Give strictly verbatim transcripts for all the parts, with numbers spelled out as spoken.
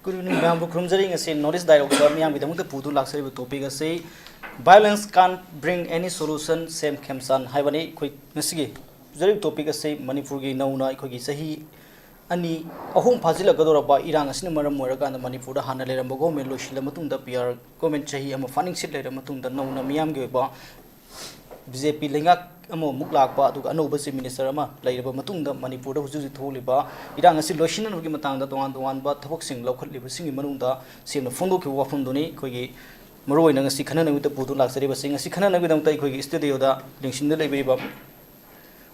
Good evening, ꯃꯌꯥꯝꯕꯨ ꯈꯨꯔꯨꯝꯖꯔꯤ꯫ ꯉꯁꯤ North East Dialogue ꯗ ꯃꯤꯌꯥꯝꯒꯤꯗꯃꯛꯇ ꯄꯨꯗꯨꯅ ꯂꯥꯛꯆꯔꯤꯕ topic ꯑꯁꯤ Violence can't bring any solution, ꯁꯤ ꯑꯦꯝ ꯈꯦꯝꯆꯥꯟ ꯍꯥꯏꯕꯅꯤ꯫ ꯑꯩꯈꯣꯏ ꯉꯁꯤꯒꯤ ꯄꯨꯖꯔꯤꯕ topic ꯑꯁꯤ ꯃꯅꯤꯄꯨꯔꯒꯤ ꯅꯧꯅ ꯑꯩꯈꯣꯏꯒꯤ ꯆꯍꯤ ꯑꯅꯤ, ꯑꯍꯨꯝ ꯐꯥꯖꯤꯜꯂꯛꯀꯗꯧꯔꯕ ꯏꯔꯥꯡ ꯑꯁꯤꯅ ꯃꯔꯝ ꯑꯣꯏꯔꯀꯥꯟꯗ ꯃꯅꯤꯄꯨꯔꯗ ꯍꯥꯟꯅ ꯂꯩꯔꯝꯕ government ꯂꯣꯏꯁꯤꯜꯂ ꯃꯇꯨꯡꯗ P R government ꯆꯍꯤ ꯑꯃ ꯐꯥꯅꯤꯡꯁꯤꯠ ꯂꯩꯔ ꯃꯇꯨꯡꯗ ꯅꯧꯅ ꯃꯤꯌꯥꯝꯒꯤ ꯑꯣꯏꯕ B J P ꯂꯩꯉꯥꯛ ꯑꯃꯃꯨꯛ ꯂꯥꯛꯄ, ꯑꯗꯨꯒ ꯑꯅꯧꯕ Chief Minister ꯑꯃ ꯂꯩꯔꯕ ꯃꯇꯨꯡꯗ ꯃꯅꯤꯄꯨꯔꯗ ꯍꯧꯖꯤꯛ ꯍꯧꯖꯤꯛ ꯊꯣꯛꯂꯤꯕ ꯏꯔꯥꯡ ꯑꯁꯤ ꯂꯣꯏꯁꯤꯟꯅꯕꯒꯤ ꯃꯇꯥꯡꯗ ꯇꯣꯉꯥꯟ ꯇꯣꯉꯥꯟꯕ ꯊꯕꯛꯁꯤꯡ ꯂꯧꯈꯠꯂꯤꯕꯁꯤꯡꯒꯤ ꯃꯅꯨꯡꯗ ꯁꯤ ꯑꯦꯝꯅ ꯐꯣꯡꯗꯣꯛꯈꯤꯕ ꯋꯥꯐꯝꯗꯨꯅꯤ꯫ ꯑꯩꯈꯣꯏꯒꯤ ꯃꯔꯨꯑꯣꯏꯅ ꯉꯁꯤ ꯈꯟꯅꯅꯕꯒꯤꯗꯃꯛꯇ ꯄꯨꯗꯨꯅ ꯂꯥꯛꯆꯔꯤꯕꯁꯤ꯫ ꯉꯁꯤ ꯈꯟꯅꯅꯕꯒꯤꯗꯃꯛꯇ ꯑꯩꯈꯣꯏꯒꯤ studio ꯗ ꯂꯦꯡꯁꯤꯟꯗꯨꯅ ꯂꯩꯕꯤꯔꯤꯕ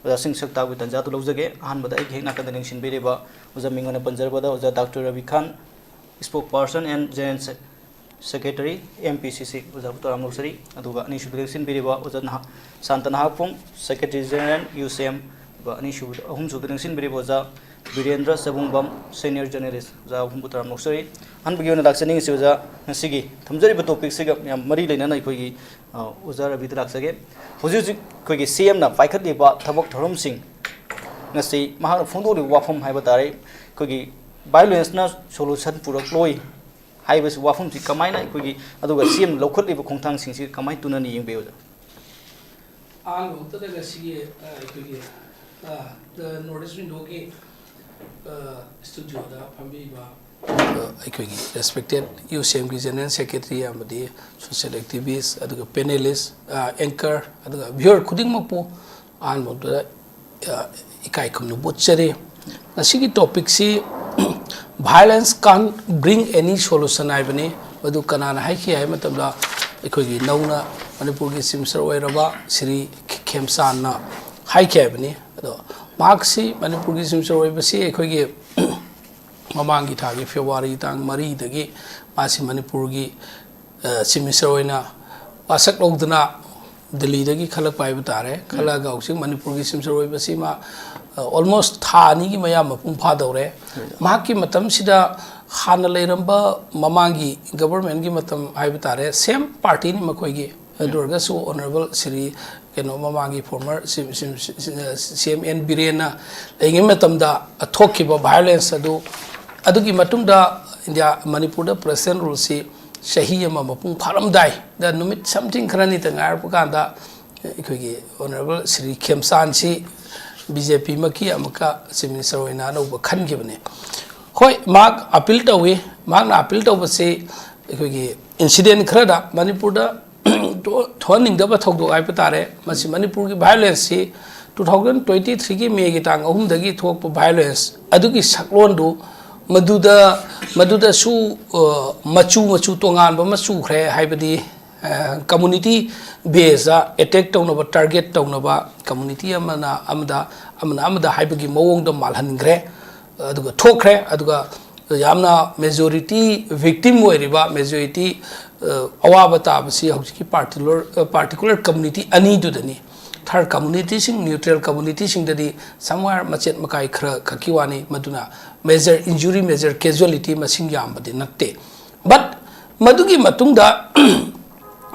ꯑꯣꯖꯥꯁꯤꯡ ꯁꯔꯨꯛ ꯇꯥꯕꯒꯤ ꯇꯥꯟꯖꯥ ꯑꯗꯨ ꯂꯧꯖꯒꯦ꯫ ꯑꯍꯥꯟꯕꯗ ꯑꯩꯒꯤ ꯍꯦꯛ ꯅꯥꯀꯟꯗ ꯂꯦꯡꯁꯤꯟꯕꯤꯔꯤꯕ ꯑꯣꯖꯥ ꯃꯤꯡ ꯑꯣꯏꯅ ꯄꯟꯖꯔꯕꯗ ꯑꯣꯖꯥ doctor Rabi Khan, spokesperson and general se-, secretary, M P C C, ꯑꯣꯖꯥꯕꯨ ꯇꯔꯥꯝꯅ ꯑꯣꯛꯆꯔꯤ꯫ ꯑꯗꯨꯒ ꯑꯅꯤꯁꯨꯕꯗ ꯂꯦꯡꯁꯤꯟꯕꯤꯔꯤꯕ ꯑꯣꯖꯥ ꯅꯍꯥ-, ꯁꯥꯟꯇ ꯅꯍꯥꯛꯄꯨꯝ, secretary general, U C M, ꯑꯗꯨꯒ ꯑꯅꯤꯁꯨꯕꯗ, ꯑꯍꯨꯝꯁꯨꯕꯗ ꯂꯦꯡꯁꯤꯟꯕꯤꯔꯤꯕ ꯑꯣꯖꯥ ꯕꯤꯔꯦꯟꯗ꯭ꯔ ꯆꯕꯨꯡꯕꯝ, senior journalist, ꯑꯣꯖꯥ ꯑꯍꯨꯝꯕꯨ ꯇꯔꯥꯝꯅ ꯑꯣꯛꯆꯔꯤ꯫ ꯑꯍꯥꯟꯕꯒꯤ ꯑꯣꯏꯅ ꯂꯥꯛꯆꯅꯤꯡꯉꯤꯁꯤ ꯑꯣꯖꯥ, ꯉꯁꯤꯒꯤ ꯊꯝꯖꯔꯤꯕ topic ꯁꯤꯒ ꯌꯥꯝ ꯃꯔꯤ ꯂꯩꯅꯅ ꯑꯩꯈꯣꯏꯒꯤ ꯑ, ꯑꯣꯖꯥ ꯔꯕꯤꯗ ꯂꯥꯛꯆꯒꯦ꯫ ꯍꯧꯖꯤꯛ ꯍꯧꯖꯤꯛ ꯑꯩꯈꯣꯏꯒꯤ ꯁꯤ ꯑꯦꯝꯅ ꯄꯥꯏꯈꯠꯂꯤꯕ ꯊꯕꯛ ꯊꯧꯔꯝꯁꯤꯡ ꯉꯁꯤ ꯃꯍꯥꯛꯅ ꯐꯣꯡꯗꯣꯛꯂꯤꯕ ꯋꯥꯐꯝ ꯍꯥꯏꯕ ꯇꯥꯔꯦ, ꯑꯩꯈꯣꯏꯒꯤ violence ꯅ solution ꯄꯨꯔꯛꯂꯣꯏ ꯍꯥꯏꯕꯁꯤ ꯋꯥꯐꯝꯁꯤ ꯀꯃꯥꯏꯅ ꯑꯩꯈꯣꯏꯒꯤ, ꯑꯗꯨꯒ ꯁꯤ ꯑꯦꯝꯅ ꯂꯧꯈꯠꯂꯤꯕ ꯈꯣꯡꯊꯥꯡꯁꯤꯡꯁꯤ ꯀꯃꯥꯏꯅ ꯇꯨꯅꯅꯤ ꯌꯦꯡꯕꯤꯌꯨ ꯑꯣꯖꯥ? ꯑꯍꯥꯟꯕ ꯃꯛꯇꯗ ꯉꯁꯤꯒꯤ, ꯑ, ꯑꯩꯈꯣꯏꯒꯤ, ꯑ, The North East Window ꯒꯤ, ꯑ, studio ꯗ ꯐꯝꯕꯤꯕ ꯑ, ꯑꯩꯈꯣꯏꯒꯤ respected U C M ꯒꯤ general secretary ꯑꯃꯗꯤ social activist, ꯑꯗꯨꯒ panelist, ꯑ, anchor, ꯑꯗꯨꯒ viewer ꯈꯨꯗꯤꯡꯃꯛꯄꯨ ꯑꯍꯥꯟꯕꯗ, ꯑ, ꯏꯀꯥꯏ ꯈꯨꯝꯅꯕ ꯎꯠꯆꯔꯤ꯫ ꯉꯁꯤꯒꯤ topic ꯁꯤ "Violence can't bring any solution" ꯍꯥꯏꯕꯅꯤ꯫ ꯃꯗꯨ ꯀꯅꯥꯅ ꯍꯥꯏꯈꯤ ꯍꯥꯏꯕ ꯃꯇꯝꯗ, ꯑꯩꯈꯣꯏꯒꯤ ꯅꯧꯅ ꯃꯅꯤꯄꯨꯔꯒꯤ Chief Minister ꯑꯣꯏꯔꯕ ꯁ꯭ꯔꯤ ꯈꯦꯝꯆꯥꯟꯅ ꯍꯥꯏꯈꯤ ꯍꯥꯏꯕꯅꯤ꯫ ꯑꯗꯣ ꯃꯍꯥꯛꯁꯤ ꯃꯅꯤꯄꯨꯔꯒꯤ Chief Minister ꯑꯣꯏꯕꯁꯤ ꯑꯩꯈꯣꯏꯒꯤ ꯃꯃꯥꯡꯒꯤ ꯊꯥꯒꯤ February ꯇꯥꯡ ꯃꯔꯤꯗꯒꯤ ꯃꯥꯁꯤ ꯃꯅꯤꯄꯨꯔꯒꯤ, ꯑ, Chief Minister ꯑꯣꯏꯅ ꯋꯥꯁꯛ ꯂꯧꯗꯨꯅ ꯗꯤꯜꯂꯤꯗꯒꯤ ꯈꯜꯂꯛꯄ ꯍꯥꯏꯕ ꯇꯥꯔꯦ꯫ ꯈꯜꯂꯛꯑꯒ ꯍꯧꯖꯤꯛ ꯃꯅꯤꯄꯨꯔꯒꯤ Chief Minister ꯑꯣꯏꯕꯁꯤ ꯃꯥ, ꯑ, almost ꯊꯥ ꯑꯅꯤꯒꯤ ꯃꯌꯥ ꯃꯄꯨꯡ ꯐꯥꯗꯧꯔꯦ꯫ ꯃꯍꯥꯛꯀꯤ ꯃꯇꯝꯁꯤꯗ ꯍꯥꯟꯅ ꯂꯩꯔꯝꯕ ꯃꯃꯥꯡꯒꯤ government ꯀꯤ ꯃꯇꯝ ꯍꯥꯏꯕ ꯇꯥꯔꯦ, same party ꯅꯤ ꯃꯈꯣꯏꯒꯤ꯫ ꯑꯗꯨ ꯑꯣꯏꯔꯒꯁꯨ Honourable ꯁ꯭ꯔꯤ ꯀꯩꯅꯣ ꯃꯃꯥꯡꯒꯤ former ꯁꯤ-, ꯁꯤ-, ꯁꯤ-, C M N ꯕꯤꯔꯦꯟꯅ ꯂꯩꯔꯤꯉꯩ ꯃꯇꯝꯗ ꯊꯣꯛꯈꯤꯕ violence ꯑꯗꯨ, ꯑꯗꯨꯒꯤ ꯃꯇꯨꯡꯗ ꯏꯟꯗꯤꯌꯥ, ꯃꯅꯤꯄꯨꯔꯗ ꯄ꯭ꯔꯦꯁꯤꯗꯦꯟ ꯔꯨꯜꯁꯤ ꯆꯍꯤ ꯑꯃ ꯃꯄꯨꯡ ꯐꯥꯔꯝꯗꯥꯏꯗ, ꯅꯨꯃꯤꯠ ꯁꯝꯊꯤꯡ ꯈꯔꯅꯤꯇ ꯉꯥꯏꯔꯛꯄ ꯀꯥꯟꯗ, ꯑꯩꯈꯣꯏꯒꯤ ꯑꯣꯅꯔꯦꯕꯜ ꯁ꯭ꯔꯤ ꯈꯦꯝꯆꯥꯟꯁꯤ ꯕꯤ ꯖꯦ ꯄꯤꯃꯛꯀꯤ ꯑꯃꯨꯛꯀ ꯆꯤꯐ ꯃꯤꯅꯤꯁꯇꯔ ꯑꯣꯏꯅ ꯑꯅꯧꯕ ꯈꯟꯈꯤꯕꯅꯤ꯫ ꯍꯣꯏ, ꯃꯍꯥꯛ ꯑꯄꯤꯜ ꯇꯧꯏ꯫ ꯃꯍꯥꯛꯅ ꯑꯄꯤꯜ ꯇꯧꯕꯁꯤ ꯑꯩꯈꯣꯏꯒꯤ ꯏꯟꯁꯤꯗꯦꯟ ꯈꯔꯗ ꯃꯅꯤꯄꯨꯔꯗ ꯊꯣꯛꯍꯟꯅꯤꯡꯗꯕ ꯊꯧꯗꯣꯛ ꯍꯥꯏꯕ ꯇꯥꯔꯦ꯫ ꯃꯁꯤ ꯃꯅꯤꯄꯨꯔꯒꯤ ꯚꯥꯏꯑꯣꯂꯦꯟꯁꯁꯤ two thousand twenty threeꯒꯤ ꯃꯦꯒꯤ ꯇꯥꯡ ꯑꯍꯨꯝꯗꯒꯤ ꯊꯣꯛꯄ ꯚꯥꯏꯑꯣꯂꯦꯟꯁ ꯑꯗꯨꯒꯤ ꯁꯛꯂꯣꯟꯗꯨ ꯃꯗꯨꯗ, ꯃꯗꯨꯗꯁꯨ, ꯑ, ꯃꯆꯨ, ꯃꯆꯨ ꯇꯣꯉꯥꯟꯕ ꯑꯃ ꯆꯨꯈ꯭ꯔꯦ꯫ ꯍꯥꯏꯕꯗꯤ, ꯑ, ꯀꯝꯃꯨꯅꯤꯇꯤ ꯕꯦꯁꯇ ꯑꯦꯇꯦꯛ ꯇꯧꯅꯕ, ꯇꯥꯔꯒꯦꯠ ꯇꯧꯅꯕ, ꯀꯝꯃꯨꯅꯤꯇꯤ ꯑꯃꯅ ꯑꯃꯗ, ꯑꯃꯅ ꯑꯃꯗ ꯍꯥꯏꯕꯒꯤ ꯃꯑꯣꯡꯗ ꯃꯥꯜꯍꯟꯈ꯭ꯔꯦ꯫ ꯑꯗꯨꯒ ꯊꯣꯛꯈ꯭ꯔꯦ꯫ ꯑꯗꯨꯒ ꯌꯥꯝꯅ ꯃꯦꯖꯣꯔꯤꯇꯤ ꯚꯤꯛꯇꯤꯝ ꯑꯣꯏꯔꯤꯕ, ꯃꯦꯖꯣꯔꯤꯇꯤ, ꯑ, ꯑꯋꯥꯕ ꯇꯥꯕꯁꯤ ꯍꯧꯖꯤꯛꯀꯤ ꯄꯥꯔꯇꯤꯀꯨꯂꯔ, ꯑ, ꯄꯥꯔꯇꯤꯀꯨꯂꯔ ꯀꯝꯃꯨꯅꯤꯇꯤ ꯑꯅꯤꯗꯨꯗꯅꯤ꯫ ꯊꯥꯔꯠ ꯀꯝꯃꯨꯅꯤꯇꯤꯁꯤꯡ, ꯅ꯭ꯌꯨꯇ꯭ꯔꯦꯜ ꯀꯝꯃꯨꯅꯤꯇꯤꯁꯤꯡꯗꯗꯤ somewhere ꯃꯆꯦꯠ ꯃꯀꯥꯏ ꯈꯔ ꯈꯛꯀꯤ ꯋꯥꯅꯤ꯫ ꯃꯗꯨꯅ ꯃꯦꯖꯔ ꯏꯟꯖꯨꯔꯤ, ꯃꯦꯖꯔ ꯀꯦꯖꯨꯋꯦꯂꯤꯇꯤ ꯃꯁꯤꯡ ꯌꯥꯝꯕꯗꯤ ꯅꯠꯇꯦ꯫ But ꯃꯗꯨꯒꯤ ꯃꯇꯨꯡꯗ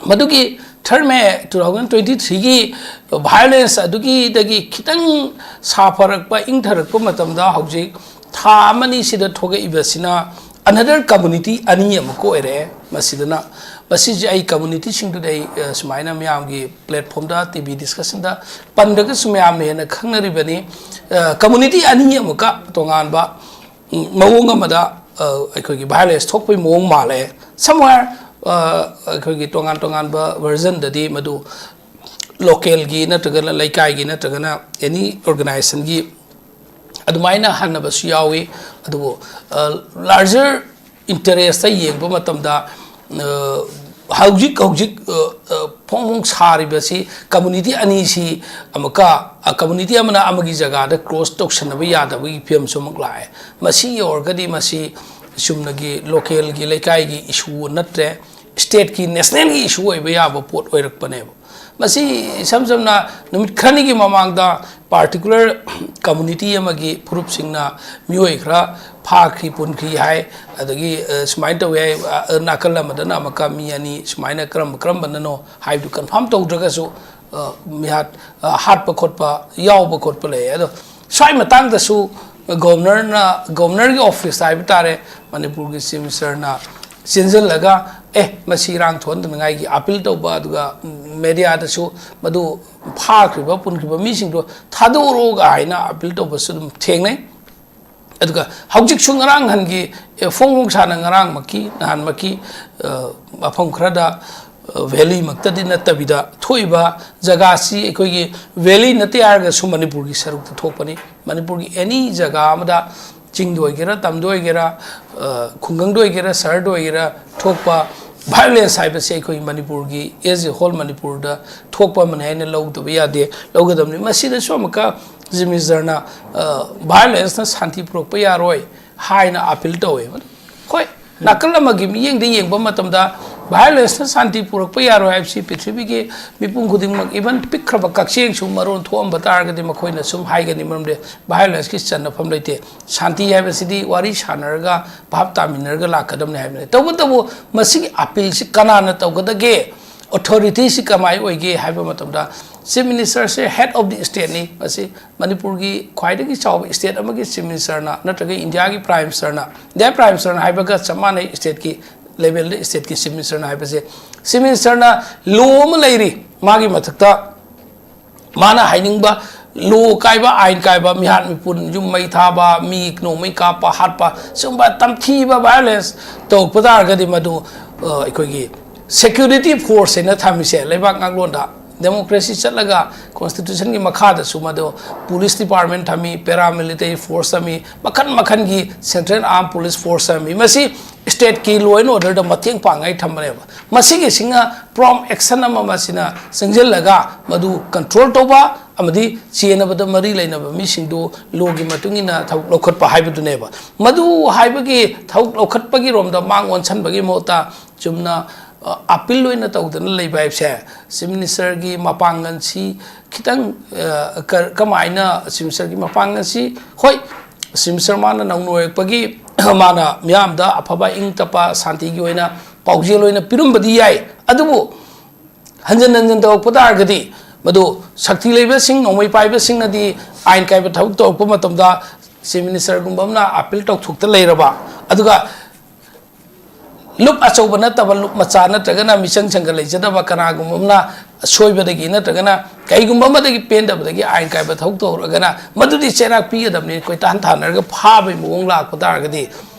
ꯃꯗꯨꯒꯤ third May two thousand twenty threeꯒꯤ ꯚꯥꯏꯑꯣꯂꯦꯟꯁ ꯑꯗꯨꯒꯤꯗꯒꯤ ꯈꯤꯇꯪ ꯁꯥꯐꯔꯛꯄ, ꯏꯪꯊꯔꯛꯄ ꯃꯇꯝꯗ ꯍꯧꯖꯤꯛ ꯊꯥ ꯑꯃꯅꯤꯁꯤꯗ ꯊꯣꯛꯂꯛꯏꯕꯁꯤꯅ another ꯀꯝꯃꯨꯅꯤꯇꯤ ꯑꯅꯤ ꯑꯃꯨꯛꯀ ꯑꯣꯏꯔꯛꯑꯦ꯫ ꯃꯁꯤꯗꯅ, ꯃꯁꯤꯁꯦ ꯑꯩ ꯀꯝꯃꯨꯅꯤꯇꯤꯁꯤꯡꯗꯨꯗ ꯑꯩ, ꯑ, ꯁꯨꯃꯥꯏꯅ ꯃꯌꯥꯝꯒꯤ ꯄ꯭ꯂꯦꯠꯐꯣꯝꯗ, ꯇꯤ ꯚꯤ ꯗꯤꯁꯀꯁꯟꯗ ꯄꯟꯗ꯭ꯔꯒꯁꯨ ꯃꯌꯥꯝꯅ ꯍꯦꯟꯅ ꯈꯪꯅꯔꯤꯕꯅꯤ꯫ ꯑ, ꯀꯝꯃꯨꯅꯤꯇꯤ ꯑꯅꯤ ꯑꯃꯨꯛꯀ ꯇꯣꯉꯥꯟꯕ, ꯎꯝ, ꯃꯑꯣꯡ ꯑꯃꯗ, ꯑ, ꯑꯩꯈꯣꯏꯒꯤ ꯚꯥꯏꯑꯣꯂꯦꯟꯁ ꯊꯣꯛꯄꯒꯤ ꯃꯑꯣꯡ ꯃꯥꯜꯂꯦ꯫ Somewhere, ꯑ, ꯑꯩꯈꯣꯏꯒꯤ ꯇꯣꯉꯥꯟ ꯇꯣꯉꯥꯟꯕ ꯚꯔꯖꯟꯗꯗꯤ ꯃꯗꯨ ꯂꯣꯀꯦꯜꯒꯤ ꯅꯠꯇ꯭ꯔꯒꯅ ꯂꯩꯀꯥꯏꯒꯤ ꯅꯠꯇ꯭ꯔꯒꯅ ꯑꯦꯅꯤ ꯑꯣꯔꯒꯅꯥꯏꯖꯦꯁꯟꯒꯤ ꯑꯗꯨꯃꯥꯏꯅ ꯍꯟꯅꯕꯁꯨ ꯌꯥꯎꯏ꯫ ꯑꯗꯨꯕꯨ, ꯑ, ꯂꯥꯔꯖꯔ ꯏꯟꯇꯔꯦꯁꯇ ꯌꯦꯡꯕ ꯃꯇꯝꯗ, ꯑ, ꯍꯧꯖꯤꯛ, ꯍꯧꯖꯤꯛ, ꯑ, ꯑ, ꯐꯣꯡ ꯐꯣꯡ ꯁꯥꯔꯤꯕꯁꯤ ꯀꯝꯃꯨꯅꯤꯇꯤ ꯑꯅꯤꯁꯤ ꯑꯃꯨꯛꯀ, ꯑ, ꯀꯝꯃꯨꯅꯤꯇꯤ ꯑꯃꯅ ꯑꯃꯒꯤ ꯖꯒꯥꯗ ꯀ꯭ꯔꯣꯁ ꯇꯧꯁꯟꯅꯕ ꯌꯥꯗꯕꯒꯤ ꯐꯤꯕꯝꯁꯨ ꯑꯃꯨꯛ ꯂꯥꯛꯑꯦ꯫ ꯃꯁꯤ ꯌꯧꯔꯒꯗꯤ ꯃꯁꯤ ꯆꯨꯝꯅꯒꯤ ꯂꯣꯀꯦꯜꯒꯤ, ꯂꯩꯀꯥꯏꯒꯤ ꯏꯁꯨ ꯅꯠꯇ꯭ꯔꯦ, ꯁ꯭ꯇꯦꯠꯀꯤ, ꯅꯦꯁꯅꯦꯜꯒꯤ ꯏꯁꯨ ꯑꯣꯏꯕ ꯌꯥꯕ ꯄꯣꯠ ꯑꯣꯏꯔꯛꯄꯅꯦꯕ꯫ ꯃꯁꯤ ꯏꯁꯝ ꯁꯝꯅ ꯅꯨꯃꯤꯠ ꯈꯔꯅꯤꯒꯤ ꯃꯃꯥꯡꯗ ꯄꯥꯔꯇꯤꯀꯨꯂꯔ ꯀꯝꯃꯨꯅꯤꯇꯤ ꯑꯃꯒꯤ ꯐꯨꯔꯨꯞꯁꯤꯡꯅ ꯃꯤꯑꯣꯏ ꯈꯔ ꯐꯥꯈ꯭ꯔꯤ, ꯄꯨꯟꯈ꯭ꯔꯤ ꯍꯥꯏ꯫ ꯑꯗꯒꯤ, ꯑ, ꯁꯨꯃꯥꯏꯅ ꯇꯧꯋꯤ ꯍꯥꯏ, ꯑ, ꯅꯥꯀꯜ ꯑꯃꯗꯅ ꯑꯃꯨꯛꯀ ꯃꯤ ꯑꯅꯤ ꯁꯨꯃꯥꯏꯅ ꯀꯔꯝꯕ ꯀꯔꯝꯕꯅꯅꯣ ꯍꯥꯏꯕꯗꯨ ꯀꯟꯐꯥꯔꯝ ꯇꯧꯗ꯭ꯔꯒꯁꯨ, ꯑ, ꯃꯤꯍꯥꯠ, ꯑ, ꯍꯥꯠꯄ ꯈꯣꯠꯄ ꯌꯥꯎꯕ ꯈꯣꯠꯄ ꯂꯩ꯫ ꯑꯗꯣ ꯁ꯭ꯋꯥꯏ ꯃꯇꯥꯡꯗꯁꯨ ꯒꯣꯕꯔꯅꯔꯅ, ꯒꯣꯕꯔꯅꯔꯒꯤ ꯑꯣꯐꯤꯁ ꯍꯥꯏꯕ ꯇꯥꯔꯦ, ꯃꯅꯤꯄꯨꯔꯒꯤ ꯆꯤꯐ ꯃꯤꯅꯤꯁꯇꯔꯅ ꯆꯦꯟꯁꯤꯜꯂꯒ, ꯑꯦ, ꯃꯁꯤ ꯏꯔꯥꯡ ꯊꯣꯛꯍꯟꯗꯅꯉꯥꯏꯒꯤ ꯑꯄꯤꯜ ꯇꯧꯕ, ꯑꯗꯨꯒ ꯃꯦꯗꯤꯌꯥꯗꯁꯨ ꯃꯗꯨ ꯐꯥꯈ꯭ꯔꯤꯕ, ꯄꯨꯟꯈ꯭ꯔꯤꯕ ꯃꯤꯁꯤꯡꯗꯣ ꯊꯥꯗꯣꯛꯎꯔꯣꯒ ꯍꯥꯏꯅ ꯑꯄꯤꯜ ꯇꯧꯕꯁꯨ ꯑꯗꯨꯝ ꯊꯦꯡꯅꯩ꯫ ꯑꯗꯨꯒ ꯍꯧꯖꯤꯛꯁꯨ ꯉꯔꯥꯡ ꯍꯟꯒꯤ, ꯑꯦ, ꯐꯣꯡ ꯐꯣꯡ ꯁꯥꯅ ꯉꯔꯥꯡꯃꯛꯀꯤ, ꯅꯍꯥꯟꯃꯛꯀꯤ, ꯑ, ꯃꯐꯝ ꯈꯔꯗ, ꯑ, ꯚꯦꯂꯤꯃꯛꯇꯗꯤ ꯅꯠꯇꯕꯤꯗ ꯊꯣꯛꯏꯕ ꯖꯒꯥꯁꯤ ꯑꯩꯈꯣꯏꯒꯤ ꯚꯦꯂꯤ ꯅꯠꯇꯦ ꯍꯥꯏꯔꯒꯁꯨ ꯃꯅꯤꯄꯨꯔꯒꯤ ꯁꯔꯨꯛꯇ ꯊꯣꯛꯄꯅꯤ꯫ ꯃꯅꯤꯄꯨꯔꯒꯤ ꯑꯦꯅꯤ ꯖꯒꯥ ꯑꯃꯗ, ꯆꯤꯡꯗ ꯑꯣꯏꯒꯦꯔꯥ, ꯇꯝꯗ ꯑꯣꯏꯒꯦꯔꯥ, ꯑ, ꯈꯨꯡꯒꯪꯗ ꯑꯣꯏꯒꯦꯔꯥ, ꯁꯍꯔꯗ ꯑꯣꯏꯒꯦꯔꯥ, ꯊꯣꯛꯄ ꯚꯥꯏꯑꯣꯂꯦꯟꯁ ꯍꯥꯏꯕꯁꯤ ꯑꯩꯈꯣꯏ ꯃꯅꯤꯄꯨꯔꯒꯤ, as a whole ꯃꯅꯤꯄꯨꯔꯗ ꯊꯣꯛꯄ ꯑꯃꯅꯤ ꯍꯥꯏꯅ ꯂꯧꯗꯕ ꯌꯥꯗꯦ, ꯂꯧꯒꯗꯕꯅꯤ꯫ ꯃꯁꯤꯗꯁꯨ ꯑꯃꯨꯛꯀ ꯆꯤꯐ ꯃꯤꯅꯤꯁꯇꯔꯅ, ꯑ, ꯚꯥꯏꯑꯣꯂꯦꯟꯁꯅ ꯁꯥꯟꯇꯤ ꯄꯨꯔꯛꯄ ꯌꯥꯔꯣꯏ ꯍꯥꯏꯅ ꯑꯄꯤꯜ ꯇꯧꯋꯦ꯫ ꯍꯣꯏ, ꯅꯥꯀꯜ ꯑꯃꯒꯤ ꯃꯤꯠꯌꯦꯡꯗ ꯌꯦꯡꯕ ꯃꯇꯝꯗ ꯚꯥꯏꯑꯣꯂꯦꯟꯁꯅ ꯁꯥꯟꯇꯤ ꯄꯨꯔꯛꯄ ꯌꯥꯔꯣꯏ ꯍꯥꯏꯕꯁꯤ ꯄ꯭ꯔꯤꯊꯤꯕꯤꯒꯤ ꯃꯤꯄꯨꯝ ꯈꯨꯗꯤꯡꯃꯛ, even ꯄꯤꯛꯈ꯭ꯔꯕ ꯀꯛꯆꯦꯡꯁꯨ ꯃꯔꯣꯟ ꯊꯣꯛꯑꯝꯕ ꯇꯥꯔꯒꯗꯤ ꯃꯈꯣꯏꯅ ꯁꯨꯝ ꯍꯥꯏꯒꯅꯤ, ꯃꯔꯝꯗꯤ ꯚꯥꯏꯑꯣꯂꯦꯟꯁꯀꯤ ꯆꯟꯅꯐꯝ ꯂꯩꯇꯦ꯫ ꯁꯥꯟꯇꯤ ꯍꯥꯏꯕꯁꯤꯗꯤ ꯋꯥꯔꯤ ꯁꯥꯟꯅꯔꯒ, ꯚꯥꯞ ꯇꯥꯃꯤꯟꯅꯔꯒ ꯂꯥꯛꯀꯗꯕꯅꯤ ꯍꯥꯏꯕꯅꯤ꯫ ꯇꯧꯕꯇꯕꯨ ꯃꯁꯤꯒꯤ ꯑꯄꯤꯜꯁꯤ ꯀꯅꯥꯅ ꯇꯧꯒꯗꯒꯦ? ꯑꯣꯊꯣꯔꯤꯇꯤꯁꯤ ꯀꯃꯥꯏ ꯑꯣꯏꯒꯦ ꯍꯥꯏꯕ ꯃꯇꯝꯗ, ꯆꯤꯐ ꯃꯤꯅꯤꯁꯇꯔꯁꯦ head of the stateꯅꯤ꯫ ꯃꯁꯤ ꯃꯅꯤꯄꯨꯔꯒꯤ ꯈ꯭ꯋꯥꯏꯗꯒꯤ ꯆꯥꯎꯕ ꯁ꯭ꯇꯦꯠ ꯑꯃꯒꯤ ꯆꯤꯐ ꯃꯤꯅꯤꯁꯇꯔꯅ ꯅꯠꯇ꯭ꯔꯒ ꯏꯟꯗꯤꯌꯥꯒꯤ ꯄ꯭ꯔꯥꯏꯝ ꯃꯤꯅꯤꯁꯇꯔꯅ, ꯏꯟꯗꯤꯌꯥ ꯄ꯭ꯔꯥꯏꯝ ꯃꯤꯅꯤꯁꯇꯔꯅ ꯍꯥꯏꯕꯒ ꯆꯞ ꯃꯥꯟꯅꯩ, ꯁ꯭ꯇꯦꯠꯀꯤ ꯂꯦꯚꯦꯜꯗ ꯁ꯭ꯇꯦꯠꯀꯤ ꯆꯤꯐ ꯃꯤꯅꯤꯁꯇꯔꯅ ꯍꯥꯏꯕꯁꯦ꯫ ꯆꯤꯐ ꯃꯤꯅꯤꯁꯇꯔꯅ ꯂꯣ ꯑꯃ ꯂꯩꯔꯤ, ꯃꯥꯒꯤ ꯃꯊꯛꯇ ꯃꯥꯅ ꯍꯥꯏꯅꯤꯡꯕ ꯂꯣ ꯀꯥꯏꯕ, ꯑꯥꯏꯟ ꯀꯥꯏꯕ, ꯃꯤꯍꯥꯠ ꯃꯤꯄꯨꯟ, ꯌꯨꯝ ꯃꯩ ꯊꯥꯕ, ꯃꯤ ꯅꯣꯡꯃꯩ ꯀꯥꯞꯄ, ꯍꯥꯠꯄ, ꯁꯤꯒꯨꯝꯕ ꯇꯝꯊꯤꯕ ꯚꯥꯏꯑꯣꯂꯦꯟꯁ ꯇꯧꯔꯛꯄ ꯇꯥꯔꯒꯗꯤ ꯃꯗꯨ, ꯑ, ꯑꯩꯈꯣꯏꯒꯤ ꯁꯦꯀ꯭ꯌꯨꯔꯤꯇꯤ ꯐꯣꯔꯁ ꯍꯥꯏꯅ ꯊꯝꯃꯤꯁꯦ ꯂꯩꯕꯥꯛ ꯉꯥꯛꯂꯣꯟꯗ, ꯗꯦꯃꯣꯀ꯭ꯔꯦꯁꯤ ꯆꯠꯂꯒ ꯀꯣꯟꯁꯇꯤꯇ꯭ꯌꯨꯁꯟꯒꯤ ꯃꯈꯥꯗꯁꯨ ꯃꯗꯨ ꯄꯨꯂꯤꯁ ꯗꯤꯄꯥꯔꯠꯃꯦꯟ ꯊꯝꯃꯤ, ꯄꯦꯔꯥꯃꯤꯂꯤꯇꯔꯤ ꯐꯣꯔꯁ ꯊꯝꯃꯤ, ꯃꯈꯜ ꯃꯈꯜꯒꯤ ꯁꯦꯟꯇ꯭ꯔꯦꯜ ꯑꯥꯔꯝ ꯄꯨꯂꯤꯁ ꯐꯣꯔꯁ ꯊꯝꯃꯤ꯫ ꯃꯁꯤ ꯁ꯭ꯇꯦꯠꯀꯤ law and orderꯗ ꯃꯇꯦꯡ ꯄꯥꯡꯉꯥꯏ ꯊꯝꯕꯅꯦꯕ꯫ ꯃꯁꯤꯒꯤꯁꯤꯅ ꯄ꯭ꯔꯣꯝ ꯑꯦꯛꯁꯟ ꯑꯃ ꯃꯁꯤꯅ ꯆꯪꯁꯤꯜꯂꯒ ꯃꯗꯨ ꯀꯟꯇ꯭ꯔꯣꯜ ꯇꯧꯕ ꯑꯃꯗꯤ ꯆꯦꯟꯅꯕꯗ ꯃꯔꯤ ꯂꯩꯅꯕ ꯃꯤꯁꯤꯡꯗꯨ ꯂꯣꯒꯤ ꯃꯇꯨꯡ ꯏꯟꯅ ꯊꯕꯛ ꯂꯧꯈꯠꯄ ꯍꯥꯏꯕꯗꯨꯅꯦꯕ꯫ ꯃꯗꯨ ꯍꯥꯏꯕꯒꯤ ꯊꯕꯛ ꯂꯧꯈꯠꯄꯒꯤ ꯔꯣꯝꯗ ꯃꯥꯡ ꯑꯣꯟꯁꯟꯕꯒꯤ ꯃꯍꯨꯠꯇ ꯆꯨꯝꯅ, ꯑ, ꯑꯄꯤꯜ ꯑꯣꯏꯅ ꯇꯧꯗꯅ ꯂꯩꯕ ꯍꯥꯏꯕꯁꯦ, ꯆꯤꯐ ꯃꯤꯅꯤꯁꯇꯔꯒꯤ ꯃꯄꯥꯡꯒꯜꯁꯤ ꯈꯤꯇꯪ, ꯑ, ꯀ-, ꯀꯃꯥꯏꯅ ꯆꯤꯐ ꯃꯤꯅꯤꯁꯇꯔꯒꯤ ꯃꯄꯥꯡꯒꯜꯁꯤ, ꯍꯣꯏ, ꯆꯤꯐ ꯃꯤꯅꯤꯁꯇꯔ ꯃꯥꯅ ꯅꯧꯅ ꯑꯣꯏꯔꯛꯄꯒꯤ ꯃꯥꯅ ꯃꯤꯌꯥꯝꯗ ꯑꯐꯕ, ꯏꯪ ꯇꯞꯄ, ꯁꯥꯟꯇꯤꯒꯤ ꯑꯣꯏꯅ ꯄꯥꯎꯖꯦꯜ ꯑꯣꯏꯅ ꯄꯤꯔꯝꯕꯗꯤ ꯌꯥꯏ, ꯑꯗꯨꯕꯨ ꯍꯟꯖꯟ ꯍꯟꯖꯟ ꯇꯧꯔꯛꯄ ꯇꯥꯔꯒꯗꯤ, ꯃꯗꯨ ꯁꯛꯇꯤ ꯂꯩꯕꯁꯤꯡ, ꯅꯣꯡꯃꯩ ꯄꯥꯏꯕꯁꯤꯡꯅꯗꯤ ꯑꯥꯏꯟ ꯀꯥꯏꯕ ꯊꯕꯛ ꯇꯧꯔꯛꯄ ꯃꯇꯝꯗ ꯆꯤꯐ ꯃꯤꯅꯤꯁꯇꯔꯒꯨꯝꯕ ꯑꯃꯅ ꯑꯥꯄꯤꯜ ꯇꯧꯊꯣꯛꯇ ꯂꯩꯔꯕ, ꯑꯗꯨꯒ ꯂꯨꯞ ꯑꯆꯧꯕ ꯅꯠꯇꯕ, ꯂꯨꯞ ꯃꯆꯥ ꯅꯠꯇ꯭ꯔꯒꯅ ꯃꯤꯆꯪ ꯁꯪꯒ ꯂꯩꯖꯗꯕ ꯀꯅꯥꯒꯨꯝꯕ ꯑꯃꯅ ꯑꯁꯣꯏꯕꯗꯒꯤ ꯅꯠꯇ꯭ꯔꯒꯅ ꯀꯩꯒꯨꯝꯕ ꯑꯃꯗꯒꯤ ꯄꯦꯟꯗꯕꯗꯒꯤ ꯑꯥꯏꯟ ꯀꯥꯏꯕ ꯊꯕꯛ ꯇꯧꯔꯒꯅ ꯃꯗꯨꯗꯤ ꯆꯩꯔꯥꯛ ꯄꯤꯒꯗꯕꯅꯤ꯫ ꯀꯣꯏꯇꯥꯟ ꯊꯥꯅꯔꯒ ꯐꯥꯕꯒꯤ ꯃꯑꯣꯡ ꯂꯥꯛꯄ ꯇꯥꯔꯒꯗꯤ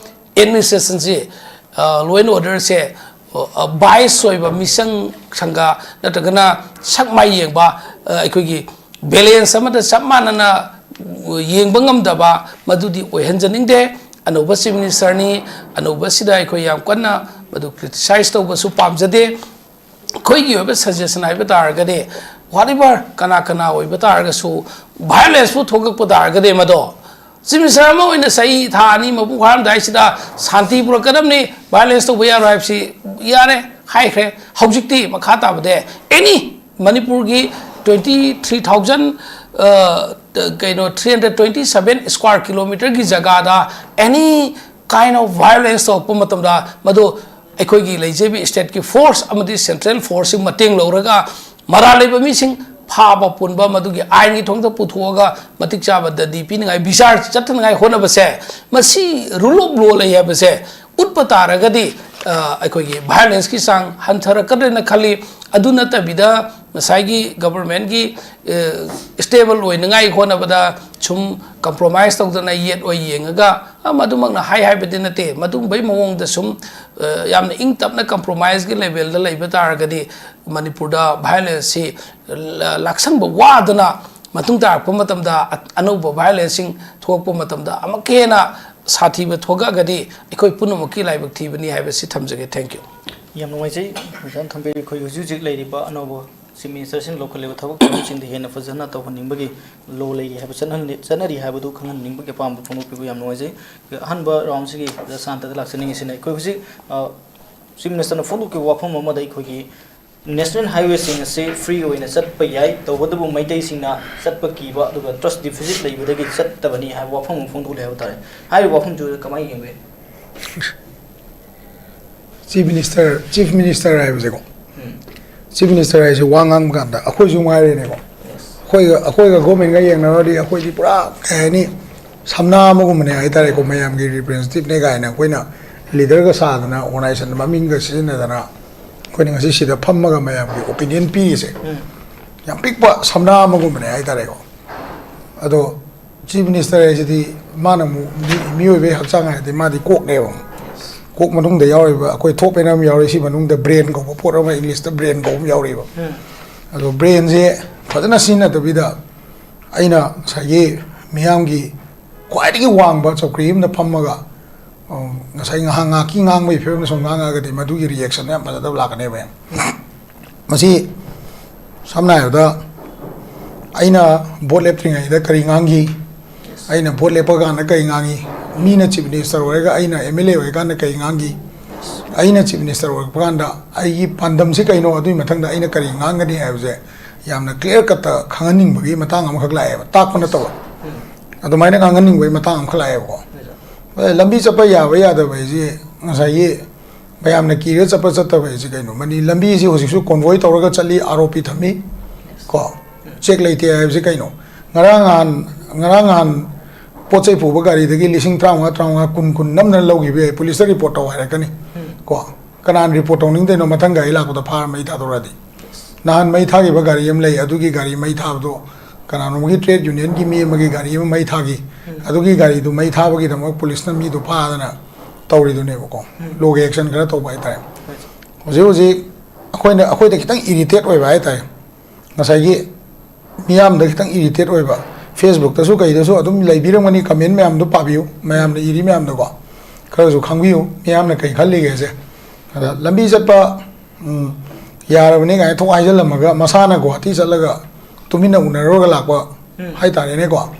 ꯑꯦꯗꯃꯤꯅꯤꯁꯇ꯭ꯔꯦꯁꯟꯁꯤ, ꯂꯣ ꯑꯦꯟ ꯑꯣꯔꯗꯔꯁꯦ ꯕꯥꯏꯁ ꯑꯣꯏꯕ, ꯃꯤꯆꯪ ꯁꯪꯒ ꯅꯠꯇ꯭ꯔꯒꯅ ꯁꯛ ꯃꯥꯏ ꯌꯦꯡꯕ, ꯑ, ꯑꯩꯈꯣꯏꯒꯤ ꯕꯦꯂꯦꯟꯁ ꯑꯃꯗ ꯆꯞ ꯃꯥꯟꯅꯅ ꯌꯦꯡꯕ ꯉꯝꯗꯕ, ꯃꯗꯨꯗꯤ ꯑꯣꯏꯍꯟꯖꯅꯤꯡꯗꯦ꯫ ꯑꯅꯧꯕ ꯆꯤꯐ ꯃꯤꯅꯤꯁꯇꯔꯅꯤ, ꯑꯅꯧꯕꯁꯤꯗ ꯑꯩꯈꯣꯏ ꯌꯥꯝ ꯀꯟꯅ ꯃꯗꯨ ꯀ꯭ꯔꯤꯇꯤꯁꯥꯏꯁ ꯇꯧꯕꯁꯨ ꯄꯥꯝꯖꯗꯦ꯫ ꯑꯩꯈꯣꯏꯒꯤ ꯑꯣꯏꯕ ꯁꯖꯦꯁꯟ ꯍꯥꯏꯕ ꯇꯥꯔꯒꯗꯤ, ꯋꯥꯠ ꯑꯦꯚꯔ ꯀꯅꯥ ꯀꯅꯥ ꯑꯣꯏꯕ ꯇꯥꯔꯒꯁꯨ, ꯚꯥꯏꯑꯣꯂꯦꯟꯁꯄꯨ ꯊꯣꯛꯂꯛꯄ ꯇꯥꯔꯒꯗꯤ, ꯃꯗꯣ ꯆꯤꯐ ꯃꯤꯅꯤꯁꯇꯔ ꯑꯃ ꯑꯣꯏꯅ ꯆꯍꯤ ꯊꯥ ꯑꯅꯤ ꯃꯄꯨꯡ ꯐꯥꯔꯝꯗꯥꯏꯁꯤꯗ ꯁꯥꯟꯇꯤ ꯄꯨꯔꯛꯀꯗꯕꯅꯤ, ꯚꯥꯏꯑꯣꯂꯦꯟꯁ ꯇꯧꯕ ꯌꯥꯔꯣꯏ ꯍꯥꯏꯕꯁꯤ ꯌꯥꯔꯦ, ꯍꯥꯏꯈ꯭ꯔꯦ꯫ ꯍꯧꯖꯤꯛꯇꯤ ꯃꯈꯥ ꯇꯥꯕꯗ ꯑꯦꯅꯤ ꯃꯅꯤꯄꯨꯔꯒꯤ twenty three thousand, ꯀꯩꯅꯣ, three hundred twenty seven square kilometerꯒꯤ ꯖꯒꯥꯗ ꯑꯦꯅꯤ ꯀꯥꯏꯟ ꯑꯣꯐ ꯚꯥꯏꯑꯣꯂꯦꯟꯁ ꯇꯧꯔꯛꯄ ꯃꯇꯝꯗ, ꯃꯗꯨ ꯑꯩꯈꯣꯏꯒꯤ ꯂꯩꯖꯔꯤꯕ ꯁ꯭ꯇꯦꯠꯀꯤ ꯐꯣꯔꯁ ꯑꯃꯗꯤ ꯁꯦꯟꯇ꯭ꯔꯦꯜ ꯐꯣꯔꯁꯁꯤ ꯃꯇꯦꯡ ꯂꯧꯔꯒ ꯃꯔꯥꯜ ꯂꯩꯕ ꯃꯤꯁꯤꯡ ꯐꯥꯕ ꯄꯨꯟꯕ, ꯃꯗꯨꯒꯤ ꯑꯥꯏꯟꯒꯤ ꯊꯣꯡꯗ ꯄꯨꯊꯣꯛꯑꯒ ꯃꯇꯤꯛ ꯆꯥꯕ ꯗꯟꯗꯤ ꯄꯤꯅꯉꯥꯏ, ꯕꯤꯆꯥꯔ ꯆꯠꯊꯅꯉꯥꯏ ꯍꯣꯠꯅꯕꯁꯦ, ꯃꯁꯤ ꯔꯨꯜ ꯑꯣꯐ ꯂꯣ ꯂꯩ ꯍꯥꯏꯕꯁꯦ ꯎꯠꯄ ꯇꯥꯔꯒꯗꯤ, ꯑ, ꯑꯩꯈꯣꯏꯒꯤ ꯚꯥꯏꯑꯣꯂꯦꯟꯁꯀꯤ ꯆꯥꯡ ꯍꯟꯊꯔꯛꯀꯗ꯭ꯔꯦꯅ ꯈꯜꯂꯤ꯫ ꯑꯗꯨ ꯅꯠꯇꯕꯤꯗ ꯉꯁꯥꯏꯒꯤ ꯒꯕꯔꯃꯦꯟꯒꯤ, ꯑ, ꯁ꯭ꯇꯦꯕꯜ ꯑꯣꯏꯅꯉꯥꯏ ꯍꯣꯠꯅꯕꯗ ꯁꯨꯝ ꯀꯝꯄ꯭ꯔꯣꯃꯥꯏꯁ ꯇꯧꯗꯅ ꯌꯦꯠ ꯑꯣꯏ ꯌꯦꯡꯉꯒ, ꯑ, ꯃꯗꯨꯃꯛꯅ ꯍꯥꯏ ꯍꯥꯏꯕꯗꯤ ꯅꯠꯇꯦ꯫ ꯃꯗꯨꯒꯨꯝꯕꯒꯤ ꯃꯑꯣꯡꯗ ꯁꯨꯝ, ꯑ, ꯌꯥꯝꯅ ꯏꯪ ꯇꯞꯅ ꯀꯝꯄ꯭ꯔꯣꯃꯥꯏꯁꯀꯤ ꯂꯦꯚꯦꯜꯗ ꯂꯩꯕ ꯇꯥꯔꯒꯗꯤ ꯃꯅꯤꯄꯨꯔꯗ ꯚꯥꯏꯑꯣꯂꯦꯟꯁꯁꯤ ꯂ-, ꯂꯥꯛꯁꯟꯕ ꯋꯥꯗꯅ ꯃꯇꯨꯡ ꯇꯥꯔꯛꯄ ꯃꯇꯝꯗ ꯑ-, ꯑꯅꯧꯕ ꯚꯥꯏꯑꯣꯂꯦꯟꯁꯁꯤꯡ ꯊꯣꯛꯂꯛꯄ ꯃꯇꯝꯗ ꯑꯃꯨꯛꯀ ꯍꯦꯟꯅ ꯁꯥꯊꯤꯕ ꯊꯣꯛꯂꯛꯑꯒꯗꯤ ꯑꯩꯈꯣꯏ ꯄꯨꯝꯅꯃꯛꯀꯤ ꯂꯥꯏꯕꯛ ꯊꯤꯕꯅꯤ ꯍꯥꯏꯕꯁꯤ ꯊꯝꯖꯒꯦ꯫ Thank you꯫ ꯌꯥꯝ ꯅꯨꯡꯉꯥꯏꯖꯩ, ꯑꯣꯖꯥꯅ ꯊꯝꯕꯤꯔꯤꯕ ꯑꯩꯈꯣꯏ ꯍꯧꯖꯤꯛ ꯍꯧꯖꯤꯛ ꯂꯩꯔꯤꯕ ꯑꯅꯧꯕ ꯆꯤꯐ ꯃꯤꯅꯤꯁꯇꯔꯁꯤꯡ ꯂꯧꯈꯠꯂꯤꯕ ꯊꯕꯛ ꯊꯧꯔꯝꯁꯤꯡꯗ ꯍꯦꯟꯅ ꯐꯖꯅ ꯇꯧꯍꯟꯅꯤꯡꯕꯒꯤ ꯂꯣ ꯂꯩꯔꯤ ꯍꯥꯏꯕ ꯆꯠꯅꯍꯟꯅꯤ-, ꯆꯠꯅꯔꯤ ꯍꯥꯏꯕꯗꯨ ꯈꯪꯍꯟꯅꯤꯡꯕꯒꯤ ꯑꯄꯥꯝꯕ ꯐꯣꯡꯗꯣꯛꯄꯤꯕ ꯌꯥꯝ ꯅꯨꯡꯉꯥꯏꯖꯩ꯫ ꯑꯍꯥꯟꯕ ꯔꯥꯎꯟꯁꯤꯒꯤ ꯑꯣꯖꯥ ꯁꯥꯟꯇꯗ ꯂꯥꯛꯆꯅꯤꯡꯉꯤꯁꯤꯅ ꯑꯩꯈꯣꯏ ꯍꯧꯖꯤꯛ, ꯑ, ꯆꯤꯐ ꯃꯤꯅꯤꯁꯇꯔꯅ ꯐꯣꯡꯗꯣꯛꯈꯤꯕ ꯋꯥꯐꯝ ꯑꯃꯗ ꯑꯩꯈꯣꯏꯒꯤ ꯅꯦꯁꯅꯦꯜ ꯍꯥꯏꯋꯦꯁꯤꯡ ꯑꯁꯤ ꯐ꯭ꯔꯤ ꯑꯣꯏꯅ ꯆꯠꯄ ꯌꯥꯏ, ꯇꯧꯕꯇꯕꯨ ꯃꯩꯇꯩꯁꯤꯡꯅ ꯆꯠꯄ ꯀꯤꯕ ꯑꯗꯨꯒ ꯇ꯭ꯔꯁ ꯗꯤꯐꯤꯁꯤꯠ ꯂꯩꯕꯗꯒꯤ ꯆꯠꯇꯕꯅꯤ ꯍꯥꯏꯕ ꯋꯥꯐꯝ ꯑꯃ ꯐꯣꯡꯗꯣꯛꯂꯦ ꯍꯥꯏꯕ ꯇꯥꯔꯦ꯫ ꯍꯥꯏꯔꯤꯕ ꯋꯥꯐꯝꯗꯨ ꯀꯃꯥꯏꯅ ꯌꯦꯡꯕꯤ? ꯆꯤꯐ ꯃꯤꯅꯤꯁꯇꯔ, ꯆꯤꯐ ꯃꯤꯅꯤꯁꯇꯔ ꯍꯥꯏꯕꯁꯦꯀꯣ, ꯎꯝ꯫ ꯆꯤꯐ ꯃꯤꯅꯤꯁꯇꯔ ꯍꯥꯏꯁꯦ ꯋꯥ ꯉꯥꯡꯕ ꯀꯥꯟꯗ ꯑꯩꯈꯣꯏꯁꯨ ꯉꯥꯏꯔꯦꯅꯦꯀꯣ, ꯌꯦꯁ꯫ ꯑꯩꯈꯣꯏꯒ, ꯑꯩꯈꯣꯏꯒ ꯒꯣꯔꯃꯦꯟꯒ ꯌꯦꯡꯅꯔꯨꯔꯗꯤ ꯑꯩꯈꯣꯏꯗꯤ ꯄꯨꯔꯥ, ꯀꯩ ꯍꯥꯏꯅꯤ, ꯁꯝꯅꯥ ꯑꯃꯒꯨꯝꯕꯅꯦ ꯍꯥꯏꯇꯥꯔꯦꯀꯣ, ꯃꯌꯥꯝꯒꯤ ꯔꯤꯄ꯭ꯔꯦꯖꯦꯟꯇꯦꯇꯤꯚꯅꯦ ꯀꯥꯏꯅ ꯑꯩꯈꯣꯏꯅ ꯂꯤꯗꯔꯒ ꯁꯥꯗꯅ, ꯑꯣꯔꯒꯅꯥꯏꯖꯦꯁꯟ ꯃꯃꯤꯡꯒ ꯁꯤꯖꯤꯟꯅꯗꯅ ꯑꯩꯈꯣꯏꯅ ꯉꯁꯤ ꯁꯤꯗ ꯐꯝꯃꯒ ꯃꯌꯥꯝꯒꯤ ꯑꯣꯄꯤꯅꯤꯌꯟ ꯄꯤꯔꯤꯁꯦ꯫ ꯎꯝ꯫ ꯌꯥꯝ ꯄꯤꯛꯄ ꯁꯝꯅꯥ ꯑꯃꯒꯨꯝꯕꯅꯦ ꯍꯥꯏꯇꯥꯔꯦꯀꯣ꯫ ꯑꯗꯣ ꯆꯤꯐ ꯃꯤꯅꯤꯁꯇꯔ ꯍꯥꯏꯁꯤꯗꯤ ꯃꯥꯅ ꯑꯃꯨꯛ ꯃꯤ-, ꯃꯤꯑꯣꯏꯕꯒꯤ ꯍꯛꯆꯥꯡ ꯍꯥꯏꯔꯗꯤ ꯃꯥꯗꯤ ꯀꯣꯛꯅꯦꯕ꯫ ꯀꯣꯛ ꯃꯅꯨꯡꯗ ꯌꯥꯎꯔꯤꯕ ꯑꯩꯈꯣꯏ ꯊꯣꯞ ꯍꯥꯏꯅ ꯑꯃ ꯌꯥꯎꯔꯤ, ꯁꯤ ꯃꯅꯨꯡꯗ ꯕ꯭ꯔꯦꯟ ꯀꯧꯕ ꯄꯣꯠ ꯑꯃ, ꯏꯪꯂꯤꯁꯇ ꯕ꯭ꯔꯦꯟ ꯀꯧꯕ ꯑꯃ ꯌꯥꯎꯔꯤꯕ꯫ ꯎꯝ꯫ ꯑꯗꯣ ꯕ꯭ꯔꯦꯟꯁꯦ ꯐꯖꯅ ꯁꯤꯖꯤꯟꯅꯗꯕꯤꯗ ꯑꯩꯅ ꯉꯁꯥꯏꯒꯤ ꯃꯤꯌꯥꯝꯒꯤ ꯈ꯭ꯋꯥꯏꯗꯒꯤ ꯋꯥꯡꯕ ꯆꯧꯀ꯭ꯔꯤ ꯑꯃꯗ ꯐꯝꯃꯒ, ꯑ, ꯉꯁꯥꯏ ꯉꯥꯏꯍꯥꯛ ꯉꯥꯏꯍꯥꯛꯀꯤ ꯉꯥꯡꯕꯒꯤ ꯐꯤꯕꯝꯗ ꯁꯨꯝ ꯉꯥꯡꯉꯛꯑꯒꯗꯤ ꯃꯗꯨꯒꯤ ꯔꯤꯌꯦꯛꯁꯟ ꯌꯥꯝ ꯐꯖꯗꯕ ꯂꯥꯛꯀꯅꯦꯕ꯫ ꯌꯥꯝ ꯃꯁꯤ ꯁꯝꯅ ꯍꯥꯏꯔꯕꯗ ꯑꯩꯅ ꯚꯣꯠ ꯂꯦꯞꯇ꯭ꯔꯤꯉꯩꯗ ꯀꯔꯤ ꯉꯥꯡꯈꯤ, ꯑꯩꯅ ꯚꯣꯠ ꯂꯦꯞꯄ ꯀꯥꯟꯗ ꯀꯔꯤ ꯉꯥꯡꯉꯤ, ꯃꯤꯅ ꯆꯤꯐ ꯃꯤꯅꯤꯁꯇꯔ ꯑꯣꯏꯔꯒ ꯑꯩꯅ ꯑꯦꯝ ꯑꯦꯜ ꯑꯦ ꯑꯣꯏꯔꯀꯥꯟꯗ ꯀꯔꯤ ꯉꯥꯡꯈꯤ, ꯑꯩꯅ ꯆꯤꯐ ꯃꯤꯅꯤꯁꯇꯔ ꯑꯣꯏꯔꯛꯄ ꯀꯥꯟꯗ ꯑꯩꯒꯤ ꯄꯥꯟꯗꯝꯁꯤ ꯀꯩꯅꯣ, ꯑꯗꯨꯒꯤ ꯃꯊꯪꯗ ꯑꯩꯅ ꯀꯔꯤ ꯉꯥꯡꯒꯅꯤ ꯍꯥꯏꯕꯁꯦ ꯌꯥꯝꯅ ꯀ꯭ꯂꯤꯌꯥꯔ ꯀꯠꯇ ꯈꯪꯍꯟꯅꯤꯡꯕꯒꯤ ꯃꯇꯥꯡ ꯑꯃꯈꯛ ꯂꯥꯛꯑꯦꯕ, ꯇꯥꯛꯄ ꯅꯠꯇꯕ꯫ ꯑꯗꯨꯃꯥꯏꯅ ꯉꯥꯡꯍꯟꯅꯤꯡꯕꯒꯤ ꯃꯇꯥꯡ ꯑꯃꯈꯛ ꯂꯥꯛꯑꯦꯕꯀꯣ꯫ ꯑꯗ ꯂꯝꯕꯤ ꯆꯠꯄ ꯌꯥꯕ ꯌꯥꯗꯕ ꯍꯥꯏꯁꯤ ꯉꯁꯥꯏꯒꯤ ꯃꯌꯥꯝꯅ ꯀꯤꯔꯒ ꯆꯠꯄ ꯆꯠꯇꯕ ꯍꯥꯏꯁꯤ ꯀꯩꯅꯣ? ꯃꯅꯤ ꯂꯝꯕꯤꯁꯤ ꯍꯧꯖꯤꯛꯁꯨ ꯀꯣꯟꯚꯣꯏ ꯇꯧꯔꯒ ꯆꯠꯂꯤ, ꯑꯥꯔ ꯑꯣ ꯄꯤ ꯊꯝꯃꯤ ꯀꯣ, ꯆꯦꯛ ꯂꯩꯇꯦ ꯍꯥꯏꯕꯁꯤ ꯀꯩꯅꯣ? ꯉꯔꯥꯡ ꯅꯍꯥꯟ, ꯉꯔꯥꯡ ꯅꯍꯥꯟ ꯄꯣꯠ ꯆꯩ ꯄꯨꯕ ꯒꯥꯔꯤꯗꯒꯤ ꯂꯤꯁꯤꯡ ꯇꯔꯥꯃꯉꯥ, ꯇꯔꯥꯃꯉꯥ, ꯀꯨꯟ, ꯀꯨꯟ ꯅꯝꯗꯅ ꯂꯧꯈꯤꯕ ꯌꯥꯏ, ꯄꯨꯂꯤꯁꯇ ꯔꯤꯄꯣꯔꯠ ꯇꯧ ꯍꯥꯏꯔꯛꯀꯅꯤ ꯀꯣ꯫ ꯀꯅꯥꯅ ꯔꯤꯄꯣꯔꯠ ꯇꯧꯅꯤꯡꯗꯣꯏꯅꯣ? ꯃꯊꯪ ꯒꯥꯔꯤ ꯂꯥꯛꯄꯗ ꯐꯥꯔ ꯃꯩ ꯊꯥꯗꯣꯔꯛꯑꯗꯤ꯫ ꯅꯍꯥꯟ ꯃꯩ ꯊꯥꯈꯤꯕ ꯒꯥꯔꯤ ꯑꯃ ꯂꯩ, ꯑꯗꯨꯒꯤ ꯒꯥꯔꯤ ꯃꯩ ꯊꯥꯕꯗꯣ ꯀꯅꯥꯅꯣꯝꯒꯤ ꯇ꯭ꯔꯦꯗ ꯌꯨꯅꯤꯌꯟꯒꯤ ꯃꯤ ꯑꯃꯒꯤ ꯒꯥꯔꯤ ꯑꯃ ꯃꯩ ꯊꯥꯈꯤ꯫ ꯎꯝ꯫ ꯑꯗꯨꯒꯤ ꯒꯥꯔꯤꯗꯨ ꯃꯩ ꯊꯥꯕꯒꯤꯗꯃꯛ ꯄꯨꯂꯤꯁꯅ ꯃꯤꯗꯣ ꯐꯥꯗꯅ ꯇꯧꯔꯤꯗꯨꯅꯦꯕꯀꯣ꯫ ꯎꯝ꯫ ꯂꯣꯒꯤ ꯑꯦꯛꯁꯟ ꯈꯔ ꯇꯧꯕ ꯍꯥꯏꯇꯥꯔꯦ꯫ ꯍꯣꯏ꯫ ꯍꯧꯖꯤꯛ ꯍꯧꯖꯤꯛ ꯑꯩꯈꯣꯏꯅ, ꯑꯩꯈꯣꯏꯗ ꯈꯤꯇꯪ ꯏꯔꯤꯇꯦꯠ ꯑꯣꯏꯕ ꯍꯥꯏꯇꯥꯔꯦ꯫ ꯉꯁꯥꯏꯒꯤ ꯃꯤꯌꯥꯝꯗ ꯈꯤꯇꯪ ꯏꯔꯤꯇꯦꯠ ꯑꯣꯏꯕ, ꯐꯦꯁꯕꯨꯛꯇꯁꯨ ꯀꯩꯗꯁꯨ ꯑꯗꯨꯝ ꯂꯩꯕꯤꯔꯝꯒꯅꯤ, ꯀꯃꯦꯟ ꯃꯌꯥꯝꯗꯣ ꯄꯥꯕꯤꯌꯨ, ꯃꯌꯥꯝꯅ ꯏꯔꯤ ꯃꯌꯥꯝꯗꯣꯀꯣ꯫ ꯈꯔꯁꯨ ꯈꯪꯕꯤꯌꯨ, ꯃꯤꯌꯥꯝꯅ ꯀꯩ ꯈꯜꯂꯤꯒꯦꯁꯦ꯫ ꯑꯗ ꯂꯝꯕꯤ ꯆꯠꯄ, ꯎꯝ, ꯌꯥꯔꯕꯅꯤ ꯀꯥꯏꯅ ꯊꯣꯛ ꯍꯥꯏꯖꯤꯜꯂꯝꯃꯒ ꯃꯁꯥꯅ ꯒꯨꯍꯥꯇꯤ ꯆꯠꯂꯒ ꯇꯨꯃꯤꯟꯅ ꯎꯅꯔꯨꯔꯒ ꯂꯥꯛꯄ ꯎꯝ꯫ ꯍꯥꯏꯇꯥꯔꯦꯅꯦꯀꯣ꯫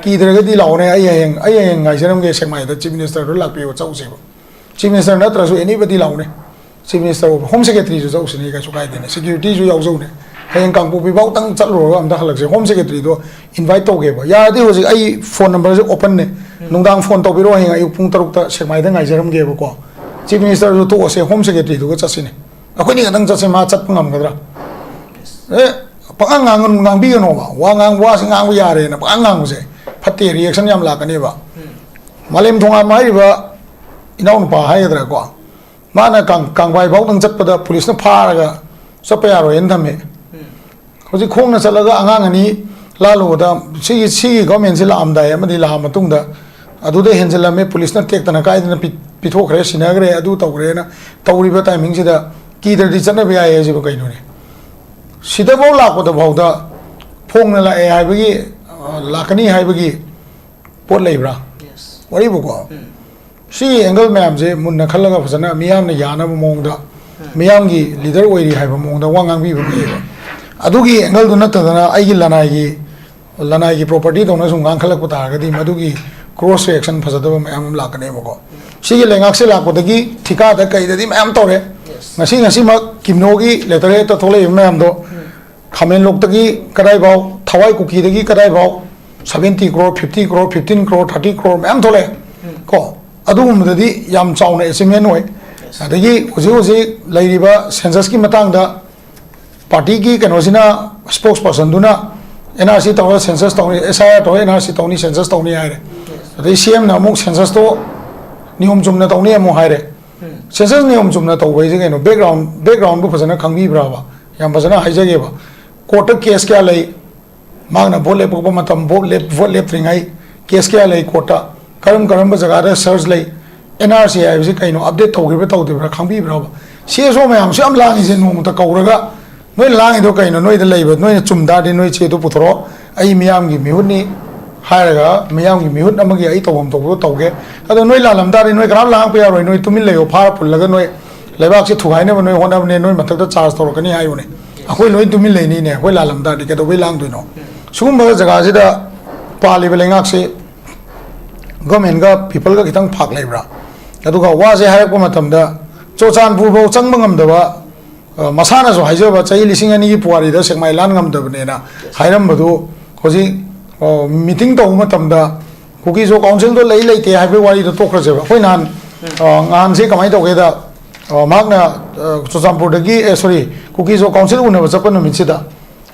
ꯀꯤꯗ꯭ꯔꯒꯗꯤ ꯂꯥꯛꯑꯣꯅꯦ, ꯑꯩ ꯍꯌꯦꯡ, ꯑꯩ ꯍꯌꯦꯡ ꯉꯥꯏꯖꯔꯝꯒꯦ ꯁꯦꯛꯃꯥꯏꯗ, ꯆꯤꯐ ꯃꯤꯅꯤꯁꯇꯔꯗꯨ ꯂꯥꯛꯄꯤꯌꯨ, ꯆꯧꯁꯦꯕ꯫ ꯆꯤꯐ ꯃꯤꯅꯤꯁꯇꯔ ꯅꯠꯇ꯭ꯔꯁꯨ anybody ꯂꯥꯛꯎꯅꯦ꯫ ꯆꯤꯐ ꯃꯤꯅꯤꯁꯇꯔ ꯑꯣꯏꯕ, ꯍꯣꯝ ꯁꯦꯀ꯭ꯔꯦꯇꯔꯤꯁꯨ ꯆꯧꯁꯤꯅꯦ, ꯀꯩꯁꯨ ꯀꯥꯏꯗꯦꯅꯦ, ꯁꯦꯀ꯭ꯌꯨꯔꯤꯇꯤꯁꯨ ꯌꯥꯎꯖꯧꯅꯦ꯫ ꯍꯌꯦꯡ ꯀꯥꯡꯄꯣꯛꯄꯤ ꯐꯥꯎꯇꯪ ꯆꯠꯂꯨꯔꯒ ꯑꯝꯇ ꯍꯜꯂꯛꯁꯦ, ꯍꯣꯝ ꯁꯦꯀ꯭ꯔꯦꯇꯔꯤꯗꯣ ꯏꯟꯚꯥꯏꯠ ꯇꯧꯒꯦꯕ꯫ ꯌꯥꯔꯗꯤ ꯍꯧꯖꯤꯛ ꯑꯩ ꯐꯣꯟ ꯅꯝꯕꯔꯁꯦ ꯑꯣꯄꯟꯅꯦ, ꯎꯝ꯫ ꯅꯨꯡꯗꯥꯡ ꯐꯣꯟ ꯇꯧꯕꯤꯔꯛꯑꯣ, ꯍꯌꯦꯡ ꯑꯌꯨꯛ ꯄꯨꯡ ꯇꯔꯨꯛꯇ ꯁꯦꯛꯃꯥꯏꯗ ꯉꯥꯏꯖꯔꯝꯒꯦꯕꯀꯣ꯫ ꯆꯤꯐ ꯃꯤꯅꯤꯁꯇꯔꯁꯨ ꯇꯣꯛꯑꯁꯦ, ꯍꯣꯝ ꯁꯦꯀ꯭ꯔꯦꯇꯔꯤꯗꯨꯒ ꯆꯠꯁꯤꯅꯦ꯫ ꯑꯩꯈꯣꯏꯅꯤ ꯈꯛꯇꯪ ꯆꯠꯁꯦ, ꯃꯥ ꯆꯠꯄ ꯉꯝꯒꯗ꯭ꯔꯥ? ꯑꯦ, ꯄꯉꯥꯡ ꯉꯥꯡꯒꯅꯨ, ꯉꯥꯡꯕꯤꯒꯅꯣꯕ꯫ ꯋꯥ ꯉꯥꯡ-, ꯋꯥꯁꯤ ꯉꯥꯡꯕ ꯌꯥꯔꯦꯅ ꯄꯉꯥꯡ ꯉꯥꯡꯕꯁꯦ ꯐꯠꯇꯦ, ꯔꯤꯌꯦꯛꯁꯟ ꯌꯥꯝ ꯂꯥꯛꯀꯅꯦꯕ꯫ ꯃꯥꯂꯦꯝ ꯊꯣꯉꯥꯝ ꯍꯥꯏꯔꯤꯕ ꯏꯅꯥꯎꯅꯨꯄꯥ ꯍꯥꯏꯒꯗ꯭ꯔꯥꯀꯣ, ꯃꯥꯅ ꯀꯥꯡ-, ꯀꯥꯡꯕꯥꯏ ꯐꯥꯎꯗꯪ ꯆꯠꯄꯗ ꯄꯨꯂꯤꯁꯅ ꯐꯥꯔꯒ ꯆꯠꯄ ꯌꯥꯔꯣꯏꯅ ꯊꯝꯃꯦ꯫ ꯍꯧꯖꯤꯛ ꯈꯣꯡꯅ ꯆꯠꯂꯒ ꯑꯉꯥꯡ ꯑꯅꯤ ꯂꯥꯜꯂꯨꯕꯗ, ꯁꯤꯒꯤ, ꯁꯤꯒꯤ ꯒꯣꯔꯃꯦꯟꯁꯤ ꯂꯥꯛꯑꯝꯗꯥꯏ ꯑꯃꯗꯤ ꯂꯥꯛꯑ ꯃꯇꯨꯡꯗ ꯑꯗꯨꯗ ꯍꯦꯟꯖꯜꯂꯝꯃꯦ, ꯄꯨꯂꯤꯁꯅ ꯇꯦꯛꯇꯅ ꯀꯥꯏꯗꯅ ꯄꯤ-, ꯄꯤꯊꯣꯛꯈ꯭ꯔꯦ, ꯁꯤꯟꯅꯈ꯭ꯔꯦ, ꯑꯗꯨ ꯇꯧꯈ꯭ꯔꯦꯅ ꯇꯧꯔꯤꯕ ꯇꯥꯏꯃꯤꯡꯁꯤꯗ ꯀꯤꯗ꯭ꯔꯗꯤ ꯆꯠꯅꯕ ꯌꯥꯏ ꯍꯥꯏꯁꯤꯕꯨ ꯀꯩꯅꯣꯅꯦ? ꯁꯤꯗꯐꯥꯎ ꯂꯥꯛꯄꯗ ꯐꯥꯎꯗ ꯐꯣꯡꯅ ꯂꯥꯛꯑꯦ ꯍꯥꯏꯕꯒꯤ, ꯑ, ꯂꯥꯛꯀꯅꯤ ꯍꯥꯏꯕꯒꯤ ꯄꯣꯠ ꯂꯩꯕ꯭ꯔꯥ? ꯋꯥꯔꯤꯕꯨꯀꯣ꯫ ꯁꯤꯒꯤ ꯑꯦꯡꯒꯜ ꯃꯌꯥꯝꯁꯦ ꯃꯨꯟꯅ ꯈꯜꯂꯒ ꯐꯖꯅ ꯃꯤꯌꯥꯝꯅ ꯌꯥꯅꯕ ꯃꯑꯣꯡꯗ, ꯃꯤꯌꯥꯝꯒꯤ ꯂꯤꯗꯔ ꯑꯣꯏꯔꯤ ꯍꯥꯏꯕ ꯃꯑꯣꯡꯗ ꯋꯥ ꯉꯥꯡꯕꯤꯕ ꯐꯩꯌꯦꯕ꯫ ꯑꯗꯨꯒꯤ ꯑꯦꯡꯒꯜꯗꯨ ꯅꯠꯇꯗꯅ ꯑꯩꯒꯤ ꯂꯅꯥꯏꯒꯤ, ꯂꯅꯥꯏꯒꯤ ꯄ꯭ꯔꯣꯄꯔꯇꯤꯗꯧꯅ ꯁꯨꯝ ꯉꯥꯡꯈꯠꯂꯛꯄ ꯇꯥꯔꯒꯗꯤ ꯃꯗꯨꯒꯤ ꯀ꯭ꯔꯣꯁ ꯔꯤꯌꯦꯛꯁꯟ ꯐꯖꯗꯕ ꯃꯌꯥꯝ ꯑꯃ ꯂꯥꯛꯀꯅꯦꯕꯀꯣ꯫ ꯁꯤꯒꯤ ꯂꯩꯉꯥꯛꯁꯦ ꯂꯥꯛꯄꯗꯒꯤ ꯊꯤꯀꯥꯗ ꯀꯩꯗꯗꯤ ꯃꯌꯥꯝ ꯇꯧꯔꯦ꯫ ꯉꯁꯤ, ꯉꯁꯤꯃꯛ ꯀꯤꯝꯅꯣꯒꯤ ꯂꯦꯇꯔ ꯍꯦꯠꯇ ꯊꯣꯛꯂꯛꯏꯕ ꯃꯌꯥꯝꯗꯣ, ꯈꯥꯃꯦꯟꯂꯣꯛꯇꯒꯤ ꯀꯗꯥꯏꯐꯥꯎ, ꯊꯋꯥꯏ ꯀꯨꯀꯤꯗꯒꯤ ꯀꯗꯥꯏꯐꯥꯎ, seventy crore, fifty crore, fifteen crore, thirty crore ꯃꯌꯥꯝ ꯊꯣꯛꯂꯛꯑꯦ꯫ ꯀꯣ, ꯑꯗꯨꯒꯨꯝꯕꯗꯗꯤ ꯌꯥꯝ ꯆꯥꯎꯅ ꯑꯦꯆꯤꯞꯃꯦꯟ ꯑꯣꯏ꯫ ꯑꯗꯒꯤ ꯍꯧꯖꯤꯛ ꯍꯧꯖꯤꯛ ꯂꯩꯔꯤꯕ ꯁꯦꯟꯁꯁꯀꯤ ꯃꯇꯥꯡꯗ ꯄꯥꯔꯇꯤꯒꯤ ꯀꯩꯅꯣꯁꯤꯅ, ꯁ꯭ꯄꯣꯛꯁ ꯄꯔꯁꯟꯗꯨꯅ, "ꯑꯦꯟ ꯑꯥꯔ ꯁꯤ ꯇꯧꯔꯒ ꯁꯦꯟꯁꯁ ꯇꯧꯅꯤ, ꯑꯦꯁ ꯑꯥꯏ ꯑꯥꯔ ꯇꯧꯔꯒ ꯑꯦꯟ ꯑꯥꯔ ꯁꯤ ꯇꯧꯅꯤ, ꯁꯦꯟꯁꯁ ꯇꯧꯅꯤ" ꯍꯥꯏꯔꯦ꯫ ꯑꯗꯩ ꯁꯤ ꯑꯦꯝꯅ ꯑꯃꯨꯛ "ꯁꯦꯟꯁꯁꯇꯣ ꯅꯤꯌꯣꯝ ꯆꯨꯝꯅ ꯇꯧꯅꯤ" ꯑꯃꯨꯛ ꯍꯥꯏꯔꯦ꯫ ꯁꯦꯟꯁꯁ ꯅꯤꯌꯣꯝ ꯆꯨꯝꯅ ꯇꯧꯕ ꯍꯥꯏꯁꯦ ꯀꯩꯅꯣ? ꯕꯦꯛꯒ꯭ꯔꯥꯎꯟ, ꯕꯦꯛꯒ꯭ꯔꯥꯎꯟꯗꯨ ꯐꯖꯅ ꯈꯪꯕꯤꯕ꯭ꯔꯥꯕ? ꯌꯥꯝ ꯐꯖꯅ ꯍꯥꯏꯖꯒꯦꯕ꯫ ꯀꯣꯔꯠꯇ ꯀꯦꯁ ꯀꯌꯥ ꯂꯩ? ꯃꯍꯥꯛꯅ ꯚꯣꯠ ꯂꯦꯞꯄꯛꯄ ꯃꯇꯝ, ꯚꯣꯠ ꯂꯦꯞ-, ꯚꯣꯠ ꯂꯦꯞꯇ꯭ꯔꯤꯉꯩ ꯀꯦꯁ ꯀꯌꯥ ꯂꯩ ꯀꯣꯔꯠꯇ? ꯀꯔꯝ ꯀꯔꯝꯕ ꯖꯒꯥꯗ ꯁꯔꯆ ꯂꯩ? ꯑꯦꯟ ꯑꯥꯔ ꯁꯤ ꯍꯥꯏꯕꯁꯤ ꯀꯩꯅꯣ? ꯑꯞꯗꯦꯠ ꯇꯧꯈꯤꯕ꯭ꯔꯥ ꯇꯧꯗ꯭ꯔꯤꯕ꯭ꯔꯥ ꯈꯪꯕꯤꯕ꯭ꯔꯥꯕ? ꯁꯤ ꯑꯦꯁ ꯑꯣ ꯃꯌꯥꯝꯁꯨ ꯌꯥꯝ ꯂꯥꯡꯉꯤꯁꯦ, ꯅꯣꯡꯃꯇ ꯀꯧꯔꯒ "ꯅꯣꯏ ꯂꯥꯡꯉꯤꯗꯣ ꯀꯩꯅꯣ? ꯅꯣꯏꯗ ꯂꯩꯕ, ꯅꯣꯏꯅ ꯆꯨꯝ ꯇꯥꯔꯗꯤ ꯅꯣꯏ ꯆꯦꯗꯣ ꯄꯨꯊꯣꯔꯛꯑꯣ, ꯑꯩ ꯃꯤꯌꯥꯝꯒꯤ ꯃꯤꯍꯨꯠꯅꯤ" ꯍꯥꯏꯔꯒ ꯃꯤꯌꯥꯝꯒꯤ ꯃꯤꯍꯨꯠ ꯑꯃꯒꯤ ꯑꯩ ꯇꯧꯐꯝ ꯊꯣꯛꯄꯗꯣ ꯇꯧꯒꯦ꯫ ꯑꯗꯣ ꯅꯣꯏ ꯂꯥꯜꯂꯝ ꯇꯥꯔꯗꯤ ꯅꯣꯏ ꯀꯅꯥꯝ ꯂꯥꯡꯉꯛꯄ ꯌꯥꯔꯣꯏ, ꯅꯣꯏ ꯇꯨꯃꯤꯟ ꯂꯩꯌꯣ, ꯐꯥꯔ ꯄꯨꯜꯂꯒ ꯅꯣꯏ ꯂꯩꯕꯥꯛꯁꯦ ꯊꯨꯒꯥꯏꯅꯕ ꯅꯣꯏ ꯍꯣꯠꯅꯕꯅꯦ, ꯅꯣꯏ ꯃꯊꯛꯇ ꯆꯥꯔꯖ ꯇꯧꯔꯛꯀꯅꯤ ꯍꯥꯏꯌꯨꯅꯦ꯫ ꯑꯩꯈꯣꯏ ꯂꯣꯏ ꯇꯨꯃꯤꯟ ꯂꯩꯅꯤꯅꯦ, ꯑꯩꯈꯣꯏ ꯂꯥꯜꯂꯝ ꯇꯥꯔꯗꯤ ꯀꯩꯗꯧꯕꯩ ꯂꯥꯡꯗꯣꯏꯅꯣ? ꯁꯤꯒꯨꯝꯕ ꯖꯒꯥꯁꯤꯗ ꯄꯥꯜꯂꯤꯕ ꯂꯩꯉꯥꯛꯁꯦ ꯒꯣꯔꯃꯦꯟꯒ ꯄꯤꯄꯜꯒ ꯈꯤꯇꯪ ꯐꯥꯛ ꯂꯩꯕ꯭ꯔꯥ? ꯑꯗꯨꯒ ꯋꯥꯁꯦ ꯍꯥꯏꯔꯛꯄ ꯃꯇꯝꯗ ꯆꯨꯔꯆꯥꯟꯄꯨꯔꯐꯥꯎ ꯆꯪꯕ ꯉꯝꯗꯕ, ꯑ, ꯃꯁꯥꯅꯁꯨ ꯍꯥꯏꯖꯕ, ꯆꯍꯤ ꯂꯤꯁꯤꯡ ꯑꯅꯤꯒꯤ ꯄꯨꯋꯥꯔꯤꯗ ꯁꯦꯛꯃꯥꯏ ꯂꯥꯟ ꯉꯝꯗꯕꯅꯦꯅ ꯍꯥꯏꯔꯝꯕꯗꯨ ꯍꯧꯖꯤꯛ, ꯑ, ꯃꯤꯇꯤꯡ ꯇꯧꯕ ꯃꯇꯝꯗ ꯀꯨꯀꯤ ꯖꯣ ꯀꯥꯎꯟꯁꯤꯜꯗꯣ ꯂꯩ ꯂꯩꯇꯦ ꯍꯥꯏꯕꯒꯤ ꯋꯥꯔꯤꯗꯣ ꯇꯣꯛꯈ꯭ꯔꯁꯦꯕ꯫ ꯑꯩꯈꯣꯏ ꯅꯍꯥꯟ, ꯑ, ꯅꯍꯥꯟꯁꯦ ꯀꯃꯥꯏꯅ ꯇꯧꯒꯦꯗ, ꯑ, ꯃꯍꯥꯛꯅ, ꯑ, ꯆꯨꯔꯆꯥꯟꯄꯨꯔꯗꯒꯤ, ꯑꯦ, ꯁꯣꯔꯤ, ꯀꯨꯀꯤ ꯖꯣ ꯀꯥꯎꯟꯁꯤꯜ ꯎꯅꯕ ꯆꯠꯄ ꯅꯨꯃꯤꯠꯁꯤꯗ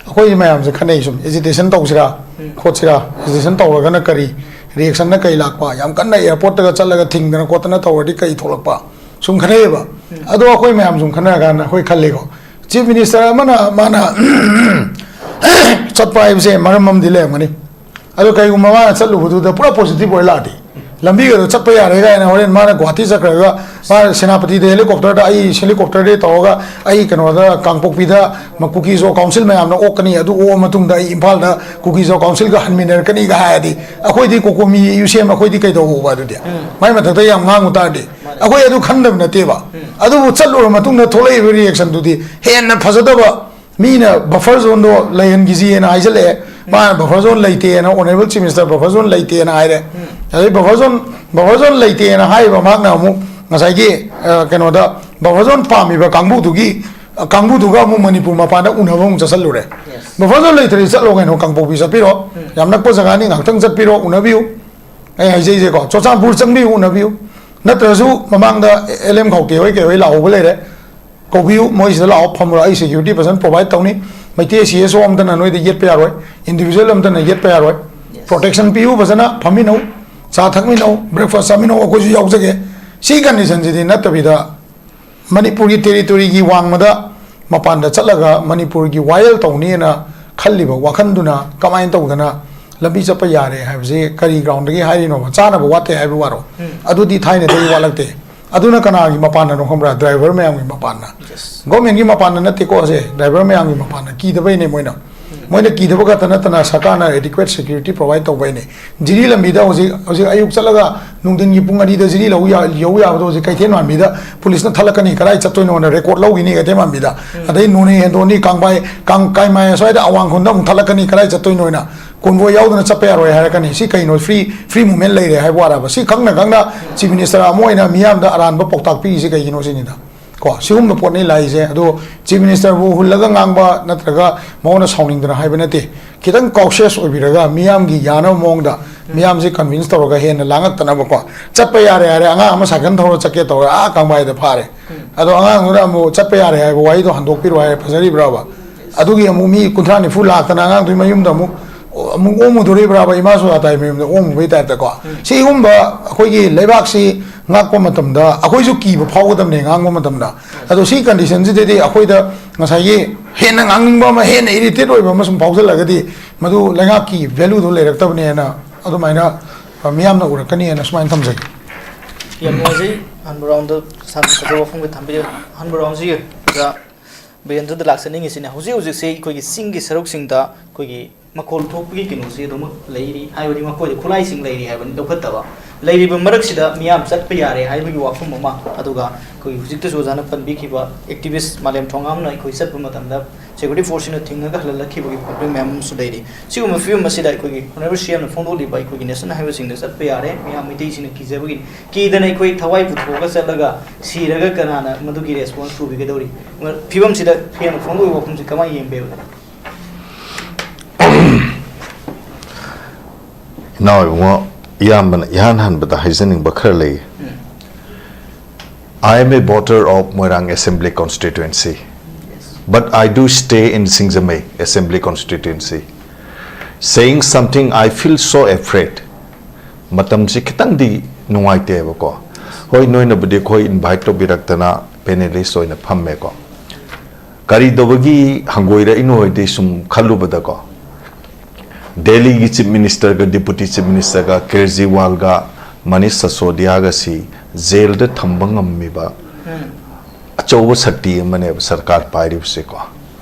ꯑꯩꯈꯣꯏ ꯃꯌꯥꯝꯁꯦ ꯈꯟꯅꯩ ꯁꯨꯝ, ꯑꯦꯖꯤꯇꯦꯁꯟ ꯇꯧꯁꯤꯔꯥ ꯈꯣꯠꯁꯤꯔꯥ, ꯑꯦꯖꯤꯇꯦꯁꯟ ꯇꯧꯔꯒꯅ ꯀꯔꯤ ꯔꯤꯌꯦꯛꯁꯟꯅ ꯀꯩ ꯂꯥꯛꯄ, ꯌꯥꯝ ꯀꯟꯅ ꯑꯦꯌꯥꯔꯄꯣꯔꯠꯇꯒ ꯆꯠꯂꯒ ꯊꯤꯡꯗꯅ ꯈꯣꯠꯇꯅ ꯇꯧꯔꯗꯤ ꯀꯩ ꯊꯣꯛꯂꯛꯄ, ꯁꯨꯝ ꯈꯟꯅꯩꯌꯦꯕ꯫ ꯑꯗꯣ ꯑꯩꯈꯣꯏ ꯃꯌꯥꯝ ꯁꯨꯝ ꯈꯟꯅꯔꯀꯥꯟꯗ ꯑꯩꯈꯣꯏ ꯈꯜꯂꯤꯀꯣ, ꯆꯤꯐ ꯃꯤꯅꯤꯁꯇꯔ ꯑꯃꯅ ꯃꯥꯅ ꯆꯠꯄ ꯍꯥꯏꯕꯁꯦ ꯃꯔꯝ ꯑꯃꯗꯤ ꯂꯩꯔꯝꯒꯅꯤ꯫ ꯑꯗꯣ ꯀꯩꯒꯨꯝꯕ ꯃꯥꯅ ꯆꯠꯂꯨꯕꯗꯨꯗ ꯄꯨꯔꯥ ꯄꯣꯖꯤꯇꯤꯚ ꯑꯣꯏ ꯂꯥꯛꯑꯗꯤ, ꯂꯝꯕꯤꯒꯗꯣ ꯆꯠꯄ ꯌꯥꯔꯦ ꯀꯥꯏꯅ ꯍꯣꯔꯦꯟ ꯃꯥꯅ ꯒꯨꯍꯥꯇꯤ ꯆꯠꯈ꯭ꯔꯒ ꯃꯥ ꯁꯦꯅꯥꯄꯇꯤꯗ ꯍꯦꯂꯤꯀꯣꯞꯇꯔꯗ, ꯑꯩ ꯍꯦꯂꯤꯀꯣꯞꯇꯔꯗ ꯇꯧꯔꯒ ꯑꯩ ꯀꯩꯅꯣꯗ ꯀꯥꯡꯄꯣꯛꯄꯤꯗ ꯀꯨꯀꯤꯖꯣ ꯀꯥꯎꯟꯁꯤꯜ ꯃꯌꯥꯝꯅ ꯑꯣꯛꯀꯅꯤ, ꯑꯗꯨ ꯑꯣꯛꯑ ꯃꯇꯨꯡꯗ ꯑꯩ ꯏꯝꯐꯥꯜꯗ ꯀꯨꯀꯤꯖꯣ ꯀꯥꯎꯟꯁꯤꯜꯒ ꯍꯟꯃꯤꯟꯅꯔꯛꯀꯅꯤꯒ ꯍꯥꯏꯔꯗꯤ, ꯑꯩꯈꯣꯏꯗꯤ ꯀꯣꯀꯣꯃꯤ ꯌꯨꯁꯦꯝ ꯑꯩꯈꯣꯏꯗꯤ ꯀꯩꯗꯧꯕ ꯑꯗꯨꯗꯤ? ꯃꯥꯏ ꯃꯊꯛꯇ ꯌꯥꯝ ꯉꯥꯡꯉꯨ ꯇꯥꯔꯗꯤ ꯑꯩꯈꯣꯏ ꯑꯗꯨ ꯈꯟꯗꯕ ꯅꯠꯇꯦꯕ꯫ ꯑꯗꯨꯕꯨ ꯆꯠꯂꯨꯔ ꯃꯇꯨꯡꯗ ꯊꯣꯛꯂꯛꯏꯕ ꯔꯤꯌꯦꯛꯁꯟꯗꯨꯗꯤ ꯍꯦꯟꯅ ꯐꯖꯗꯕ, ꯃꯤꯅ ꯕꯐꯔ ꯖꯣꯟꯗꯣ ꯂꯩꯍꯟꯈꯤꯁꯤꯅ ꯍꯥꯏꯖꯜꯂꯛꯑꯦ꯫ ꯃꯥꯅ ꯕꯐꯔ ꯖꯣꯟ ꯂꯩꯇꯦꯅ, honourable chief minister buffer zone ꯂꯩꯇꯦꯅ ꯍꯥꯏꯔꯦ꯫ ꯑꯗꯩ ꯕꯐꯔ ꯖꯣꯟ, ꯕꯐꯔ ꯖꯣꯟ ꯂꯩꯇꯦꯅ ꯍꯥꯏꯔꯤꯕ ꯃꯍꯥꯛꯅ ꯑꯃꯨꯛ ꯉꯁꯥꯏꯒꯤ, ꯑ, ꯀꯩꯅꯣꯗ ꯕꯐꯔ ꯖꯣꯟ ꯄꯥꯝꯃꯤꯕ ꯀꯥꯡꯕꯨꯗꯨꯒꯤ, ꯑ, ꯀꯥꯡꯕꯨꯗꯨꯒ ꯑꯃꯨꯛ ꯃꯅꯤꯄꯨꯔ ꯃꯄꯥꯟꯗ ꯎꯅꯕ ꯑꯃꯨꯛ ꯆꯠꯁꯜꯂꯨꯔꯦ꯫ ꯕꯐꯔ ꯖꯣꯟ ꯂꯩꯇ꯭ꯔꯗꯤ ꯆꯠꯂꯣ ꯀꯩꯅꯣ, ꯀꯥꯡꯄꯣꯛꯄꯤ ꯆꯠꯄꯤꯔꯣ, ꯌꯥꯝ ꯅꯛꯄ ꯖꯒꯥꯅꯤ, ꯉꯥꯏꯍꯥꯛꯇꯪ ꯆꯠꯄꯤꯔꯣ, ꯎꯅꯕꯤꯌꯨ꯫ ꯑꯩ ꯍꯥꯏꯖꯩꯁꯦꯀꯣ, ꯆꯨꯔꯆꯥꯟꯄꯨꯔ ꯆꯪꯕꯤꯌꯨ, ꯎꯅꯕꯤꯌꯨ꯫ ꯅꯠꯇ꯭ꯔꯁꯨ ꯃꯃꯥꯡꯗ ꯑꯦꯜ ꯑꯦꯝ ꯈꯧꯇꯦ ꯍꯣꯏ ꯀꯩ ꯍꯣꯏ ꯂꯥꯛꯍꯧꯕ ꯂꯩꯔꯦ, ꯀꯧꯕꯤꯌꯨ, ꯃꯣꯏꯁꯤꯗ ꯂꯥꯛꯑꯣ ꯐꯝꯃꯨꯔꯣ, ꯑꯩ ꯁꯦꯀ꯭ꯌꯨꯔꯤꯇꯤ ꯐꯖꯅ ꯄ꯭ꯔꯣꯚꯥꯏꯗ ꯇꯧꯅꯤ꯫ ꯃꯩꯇꯩ ꯁꯤ ꯑꯦꯁ ꯑꯣ ꯑꯝꯇꯅ ꯅꯣꯏꯗ ꯌꯦꯠꯄ ꯌꯥꯔꯣꯏ, ꯏꯟꯗꯤꯕꯤꯖꯨꯋꯦꯜ ꯑꯝꯇꯅ ꯌꯦꯠꯄ ꯌꯥꯔꯣꯏ꯫ ꯄ꯭ꯔꯣꯇꯦꯛꯁꯟ ꯄꯤꯌꯨ, ꯐꯖꯅ ꯐꯝꯃꯤꯟꯅꯧ, ꯆꯥ ꯊꯛꯃꯤꯟꯅꯧ, ꯕ꯭ꯔꯦꯛꯐꯥꯁ ꯆꯥꯃꯤꯟꯅꯧ, ꯑꯩꯈꯣꯏꯁꯨ ꯌꯥꯎꯖꯒꯦ꯫ ꯁꯤ ꯀꯟꯗꯤꯁꯟꯁꯤꯗꯤ ꯅꯠꯇꯕꯤꯗ ꯃꯅꯤꯄꯨꯔꯒꯤ ꯇꯦꯔꯤꯇꯣꯔꯤꯒꯤ ꯋꯥꯡꯃꯗ ꯃꯄꯥꯟꯗ ꯆꯠꯂꯒ ꯃꯅꯤꯄꯨꯔꯒꯤ ꯋꯥꯌꯦꯜ ꯇꯧꯅꯤꯅ ꯈꯜꯂꯤꯕ ꯋꯥꯈꯜꯗꯨꯅ ꯀꯃꯥꯏꯅ ꯇꯧꯗꯅ ꯂꯝꯕꯤ ꯆꯠꯄ ꯌꯥꯔꯦ ꯍꯥꯏꯕꯁꯤ ꯀꯔꯤ ꯒ꯭ꯔꯥꯎꯟꯗꯒꯤ ꯍꯥꯏꯔꯤꯅꯣꯕ? ꯆꯥꯅꯕ ꯋꯥꯠꯇꯦ ꯍꯥꯏꯕ ꯋꯥꯔꯣ? ꯑꯗꯨꯗꯤ ꯊꯥꯏꯅꯗꯒꯤ ꯋꯥꯠꯂꯛꯇꯦ꯫ ꯑꯗꯨꯅ ꯀꯅꯥꯒꯤ ꯃꯄꯥꯟꯅꯅꯣ ꯈꯪꯕ꯭ꯔꯥ? ꯗ꯭ꯔꯥꯏꯚꯔ ꯃꯌꯥꯝꯒꯤ ꯃꯄꯥꯟꯅ꯫ ꯒꯣꯔꯃꯦꯟꯒꯤ ꯃꯄꯥꯟꯅ ꯅꯠꯇꯦꯀꯣ ꯑꯁꯦ, ꯗ꯭ꯔꯥꯏꯚꯔ ꯃꯌꯥꯝꯒꯤ ꯃꯄꯥꯟꯅ꯫ ꯀꯤꯗꯕꯩꯅꯦ ꯃꯣꯏꯅ꯫ ꯃꯣꯏꯅ ꯀꯤꯗꯕ ꯈꯛꯇ ꯅꯠꯇꯅ ꯁꯔꯀꯥꯔꯅ adequate security provide ꯇꯧꯕꯩꯅꯦ꯫ ꯖꯤꯔꯤ ꯂꯝꯕꯤꯗ ꯍꯧꯖꯤꯛ, ꯍꯧꯖꯤꯛ ꯑꯌꯨꯛ ꯆꯠꯂꯒ ꯅꯨꯡꯊꯤꯟꯒꯤ ꯄꯨꯡ ꯑꯅꯤꯗ ꯖꯤꯔꯤ ꯂꯧ ꯌꯥ-, ꯌꯧ ꯌꯥꯕꯗꯣ ꯍꯧꯖꯤꯛ ꯀꯩꯊꯦꯜ ꯃꯥꯟꯕꯤꯗ ꯄꯨꯂꯤꯁꯅ ꯊꯠꯂꯛꯀꯅꯤ, ꯀꯗꯥꯏ ꯆꯠꯇꯣꯏꯅꯣꯅ ꯔꯦꯀꯣꯔꯠ ꯂꯧꯈꯤꯅꯤ ꯀꯩꯊꯦꯜ ꯃꯥꯟꯕꯤꯗ꯫ ꯑꯗꯩ ꯅꯣꯅꯦ ꯍꯦꯟꯗꯣꯛꯑꯅꯤ, ꯀꯥꯡꯕꯥꯏ-, ꯀꯥꯡ-, ꯀꯥꯏꯃꯥꯏ ꯑꯁ꯭ꯋꯥꯏꯗ ꯑꯋꯥꯡꯈꯨꯜꯗ ꯑꯃꯨꯛ ꯊꯠꯂꯛꯀꯅꯤ, ꯀꯗꯥꯏ ꯆꯠꯇꯣꯏꯅꯣꯅ꯫ ꯀꯣꯟꯕꯣꯏ ꯌꯥꯎꯗꯅ ꯆꯠꯄ ꯌꯥꯔꯣꯏ ꯍꯥꯏꯔꯛꯀꯅꯤ꯫ ꯁꯤ ꯀꯩꯅꯣ? Free, free movement ꯂꯩꯔꯦ ꯍꯥꯏꯕ ꯋꯥꯔꯕ? ꯁꯤ ꯈꯪꯅ ꯈꯪꯅ ꯆꯤꯐ ꯃꯤꯅꯤꯁꯇꯔ ꯑꯃ ꯑꯣꯏꯅ ꯃꯤꯌꯥꯝꯗ ꯑꯔꯥꯟꯕ ꯄꯥꯎꯇꯥꯛ ꯄꯤꯔꯤꯁꯤ ꯀꯩꯒꯤꯅꯣ ꯁꯤꯅꯤꯗ꯫ ꯀꯣ, ꯁꯤꯒꯨꯝꯕ ꯄꯣꯠꯅꯤ ꯂꯥꯛꯏꯁꯦ꯫ ꯑꯗꯣ ꯆꯤꯐ ꯃꯤꯅꯤꯁꯇꯔꯕꯨ ꯍꯨꯜꯂꯒ ꯉꯥꯡꯕ ꯅꯠꯇ꯭ꯔꯒ ꯃꯉꯣꯟꯗ ꯁꯥꯎꯅꯤꯡꯗꯅ ꯍꯥꯏꯕ ꯅꯠꯇꯦ꯫ ꯈꯤꯇꯪ ꯀꯥꯎꯁꯤꯌꯁ ꯑꯣꯏꯕꯤꯔꯒ ꯃꯤꯌꯥꯝꯒꯤ ꯌꯥꯅꯕ ꯃꯑꯣꯡꯗ ꯃꯤꯌꯥꯝꯁꯦ ꯀꯟꯚꯤꯟꯁ ꯇꯧꯔꯒ ꯍꯦꯟꯅ ꯂꯥꯡꯉꯛꯇꯅꯕꯀꯣ꯫ ꯆꯠꯄ ꯌꯥꯔꯦ ꯍꯥꯏꯔꯦ, ꯑꯉꯥꯡ ꯑꯃ ꯁꯥꯏꯀꯜ ꯊꯧꯔ ꯆꯠꯀꯦ ꯇꯧꯔꯦ, ꯑꯥ ꯀꯥꯡꯕꯥꯏꯗ ꯐꯥꯔꯦ꯫ ꯑꯗꯣ ꯑꯉꯥꯡꯗꯨꯅ ꯑꯃꯨꯛ ꯆꯠꯄ ꯌꯥꯔꯦ ꯍꯥꯏꯕ ꯋꯥꯍꯩꯗꯣ ꯍꯟꯗꯣꯛꯄꯤꯔꯣ ꯍꯥꯏꯔꯦ, ꯐꯖꯔꯤꯕ꯭ꯔꯕ? ꯑꯗꯨꯒꯤ ꯑꯃꯨꯛ ꯃꯤ ꯀꯨꯟꯊ꯭ꯔꯥ ꯅꯤꯐꯨ ꯂꯥꯛꯇꯅ ꯑꯉꯥꯡꯗꯨꯒꯤ ꯃꯌꯨꯝꯗ ꯑꯃꯨꯛ ꯑꯃꯨꯛ ꯑꯣꯝꯃꯨꯗꯣꯔꯤꯕ꯭ꯔꯥꯕ, ꯏꯃꯥ ꯁꯣꯗꯥꯇꯥꯏ ꯃꯌꯨꯝꯗ ꯑꯣꯝꯃꯨꯕꯩ ꯇꯥꯏꯞꯇꯀꯣ? ꯁꯤꯒꯨꯝꯕ ꯑꯩꯈꯣꯏꯒꯤ ꯂꯩꯕꯥꯛꯁꯤ ꯉꯥꯛꯄ ꯃꯇꯝꯗ ꯑꯩꯈꯣꯏꯁꯨ ꯀꯤꯕ ꯐꯥꯎꯒꯗꯕꯅꯦ ꯉꯥꯡꯕ ꯃꯇꯝꯗ꯫ ꯑꯗꯣ ꯁꯤ ꯀꯟꯗꯤꯁꯟꯁꯤꯗꯗꯤ ꯑꯩꯈꯣꯏꯗ ꯉꯁꯥꯏꯒꯤ ꯍꯦꯟꯅ ꯉꯥꯡꯅꯤꯡꯕ ꯑꯃ, ꯍꯦꯟꯅ ꯏꯔꯤꯇꯦꯠ ꯑꯣꯏꯕ ꯑꯃ ꯁꯨꯝ ꯐꯥꯎꯖꯜꯂꯒꯗꯤ ꯃꯗꯨ ꯂꯩꯉꯥꯛꯀꯤ ꯚꯦꯂꯨꯗꯣ ꯂꯩꯔꯛꯇꯕꯅꯦꯅ ꯑꯗꯨꯃꯥꯏꯅ ꯃꯤꯌꯥꯝꯅ ꯎꯔꯛꯀꯅꯤꯅ ꯁꯨꯃꯥꯏꯅ ꯊꯝꯖꯒꯦ꯫ ꯌꯥꯝ ꯅꯨꯡꯉꯥꯏꯖꯩ ꯑꯍꯥꯟꯕ ꯔꯥꯎꯟꯗ ꯁꯥꯟꯅꯕꯗ ꯋꯥꯐꯝꯒ ꯊꯝꯕꯤꯔꯤꯕ꯫ ꯑꯍꯥꯟꯕ ꯔꯥꯎꯟꯁꯤꯒ ꯕꯤꯔꯦꯟꯗ꯭ꯔꯗ ꯂꯥꯛꯆꯅꯤꯡꯉꯤꯁꯤꯅ, ꯍꯧꯖꯤꯛ ꯍꯧꯖꯤꯛꯁꯦ ꯑꯩꯈꯣꯏꯒꯤ ꯆꯤꯡꯒꯤ ꯁꯔꯨꯛꯁꯤꯡꯗ ꯑꯩꯈꯣꯏꯒꯤ ꯃꯈꯣꯜ ꯊꯣꯛꯄꯒꯤ ꯀꯩꯅꯣꯁꯤ ꯑꯗꯨꯃꯛ ꯂꯩꯔꯤ, ꯍꯥꯏꯕꯗꯤ ꯃꯈꯣꯏꯗ ꯈꯨꯠꯂꯥꯏꯁꯤꯡ ꯂꯩꯔꯤ ꯍꯥꯏꯕꯅꯤ ꯂꯧꯈꯠꯇꯕ꯫ ꯂꯩꯔꯤꯕ ꯃꯔꯛꯁꯤꯗ ꯃꯤꯌꯥꯝ ꯆꯠꯄ ꯌꯥꯔꯦ ꯍꯥꯏꯕꯒꯤ ꯋꯥꯐꯝ ꯑꯃ, ꯑꯗꯨꯒ ꯑꯩꯈꯣꯏ ꯍꯧꯖꯤꯛꯇꯁꯨ ꯑꯣꯖꯥꯅ ꯄꯟꯕꯤꯈꯤꯕ ꯑꯦꯛꯇꯤꯚꯤꯁ ꯃꯥꯂꯦꯝ ꯊꯣꯉꯥꯝꯅ ꯑꯩꯈꯣꯏ ꯆꯠꯄ ꯃꯇꯝꯗ ꯁꯦꯀ꯭ꯌꯨꯔꯤꯇꯤ ꯐꯣꯔꯁꯁꯤꯅ ꯊꯤꯡꯉꯒ ꯍꯜꯍꯜꯂꯛꯈꯤꯕꯒꯤ ꯄ꯭ꯔꯣꯕ꯭ꯂꯦꯝ ꯃꯌꯥꯝ ꯑꯃꯁꯨ ꯂꯩꯔꯤ꯫ ꯁꯤꯒꯨꯝꯕ ꯐꯤꯕꯝ ꯑꯁꯤꯗ ꯑꯩꯈꯣꯏꯒꯤ ꯑꯣꯅꯔꯦꯕꯜ ꯁꯤ ꯑꯦꯝꯅ ꯐꯣꯡꯗꯣꯛꯂꯤꯕ ꯑꯩꯈꯣꯏꯒꯤ ꯅꯦꯁꯅꯦꯜ ꯍꯥꯏꯋꯦꯁꯤꯡꯗ ꯆꯠꯄ ꯌꯥꯔꯦ, ꯃꯤꯌꯥꯝ ꯃꯩꯇꯩꯁꯤꯡꯅ ꯀꯤꯖꯕꯒꯤ, ꯀꯤꯗꯅ ꯑꯩꯈꯣꯏ ꯊꯋꯥꯏ ꯄꯨꯊꯣꯛꯑꯒ ꯆꯠꯂꯒ ꯁꯤꯔꯒ ꯀꯅꯥꯅ ꯃꯗꯨꯒꯤ ꯔꯦꯁꯄꯣꯟꯁ ꯄꯨꯕꯤꯒꯗꯧꯔꯤ? ꯐꯤꯕꯝꯁꯤꯗ ꯁꯤ ꯑꯦꯝꯅ ꯐꯣꯡꯗꯣꯛꯂꯤꯕ ꯋꯥꯐꯝꯁꯤ ꯀꯃꯥꯏꯅ ꯌꯦꯡꯕꯤꯕꯒꯦ? ꯏꯅꯥꯎ ꯏꯕꯨꯡꯉꯣ, ꯏꯌꯥꯝꯕꯅ ꯏꯍꯥꯟ ꯍꯥꯟꯕꯗ ꯍꯥꯏꯖꯅꯤꯡꯕ ꯈꯔ ꯂꯩ꯫ I am a voter of Moirang Assembly Constituency, but I do stay in Singjamei Assembly Constituency. Saying something, I feel so afraid. ꯃꯇꯝꯁꯤ ꯈꯤꯇꯪꯗꯤ ꯅꯨꯡꯉꯥꯏꯇꯦꯕꯀꯣ꯫ ꯍꯣꯏ, ꯅꯣꯏꯅꯕꯨꯗꯤ ꯑꯩꯈꯣꯏ ꯏꯟꯚꯥꯏꯠ ꯇꯧꯕꯤꯔꯛꯇꯅ ꯄꯦꯅꯦꯂꯤꯁ ꯑꯣꯏꯅ ꯐꯝꯃꯦꯀꯣ꯫ ꯀꯔꯤ ꯇꯧꯕꯒꯤ ꯍꯪꯒꯣꯏꯔꯛꯏꯅꯣ ꯍꯥꯏꯗꯤ ꯁꯨꯝ ꯈꯜꯂꯨꯕꯗꯀꯣ, ꯗꯦꯜꯂꯤꯒꯤ ꯆꯤꯐ ꯃꯤꯅꯤꯁꯇꯔꯒ ꯗꯤꯄꯨꯇꯤ ꯆꯤꯐ ꯃꯤꯅꯤꯁꯇꯔꯒ ꯀꯦꯖꯔꯤꯋꯥꯜꯒ ꯃꯅꯤꯁ ꯁꯁꯣꯗꯤꯌꯥꯒꯁꯤ ꯖꯦꯜꯗ ꯊꯝꯕ ꯉꯝꯃꯤꯕ ꯑꯆꯧꯕ ꯁꯛꯇꯤ ꯑꯃꯅꯦꯕ ꯁꯔꯀꯥꯔ ꯄꯥꯏꯔꯤꯕꯁꯦꯀꯣ꯫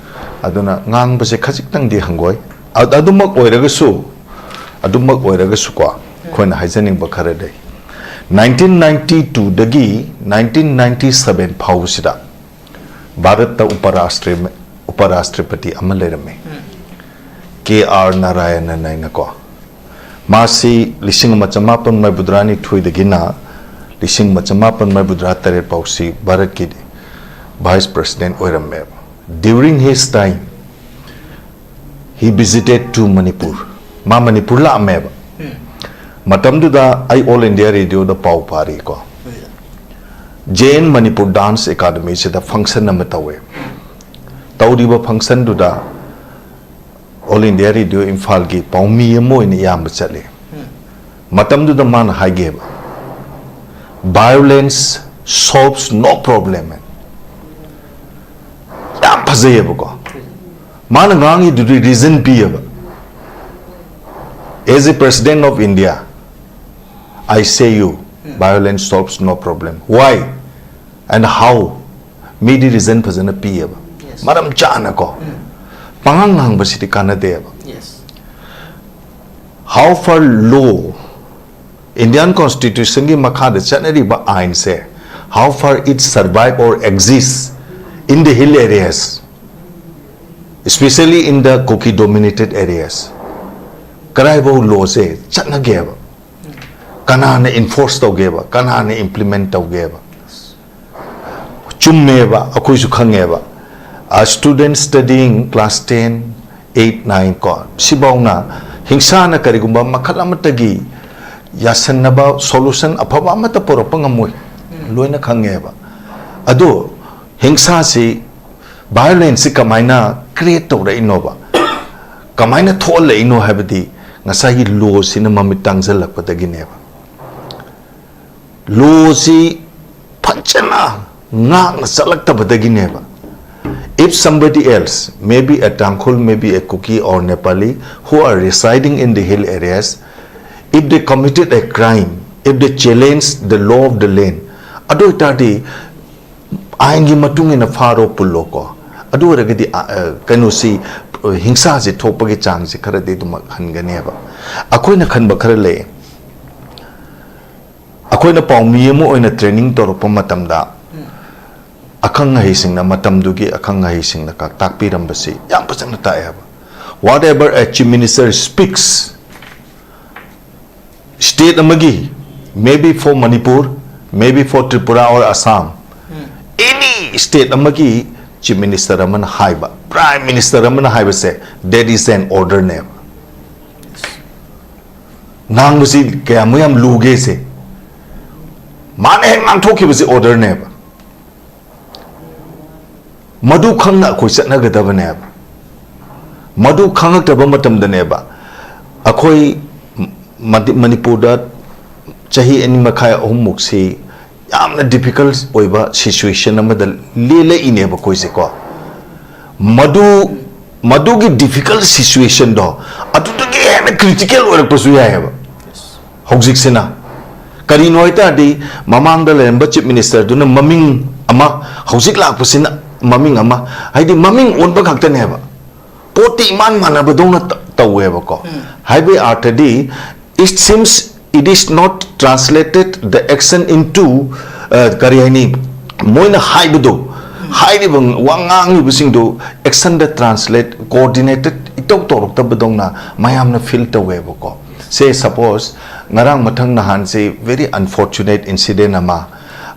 ꯑꯗꯨꯅ ꯉꯥꯡꯕꯁꯦ ꯈꯖꯤꯛꯇꯪꯗꯤ ꯍꯪꯒꯣꯏ꯫ ꯑ-, ꯑꯗꯨꯃꯛ ꯑꯣꯏꯔꯒꯁꯨ, ꯑꯗꯨꯃꯛ ꯑꯣꯏꯔꯒꯁꯨꯀꯣ, ꯑꯩꯈꯣꯏꯅ ꯍꯥꯏꯖꯅꯤꯡꯕ ꯈꯔ ꯂꯩ꯫ ꯅꯥꯏꯟꯇꯤꯟ ꯅꯥꯏꯟꯇꯤ ꯇꯨꯗꯒꯤ ꯅꯥꯏꯟꯇꯤꯟ ꯅꯥꯏꯟꯇꯤ ꯁꯚꯦꯟ ꯐꯥꯎꯕꯁꯤꯗ ꯚꯥꯔꯠꯇ ꯎꯄꯔꯥꯁꯇ꯭ꯔꯤ-, ꯎꯄꯔꯥꯁꯇ꯭ꯔꯤꯄꯇꯤ ꯑꯃ ꯂꯩꯔꯝꯃꯤ, ꯀꯦ ꯑꯥꯔ ꯅꯥꯔꯥꯌꯅꯟ ꯍꯥꯏꯅꯀꯣ꯫ ꯃꯥꯁꯤ ꯂꯤꯁꯤꯡ ꯑꯃ ꯆꯃꯥꯄꯟ ꯃꯔꯤꯐꯨꯇꯔꯥ ꯅꯤꯊꯣꯏꯗꯒꯤꯅ ꯂꯤꯁꯤꯡ ꯑꯃ ꯆꯃꯥꯄꯟ ꯃꯔꯤꯐꯨꯇꯔꯥ ꯇꯔꯦꯠ ꯐꯥꯎꯁꯤ ꯚꯥꯔꯠꯀꯤ ꯚꯥꯏꯁ ꯄ꯭ꯔꯁꯤꯗꯦꯟ ꯑꯣꯏꯔꯝꯃꯦꯕ꯫ During his time, he visited to Manipur. ꯃꯥ ꯃꯅꯤꯄꯨꯔ ꯂꯥꯛꯑꯝꯃꯦꯕ꯫ ꯃꯇꯝꯗꯨꯗ ꯑꯩ ꯑꯣꯜ ꯏꯟꯗꯤꯌꯥ ꯔꯦꯗꯤꯑꯣꯗ ꯄꯥꯎ ꯄꯥꯔꯤꯀꯣ꯫ ꯖꯦ ꯑꯦꯟ ꯃꯅꯤꯄꯨꯔ ꯗꯥꯟꯁ ꯑꯦꯀꯥꯗꯃꯤꯁꯤꯗ ꯐꯪꯁꯟ ꯑꯃ ꯇꯧꯋꯦ꯫ ꯇꯧꯔꯤꯕ functionꯗꯨꯗ All India Radio ꯏꯝꯐꯥꯜꯒꯤ ꯄꯥꯎꯃꯤ ꯑꯃ ꯑꯣꯏꯅ ꯏꯌꯥꯝꯕ ꯆꯠꯂꯤ꯫ ꯃꯇꯝꯗꯨꯗ ꯃꯥꯅ ꯍꯥꯏꯒꯦꯕ, "Violence solves no problem." ꯌꯥꯝ ꯐꯖꯩꯌꯦꯕꯀꯣ, ꯃꯥꯅ ꯉꯥꯡꯉꯤꯗꯨꯗꯤ reason ꯄꯤꯌꯦꯕ. "As a president of India, I say you, violence solves no problem. Why and how?" ꯃꯤꯗꯤ reason ꯐꯖꯅ ꯄꯤꯌꯦꯕ, Yes. ꯃꯔꯝ ꯆꯥꯅꯀꯣ. ꯄꯉꯥꯡ ꯉꯥꯡꯕꯁꯤꯗꯤ ꯀꯥꯟꯅꯗꯦꯕ. Yes. How far law, Indian Constitutionꯒꯤ ꯃꯈꯥꯗ ꯆꯠꯅꯔꯤꯕ ꯑꯥꯏꯟꯁꯦ, how far it survive or exists in the hill areas, especially in the Kuki dominated areas, ꯀꯗꯥꯏꯐꯥꯎ lawꯁꯦ ꯆꯠꯅꯒꯦꯕ, ꯀꯅꯥꯅ enforce ꯇꯧꯒꯦꯕ, ꯀꯅꯥꯅ implement ꯇꯧꯒꯦꯕ? ꯆꯨꯝꯃꯦꯕ, ꯑꯩꯈꯣꯏꯁꯨ ꯈꯪꯉꯦꯕ. A student studying class ten, eight, nine ꯀꯣ, ꯁꯤꯐꯥꯎꯅ ꯍꯤꯡꯁꯥꯅ ꯀꯔꯤꯒꯨꯝꯕ ꯃꯈꯜ ꯑꯃꯠꯇꯒꯤ ꯌꯥꯁꯟꯅꯕ solution ꯑꯐꯕ ꯑꯃꯠꯇ ꯄꯨꯔꯛꯄ ꯉꯝꯃꯣꯏ, ꯂꯣꯏꯅ ꯈꯪꯉꯦꯕ. ꯑꯗꯣ ꯍꯤꯡꯁꯥꯁꯤ, violenceꯁꯤ ꯀꯃꯥꯏꯅ create ꯇꯧꯔꯛꯏꯅꯣꯕ, ꯀꯃꯥꯏꯅ ꯊꯣꯛꯍꯜꯂꯛꯏꯅꯣ ꯍꯥꯏꯕꯗꯤ ꯉꯁꯥꯏꯒꯤ lawꯁꯤꯅ ꯃꯃꯤꯠ ꯇꯥꯡꯁꯤꯜꯂꯛꯄꯗꯒꯤꯅꯦꯕ. Lawꯁꯤ ꯐꯖꯅ ꯉꯥꯛꯅ ꯆꯠꯂꯛꯇꯕꯗꯒꯤꯅꯦꯕ. If somebody else, maybe a Tangkhul, maybe a Kuki or Nepali, who are residing in the hill areas, if they committed a crime, if they challenge the law of the land, ꯑꯗꯨ ꯑꯣꯏꯇꯥꯔꯗꯤ ꯑꯥꯏꯟꯒꯤ ꯃꯇꯨꯡ ꯏꯟꯅ ꯐꯥꯔꯣ ꯄꯨꯜꯂꯣꯀꯣ, ꯑꯗꯨ ꯑꯣꯏꯔꯒꯗꯤ, ꯑ, ꯑ, ꯀꯩꯅꯣꯁꯤ, ꯑ, ꯍꯤꯡꯁꯥꯁꯤ ꯊꯣꯛꯄꯒꯤ ꯆꯥꯡꯁꯤ ꯈꯔꯗꯤ ꯑꯗꯨꯃꯛ ꯍꯟꯒꯅꯦꯕ꯫ ꯑꯩꯈꯣꯏꯅ ꯈꯟꯕ ꯈꯔ ꯂꯩ꯫ ꯑꯩꯈꯣꯏꯅ ꯄꯥꯎꯃꯤ ꯑꯃ ꯑꯣꯏꯅ training ꯇꯧꯔꯛꯄ ꯃꯇꯝꯗ, ꯑꯈꯪ ꯑꯍꯩꯁꯤꯡꯅ, ꯃꯇꯝꯗꯨꯒꯤ ꯑꯈꯪ ꯑꯍꯩꯁꯤꯡꯅ ꯀ-, ꯇꯥꯛꯄꯤꯔꯝꯕꯁꯤ ꯌꯥꯝ ꯐꯖꯅ ꯇꯥꯛꯑꯦꯕ꯫ Whatever a chief minister speaks, state ꯑꯃꯒꯤ, maybe for Manipur, maybe for Tripura or Assam, any state ꯑꯃꯒꯤ chief minister ꯑꯃꯅ ꯍꯥꯏꯕ, prime minister ꯑꯃꯅ ꯍꯥꯏꯕꯁꯦ, that is an order ꯅꯦꯕ꯫ ꯉꯥꯡꯕꯁꯤ ꯀꯌꯥꯃꯨꯛ ꯌꯥꯝ ꯂꯨꯒꯦꯁꯦ, ꯃꯥꯅ ꯍꯦꯛ ꯉꯥꯡꯊꯣꯛꯈꯤꯕꯁꯤ order ꯅꯦꯕ꯫ ꯃꯗꯨ ꯈꯪꯅ ꯑꯩꯈꯣꯏ ꯆꯠꯅꯒꯗꯕꯅꯦꯕ꯫ ꯃꯗꯨ ꯈꯪꯉꯛꯇꯕ ꯃꯇꯝꯗꯅꯦꯕ ꯑꯩꯈꯣꯏ ꯃꯗꯤ-, ꯃꯅꯤꯄꯨꯔꯗ ꯆꯍꯤ ꯑꯅꯤ ꯃꯈꯥꯏ ꯑꯍꯨꯝꯃꯨꯛꯁꯤ ꯌꯥꯝꯅ difficult ꯑꯣꯏꯕ situation ꯑꯃꯗ ꯂꯦꯜꯂꯛꯏꯅꯦꯕ ꯑꯩꯈꯣꯏꯁꯦꯀꯣ꯫ ꯃꯗꯨ, ꯃꯗꯨꯒꯤ difficult situationꯗꯣ ꯑꯗꯨꯗꯒꯤ ꯍꯦꯟꯅ critical ꯑꯣꯏꯔꯛꯄꯁꯨ ꯌꯥꯏꯑꯕ꯫ ꯍꯧꯖꯤꯛꯁꯤꯅ ꯀꯔꯤꯅꯣ ꯍꯥꯏ ꯇꯥꯔꯗꯤ, ꯃꯃꯥꯡꯗ ꯂꯩꯔꯝꯕ Chief Ministerꯗꯨꯅ ꯃꯃꯤꯡ ꯑꯃ, ꯍꯧꯖꯤꯛ ꯂꯥꯛꯄꯁꯤꯅ ꯃꯃꯤꯡ ꯑꯃ, ꯍꯥꯏꯗꯤ ꯃꯃꯤꯡ ꯑꯣꯟꯕ ꯈꯛꯇꯅꯦꯕ꯫ ꯄꯣꯠꯇꯤ ꯏꯃꯥꯟ ꯃꯥꯟꯅꯕꯗꯧꯅ ꯇ-, ꯇꯧꯋꯦꯕꯀꯣ꯫ ꯎꯝ꯫ ꯍꯥꯏꯕꯒꯤ ꯑꯥꯔꯊꯗꯤ, it seems it is not translated the action into, uh, ꯀꯔꯤ ꯍꯥꯏꯅꯤ, ꯃꯣꯏꯅ ꯍꯥꯏꯕꯗꯣ, ꯍꯥꯏꯔꯤꯕ ꯋꯥ ꯉꯥꯡꯉꯤꯕꯁꯤꯡꯗꯣ actionꯗ translate, coordinated ꯏꯇꯧ ꯇꯧꯔꯛꯇꯕꯗꯧꯅ ꯃꯌꯥꯝꯅ feel ꯇꯧꯋꯦꯕꯀꯣ꯫ ꯁꯦ suppose ꯉꯔꯥꯡ ꯃꯊꯪ ꯅꯍꯥꯟꯁꯦ very unfortunate incident ꯑꯃ,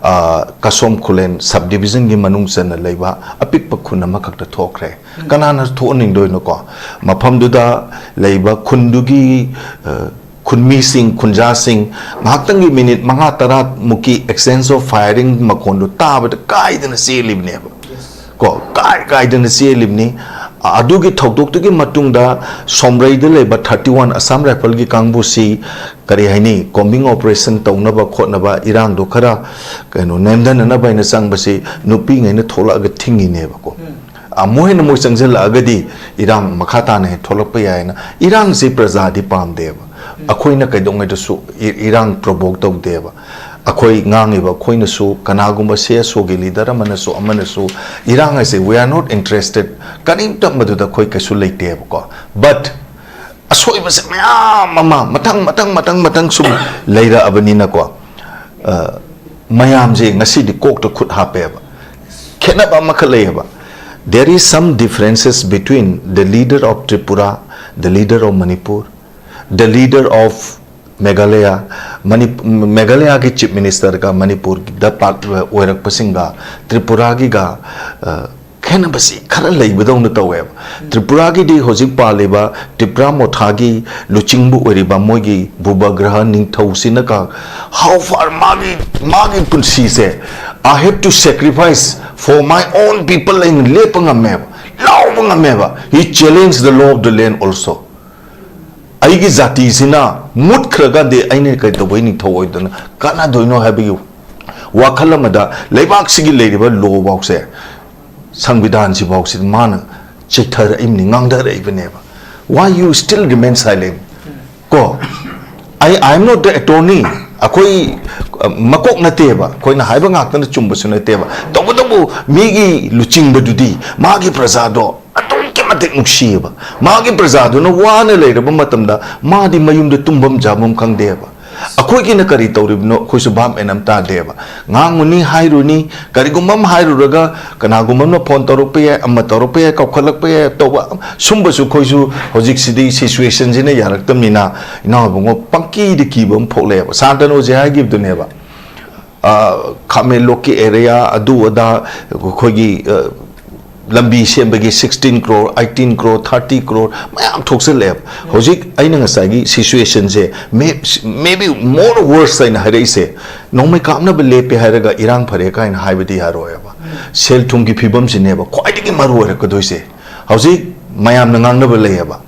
ꯑ, ꯀꯁꯣꯝ ꯈꯨꯂꯦꯟ subdivisionꯒꯤ ꯃꯅꯨꯡ ꯆꯟꯅ ꯂꯩꯕ ꯑꯄꯤꯛꯄ ꯈꯨꯟ ꯑꯃꯈꯛꯇ ꯊꯣꯛꯈ꯭ꯔꯦ꯫ ꯀꯅꯥꯅ ꯊꯣꯛꯍꯟꯅꯤꯡꯗꯣꯏꯅꯣꯀꯣ? ꯃꯐꯝꯗꯨꯗ ꯂꯩꯕ ꯈꯨꯟꯗꯨꯒꯤ, ꯑ, ꯈꯨꯟꯃꯤꯁꯤꯡ, ꯈꯨꯟꯖꯥꯁꯤꯡ ꯉꯥꯏꯍꯥꯛꯇꯪꯒꯤ minute ꯃꯉꯥ ꯇꯔꯥ ꯃꯨꯛꯀꯤ exchange of firing ꯃꯈꯣꯟꯗꯨ ꯇꯥꯕꯗ ꯀꯥꯏꯗꯅ ꯆꯦꯜꯂꯤꯕꯅꯦꯕ꯫ ꯀꯣ, ꯀꯥꯏ ꯀꯥꯏꯗꯅ ꯆꯦꯜꯂꯤꯕꯅꯤ꯫ ꯑꯗꯨꯒꯤ ꯊꯧꯗꯣꯛꯇꯨꯒꯤ ꯃꯇꯨꯡꯗ ꯁꯣꯝꯔꯩꯗ ꯂꯩꯕ thirty one Assam Rifleꯒꯤ ꯀꯥꯡꯕꯨꯁꯤ, ꯀꯔꯤ ꯍꯥꯏꯅꯤ, combing operation ꯇꯧꯅꯕ ꯈꯣꯠꯅꯕ, ꯏꯔꯥꯡꯗꯣ ꯈꯔ, ꯀꯩꯅꯣ, ꯅꯦꯝꯊꯅꯅꯕ ꯍꯥꯏꯅ ꯆꯪꯕꯁꯤ ꯅꯨꯄꯤꯉꯩꯅ ꯊꯣꯛꯂꯛꯑꯒ ꯊꯤꯡꯉꯤꯅꯦꯕꯀꯣ꯫ ꯎꯝ꯫ ꯑꯃꯨꯛ ꯍꯦꯟꯅ ꯃꯣꯏ ꯆꯪꯁꯤꯜꯂꯛꯑꯒꯗꯤ ꯏꯔꯥꯡ ꯃꯈꯥ ꯇꯥꯅ ꯍꯦꯟꯅ ꯊꯣꯛꯂꯛꯄ ꯌꯥꯏꯅ꯫ ꯏꯔꯥꯡꯁꯤ ꯄ꯭ꯔꯖꯥꯗꯤ ꯄꯥꯝꯗꯦꯕ꯫ ꯎꯝ꯫ ꯑꯩꯈꯣꯏꯅ ꯀꯩꯗꯧꯉꯩꯗꯁꯨ ꯏ-, ꯏꯔꯥꯡ provoke ꯇꯧꯗꯦꯕ꯫ ꯑꯩꯈꯣꯏ ꯉꯥꯡꯉꯤꯕ ꯑꯩꯈꯣꯏꯅꯁꯨ, ꯀꯅꯥꯒꯨꯝꯕ CSOꯒꯤ leader ꯑꯃꯅꯁꯨ, ꯑꯃꯅꯁꯨ, ꯏꯔꯥꯡ ꯍꯥꯏꯁꯦ we are not interested, ꯀꯔꯤꯝꯇ ꯃꯗꯨꯗ ꯑꯩꯈꯣꯏ ꯀꯩꯁꯨ ꯂꯩꯇꯦꯕꯀꯣ꯫ But ꯑꯁꯣꯏꯕꯁꯦ ꯃꯌꯥꯝ ꯑꯃ ꯃꯊꯪ, ꯃꯊꯪ, ꯃꯊꯪ, ꯃꯊꯪ ꯁꯨꯝ ꯂꯩꯔꯛꯑꯕꯅꯤꯅꯀꯣ, ꯑ, ꯃꯌꯥꯝꯁꯦ ꯉꯁꯤꯗꯤ ꯀꯣꯛꯇ ꯈꯨꯠ ꯍꯥꯞꯄꯦꯕ꯫ ꯈꯦꯠꯅꯕ ꯑꯃꯈꯛ ꯂꯩꯌꯦꯕ꯫ There is some differences between the leader of Tripura, the leader of Manipur, the leader of Meghalaya, ꯃꯅꯤ-, ꯃꯦꯘꯥꯂꯌꯥꯒꯤ Chief Ministerꯒ ꯃꯅꯤꯄꯨꯔꯗ ꯄꯥꯛ-, ꯑꯣꯏꯔꯛꯄꯁꯤꯡꯒ ꯇ꯭ꯔꯤꯄꯨꯔꯥꯒꯤꯒ, ꯑ, ꯈꯦꯠꯅꯕꯁꯤ ꯈꯔ ꯂꯩꯕꯗꯧꯅ ꯇꯧꯋꯦꯕ꯫ ꯇ꯭ꯔꯤꯄꯨꯔꯥꯒꯤꯗꯤ ꯍꯧꯖꯤꯛ ꯄꯥꯜꯂꯤꯕ ꯇꯤꯄ꯭ꯔꯥ ꯃꯣꯊꯥꯒꯤ ꯂꯨꯆꯤꯡꯕ ꯑꯣꯏꯔꯤꯕ ꯃꯣꯏꯒꯤ ꯚꯨꯕꯒ꯭ꯔꯍ ꯅꯤꯡꯊꯧꯁꯤꯅꯒ how far ꯃꯥꯒꯤ, ꯃꯥꯒꯤ ꯄꯨꯟꯁꯤꯁꯦ I have to sacrifice for my own people. ꯑꯩꯅ ꯂꯦꯞꯄ ꯉꯝꯃꯦꯕ, ꯂꯥꯎꯕ ꯉꯝꯃꯦꯕ. He challenged the law of the land also. ꯑꯩꯒꯤ ꯖꯥꯇꯤꯁꯤꯅ ꯃꯨꯠꯈ꯭ꯔꯒꯗꯤ ꯑꯩꯅ ꯀꯩꯗꯧꯕꯩ ꯅꯤꯡꯊꯧ ꯑꯣꯏꯗꯣꯏꯅꯣ, ꯀꯥꯟꯅꯗꯣꯏꯅꯣ ꯍꯥꯏꯕꯒꯤ ꯋꯥꯈꯜ ꯑꯃꯗ ꯂꯩꯕꯥꯛꯁꯤꯒꯤ ꯂꯩꯔꯤꯕ ꯂꯣ ꯐꯥꯎꯁꯦ, ꯁꯪꯕꯤꯙꯥꯟꯁꯤ ꯐꯥꯎꯁꯤꯗ ꯃꯥꯅ ꯆꯩꯊꯔꯛꯏꯕꯅꯤ, ꯉꯥꯡꯊꯔꯛꯏꯕꯅꯦꯕ꯫ Why you still remain silent? ꯀꯣ, I, I am not the attorney. ꯑꯩꯈꯣꯏ, ꯑ, ꯃꯀꯣꯛ ꯅꯠꯇꯦꯕ, ꯑꯩꯈꯣꯏꯅ ꯍꯥꯏꯕ ꯉꯥꯛꯇꯅ ꯆꯨꯝꯕꯁꯨ ꯅꯠꯇꯦꯕ꯫ ꯇꯧꯕꯇꯕꯨ ꯃꯤꯒꯤ ꯂꯨꯆꯤꯡꯕꯗꯨꯗꯤ ꯃꯥꯒꯤ ꯄ꯭ꯔꯖꯥꯗꯣ ꯑꯗꯨꯛꯀꯤ ꯃꯇꯤꯛ ꯅꯨꯡꯁꯤꯌꯦꯕ꯫ ꯃꯥꯒꯤ ꯄ꯭ꯔꯖꯥꯗꯨꯅ ꯋꯥꯅ ꯂꯩꯔꯕ ꯃꯇꯝꯗ ꯃꯥꯗꯤ ꯃꯌꯨꯝꯗ ꯇꯨꯝꯐꯝ ꯆꯥꯐꯝ ꯈꯪꯗꯦꯕ꯫ ꯑꯩꯈꯣꯏꯒꯤꯅ ꯀꯔꯤ ꯇꯧꯔꯤꯕꯅꯣ ꯑꯩꯈꯣꯏꯁꯨ ꯚꯥꯞ ꯃꯦꯟ ꯑꯃ ꯇꯥꯗꯦꯕ꯫ ꯉꯥꯡꯉꯨꯅꯤ ꯍꯥꯏꯔꯨꯅꯤ, ꯀꯔꯤꯒꯨꯝꯕ ꯑꯃ ꯍꯥꯏꯔꯨꯔꯒ ꯀꯅꯥꯒꯨꯝꯕ ꯑꯃꯅ ꯐꯣꯟ ꯇꯧꯔꯛꯄ ꯌꯥꯏ, ꯑꯃ ꯇꯧꯔꯛꯄ ꯌꯥꯏ, ꯀꯧꯈꯠꯂꯛꯄ ꯌꯥꯏ, ꯇꯧꯕ ꯁꯨꯝꯕꯁꯨ ꯑꯩꯈꯣꯏꯁꯨ ꯍꯧꯖꯤꯛꯁꯤꯗꯤ ꯁꯤꯆꯨꯋꯦꯁꯟꯁꯤꯅ ꯌꯥꯔꯛꯇꯕꯅꯤꯅ, ꯏꯅꯥꯎ ꯏꯕꯨꯡꯉꯣ, ꯄꯪꯀꯤꯗ ꯀꯤꯕ ꯑꯃ ꯊꯣꯛꯂꯛꯑꯦꯕ꯫ ꯁꯥꯟꯇꯅꯨ ꯍꯧꯖꯤꯛ ꯍꯥꯏꯈꯤꯕꯗꯨꯅꯦꯕ, ꯑ, ꯈꯥꯃꯦꯟꯂꯣꯛꯀꯤ ꯑꯦꯔꯤꯌꯥ ꯑꯗꯨ ꯑꯗꯥ ꯑꯩꯈꯣꯏꯒꯤ, ꯑ, ꯂꯝꯕꯤ ꯁꯦꯝꯕꯒꯤ sixteen crore, eighteen crore, thirty crore ꯃꯌꯥꯝ ꯊꯣꯛꯆꯜꯂꯛꯑꯦꯕ꯫ ꯍꯧꯖꯤꯛ ꯑꯩꯅ ꯉꯁꯥꯏꯒꯤ ꯁꯤꯆꯨꯋꯦꯁꯟꯁꯦ, maybe more worse ꯍꯥꯏꯅ ꯍꯥꯏꯔꯛꯏꯁꯦ, ꯅꯣꯡꯃꯩ ꯀꯥꯞꯅꯕ ꯂꯦꯞꯄꯦ ꯍꯥꯏꯔꯒ ꯏꯔꯥꯡ ꯐꯔꯦ ꯀꯥꯏꯅ ꯍꯥꯏꯕꯗꯤ ꯌꯥꯔꯣꯏꯕ꯫ ꯁꯦꯜ ꯊꯨꯝꯒꯤ ꯐꯤꯕꯝꯁꯤꯅꯦꯕ ꯈ꯭ꯋꯥꯏꯗꯒꯤ ꯃꯔꯨ ꯑꯣꯏꯔꯛꯀꯗꯣꯏꯁꯦ꯫ ꯍꯧꯖꯤꯛ ꯃꯌꯥꯝꯅ ꯉꯥꯡꯅꯕ ꯂꯩꯌꯦꯕ,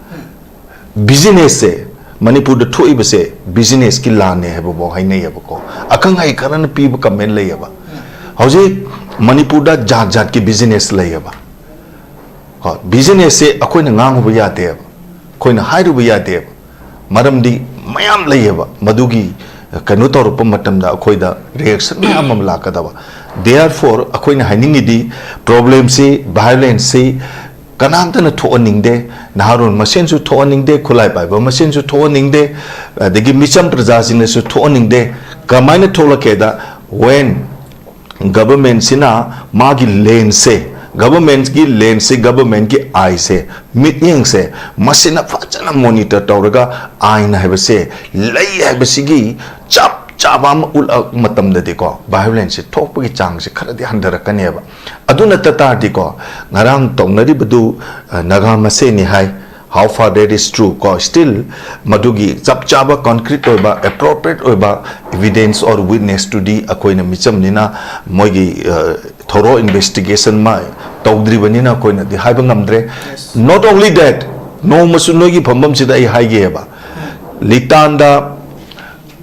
ꯕꯤꯖꯤꯅꯦꯁꯁꯦ, ꯃꯅꯤꯄꯨꯔꯗ ꯊꯣꯛꯏꯕꯁꯦ ꯕꯤꯖꯤꯅꯦꯁꯀꯤ ꯂꯥꯟꯅꯦ ꯍꯥꯏꯕꯐꯥꯎ ꯍꯥꯏꯅꯩꯌꯦꯕꯀꯣ꯫ ꯑꯈꯪ ꯑꯍꯩ ꯈꯔꯅ ꯄꯤꯕ ꯀꯃꯦꯟ ꯂꯩꯌꯦꯕ꯫ ꯍꯧꯖꯤꯛ ꯃꯅꯤꯄꯨꯔꯗ ꯖꯥꯠ ꯖꯥꯠꯀꯤ ꯕꯤꯖꯤꯅꯦꯁ ꯂꯩꯌꯦꯕ꯫ ꯀꯣ, ꯕꯤꯖꯤꯅꯦꯁꯁꯦ ꯑꯩꯈꯣꯏꯅ ꯉꯥꯡꯉꯨꯕ ꯌꯥꯗꯦꯕ, ꯑꯩꯈꯣꯏꯅ ꯍꯥꯏꯔꯨꯕ ꯌꯥꯗꯦꯕ꯫ ꯃꯔꯝꯗꯤ ꯃꯌꯥꯝ ꯂꯩꯌꯦꯕ, ꯃꯗꯨꯒꯤ ꯀꯩꯅꯣ ꯇꯧꯔꯛꯄ ꯃꯇꯝꯗ ꯑꯩꯈꯣꯏꯗ ꯔꯤꯌꯦꯛꯁꯟ ꯃꯌꯥꯝ ꯑꯃ ꯂꯥꯛꯀꯗꯕ꯫ Therefore, ꯑꯩꯈꯣꯏꯅ ꯍꯥꯏꯅꯤꯡꯉꯤꯗꯤ, ꯄ꯭ꯔꯣꯕ꯭ꯂꯦꯝꯁꯤ, ꯚꯥꯏꯑꯣꯂꯦꯟꯁꯁꯤ ꯀꯅꯥꯝꯇꯅ ꯊꯣꯛꯍꯟꯅꯤꯡꯗꯦ꯫ ꯅꯍꯥꯔꯣꯜ ꯃꯁꯦꯟꯁꯨ ꯊꯣꯛꯍꯟꯅꯤꯡꯗꯦ, ꯈꯨꯠꯂꯥꯏ ꯄꯥꯏꯕ ꯃꯁꯦꯟꯁꯨ ꯊꯣꯛꯍꯟꯅꯤꯡꯗꯦ, ꯑꯗꯒꯤ ꯃꯤꯆꯝ ꯄ꯭ꯔꯖꯥꯁꯤꯡꯅꯁꯨ ꯊꯣꯛꯍꯟꯅꯤꯡꯗꯦ꯫ ꯀꯃꯥꯏꯅ ꯊꯣꯛꯂꯛꯀꯦꯗ, when ꯒꯚꯔꯟꯃꯦꯟꯁꯤꯅ ꯃꯥꯒꯤ ꯂꯦꯟꯁꯦ, ꯒꯚꯔꯟꯃꯦꯟꯒꯤ ꯂꯦꯟꯁꯦ, ꯒꯚꯔꯟꯃꯦꯟꯒꯤ ꯑꯥꯏꯁꯦ, ꯃꯤꯠꯌꯦꯡꯁꯦ, ꯃꯁꯤꯅ ꯐꯖꯅ ꯃꯣꯅꯤꯇꯔ ꯇꯧꯔꯒ ꯑꯥꯏꯟ ꯍꯥꯏꯕꯁꯦ ꯂꯩ ꯍꯥꯏꯕꯁꯤꯒꯤ ꯆꯞ ꯆꯥꯕ ꯑꯃ ꯎꯠꯂꯛ ꯃꯇꯝꯗꯗꯤꯀꯣ, ꯚꯥꯏꯑꯣꯂꯦꯟꯁꯁꯦ ꯊꯣꯛꯄꯒꯤ ꯆꯥꯡꯁꯦ ꯈꯔꯗꯤ ꯍꯟꯊꯔꯛꯀꯅꯦꯕ꯫ ꯑꯗꯨ ꯅꯠꯇ ꯇꯥꯔꯗꯤꯀꯣ, ꯉꯔꯥꯡ ꯇꯧꯅꯔꯤꯕꯗꯨ, ꯑ, ꯅꯥꯒꯥ ꯃꯁꯦꯟꯅꯤ ꯍꯥꯏ, How far that is true ꯀꯣ, still ꯃꯗꯨꯒꯤ ꯆꯞ ꯆꯥꯕ concrete ꯑꯣꯏꯕ, appropriate ꯑꯣꯏꯕ evidence or witness ꯇꯨꯗꯤ ꯑꯩꯈꯣꯏꯅ ꯃꯤꯆꯝꯅꯤꯅ ꯃꯣꯏꯒꯤ thorough investigation ꯃꯥ ꯇꯧꯗ꯭ꯔꯤꯕꯅꯤꯅ ꯑꯩꯈꯣꯏꯅꯗꯤ ꯍꯥꯏꯕ ꯉꯝꯗ꯭ꯔꯦ꯫ Not only that, ꯅꯣꯡꯃꯁꯨ ꯅꯣꯏꯒꯤ ꯐꯝꯐꯝꯁꯤꯗ ꯑꯩ ꯍꯥꯏꯒꯦꯕ, ꯂꯤꯇꯥꯟꯗ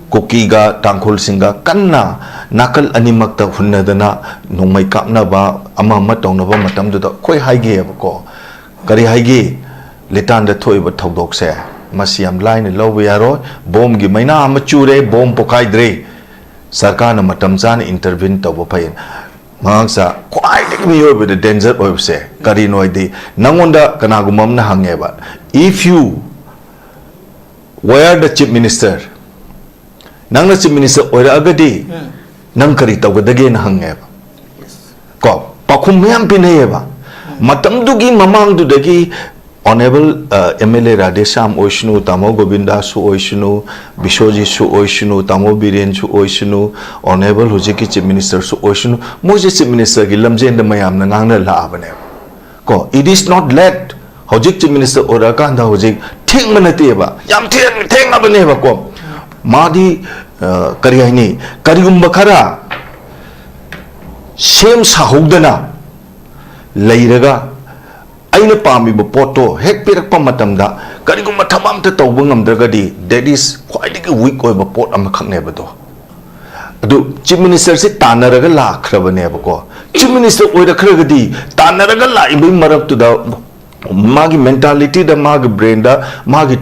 ꯀꯨꯀꯤꯒ ꯇꯥꯡꯈꯨꯜꯁꯤꯡꯒ ꯀꯟꯅ ꯅꯥꯀꯜ ꯑꯅꯤꯃꯛꯇ ꯍꯨꯟꯅꯗꯅ ꯅꯣꯡꯃꯩ ꯀꯥꯞꯅꯕ ꯑꯃ ꯑꯃ ꯇꯧꯅꯕ ꯃꯇꯝꯗꯨꯗ ꯑꯩꯈꯣꯏ ꯍꯥꯏꯒꯦꯕꯀꯣ꯫ ꯀꯔꯤ ꯍꯥꯏꯒꯦ? ꯂꯤꯇꯥꯟꯗ ꯊꯣꯛꯏꯕ ꯊꯧꯗꯣꯛꯁꯦ ꯃꯁꯤ ꯌꯥꯝ ꯂꯥꯏꯅ ꯂꯧꯕ ꯌꯥꯔꯣꯏ꯫ ꯕꯣꯝꯒꯤ ꯃꯩꯅꯥ ꯑꯃ ꯆꯨꯔꯦ, ꯕꯣꯝ ꯄꯣꯈꯥꯏꯗ꯭ꯔꯦ꯫ ꯁꯔꯀꯥꯔꯅ ꯃꯇꯝ ꯆꯥꯅ intervene ꯇꯧꯕ ꯐꯩ꯫ ꯃꯍꯥꯛꯁꯦ ꯈ꯭ꯋꯥꯏꯗꯒꯤ ꯃꯤꯑꯣꯏꯕꯗ danger ꯑꯣꯏꯕꯁꯦ ꯀꯔꯤꯅꯣ ꯍꯥꯏꯗꯤ, ꯅꯪꯉꯣꯟꯗ ꯀꯅꯥꯒꯨꯝꯕ ꯑꯃꯅ ꯍꯪꯉꯦꯕ, "If you were the chief minister, ꯅꯪꯅ chief minister ꯑꯣꯏꯔꯛꯑꯒꯗꯤ ꯎꯝ꯫ ꯅꯪ ꯀꯔꯤ ꯇꯧꯒꯗꯒꯦꯅ?" ꯍꯪꯉꯦꯕ꯫ Yes. ꯀꯣ, ꯄꯥꯎꯈꯨꯝ ꯃꯌꯥꯝ ꯄꯤꯅꯩꯌꯦꯕ꯫ ꯎꯝ꯫ ꯃꯇꯝꯗꯨꯒꯤ ꯃꯃꯥꯡꯗꯨꯗꯒꯤ Honourable, ꯑ, M L A ꯔꯥꯙꯦꯁ꯭ꯌꯥꯝ ꯑꯣꯏꯁꯅꯨ, ꯇꯥꯃꯣ ꯒꯣꯕꯤꯟꯗꯥꯁꯨ ꯑꯣꯏꯁꯅꯨ, ꯕꯤꯁ꯭ꯋꯖꯤꯠꯁꯨ ꯑꯣꯏꯁꯅꯨ, ꯇꯥꯃꯣ ꯕꯤꯔꯦꯟꯁꯨ ꯑꯣꯏꯁꯅꯨ, Honourable ꯍꯧꯖꯤꯛꯀꯤ chief ministerꯁꯨ ꯑꯣꯏꯁꯅꯨ, ꯃꯣꯏꯁꯦ chief ministerꯒꯤ ꯂꯝꯖꯦꯟꯗ ꯃꯌꯥꯝꯅ ꯉꯥꯡꯅ ꯂꯥꯛꯑꯕꯅꯦꯕ꯫ ꯀꯣ, it is not late꯫ ꯍꯧꯖꯤꯛ chief minister ꯑꯣꯏꯔꯛꯑꯀꯥꯟꯗ ꯍꯧꯖꯤꯛ ꯊꯦꯡꯕ ꯅꯠꯇꯦꯕ, ꯌꯥꯝ ꯊꯦꯡ-, ꯊꯦꯡꯉꯕꯅꯦꯕꯀꯣ꯫ ꯃꯥꯗꯤ, ꯑ, ꯀꯔꯤ ꯍꯥꯏꯅꯤ, ꯀꯔꯤꯒꯨꯝꯕ ꯈꯔ ꯁꯦꯝ ꯁꯥꯍꯧꯗꯅ ꯂꯩꯔꯒ ꯑꯩꯅ ꯄꯥꯝꯃꯤꯕ ꯄꯣꯠꯇꯣ ꯍꯦꯛ ꯄꯤꯔꯛꯄ ꯃꯇꯝꯗ ꯀꯔꯤꯒꯨꯝꯕ ꯊꯕꯛ ꯑꯝꯇ ꯇꯧꯕ ꯉꯝꯗ꯭ꯔꯒꯗꯤ, that is ꯈ꯭ꯋꯥꯏꯗꯒꯤ weak ꯑꯣꯏꯕ ꯄꯣꯠ ꯑꯃꯈꯛꯅꯦꯕꯗꯣ꯫ ꯑꯗꯨ chief ministerꯁꯤ ꯇꯥꯟꯅꯔꯒ ꯂꯥꯛꯈ꯭ꯔꯕꯅꯦꯕꯀꯣ꯫ Chief minister ꯑꯣꯏꯔꯛꯈ꯭ꯔꯒꯗꯤ ꯇꯥꯟꯅꯔꯒ ꯂꯥꯛꯏꯕꯒꯤ ꯃꯔꯛꯇꯨꯗ ꯃꯥꯒꯤ mentalityꯗ, ꯃꯥꯒꯤ brainꯗ, ꯃꯥꯒꯤ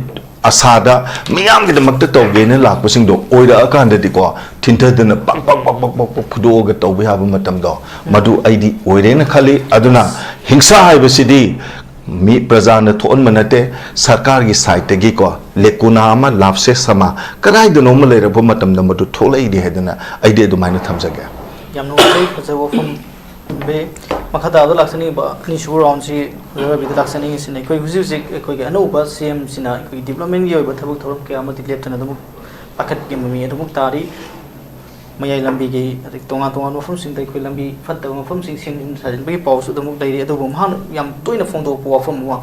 ꯑꯁꯥꯗ ꯃꯤꯌꯥꯝꯒꯤꯗꯃꯛꯇ ꯇꯧꯒꯦꯅ ꯂꯥꯛꯄꯁꯤꯡꯗꯣ ꯑꯣꯏꯔꯛꯑꯀꯥꯟꯗꯗꯤꯀꯣ, ꯊꯤꯟꯊꯗꯅ ꯄꯛ ꯄꯛ ꯄꯛ ꯄꯛ ꯄꯛ ꯄꯛ ꯐꯨꯗꯣꯛꯑꯒ ꯇꯧꯕ ꯌꯥꯕ ꯃꯇꯝꯗꯣ, ꯃꯗꯨ ꯑꯩꯗꯤ ꯑꯣꯏꯔꯦꯅ ꯈꯜꯂꯤ꯫ ꯑꯗꯨꯅ ꯍꯤꯡꯁꯥ ꯍꯥꯏꯕꯁꯤꯗꯤ ꯃꯤ ꯄ꯭ꯔꯖꯥꯅ ꯊꯣꯛꯍꯟꯕ ꯅꯠꯇꯦ, ꯁꯔꯀꯥꯔꯒꯤ sideꯇꯒꯤꯀꯣ, ꯂꯦꯀꯨꯅꯥ ꯑꯃ, ꯂꯥꯞꯁꯦꯁ ꯑꯃ, ꯀꯗꯥꯏꯗꯅꯣ ꯑꯃ ꯂꯩꯔꯛꯄ ꯃꯇꯝꯗ ꯃꯗꯨ ꯊꯣꯛꯂꯛꯏꯅꯦ ꯍꯥꯏꯗꯅ ꯑꯩꯗꯤ ꯑꯗꯨꯃꯥꯏꯅ ꯊꯝꯖꯒꯦ꯫ ꯌꯥꯝ ꯅꯨꯡꯉꯥꯏꯖꯩ, ꯐꯖꯕ ꯋꯥꯐꯝ ꯊꯝꯕꯤ꯫ ꯃꯈꯥ ꯇꯥꯕꯗ ꯂꯥꯛꯆꯅꯤꯡꯉꯤꯕ ꯑꯅꯤꯁꯨꯕ roundꯁꯤ ꯑꯣꯖꯥ ꯔꯕꯤꯗ ꯂꯥꯛꯆꯅꯤꯡꯉꯤꯁꯤꯅ, ꯑꯩꯈꯣꯏ ꯍꯧꯖꯤꯛ ꯍꯧꯖꯤꯛ ꯑꯩꯈꯣꯏꯒꯤ ꯑꯅꯧꯕ CMꯁꯤꯅ ꯑꯩꯈꯣꯏꯒꯤ developmentꯀꯤ ꯑꯣꯏꯕ ꯊꯕꯛ ꯊꯧꯔꯝ ꯀꯌꯥ ꯑꯃꯗꯤ ꯂꯦꯞꯇꯅ ꯑꯗꯨꯃꯛ ꯄꯥꯏꯈꯠꯄꯒꯤ ꯃꯃꯤ ꯑꯗꯨꯃꯛ ꯇꯥꯔꯤ꯫ ꯃꯌꯥꯏ ꯂꯝꯕꯤꯒꯤ, ꯑꯗꯩ ꯇꯣꯉꯥꯟ ꯇꯣꯉꯥꯟꯕ ꯃꯐꯝꯁꯤꯡꯗ ꯑꯩꯈꯣꯏ ꯂꯝꯕꯤ ꯐꯠꯇꯕ ꯃꯐꯝꯁꯤꯡ ꯁꯦꯝꯖꯤꯟ ꯁꯥꯖꯤꯟꯕꯒꯤ ꯄꯥꯎꯁꯨ ꯑꯗꯨꯃꯛ ꯂꯩꯔꯤ꯫ ꯑꯗꯨꯕꯨ ꯃꯍꯥꯛꯅ ꯌꯥꯝ ꯇꯣꯏꯅ ꯐꯣꯡꯗꯣꯛꯄ ꯋꯥꯐꯝ ꯑꯃ,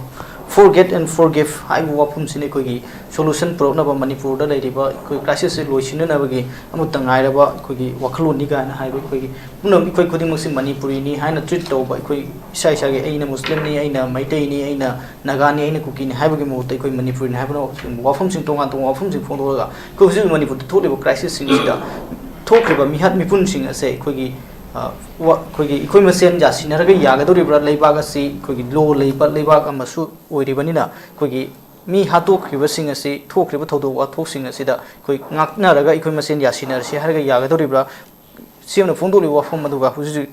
Forget and forgive ꯍꯥꯏꯕ ꯋꯥꯐꯝꯁꯤꯅ ꯑꯩꯈꯣꯏꯒꯤ solution ꯄꯨꯔꯛꯅꯕ, ꯃꯅꯤꯄꯨꯔꯗ ꯂꯩꯔꯤꯕ ꯑꯩꯈꯣꯏ crisis ꯁꯤ ꯂꯣꯏꯁꯤꯟꯅꯅꯕꯒꯤ ꯑꯃꯠꯇ ꯉꯥꯏꯔꯕ ꯑꯩꯈꯣꯏꯒꯤ ꯋꯥꯈꯜꯂꯣꯟꯅꯤ ꯀꯥꯏꯅ ꯍꯥꯏꯕ꯫ ꯑꯩꯈꯣꯏꯒꯤ ꯄꯨꯝꯅꯃꯛ, ꯑꯩꯈꯣꯏ ꯈꯨꯗꯤꯡꯃꯛꯁꯤ ꯃꯅꯤꯄꯨꯔꯤꯅꯤ ꯍꯥꯏꯅ treat ꯇꯧꯕ, ꯑꯩꯈꯣꯏ ꯏꯁꯥ ꯏꯁꯥꯒꯤ "ꯑꯩꯅ ꯃꯨꯁꯂꯤꯝꯅꯤ, ꯑꯩꯅ ꯃꯩꯇꯩꯅꯤ, ꯑꯩꯅ ꯅꯥꯒꯥꯅꯤ, ꯑꯩꯅ ꯀꯨꯀꯤꯅꯤ" ꯍꯥꯏꯕꯒꯤ ꯃꯍꯨꯠꯇ ꯑꯩꯈꯣꯏ ꯃꯅꯤꯄꯨꯔꯤꯅꯤ ꯍꯥꯏꯕꯅ ꯋꯥꯐꯝꯁꯤꯡ, ꯇꯣꯉꯥꯟ ꯇꯣꯉꯥꯟꯕ ꯋꯥꯐꯝꯁꯤꯡ ꯐꯣꯡꯗꯣꯛꯂꯒ ꯑꯩꯈꯣꯏ ꯍꯧꯖꯤꯛ ꯍꯧꯖꯤꯛ ꯃꯅꯤꯄꯨꯔꯗ ꯊꯣꯛꯂꯤꯕ crisis ꯁꯤꯡꯁꯤꯗ ꯊꯣꯛꯈ꯭ꯔꯤꯕ ꯃꯤꯍꯥꯠ ꯃꯤꯄꯨꯟꯁꯤꯡ ꯑꯁꯦ ꯑꯩꯈꯣꯏꯒꯤ, ꯑ, ꯋꯥ-, ꯑꯩꯈꯣꯏꯒꯤ, ꯑꯩꯈꯣꯏ ꯃꯁꯦꯟ ꯌꯥꯁꯤꯟꯅꯔꯒ ꯌꯥꯒꯗꯧꯔꯤꯕ꯭ꯔꯥ? ꯂꯩꯕꯥꯛ ꯑꯁꯤ ꯑꯩꯈꯣꯏꯒꯤ law ꯂꯩꯕ ꯂꯩꯕꯥꯛ ꯑꯃꯁꯨ ꯑꯣꯏꯔꯤꯕꯅꯤꯅ, ꯑꯩꯈꯣꯏꯒꯤ ꯃꯤ ꯍꯥꯠꯇꯣꯛꯈ꯭ꯔꯤꯕꯁꯤꯡ ꯑꯁꯤ, ꯊꯣꯛꯈ꯭ꯔꯤꯕ ꯊꯧꯗꯣꯛ ꯋꯥꯊꯣꯛꯁꯤꯡ ꯑꯁꯤꯗ ꯑꯩꯈꯣꯏ ꯉꯥꯛꯅꯔꯒ ꯑꯩꯈꯣꯏ ꯃꯁꯦꯟ ꯌꯥꯁꯤꯟꯅꯔꯁꯤ ꯍꯥꯏꯔꯒ ꯌꯥꯒꯗꯧꯔꯤꯕ꯭ꯔꯥ? ꯁꯤ ꯑꯃꯅ ꯐꯣꯡꯗꯣꯛꯂꯤꯕ ꯋꯥꯐꯝ ꯑꯗꯨꯒ ꯍꯧꯖꯤꯛ ꯍꯧꯖꯤꯛ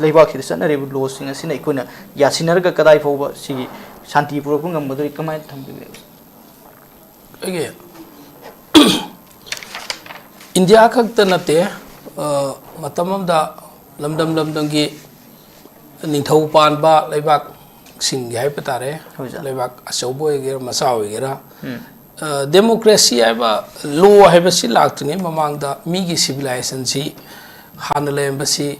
ꯂꯩꯕꯥꯛꯁꯤꯗ ꯆꯠꯅꯔꯤꯕ law ꯁꯤꯡ ꯑꯁꯤꯅ ꯑꯩꯈꯣꯏꯅ ꯌꯥꯁꯤꯟꯅꯔꯒ ꯀꯗꯥꯏ ꯐꯥꯎꯕ ꯁꯤꯒꯤ ꯁꯥꯟꯇꯤ ꯄꯨꯔꯛꯄ ꯉꯝꯒꯗꯧꯔꯤ, ꯀꯃꯥꯏꯅ ꯊꯝꯕꯤꯒꯦ? ꯑꯩꯒꯤ ꯏꯟꯗꯤꯌꯥ ꯈꯛꯇ ꯅꯠꯇꯦ, ꯑ, ꯃꯇꯝ ꯑꯃꯗ ꯂꯝꯗꯝ ꯂꯝꯗꯝꯒꯤ ꯅꯤꯡꯊꯧ ꯄꯥꯟꯕ ꯂꯩꯕꯥꯛꯁꯤꯡꯒꯤ ꯍꯥꯏꯕ ꯇꯥꯔꯦ, ꯍꯣꯏ, ꯁꯥꯔ꯫ ꯂꯩꯕꯥꯛ ꯑꯆꯧꯕ ꯑꯣꯏꯒꯦꯔꯥ ꯃꯆꯥ ꯑꯣꯏꯒꯦꯔꯥ, ꯎꯝ꯫ ꯑ, democracy ꯍꯥꯏꯕ law ꯍꯥꯏꯕꯁꯤ ꯂꯥꯛꯇ꯭ꯔꯤꯉꯩ ꯃꯃꯥꯡꯗ ꯃꯤꯒꯤ civilization ꯁꯤ ꯍꯥꯟꯅ ꯂꯩꯔꯝꯕꯁꯤ,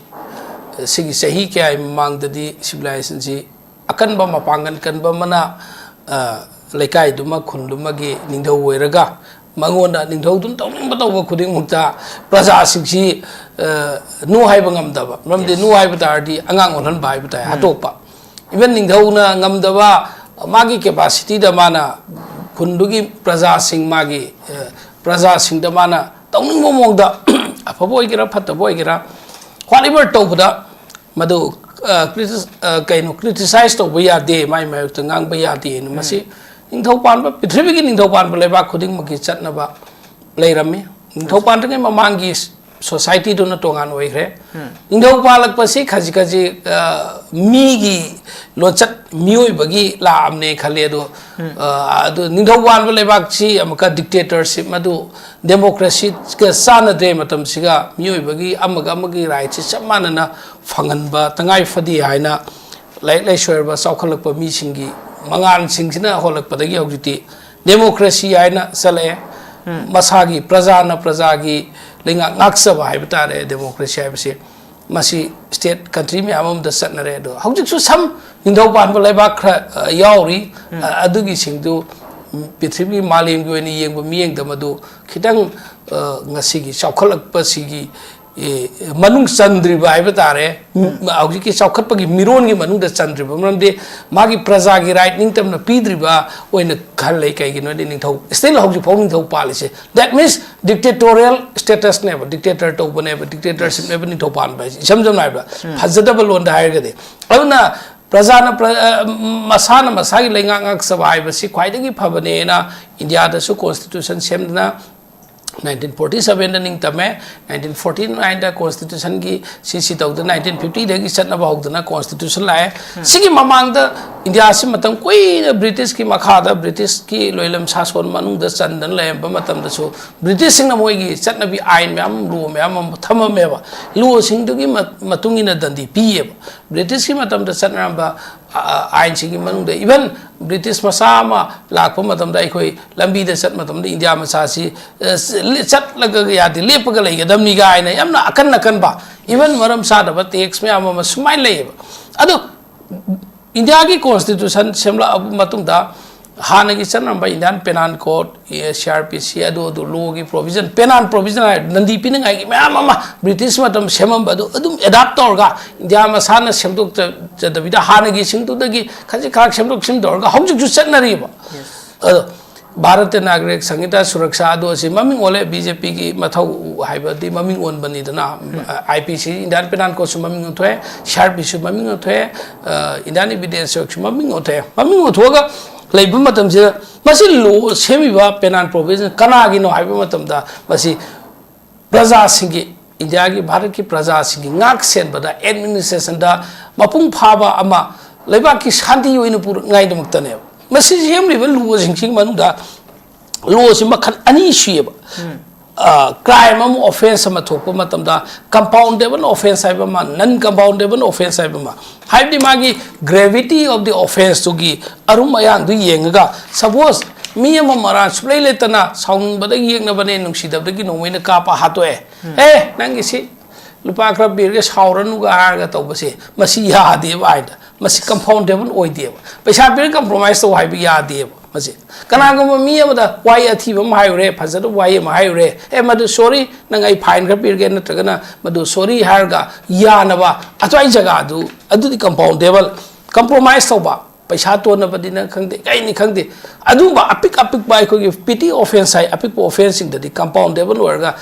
ꯑ, ꯁꯤꯒꯤ ꯆꯍꯤ ꯀꯌꯥꯒꯤ ꯃꯃꯥꯡꯗꯗꯤ civilization ꯁꯤ ꯑꯀꯟꯕ, ꯃꯄꯥꯡꯒꯜ ꯀꯟꯕ ꯑꯃꯅ, ꯑ, ꯂꯩꯀꯥꯏꯗꯨꯃ, ꯈꯨꯟꯗꯨꯃꯒꯤ ꯅꯤꯡꯊꯧ ꯑꯣꯏꯔꯒ ꯃꯉꯣꯟꯗ ꯅꯤꯡꯊꯧꯗꯨꯅ ꯇꯧꯅꯤꯡꯕ ꯇꯧꯕ ꯈꯨꯗꯤꯡꯃꯛꯇ ꯄ꯭ꯔꯖꯥꯁꯤꯡꯁꯤ, ꯑ, no ꯍꯥꯏꯕ ꯉꯝꯗꯕ꯫ ꯃꯔꯝꯗꯤ no ꯍꯥꯏꯕ ꯇꯥꯔꯗꯤ ꯑꯉꯥꯡ ꯑꯣꯟꯍꯟꯕ ꯍꯥꯏꯕ ꯇꯥꯏ, ꯍꯥꯠꯇꯣꯛꯄ꯫ Even ꯅꯤꯡꯊꯧꯅ ꯉꯝꯗꯕ, ꯃꯥꯒꯤ capacity ꯗ ꯃꯥꯅ ꯈꯨꯟꯗꯨꯒꯤ ꯄ꯭ꯔꯖꯥꯁꯤꯡ, ꯃꯥꯒꯤ, ꯑ, ꯄ꯭ꯔꯖꯥꯁꯤꯡꯗ ꯃꯥꯅ ꯇꯧꯅꯤꯡꯕ ꯃꯑꯣꯡꯗ, ꯑꯐꯕ ꯑꯣꯏꯒꯦꯔꯥ ꯐꯠꯇꯕ ꯑꯣꯏꯒꯦꯔꯥ, whatever ꯇꯧꯕꯗ ꯃꯗꯨ, ꯑ, criti-, ꯑ, ꯀꯩꯅꯣ, criticize ꯇꯧꯕ ꯌꯥꯗꯦ, ꯃꯥꯏ ꯃꯥꯌꯣꯛꯇ ꯉꯥꯡꯕ ꯌꯥꯗꯦꯅ ꯃꯁꯤ ꯅꯤꯡꯊꯧ ꯄꯥꯟꯕ, ꯄ꯭ꯔꯤꯊꯤꯕꯤꯒꯤ ꯅꯤꯡꯊꯧ ꯄꯥꯟꯕ ꯂꯩꯕꯥꯛ ꯈꯨꯗꯤꯡꯃꯛꯀꯤ ꯆꯠꯅꯕ ꯂꯩꯔꯝꯃꯤ꯫ ꯅꯤꯡꯊꯧ ꯄꯥꯟꯗ꯭ꯔꯤꯉꯩ ꯃꯃꯥꯡꯒꯤ society ꯗꯨꯅ ꯇꯣꯉꯥꯟ ꯑꯣꯏꯈ꯭ꯔꯦ꯫ ꯅꯤꯡꯊꯧ ꯄꯥꯜꯂꯛꯄꯁꯤ ꯈꯖꯤꯛ ꯈꯖꯤꯛ, ꯑ, ꯃꯤꯒꯤ ꯂꯣꯟꯆꯠ, ꯃꯤꯑꯣꯏꯕꯒꯤ ꯂꯥꯛꯑꯝꯅꯦ ꯈꯜꯂꯤ꯫ ꯑꯗꯣ, ꯑ, ꯑꯗꯨ ꯅꯤꯡꯊꯧ ꯄꯥꯟꯕ ꯂꯩꯕꯥꯛꯁꯤ ꯑꯃꯨꯛꯀ dictatorship, ꯃꯗꯨ democracy ꯒ ꯆꯥꯟꯅꯗ꯭ꯔꯦ꯫ ꯃꯇꯝꯁꯤꯒ ꯃꯤꯑꯣꯏꯕꯒꯤ ꯑꯃꯒ ꯑꯃꯒꯤ right ꯁꯤ ꯆꯞ ꯃꯥꯟꯅꯅ ꯐꯪꯍꯟꯕ ꯇꯉꯥꯏ ꯐꯗꯦ ꯍꯥꯏꯅ ꯂꯥꯏꯔꯤꯛ ꯂꯥꯏꯁꯨ ꯍꯩꯔꯕ ꯆꯥꯎꯈꯠꯂꯛꯄ ꯃꯤꯁꯤꯡꯒꯤ ꯃꯉꯥꯜꯁꯤꯡꯁꯤꯅ ꯍꯣꯜꯂꯛꯄꯗꯒꯤ ꯍꯧꯖꯤꯛꯇꯤ democracy ꯍꯥꯏꯅ ꯆꯠꯂꯛꯑꯦ꯫ ꯃꯁꯥꯒꯤ ꯄ꯭ꯔꯖꯥꯅ ꯄ꯭ꯔꯖꯥꯒꯤ ꯂꯩꯉꯥꯛ ꯉꯥꯛꯆꯕ ꯍꯥꯏꯕ ꯇꯥꯔꯦ democracy ꯍꯥꯏꯕꯁꯤ꯫ ꯃꯁꯤ state country ꯃꯌꯥꯝ ꯑꯃꯗ ꯆꯠꯅꯔꯦ꯫ ꯑꯗꯣ ꯍꯧꯖꯤꯛꯁꯨ some ꯅꯤꯡꯊꯧ ꯄꯥꯟꯕ ꯂꯩꯕꯥꯛ ꯈꯔ ꯑ, ꯌꯥꯎꯔꯤ꯫ ꯑ, ꯑꯗꯨꯒꯤꯁꯤꯡꯗꯨ ꯄ꯭ꯔꯤꯊꯤꯕꯤꯒꯤ ꯃꯥꯂꯦꯝꯒꯤ ꯑꯣꯏꯅ ꯌꯦꯡꯕ ꯃꯤꯠꯌꯦꯡꯗ ꯃꯗꯨ ꯈꯤꯇꯪ ꯑ, ꯉꯁꯤꯒꯤ ꯆꯥꯎꯈꯠꯂꯛꯄꯁꯤꯒꯤ ꯑꯦ, ꯃꯅꯨꯡ ꯆꯟꯗ꯭ꯔꯤꯕ ꯍꯥꯏꯕ ꯇꯥꯔꯦ꯫ ꯍꯧꯖꯤꯛꯀꯤ ꯆꯥꯎꯈꯠꯄꯒꯤ ꯃꯤꯔꯣꯟꯒꯤ ꯃꯅꯨꯡꯗ ꯆꯟꯗ꯭ꯔꯤꯕ ꯃꯔꯝꯗꯤ ꯃꯥꯒꯤ ꯄ꯭ꯔꯖꯥꯒꯤ right ꯅꯤꯡꯇꯝꯅ ꯄꯤꯗ꯭ꯔꯤꯕ ꯑꯣꯏꯅ ꯈꯜꯂꯦ꯫ ꯀꯩꯒꯤꯅꯣꯗꯤ ꯅꯤꯡꯊꯧ still ꯍꯧꯖꯤꯛ ꯐꯥꯎ ꯅꯤꯡꯊꯧ ꯄꯥꯜꯂꯤꯁꯦ, that means dictatorial status ꯅꯦꯕ, dictator ꯇꯧꯕꯅꯦꯕ, dictatorship ꯅꯦꯕ ꯅꯤꯡꯊꯧ ꯄꯥꯟꯕ ꯍꯥꯏꯁꯦ꯫ ꯏꯁꯝ ꯁꯝꯅ ꯍꯥꯏꯕꯗ, ꯐꯖꯗꯕ ꯂꯣꯟꯗ ꯍꯥꯏꯔꯒꯗꯤ꯫ ꯑꯗꯨꯅ ꯄ꯭ꯔꯖꯥꯅ ꯄ꯭ꯔ-, ꯑ, ꯃꯁꯥꯅ ꯃꯁꯥꯒꯤ ꯂꯩꯉꯥꯛ ꯉꯥꯛꯆꯕ ꯍꯥꯏꯕꯁꯤ ꯈ꯭ꯋꯥꯏꯗꯒꯤ ꯐꯕꯅꯦꯅ ꯏꯟꯗꯤꯌꯥꯗꯁꯨ constitution ꯁꯦꯝꯗꯅ nineteen forty seven ꯗ ꯅꯤꯡꯇꯝꯃꯦ꯫ Nineteen forty nine ꯗ constitution ꯒꯤ ꯁꯤ ꯁꯤ ꯇꯧꯗꯅ, nineteen fifty ꯗꯒꯤ ꯆꯠꯅꯕ ꯍꯧꯗꯅ constitution ꯂꯥꯛꯑꯦ꯫ ꯁꯤꯒꯤ ꯃꯃꯥꯡꯗ ꯏꯟꯗꯤꯌꯥꯁꯤ ꯃꯇꯝ ꯀꯨꯏꯅ ꯕ꯭ꯔꯤꯇꯤꯁꯀꯤ ꯃꯈꯥꯗ, ꯕ꯭ꯔꯤꯇꯤꯁꯀꯤ ꯂꯣꯏꯂꯝ ꯁꯥꯁꯣꯟ ꯃꯅꯨꯡꯗ ꯆꯟꯗꯅ ꯂꯩꯔꯝꯕ ꯃꯇꯝꯗꯁꯨ ꯕ꯭ꯔꯤꯇꯤꯁꯁꯤꯡꯅ ꯃꯣꯏꯒꯤ ꯆꯠꯅꯕꯤ ꯑꯥꯏꯟ ꯃꯌꯥꯝ, law ꯃꯌꯥꯝ ꯑꯃ ꯊꯝꯃꯝꯃꯦꯕ꯫ Law ꯁꯤꯡꯗꯨꯒꯤ ꯃ-, ꯃꯇꯨꯡ ꯏꯟꯅ ꯗꯟꯗꯤ ꯄꯤꯌꯦꯕ꯫ ꯕ꯭ꯔꯤꯇꯤꯁꯀꯤ ꯃꯇꯝꯗ ꯆꯠꯅꯔꯝꯕ, ꯑ, ꯑ, ꯑꯥꯏꯟꯁꯤꯡꯒꯤ ꯃꯅꯨꯡꯗ even ꯕ꯭ꯔꯤꯇꯤꯁ ꯃꯆꯥ ꯑꯃ ꯂꯥꯛꯄ ꯃꯇꯝꯗ ꯑꯩꯈꯣꯏ ꯂꯝꯕꯤꯗ ꯆꯠꯄ ꯃꯇꯝꯗ ꯏꯟꯗꯤꯌꯥ ꯃꯆꯥꯁꯤ, ꯑ, ꯆꯠꯂꯒ ꯌꯥꯗꯦ, ꯂꯦꯞꯄꯒ ꯂꯩꯒꯗꯕꯅꯤ ꯀꯥꯏꯅ ꯌꯥꯝꯅ ꯑꯀꯟ ꯑꯀꯟꯕ, even ꯃꯔꯝ ꯆꯥꯗꯕ tax ꯃꯌꯥꯝ ꯑꯃ ꯁꯨꯃꯥꯏꯅ ꯂꯩꯌꯦꯕ꯫ ꯑꯗꯣ ꯏꯟꯗꯤꯌꯥꯒꯤ constitution ꯁꯦꯝꯂꯛꯑꯕ ꯃꯇꯨꯡꯗ ꯍꯥꯟꯅꯒꯤ ꯆꯠꯅꯔꯝꯕ Indian Penal Code, ꯑꯦ, C R P C, ꯑꯗꯨ, ꯑꯗꯨ law ꯒꯤ provision, penal provision ꯍꯥꯏ, ꯗꯟꯗꯤ ꯄꯤꯅꯤꯡꯉꯥꯏꯒꯤ ꯃꯌꯥꯝ ꯑꯃ ꯕ꯭ꯔꯤꯇꯤꯁ ꯃꯇꯝ ꯁꯦꯝꯃꯝꯕ ꯑꯗꯨ ꯑꯗꯨꯝ adapt ꯇꯧꯔꯒ ꯏꯟꯗꯤꯌꯥ ꯃꯁꯥꯅ ꯁꯦꯝꯗꯣꯛꯆꯗꯕꯤꯗ ꯍꯥꯟꯅꯒꯤꯁꯤꯡꯗꯨꯗꯒꯤ ꯈꯖꯤꯛ ꯈꯔ ꯁꯦꯝꯗꯣꯛ ꯁꯦꯝꯖꯤꯟ ꯇꯧꯔꯒ ꯍꯧꯖꯤꯛꯁꯨ ꯆꯠꯅꯔꯤꯕ꯫ ꯑꯗꯣ ꯚꯥꯔꯠꯇ ꯅꯥꯒꯔꯤꯛ ꯁꯪꯍꯤꯇꯥ ꯁꯨꯔꯛꯁꯥ ꯑꯗꯨ ꯑꯁꯤ ꯃꯃꯤꯡ ꯑꯣꯜꯂꯦ, B J P ꯒꯤ ꯃꯊꯧ ꯍꯥꯏꯕꯗꯤ ꯃꯃꯤꯡ ꯑꯣꯟꯕꯅꯤꯗꯅ꯫ I P C, Indian Penal Code ꯁꯨ ꯃꯃꯤꯡ ꯑꯣꯟꯊꯣꯛꯑꯦ, C R P C ꯁꯨ ꯃꯃꯤꯡ ꯑꯣꯟꯊꯣꯛꯑꯦ, ꯑ, Indian Evidence Act ꯁꯨ ꯃꯃꯤꯡ ꯑꯣꯟꯊꯣꯛꯑꯦ꯫ ꯃꯃꯤꯡ ꯑꯣꯟꯊꯣꯛꯑꯒ ꯂꯩꯕ ꯃꯇꯝꯁꯤꯗ ꯃꯁꯤ law ꯁꯦꯝꯃꯤꯕ penal provision ꯀꯅꯥꯒꯤꯅꯣ ꯍꯥꯏꯕ ꯃꯇꯝꯗ ꯃꯁꯤ ꯄ꯭ꯔꯖꯥꯁꯤꯡꯒꯤ, ꯏꯟꯗꯤꯌꯥꯒꯤ, ꯚꯥꯔꯠꯀꯤ ꯄ꯭ꯔꯖꯥꯁꯤꯡꯒꯤ ꯉꯥꯛ ꯁꯦꯟꯕꯗ, administration ꯗ ꯃꯄꯨꯡ ꯐꯥꯕ ꯑꯃ, ꯂꯩꯕꯥꯛꯀꯤ ꯁꯥꯟꯇꯤ ꯑꯣꯏꯅ ꯄꯨꯔꯛꯅꯉꯥꯏꯗꯃꯛꯇꯅꯦꯕ꯫ ꯃꯁꯤ ꯁꯦꯝꯂꯤꯕ law ꯁꯤꯡꯁꯤꯒꯤ ꯃꯅꯨꯡꯗ law ꯁꯤ ꯃꯈꯜ ꯑꯅꯤ ꯁꯨꯏꯌꯦꯕ꯫ ꯑ, crime ꯑꯃ, offence ꯑꯃ ꯊꯣꯛꯄ ꯃꯇꯝꯗ compoundable offence ꯍꯥꯏꯕ ꯑꯃ, non compoundable offence ꯍꯥꯏꯕ ꯑꯃ꯫ ꯍꯥꯏꯕꯗꯤ ꯃꯥꯒꯤ gravity of the offence ꯇꯨꯒꯤ ꯑꯔꯨꯝ ꯑꯌꯥꯡꯗꯨ ꯌꯦꯡꯉꯒ, suppose ꯃꯤ ꯑꯃ ꯃꯔꯥꯜ ꯁꯨꯛꯂꯩ ꯂꯩꯇꯅ ꯁꯥꯎꯅꯤꯡꯕꯗꯒꯤ ꯌꯦꯛꯅꯕꯅꯦ, ꯅꯨꯡꯁꯤꯗꯕꯗꯒꯤ ꯅꯣꯡꯃꯩꯅ ꯀꯥꯞꯄ ꯍꯥꯠꯇꯣꯛꯑꯦ꯫ ꯑꯦ, ꯅꯪꯒꯤ ꯁꯤ ꯂꯨꯄꯥ ꯈꯔ ꯄꯤꯔꯒ ꯁꯥꯎꯔꯅꯨꯒ ꯍꯥꯏꯔꯒ ꯇꯧꯕꯁꯦ, ꯃꯁꯤ ꯌꯥꯗꯦꯕ ꯑꯥꯏꯟꯗ꯫ ꯃꯁꯤ ꯀꯝꯄꯥꯎꯟꯗꯦꯕꯜ ꯑꯣꯏꯗꯦꯕ꯫ ꯄꯩꯁꯥ ꯄꯤꯔꯒ ꯀꯝꯄ꯭ꯔꯣꯃꯥꯏꯁ ꯇꯧ ꯍꯥꯏꯕ ꯌꯥꯗꯦꯕ ꯃꯁꯤ꯫ ꯀꯅꯥꯒꯨꯝꯕ ꯃꯤ ꯑꯃꯗ ꯋꯥꯍꯩ ꯑꯊꯤꯕ ꯑꯃ ꯍꯥꯏꯔꯨꯔꯦ, ꯐꯖꯗꯕ ꯋꯥꯍꯩ ꯑꯃ ꯍꯥꯏꯔꯨꯔꯦ, "ꯑꯦ, ꯃꯗꯨ ꯁꯣꯔꯤ, ꯅꯪ ꯑꯩ ꯐꯥꯏꯟ ꯈꯔ ꯄꯤꯔꯒꯦ", ꯅꯠꯇ꯭ꯔꯒꯅ "ꯃꯗꯨ ꯁꯣꯔꯤ" ꯍꯥꯏꯔꯒ ꯌꯥꯅꯕ ꯑꯗꯨꯋꯥꯏ ꯖꯒꯥꯗꯨ, ꯑꯗꯨꯗꯤ ꯀꯝꯄꯥꯎꯟꯗꯦꯕꯜ꯫ ꯀꯝꯄ꯭ꯔꯣꯃꯥꯏꯁ ꯇꯧꯕ, ꯄꯩꯁꯥ ꯇꯣꯟꯅꯕꯅꯤꯅ ꯈꯪꯗꯦ, ꯀꯩꯅꯤ ꯈꯪꯗꯦ, ꯑꯗꯨꯒꯨꯝꯕ ꯑꯄꯤꯛ ꯑꯄꯤꯛꯄ ꯑꯩꯈꯣꯏꯒꯤ ꯄꯤꯇꯤ ꯑꯣꯐꯦꯟꯁ ꯍꯥꯏ, ꯑꯄꯤꯛꯄ ꯑꯣꯐꯦꯟꯁꯁꯤꯡꯗꯗꯤ ꯀꯝꯄꯥꯎꯟꯗꯦꯕꯜ ꯑꯣꯏꯔꯒ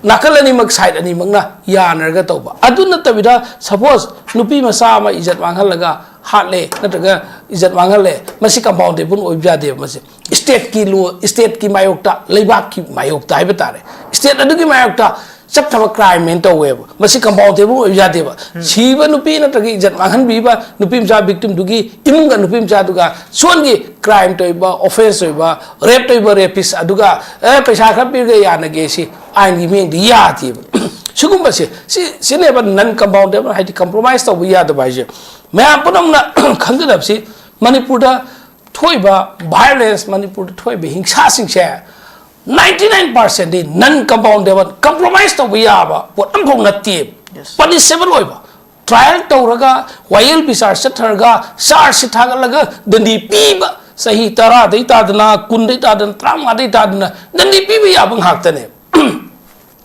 ꯅꯥꯀꯜ ꯑꯅꯤꯃꯛ, ꯁꯥꯏꯠ ꯑꯅꯤꯃꯛꯅ ꯌꯥꯅꯔꯒ ꯇꯧꯕ꯫ ꯑꯗꯨ ꯅꯠꯇꯕꯤꯗ, ꯁꯄꯣꯁ, ꯅꯨꯄꯤ ꯃꯆꯥ ꯑꯃ ꯏꯖꯠ ꯃꯥꯡꯍꯜꯂꯒ ꯍꯥꯠꯂꯦ, ꯅꯠꯇ꯭ꯔꯒ ꯏꯖꯠ ꯃꯥꯡꯍꯜꯂꯦ, ꯃꯁꯤ ꯀꯝꯄꯥꯎꯟꯗꯦꯕꯜ ꯑꯣꯏꯕ ꯌꯥꯗꯦꯕ꯫ ꯃꯁꯤ ꯏꯁꯇꯦꯠꯀꯤ ꯂꯣ, ꯏꯁꯇꯦꯠꯀꯤ ꯃꯥꯌꯣꯛꯇ, ꯂꯩꯕꯥꯛꯀꯤ ꯃꯥꯌꯣꯛꯇ ꯍꯥꯏꯕ ꯇꯥꯔꯦ, ꯏꯁꯇꯦꯠ ꯑꯗꯨꯒꯤ ꯃꯥꯌꯣꯛꯇ ꯆꯠꯊꯕ ꯀ꯭ꯔꯥꯏꯝ ꯍꯥꯏꯅ ꯇꯧꯋꯦꯕ꯫ ꯃꯁꯤ ꯀꯝꯄꯥꯎꯟꯗꯦꯕꯜ ꯑꯣꯏꯕ ꯌꯥꯗꯦꯕ꯫ ꯁꯤꯕ ꯅꯨꯄꯤ ꯅꯠꯇ꯭ꯔꯒ ꯏꯖꯠ ꯃꯥꯡꯍꯟꯕꯤꯕ ꯅꯨꯄꯤ ꯃꯆꯥ ꯚꯤꯛꯇꯤꯝꯗꯨꯒꯤ ꯏꯃꯨꯡꯒ ꯅꯨꯄꯤ ꯃꯆꯥꯗꯨꯒ ꯁꯣꯟꯒꯤ ꯀ꯭ꯔꯥꯏꯝ ꯇꯧꯔꯤꯕ, ꯑꯣꯐꯦꯟꯁ ꯇꯧꯔꯤꯕ, ꯔꯦꯞ ꯇꯧꯔꯤꯕ ꯔꯦꯄꯤꯁ ꯑꯗꯨꯒ, "ꯑꯦ, ꯄꯩꯁꯥ ꯈꯔ ꯄꯤꯔꯒ ꯌꯥꯅꯒꯦ", ꯁꯤ ꯑꯥꯏꯟꯒꯤ ꯃꯤꯠꯌꯦꯡꯗꯤ ꯌꯥꯗꯦꯕ꯫ ꯁꯤꯒꯨꯝꯕꯁꯦ, ꯁꯤ, ꯁꯤꯅꯦꯕ ꯅꯟ ꯀꯝꯄꯥꯎꯟꯗꯦꯕꯜ, ꯍꯥꯏꯗꯤ ꯀꯝꯄ꯭ꯔꯣꯃꯥꯏꯁ ꯇꯧꯕ ꯌꯥꯗꯕ ꯍꯥꯏꯁꯦ꯫ ꯃꯌꯥꯝ ꯄꯨꯝꯅꯃꯛꯅ ꯈꯪꯒꯗꯕꯁꯤ, ꯃꯅꯤꯄꯨꯔꯗ ꯊꯣꯛꯏꯕ ꯚꯥꯏꯑꯣꯂꯦꯟꯁ, ꯃꯅꯤꯄꯨꯔꯗ ꯊꯣꯛꯏꯕ ꯍꯤꯡꯁꯥꯁꯤꯡꯁꯦ ꯅꯥꯏꯟꯇꯤ ꯅꯥꯏꯟ ꯄꯥꯔꯁꯦꯟꯗꯤ ꯅꯟ ꯀꯝꯄꯥꯎꯟꯗꯦꯕꯜ, ꯀꯝꯄ꯭ꯔꯣꯃꯥꯏꯁ ꯇꯧꯕ ꯌꯥꯕ ꯄꯣꯠ ꯑꯃꯐꯥꯎ ꯅꯠꯇꯦ꯫ ꯌꯦꯁ꯫ ꯄꯅꯤꯁꯦꯕꯜ ꯑꯣꯏꯕ꯫ ꯇ꯭ꯔꯥꯏꯌꯦꯜ ꯇꯧꯔꯒ, ꯋꯥꯌꯦꯜ ꯕꯤꯆꯥꯔ ꯆꯠꯊꯔꯒ, ꯆꯥꯔꯖꯁꯤ ꯊꯥꯒꯠꯂꯒ ꯗꯟꯗꯤ ꯄꯤꯕ, ꯆꯍꯤ ꯇꯔꯥꯗꯩ ꯇꯥꯗꯅ, ꯀꯨꯟꯗꯩ ꯇꯥꯗꯅ, ꯇꯔꯥꯃꯉꯥꯗꯩ ꯇꯥꯗꯅ ꯗꯟꯗꯤ ꯄꯤꯕ ꯌꯥꯕ ꯉꯥꯛꯇꯅꯦ꯫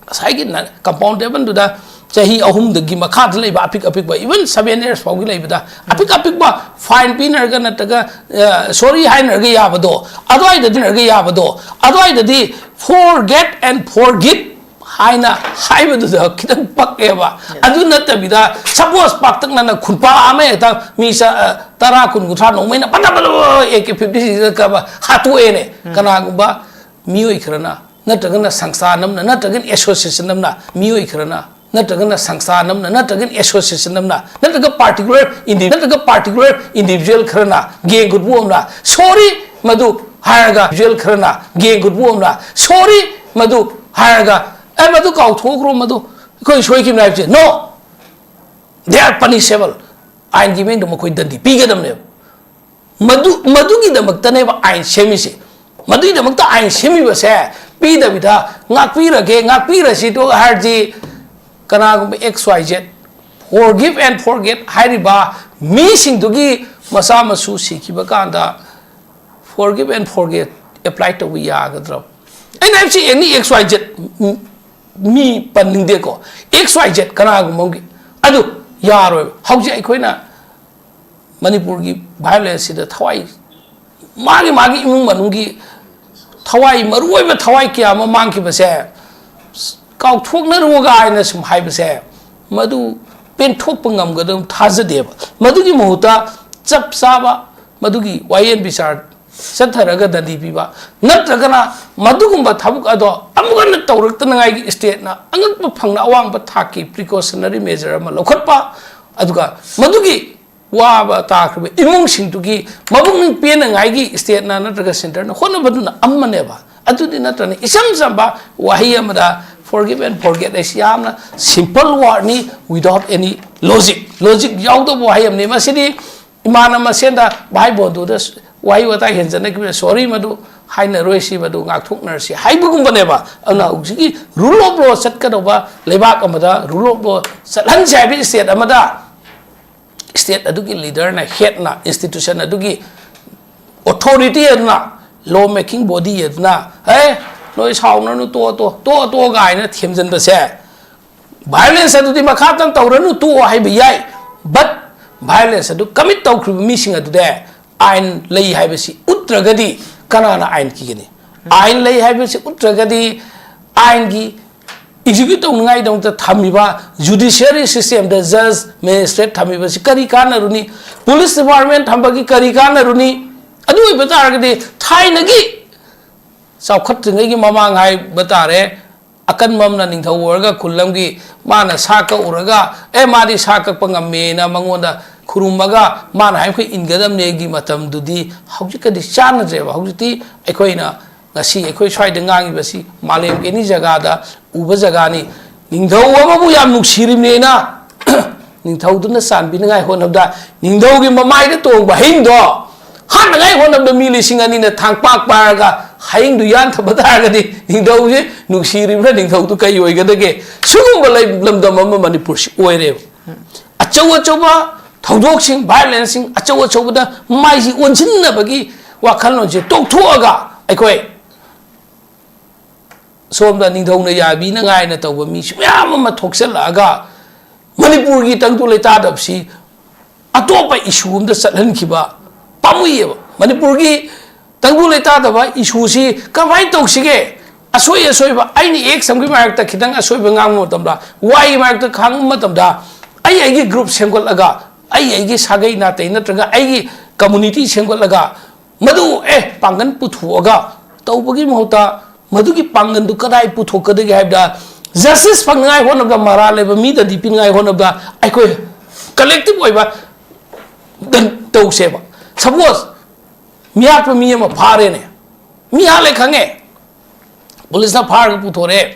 ꯉꯁꯥꯏꯒꯤ ꯅ-, ꯀꯝꯄꯥꯎꯟꯗꯦꯕꯜꯗꯨꯗ ꯆꯍꯤ ꯑꯍꯨꯝꯗꯒꯤ ꯃꯈꯥꯗ ꯂꯩꯕ ꯑꯄꯤꯛ ꯑꯄꯤꯛꯄ, even seven years ꯐꯥꯎꯒꯤ ꯂꯩꯕꯗ ꯑꯄꯤꯛ ꯑꯄꯤꯛꯄ ꯐꯥꯏꯟ ꯄꯤꯅꯔꯒ ꯅꯠꯇ꯭ꯔꯒ, ꯑ, ꯁꯣꯔꯤ ꯍꯥꯏꯅꯔꯒ ꯌꯥꯕꯗꯣ, ꯑꯗꯨꯋꯥꯏꯗꯗꯤ ꯅꯔꯒ ꯌꯥꯕꯗꯣ, ꯑꯗꯨꯋꯥꯏꯗꯗꯤ "Forget and forgive" ꯍꯥꯏꯅ ꯍꯥꯏꯕꯗꯨꯗ ꯈꯤꯇꯪ ꯄꯛꯑꯦꯕ꯫ ꯑꯗꯨ ꯅꯠꯇꯕꯤꯗ, ꯁꯄꯣꯁ, ꯄꯥꯛꯇꯛꯅꯅ ꯈꯨꯟꯄꯥ ꯑꯃ ꯍꯦꯛꯇ ꯃꯤ ꯆ-, ꯑ, ꯇꯔꯥ, ꯀꯨꯟ, ꯀꯨꯟꯊ꯭ꯔꯥ ꯅꯣꯡꯃꯩꯅ ꯄꯇꯥ ꯄꯇꯥ ꯑꯦ ꯀꯦ ꯐꯤꯐꯇꯤ ꯁꯤꯛꯁ ꯍꯥꯠꯇꯣꯛꯑꯦꯅꯦ꯫ ꯀꯅꯥꯒꯨꯝꯕ ꯃꯤꯑꯣꯏ ꯈꯔꯅ, ꯅꯠꯇ꯭ꯔꯒꯅ ꯁꯪꯁꯊꯥꯟ ꯑꯃꯅ, ꯅꯠꯇ꯭ꯔꯒꯅ ꯑꯦꯁꯣꯁꯤꯌꯦꯁꯟ ꯑꯃꯅ, ꯃꯤꯑꯣꯏ ꯈꯔꯅ, ꯅꯠꯇ꯭ꯔꯒꯅ ꯁꯪꯁꯊꯥꯟ ꯑꯃꯅ, ꯅꯠꯇ꯭ꯔꯒꯅ ꯑꯦꯁꯣꯁꯤꯌꯦꯁꯟ ꯑꯃꯅ, ꯅꯠꯇ꯭ꯔꯒ ꯄꯥꯔꯇꯤꯀꯨꯂꯔ ꯏꯟꯗꯤ-, ꯅꯠꯇ꯭ꯔꯒ ꯄꯥꯔꯇꯤꯀꯨꯂꯔ ꯏꯟꯗꯤꯚꯤꯖꯨꯋꯦꯜ ꯈꯔꯅ, ꯒꯦꯡ ꯒꯨꯠꯕꯨ ꯑꯃꯅ, "ꯁꯣꯔꯤ, ꯃꯗꯨ" ꯍꯥꯏꯔꯒ, ꯏꯟꯗꯤꯚꯤꯖꯨꯋꯦꯜ ꯈꯔꯅ, ꯒꯦꯡ ꯒꯨꯠꯕꯨ ꯑꯃꯅ, "ꯁꯣꯔꯤ, ꯃꯗꯨ" ꯍꯥꯏꯔꯒ, "ꯑꯦ, ꯃꯗꯨ ꯀꯥꯎꯊꯣꯛꯈ꯭ꯔꯣ, ꯃꯗꯨ ꯑꯩꯈꯣꯏ ꯁꯣꯏꯈꯤꯕꯅꯤ" ꯍꯥꯏꯕꯁꯦ, no, they are punishable꯫ ꯑꯥꯏꯟꯒꯤ ꯃꯤꯠꯌꯦꯡꯗ ꯃꯈꯣꯏ ꯗꯟꯗꯤ ꯄꯤꯒꯗꯕꯅꯦꯕ꯫ ꯃꯗꯨ, ꯃꯗꯨꯒꯤꯗꯃꯛꯇꯅꯦꯕ ꯑꯥꯏꯟ ꯁꯦꯝꯃꯤꯁꯦ꯫ ꯃꯗꯨꯒꯤꯗꯃꯛꯇ ꯑꯥꯏꯟ ꯁꯦꯝꯃꯤꯕꯁꯦ ꯄꯤꯗꯕꯤꯗ, "ꯉꯥꯛꯄꯤꯔꯒꯦ, ꯉꯥꯛꯄꯤꯔꯁꯤꯗꯣ" ꯍꯥꯏꯔꯗꯤ, ꯀꯅꯥꯒꯨꯝꯕ X Y Z, forgive and forget ꯍꯥꯏꯔꯤꯕ ꯃꯤꯁꯤꯡꯗꯨꯒꯤ ꯃꯆꯥ ꯃꯁꯨ ꯁꯤꯈꯤꯕ ꯀꯥꯟꯗ forgive and forget apply ꯇꯧꯕ ꯌꯥꯒꯗ꯭ꯔꯣ? ꯑꯩꯅ ꯍꯥꯏꯕꯁꯤ any X Y Z, ꯎꯝ, ꯃꯤ ꯄꯟꯅꯤꯡꯗꯦꯀꯣ, X Y Z ꯀꯅꯥꯒꯨꯝꯕ ꯑꯃꯒꯤ꯫ ꯑꯗꯨ ꯌꯥꯔꯣꯏꯕ꯫ ꯍꯧꯖꯤꯛ ꯑꯩꯈꯣꯏꯅ ꯃꯅꯤꯄꯨꯔꯒꯤ violence ꯁꯤꯗ ꯊꯋꯥꯏ, ꯃꯥꯒꯤ ꯃꯥꯒꯤ ꯏꯃꯨꯡ ꯃꯅꯨꯡꯒꯤ ꯊꯋꯥꯏ, ꯃꯔꯨꯑꯣꯏꯕ ꯊꯋꯥꯏ ꯀꯌꯥ ꯑꯃ ꯃꯥꯡꯈꯤꯕꯁꯦ ꯀꯥꯎꯊꯣꯛꯅꯔꯨꯒ ꯍꯥꯏꯅ ꯁꯨꯝ ꯍꯥꯏꯕꯁꯦ, ꯃꯗꯨ ꯄꯦꯟꯊꯣꯛꯄ ꯉꯝꯒꯗꯕ ꯊꯥꯖꯗꯦꯕ꯫ ꯃꯗꯨꯒꯤ ꯃꯍꯨꯠꯇ ꯆꯞ ꯆꯥꯕ ꯃꯗꯨꯒꯤ ꯋꯥꯌꯦꯜ ꯕꯤꯆꯥꯔ ꯆꯠꯊꯔꯒ ꯗꯟꯗꯤ ꯄꯤꯕ, ꯅꯠꯇ꯭ꯔꯒꯅ ꯃꯗꯨꯒꯨꯝꯕ ꯊꯕꯛ ꯑꯗꯣ ꯑꯃꯨꯛ ꯍꯟꯅ ꯇꯧꯔꯛꯇꯅꯉꯥꯏꯒꯤ stateꯅ ꯑꯉꯛꯄ ꯐꯪꯅ ꯑꯋꯥꯡꯕ ꯊꯥꯛꯀꯤ precautionary measure ꯑꯃ ꯂꯧꯈꯠꯄ, ꯑꯗꯨꯒ ꯃꯗꯨꯒꯤ ꯋꯥꯕ ꯇꯥꯈ꯭ꯔꯕ ꯏꯃꯨꯡꯁꯤꯡꯗꯨꯒꯤ ꯃꯄꯨꯛꯅꯤꯡ ꯄꯦꯟꯅꯉꯥꯏꯒꯤ stateꯅ ꯅꯠꯇ꯭ꯔꯒ centreꯅ ꯍꯣꯠꯅꯕꯗꯨꯅ ꯑꯃꯅꯦꯕ꯫ ꯑꯗꯨꯗꯤ ꯅꯠꯇ꯭ꯔꯅ ꯏꯆꯝ ꯆꯝꯕ ꯋꯥꯍꯩ ꯑꯃꯗ forgive and forget ꯍꯥꯏꯁꯤ ꯌꯥꯝꯅ simple wordꯅꯤ, without any logic, logic ꯌꯥꯎꯗꯕ ꯋꯥꯍꯩ ꯑꯃꯅꯤ꯫ ꯃꯁꯤꯗꯤ ꯏꯃꯥꯟꯅꯕ ꯃꯁꯦꯟꯗ ꯚꯥꯏ ꯕꯣꯟꯗꯨꯗ ꯋꯥꯍꯩ ꯋꯥꯇꯥ ꯍꯦꯟꯖꯟꯅꯈꯤꯕꯗ sorry ꯃꯗꯨ ꯍꯥꯏꯅꯔꯣꯏꯁꯤ, ꯃꯗꯨ ꯉꯥꯛꯊꯣꯛꯅꯔꯁꯤ ꯍꯥꯏꯕꯒꯨꯝꯕꯅꯦꯕ꯫ ꯑꯗꯨꯅ ꯍꯧꯖꯤꯛꯀꯤ rule of law ꯆꯠꯀꯗꯧꯕ ꯂꯩꯕꯥꯛ ꯑꯃꯗ rule of law ꯆꯠꯍꯟꯁꯤ ꯍꯥꯏꯕ state ꯑꯃꯗ state ꯑꯗꯨꯒꯤ leaderꯅ, headꯅ, institution ꯑꯗꯨꯒꯤ authority ꯑꯗꯨꯅ, law making body ꯑꯗꯨꯅ, "ꯍꯦ, ꯅꯣꯏ ꯁꯥꯎꯅꯔꯅꯨ, ꯇꯣꯛꯑꯣ, ꯇꯣꯛꯑꯣ, ꯇꯣꯛꯑꯣ, ꯇꯣꯛꯑꯣ" ꯀꯥꯏꯅ ꯊꯦꯝꯖꯤꯟꯕꯁꯦ violence ꯑꯗꯨꯗꯤ ꯃꯈꯥ ꯇꯝ ꯇꯧꯔꯅꯨ, ꯇꯣꯛꯑꯣ ꯍꯥꯏꯕ ꯌꯥꯏ꯫ But violence ꯑꯗꯨ commit ꯇꯧꯈ꯭ꯔꯤꯕ ꯃꯤꯁꯤꯡ ꯑꯗꯨꯗ ꯑꯥꯏꯟ ꯂꯩ ꯍꯥꯏꯕꯁꯤ ꯎꯠꯇ꯭ꯔꯒꯗꯤ ꯀꯅꯥꯅ ꯑꯥꯏꯟ ꯀꯤꯒꯅꯤ? ꯑꯥꯏꯟ ꯂꯩ ꯍꯥꯏꯕꯁꯤ ꯎꯠꯇ꯭ꯔꯒꯗꯤ ꯑꯥꯏꯟꯒꯤ execute ꯇꯧꯅꯉꯥꯏꯗꯃꯛꯇ ꯊꯝꯃꯤꯕ judiciary systemꯗ judge, magistrate ꯊꯝꯃꯤꯕꯁꯤ ꯀꯔꯤ ꯀꯥꯟꯅꯔꯨꯅꯤ? Police department ꯊꯝꯕꯒꯤ ꯀꯔꯤ ꯀꯥꯟꯅꯔꯨꯅꯤ? ꯑꯗꯨ ꯑꯣꯏꯕ ꯇꯥꯔꯒꯗꯤ ꯊꯥꯏꯅꯒꯤ ꯆꯥꯎꯈꯠꯇ꯭ꯔꯤꯉꯩꯒꯤ ꯃꯃꯥꯡ ꯍꯥꯏꯕ ꯇꯥꯔꯦ, ꯑꯀꯟꯕ ꯑꯃꯅ ꯅꯤꯡꯊꯧ ꯑꯣꯏꯔꯒ ꯈꯨꯜ ꯑꯃꯒꯤ ꯃꯥꯅ ꯁꯥ ꯀꯛꯎꯔꯒ, "ꯑꯦ, ꯃꯥꯗꯤ ꯁꯥ ꯀꯛꯄ ꯉꯝꯃꯦꯅ" ꯃꯉꯣꯟꯗ ꯈꯨꯔꯨꯝꯃꯒ ꯃꯥꯅ ꯍꯥꯏꯕꯈꯣꯏ ꯏꯟꯒꯗꯕꯅꯦꯒꯤ ꯃꯇꯝꯗꯨꯗꯤ ꯍꯧꯖꯤꯛꯀꯗꯤ ꯆꯥꯟꯅꯗ꯭ꯔꯦꯕ꯫ ꯍꯧꯖꯤꯛꯇꯤ ꯑꯩꯈꯣꯏꯅ ꯉꯁꯤ ꯑꯩꯈꯣꯏ ꯁ꯭ꯋꯥꯏꯗ ꯉꯥꯡꯉꯤꯕꯁꯤ ꯃꯥꯂꯦꯝꯒꯤ ꯑꯦꯅꯤ ꯖꯒꯥꯗ ꯎꯕ ꯖꯒꯥꯅꯤ꯫ ꯅꯤꯡꯊꯧ ꯑꯃꯕꯨ ꯌꯥꯝ ꯅꯨꯡꯁꯤꯔꯤꯕꯅꯦꯅ ꯅꯤꯡꯊꯧꯗꯨꯅ ꯆꯥꯟꯕꯤꯅꯉꯥꯏ ꯍꯣꯠꯅꯕꯗ ꯅꯤꯡꯊꯧꯒꯤ ꯃꯃꯥꯏꯗ ꯇꯣꯡꯕ ꯍꯤꯡꯗꯣ ꯍꯥꯠꯅꯉꯥꯏ ꯍꯣꯠꯅꯕꯗ ꯃꯤ ꯂꯤꯁꯤꯡ ꯑꯅꯤꯅ ꯊꯥꯡ ꯄꯥꯛ ꯄꯥꯏꯔꯒ ꯍꯌꯤꯡꯗꯨ ꯌꯥꯟꯊꯕ ꯇꯥꯔꯒꯗꯤ ꯅꯤꯡꯊꯧꯁꯦ ꯅꯨꯡꯁꯤꯔꯤꯕ꯭ꯔꯥ, ꯅꯤꯡꯊꯧꯗꯨ ꯀꯩ ꯑꯣꯏꯒꯗꯒꯦ? ꯁꯤꯒꯨꯝꯕ ꯂꯩ-, ꯂꯝꯗꯝ ꯑꯃ ꯃꯅꯤꯄꯨꯔꯁꯤ ꯑꯣꯏꯔꯦꯕ꯫ ꯑꯆꯧ ꯑꯆꯧꯕ ꯊꯧꯗꯣꯛꯁꯤꯡ, violenceꯁꯤꯡ, ꯑꯆꯧ ꯑꯆꯧꯕꯗ ꯃꯥꯏꯁꯤ ꯑꯣꯟꯁꯤꯟꯅꯕꯒꯤ ꯋꯥꯈꯜꯂꯣꯟꯁꯦ ꯇꯣꯛꯊꯣꯛꯑꯒ, ꯑꯩꯈꯣꯏ ꯁꯣꯝꯗ ꯅꯤꯡꯊꯧꯅ ꯌꯥꯕꯤꯅꯉꯥꯏꯅ ꯇꯧꯕ ꯃꯤꯁꯨ ꯃꯌꯥꯝ ꯑꯃ ꯊꯣꯛꯆꯜꯂꯛꯑꯒ, ꯃꯅꯤꯄꯨꯔꯒꯤ ꯇꯪꯗꯨ ꯂꯩꯇꯥꯗꯕꯁꯤ ꯑꯇꯣꯞꯄ issue ꯑꯝꯗ ꯆꯠꯍꯟꯈꯤꯕ ꯄꯥꯝꯃꯨꯏꯌꯦꯕ꯫ ꯃꯅꯤꯄꯨꯔꯒꯤ ꯇꯪꯗꯨ ꯂꯩꯇꯥꯗꯕ issueꯁꯤ ꯀꯃꯥꯏꯅ ꯇꯧꯁꯤꯒꯦ? ꯑꯁꯣꯏ ꯑꯁꯣꯏꯕ, ꯑꯩꯅ X ꯑꯃꯒꯤ ꯃꯔꯛꯇ ꯈꯤꯇꯪ ꯑꯁꯣꯏꯕ ꯉꯥꯡꯕ ꯃꯇꯝꯗ, Yꯒꯤ ꯃꯔꯛꯇ ꯉꯥꯡꯕ ꯃꯇꯝꯗ, ꯑꯩ ꯑꯩꯒꯤ group ꯁꯦꯝꯒꯠꯂꯒ, ꯑꯩ ꯑꯩꯒꯤ ꯁꯥꯒꯩ ꯅꯥꯇꯩ ꯅꯠꯇ꯭ꯔꯒ ꯑꯩꯒꯤ community ꯁꯦꯝꯒꯠꯂꯒ, ꯃꯗꯨ, ꯑꯦ, ꯄꯥꯡꯒꯜ ꯄꯨꯊꯣꯛꯑꯒ ꯇꯧꯕꯒꯤ ꯃꯍꯨꯠꯇ, ꯃꯗꯨꯒꯤ ꯄꯥꯡꯒꯜꯗꯨ ꯀꯗꯥꯏ ꯄꯨꯊꯣꯛꯀꯗꯒꯦ ꯍꯥꯏꯕꯗ, justice ꯐꯪꯅꯉꯥꯏ ꯍꯣꯠꯅꯕꯗ, ꯃꯔꯥꯜ ꯂꯩꯕ ꯃꯤꯗ ꯗꯤ ꯄꯤꯅꯉꯥꯏ ꯍꯣꯠꯅꯕꯗ, ꯑꯩꯈꯣꯏ collective ꯑꯣꯏꯕ ꯇꯧꯁꯦꯕ꯫ Suppose, ꯃꯤꯍꯥꯠꯄ ꯃꯤ ꯑꯃ ꯐꯥꯔꯦꯅꯦ, ꯃꯤ ꯍꯥꯠꯂꯦ ꯈꯪꯉꯦ, ꯄꯨꯂꯤꯁꯅ ꯐꯥꯔꯒ ꯄꯨꯊꯣꯔꯛꯑꯦ,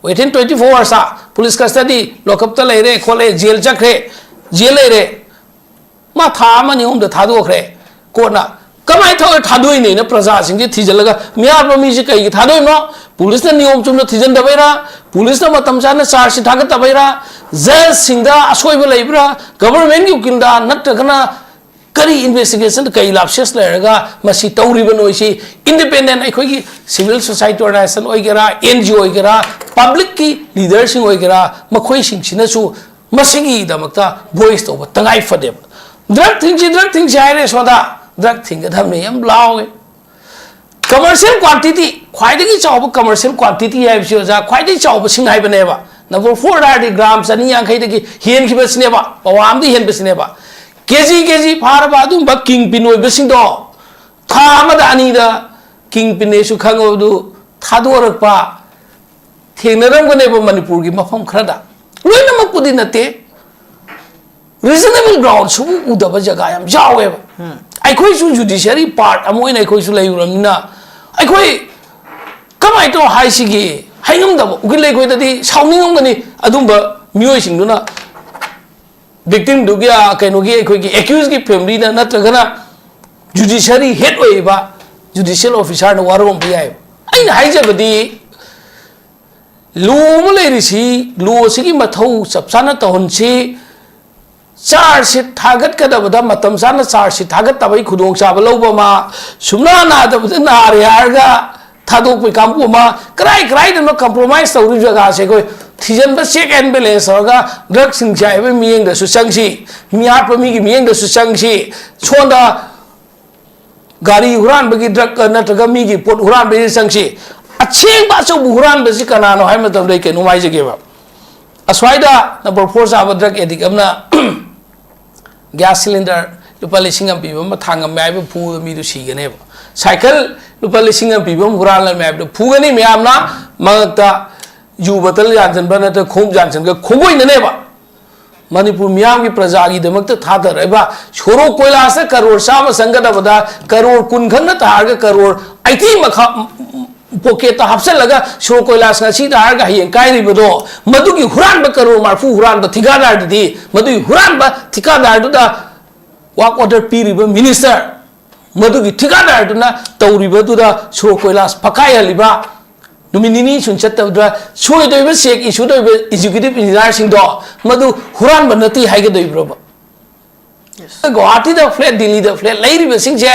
within twenty four hours police custody, lockupꯇ ꯂꯩꯔꯦ ꯈꯣꯠꯂꯦ, jail ꯆꯠꯈ꯭ꯔꯦ, jail ꯂꯩꯔꯦ, ꯃꯥ ꯊꯥ ꯑꯃ ꯑꯅꯤ ꯑꯍꯨꯝꯗ ꯊꯥꯗꯣꯛꯈ꯭ꯔꯦ꯫ ꯀꯣꯔꯠꯅ ꯀꯃꯥꯏꯅ ꯇꯧꯔ ꯊꯥꯗꯣꯛꯏꯅꯦꯅ ꯄ꯭ꯔꯖꯥꯁꯤꯡꯁꯦ ꯊꯤꯖꯤꯜꯂꯒ, ꯃꯤꯍꯥꯠꯄ ꯃꯤꯁꯦ ꯀꯩꯒꯤ ꯊꯥꯗꯣꯛꯏꯅꯣ? ꯄꯨꯂꯤꯁꯅ ꯅꯤꯌꯣꯝ ꯆꯨꯝꯅ ꯊꯤꯖꯤꯟꯗꯕꯩꯔꯥ? ꯄꯨꯂꯤꯁꯅ ꯃꯇꯝ ꯆꯥꯅ charge sheet ꯊꯥꯒꯠꯇꯕꯩꯔꯥ? Judgeꯁꯤꯡꯗ ꯑꯁꯣꯏꯕ ꯂꯩꯕ꯭ꯔꯥ? Governmentꯀꯤ ꯎꯀꯤꯜꯗ ꯅꯠꯇ꯭ꯔꯒꯅ ꯀꯔꯤ investigationꯗ ꯀꯔꯤ lapses ꯂꯩꯔꯒ ꯃꯁꯤ ꯇꯧꯔꯤꯕꯅꯣ? ꯁꯤ independent ꯑꯩꯈꯣꯏꯒꯤ civil society organization ꯑꯣꯏꯒꯦꯔꯥ, N G O ꯑꯣꯏꯒꯦꯔꯥ, publicꯀꯤ leaderꯁꯤꯡ ꯑꯣꯏꯒꯦꯔꯥ, ꯃꯈꯣꯏꯁꯤꯡꯁꯤꯅꯁꯨ ꯃꯁꯤꯒꯤꯗꯃꯛꯇ voice ꯇꯧꯕ ꯇꯉꯥꯏ ꯐꯗꯦꯕ꯫ Drug ꯊꯤꯡꯁꯤ, drug ꯊꯤꯡꯁꯤ ꯍꯥꯏꯔꯦ ꯁꯣꯝꯗ, drug ꯊꯤꯡꯒꯗꯕꯅꯤ ꯌꯥꯝ ꯂꯥꯎꯋꯦ꯫ Commercial quantity, ꯈ꯭ꯋꯥꯏꯗꯒꯤ ꯆꯥꯎꯕ commercial quantity ꯍꯥꯏꯕꯁꯤ, ꯑꯣꯖꯥ, ꯈ꯭ꯋꯥꯏꯗꯒꯤ ꯆꯥꯎꯕꯁꯤꯡ ꯍꯥꯏꯕꯅꯦꯕ꯫ Number four ꯍꯥꯏꯔꯗꯤ gram ꯆꯅꯤ ꯌꯥꯡꯈꯩꯗꯒꯤ ꯍꯦꯟꯈꯤꯕꯁꯤꯅꯦꯕ, ꯄꯋꯥ ꯑꯃꯗꯤ ꯍꯦꯟꯕꯁꯤꯅꯦꯕ꯫ KG KG ꯐꯥꯔꯕ ꯑꯗꯨꯝꯕ kingpin ꯑꯣꯏꯕꯁꯤꯡꯗꯣ ꯊꯥ ꯑꯃꯗ ꯑꯅꯤꯗ kingpinꯅꯦꯁꯨ ꯈꯪꯉꯕꯗꯨ ꯊꯥꯗꯣꯔꯛꯄ ꯊꯦꯡꯅꯔꯝꯒꯅꯦꯕ ꯃꯅꯤꯄꯨꯔꯒꯤ ꯃꯐꯝ ꯈꯔꯗ꯫ ꯂꯣꯏꯅꯃꯛꯄꯨꯗꯤ ꯅꯠꯇꯦ꯫ Reasonable ground ꯁꯨꯡꯎ ꯎꯗꯕ ꯖꯒꯥ ꯌꯥꯝ ꯌꯥꯎꯋꯦꯕ꯫ ꯑꯩꯈꯣꯏꯁꯨ judiciary part ꯑꯃ ꯑꯣꯏꯅ ꯑꯩꯈꯣꯏꯁꯨ ꯂꯩꯔꯨꯔꯕꯅꯤꯅ, ꯑꯩꯈꯣꯏ ꯀꯃꯥꯏꯅ ꯇꯧ ꯍꯥꯏꯁꯤꯒꯦ? ꯍꯥꯏꯉꯝꯗꯕ ꯎꯀꯤꯜ ꯑꯩꯈꯣꯏꯗꯗꯤ ꯁꯥꯎꯅꯤꯡꯉꯝꯒꯅꯤ꯫ ꯑꯗꯨꯝꯕ ꯃꯤꯑꯣꯏꯁꯤꯡꯗꯨꯅ victimꯗꯨꯒꯤ, ꯑ, ꯀꯩꯅꯣꯒꯤ, ꯑꯩꯈꯣꯏꯒꯤ accusedꯀꯤ familyꯗ ꯅꯠꯇ꯭ꯔꯒꯅ ꯖꯨꯗꯤꯁꯔꯤ ꯍꯦꯗ ꯑꯣꯏꯔꯤꯕ ꯖꯨꯗꯤꯁꯤꯌꯦꯜ ꯑꯣꯐꯤꯁꯥꯔꯅ ꯋꯥꯔꯧꯔꯝꯕ ꯌꯥꯏꯕ꯫ ꯑꯩꯅ ꯍꯥꯏꯖꯕꯗꯤ, ꯂꯣ ꯑꯃ ꯂꯩꯔꯤꯁꯤ, ꯂꯣ ꯑꯁꯤꯒꯤ ꯃꯊꯧ ꯆꯞ ꯆꯥꯅ ꯇꯧꯍꯟꯁꯤ꯫ ꯆꯥꯔꯖ ꯁꯤꯠ ꯊꯥꯒꯠꯀꯗꯕꯗ ꯃꯇꯝ ꯆꯥꯅ ꯆꯥꯔꯖ ꯁꯤꯠ ꯊꯥꯒꯠꯇꯕꯒꯤ ꯈꯨꯗꯣꯡꯆꯥꯕ ꯂꯧꯕ ꯑꯃ, ꯁꯨꯡꯅꯥ ꯅꯥꯗꯕꯗ ꯅꯥꯔꯦ ꯍꯥꯏꯔꯒ ꯊꯥꯗꯣꯛꯄꯒꯤ ꯀꯥꯡꯕꯨ ꯑꯃ, ꯀꯔꯥꯏ ꯀꯔꯥꯏꯗꯅꯣ ꯀꯝꯄ꯭ꯔꯣꯃꯥꯏꯁ ꯇꯧꯔꯤꯕ ꯖꯒꯥꯁꯦ ꯑꯩꯈꯣꯏ ꯊꯤꯖꯤꯟꯕ, ꯆꯦꯛ ꯑꯦꯟ ꯕꯦꯂꯦꯟꯁ ꯇꯧꯔꯒ ꯗ꯭ꯔꯒ ꯁꯤꯡ ꯆꯥꯏꯕꯒꯤ ꯃꯤꯠꯌꯦꯡꯗꯁꯨ ꯆꯪꯁꯤ, ꯃꯤ ꯍꯥꯠꯄ ꯃꯤꯒꯤ ꯃꯤꯠꯌꯦꯡꯗꯁꯨ ꯆꯪꯁꯤ, ꯁꯣꯝꯗ ꯒꯥꯔꯤ ꯍꯨꯔꯥꯟꯕꯒꯤ ꯗ꯭ꯔꯒ ꯅꯠꯇ꯭ꯔꯒ ꯃꯤꯒꯤ ꯄꯣꯠ ꯍꯨꯔꯥꯟꯕꯒꯤ ꯆꯪꯁꯤ꯫ ꯑꯁꯦꯡꯕ ꯑꯆꯧꯕ ꯍꯨꯔꯥꯟꯕꯁꯤ ꯀꯅꯥꯅꯣ ꯍꯥꯏꯕ ꯃꯇꯝꯗ ꯑꯩ ꯀꯩꯅꯣꯝ ꯍꯥꯏꯖꯒꯦꯕ꯫ ꯑꯁ꯭ꯋꯥꯏꯗ ꯅꯝꯕꯔ ꯐꯣꯔ ꯆꯥꯕ ꯗ꯭ꯔꯒ ꯑꯦꯗꯤꯛ ꯑꯃꯅ ꯒ꯭ꯌꯥꯁ ꯁꯤꯂꯤꯟꯗꯔ ꯂꯨꯄꯥ ꯂꯤꯁꯤꯡ ꯑꯃ ꯄꯤꯕ ꯑꯃ ꯊꯥꯡꯉꯝꯃꯦ ꯍꯥꯏꯕ ꯐꯨꯕꯗ ꯃꯤꯗꯨ ꯁꯤꯒꯅꯦꯕ꯫ ꯁꯥꯏꯀꯜ ꯂꯨꯄꯥ ꯂꯤꯁꯤꯡ ꯑꯃ ꯄꯤꯕ ꯑꯃ ꯍꯨꯔꯥꯜꯂꯝꯃꯦ ꯍꯥꯏꯕꯗ ꯐꯨꯒꯅꯤ ꯃꯌꯥꯝꯅ꯫ ꯃꯉꯛꯇ ꯌꯨ ꯕꯇꯜ ꯌꯥꯟꯁꯤꯟꯕ ꯅꯠꯇ꯭ꯔꯒ ꯈꯣꯡꯎꯞ ꯌꯥꯟꯁꯤꯟꯕ ꯈꯣꯡꯒꯣꯏꯅꯅꯦꯕ꯫ ꯃꯅꯤꯄꯨꯔ ꯃꯤꯌꯥꯝꯒꯤ ꯄ꯭ꯔꯖꯥꯒꯤꯗꯃꯛꯇ ꯊꯥꯗꯔꯛꯏꯕ ꯁꯣꯔꯣꯛ ꯀꯣꯏꯂꯥꯁꯇ ꯀꯔꯣꯔ ꯆꯥꯝꯃ ꯆꯪꯒꯗꯕꯗ ꯀꯔꯣꯔ ꯀꯨꯟ ꯈꯛꯅ ꯇꯥꯔꯒ ꯀꯔꯣꯔ ꯑꯩꯠꯇꯤ ꯃꯈꯥ ꯄꯣꯀꯦꯠꯇ ꯍꯥꯞꯆꯤꯜꯂꯒ ꯁꯣꯔꯣꯛ ꯀꯣꯏꯂꯥꯁ ꯉꯁꯤ ꯇꯥꯔꯒ ꯍꯌꯦꯡ ꯀꯥꯏꯔꯤꯕꯗꯣ, ꯃꯗꯨꯒꯤ ꯍꯨꯔꯥꯟꯕ ꯀꯔꯣꯔ ꯃꯔꯐꯨ ꯍꯨꯔꯥꯟꯕ ꯊꯤꯀꯥꯗꯥꯔꯗꯨꯗꯤ, ꯃꯗꯨꯒꯤ ꯍꯨꯔꯥꯟꯕ ꯊꯤꯀꯥꯗꯥꯔꯗꯨꯗ ꯋꯥꯛ ꯑꯣꯔꯗꯔ ꯄꯤꯔꯤꯕ ꯃꯤꯅꯤꯁꯇꯔ, ꯃꯗꯨꯒꯤ ꯊꯤꯀꯥꯗꯥꯔꯗꯨꯅ ꯇꯧꯔꯤꯕꯗꯨꯗ ꯁꯣꯔꯣꯛ ꯀꯣꯏꯂꯥꯁ ꯐꯛꯀꯥꯏꯍꯜꯂꯤꯕ, ꯅꯨꯃꯤꯠ ꯅꯤꯅꯤ ꯁꯨꯅ ꯆꯠꯇꯕꯗ ꯁꯣꯏꯗꯧꯔꯤꯕ ꯆꯦꯛ ꯏꯁꯨ ꯇꯧꯔꯤꯕ ꯑꯦꯛꯖꯤꯀ꯭ꯌꯨꯇꯤꯚ ꯏꯟꯖꯤꯅꯤꯌꯥꯔꯁꯤꯡꯗꯣ ꯃꯗꯨ ꯍꯨꯔꯥꯟꯕ ꯅꯠꯇꯦ ꯍꯥꯏꯒꯗꯣꯔꯤꯕ꯭ꯔꯣꯕ? ꯒꯨꯋꯥꯍꯥꯇꯤꯗ ꯐ꯭ꯂꯦꯠ, ꯗꯤꯜꯂꯤꯗ ꯐ꯭ꯂꯦꯠ ꯂꯩꯔꯤꯕꯁꯤꯡꯁꯦ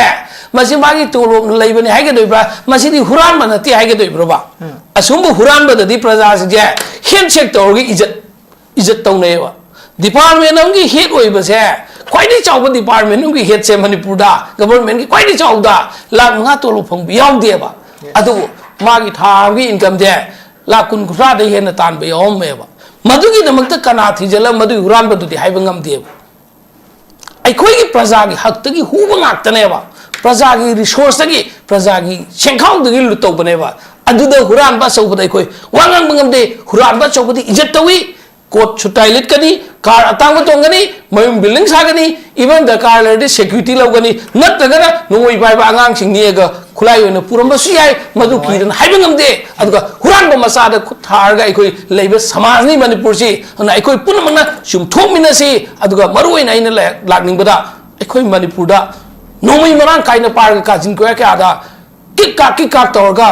ꯃꯁꯤ ꯃꯥꯒꯤ ꯇꯣꯂꯣꯞꯅ ꯂꯩꯕꯅꯤ ꯍꯥꯏꯒꯗꯣꯔꯤꯕ꯭ꯔꯥ? ꯃꯁꯤꯗꯤ ꯍꯨꯔꯥꯟꯕ ꯅꯠꯇꯦ ꯍꯥꯏꯒꯗꯣꯔꯤꯕ꯭ꯔꯣꯕ? ꯑꯁꯨꯝꯕ ꯍꯨꯔꯥꯟꯕꯗꯗꯤ ꯄ꯭ꯔꯖꯥꯁꯤꯡꯁꯦ ꯍꯦꯟꯁꯦꯛ ꯇꯧꯔꯒ ꯏꯖꯠ, ꯏꯖꯠ ꯇꯧꯅꯩꯌꯦꯕ꯫ ꯗꯤꯄꯥꯔꯠꯃꯦꯟ ꯑꯃꯒꯤ ꯍꯦꯗ ꯑꯣꯏꯕꯁꯦ, ꯈ꯭ꯋꯥꯏꯗꯒꯤ ꯆꯥꯎꯕ ꯗꯤꯄꯥꯔꯠꯃꯦꯟ ꯑꯃꯒꯤ ꯍꯦꯗꯁꯦ ꯃꯅꯤꯄꯨꯔꯗ ꯒꯚꯔꯟꯃꯦꯟꯒꯤ ꯈ꯭ꯋꯥꯏꯗꯒꯤ ꯆꯥꯎꯕꯗ ꯂꯥꯛ ꯃꯉꯥ ꯇꯣꯂꯣꯞ ꯐꯪꯕ ꯌꯥꯎꯗꯦꯕ꯫ ꯑꯗꯨꯕꯨ ꯃꯥꯒꯤ ꯊꯥ ꯑꯃꯒꯤ ꯏꯟꯀꯝꯁꯦ ꯂꯥꯛ ꯀꯨꯟ ꯀꯨꯟꯊ꯭ꯔꯥꯗꯩ ꯍꯦꯟꯅ ꯇꯥꯟꯕ ꯌꯥꯎꯔꯝꯃꯦꯕ꯫ ꯃꯗꯨꯒꯤꯗꯃꯛꯇ ꯀꯅꯥ ꯊꯤꯖꯤꯜꯂ ꯃꯗꯨꯒꯤ ꯍꯨꯔꯥꯟꯕꯗꯨꯗꯤ ꯍꯥꯏꯕ ꯉꯝꯗꯦꯕ꯫ ꯑꯩꯈꯣꯏꯒꯤ ꯄ꯭ꯔꯖꯥꯒꯤ ꯍꯛꯇꯒꯤ ꯍꯨꯕ ꯉꯥꯛꯇꯅꯦꯕ꯫ ꯄ꯭ꯔꯖꯥꯒꯤ ꯔꯤꯁꯣꯔꯁꯇꯒꯤ, ꯄ꯭ꯔꯖꯥꯒꯤ ꯁꯦꯟꯈꯥꯎꯗꯒꯤ ꯂꯨꯠ ꯇꯧꯕꯅꯦꯕ꯫ ꯑꯗꯨꯗ ꯍꯨꯔꯥꯟꯕ ꯑꯆꯧꯕꯗ ꯑꯩꯈꯣꯏ ꯋꯥ ꯉꯥꯡꯕ ꯉꯝꯗꯦ꯫ ꯍꯨꯔꯥꯟꯕ ꯑꯆꯧꯕꯗꯤ ꯏꯖꯠ ꯇꯧꯏ꯫ ꯀꯣꯠ ꯁꯨꯠ ꯇꯥꯏ ꯂꯤꯠꯀꯅꯤ, ꯀꯥꯔ ꯑꯇꯥꯡꯕ ꯇꯣꯡꯒꯅꯤ, ꯃꯌꯨꯝ ꯕꯤꯜꯗꯤꯡ ꯁꯥꯒꯅꯤ, ꯏꯚꯟ ꯗꯔꯀꯥꯔ ꯂꯩꯔꯗꯤ ꯁꯦꯀ꯭ꯌꯨꯔꯤꯇꯤ ꯂꯧꯒꯅꯤ, ꯅꯠꯇ꯭ꯔꯒꯅ ꯅꯣꯡꯃꯩ ꯄꯥꯏꯕ ꯑꯉꯥꯡꯁꯤꯡ ꯅꯦꯛꯑꯒ ꯈꯨꯠꯂꯥꯏ ꯑꯣꯏꯅ ꯄꯨꯔꯝꯕꯁꯨ ꯌꯥꯏ꯫ ꯃꯗꯨ ꯀꯤꯗꯅ ꯍꯥꯏꯕ ꯉꯝꯗꯦ꯫ ꯑꯗꯨꯒ ꯍꯨꯔꯥꯟꯕ ꯃꯆꯥꯗ ꯈꯨꯠ ꯊꯥꯔꯒ ꯑꯩꯈꯣꯏ ꯂꯩꯕ ꯁꯃꯥꯖꯅꯤ ꯃꯅꯤꯄꯨꯔꯁꯤ꯫ ꯑꯗꯨꯅ ꯑꯩꯈꯣꯏ ꯄꯨꯝꯅꯃꯛꯅ ꯆꯨꯝꯊꯣꯛꯃꯤꯟꯅꯁꯤ꯫ ꯑꯗꯨꯒ ꯃꯔꯨ ꯑꯣꯏꯅ ꯑꯩꯅ ꯂꯥꯛꯅꯤꯡꯕꯗ ꯑꯩꯈꯣꯏ ꯃꯅꯤꯄꯨꯔꯗ ꯅꯣꯡꯃꯩ ꯃꯔꯥꯡ ꯀꯥꯏꯅ ꯄꯥꯏꯔꯒ ꯀꯥꯆꯤꯟ ꯀꯣꯌꯥ ꯀꯌꯥꯗ ꯀꯤꯛ ꯀꯥꯛ ꯀꯤꯛ ꯀꯥꯛ ꯇꯧꯔꯒ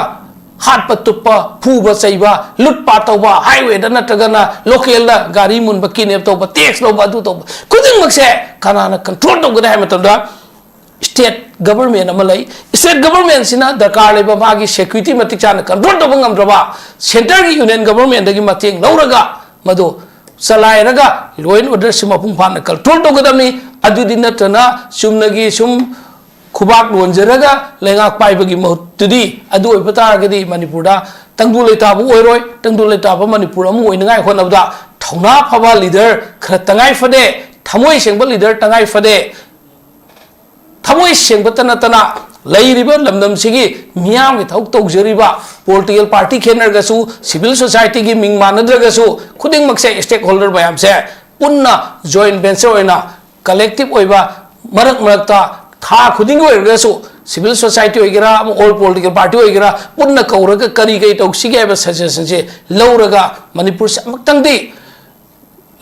ꯍꯥꯠꯄ ꯇꯨꯞꯄ, ꯐꯨꯕ ꯆꯩꯕ, ꯂꯨꯠ ꯄꯥꯠ ꯇꯧꯕ, highwayꯗ ꯅꯠꯇ꯭ꯔꯒꯅ localꯗ ꯒꯥꯔꯤ ꯃꯨꯟꯕ, kidnap ꯇꯧꯕ, tax ꯂꯧꯕ, ꯑꯗꯨ ꯇꯧꯕ ꯈꯨꯗꯤꯡꯃꯛꯁꯦ ꯀꯅꯥꯅ control ꯇꯧꯒꯅꯤ ꯍꯥꯏꯕ ꯃꯇꯝꯗ state government ꯑꯃ ꯂꯩ꯫ State governmentꯁꯤꯅ ꯗꯔꯀꯥꯔ ꯂꯩꯕ ꯃꯥꯒꯤ security ꯃꯇꯤꯛ ꯆꯥꯅ control ꯇꯧꯕ ꯉꯝꯗ꯭ꯔꯕ centreꯒꯤ union governmentꯗꯒꯤ ꯃꯇꯦꯡ ꯂꯧꯔꯒ ꯃꯗꯨ ꯆꯂꯥꯏꯔꯒ law and orderꯁꯤ ꯃꯄꯨꯡ ꯐꯥꯅ control ꯇꯧꯒꯗꯕꯅꯤ꯫ ꯑꯗꯨꯗꯤ ꯅꯠꯇꯅ ꯆꯨꯝꯅꯒꯤ ꯁꯨꯝ ꯈꯨꯕꯥꯛ ꯂꯣꯟꯖꯔꯒ ꯂꯩꯉꯥꯛ ꯄꯥꯏꯕꯒꯤ ꯃꯍꯨꯠꯇꯨꯗꯤ ꯑꯗꯨ ꯑꯣꯏꯕ ꯇꯥꯔꯒꯗꯤ ꯃꯅꯤꯄꯨꯔꯗ ꯇꯪꯗꯨ ꯂꯩꯇꯥꯕ ꯑꯣꯏꯔꯣꯏ꯫ ꯇꯪꯗꯨ ꯂꯩꯇꯥꯕ ꯃꯅꯤꯄꯨꯔ ꯑꯃ ꯑꯣꯏꯅꯉꯥꯏ ꯍꯣꯠꯅꯕꯗ ꯊꯧꯅꯥ ꯐꯕ leader ꯈꯔ ꯇꯉꯥꯏ ꯐꯗꯦ, ꯊꯃꯣꯏ ꯁꯦꯡꯕ leader ꯇꯉꯥꯏ ꯐꯗꯦ꯫ ꯊꯃꯣꯏ ꯁꯦꯡꯕꯇ ꯅꯠꯇꯅ ꯂꯩꯔꯤꯕ ꯂꯝꯗꯝꯁꯤꯒꯤ ꯃꯤꯌꯥꯝꯒꯤ ꯊꯕꯛ ꯇꯧꯖꯔꯤꯕ political party ꯈꯦꯠꯅꯔꯒꯁꯨ, civil societyꯒꯤ ꯃꯤꯡ ꯃꯥꯟꯅꯗ꯭ꯔꯒꯁꯨ, ꯈꯨꯗꯤꯡꯃꯛꯁꯦ stakeholder ꯃꯌꯥꯝꯁꯦ ꯄꯨꯟꯅ joint venture ꯑꯣꯏꯅ collective ꯑꯣꯏꯕ, ꯃꯔꯛ ꯃꯔꯛꯇ ꯊꯥ ꯈꯨꯗꯤꯡꯒꯤ ꯑꯣꯏꯔꯒꯁꯨ civil society ꯑꯣꯏꯒꯦꯔꯥ, ꯑꯃ all political party ꯑꯣꯏꯒꯦꯔꯥ, ꯄꯨꯟꯅ ꯀꯧꯔꯒ ꯀꯔꯤ ꯀꯔꯤ ꯇꯧꯁꯤꯒꯦ ꯍꯥꯏꯕ suggestionꯁꯦ ꯂꯧꯔꯒ ꯃꯅꯤꯄꯨꯔꯁꯦ ꯑꯃꯨꯛꯇꯪꯗꯤ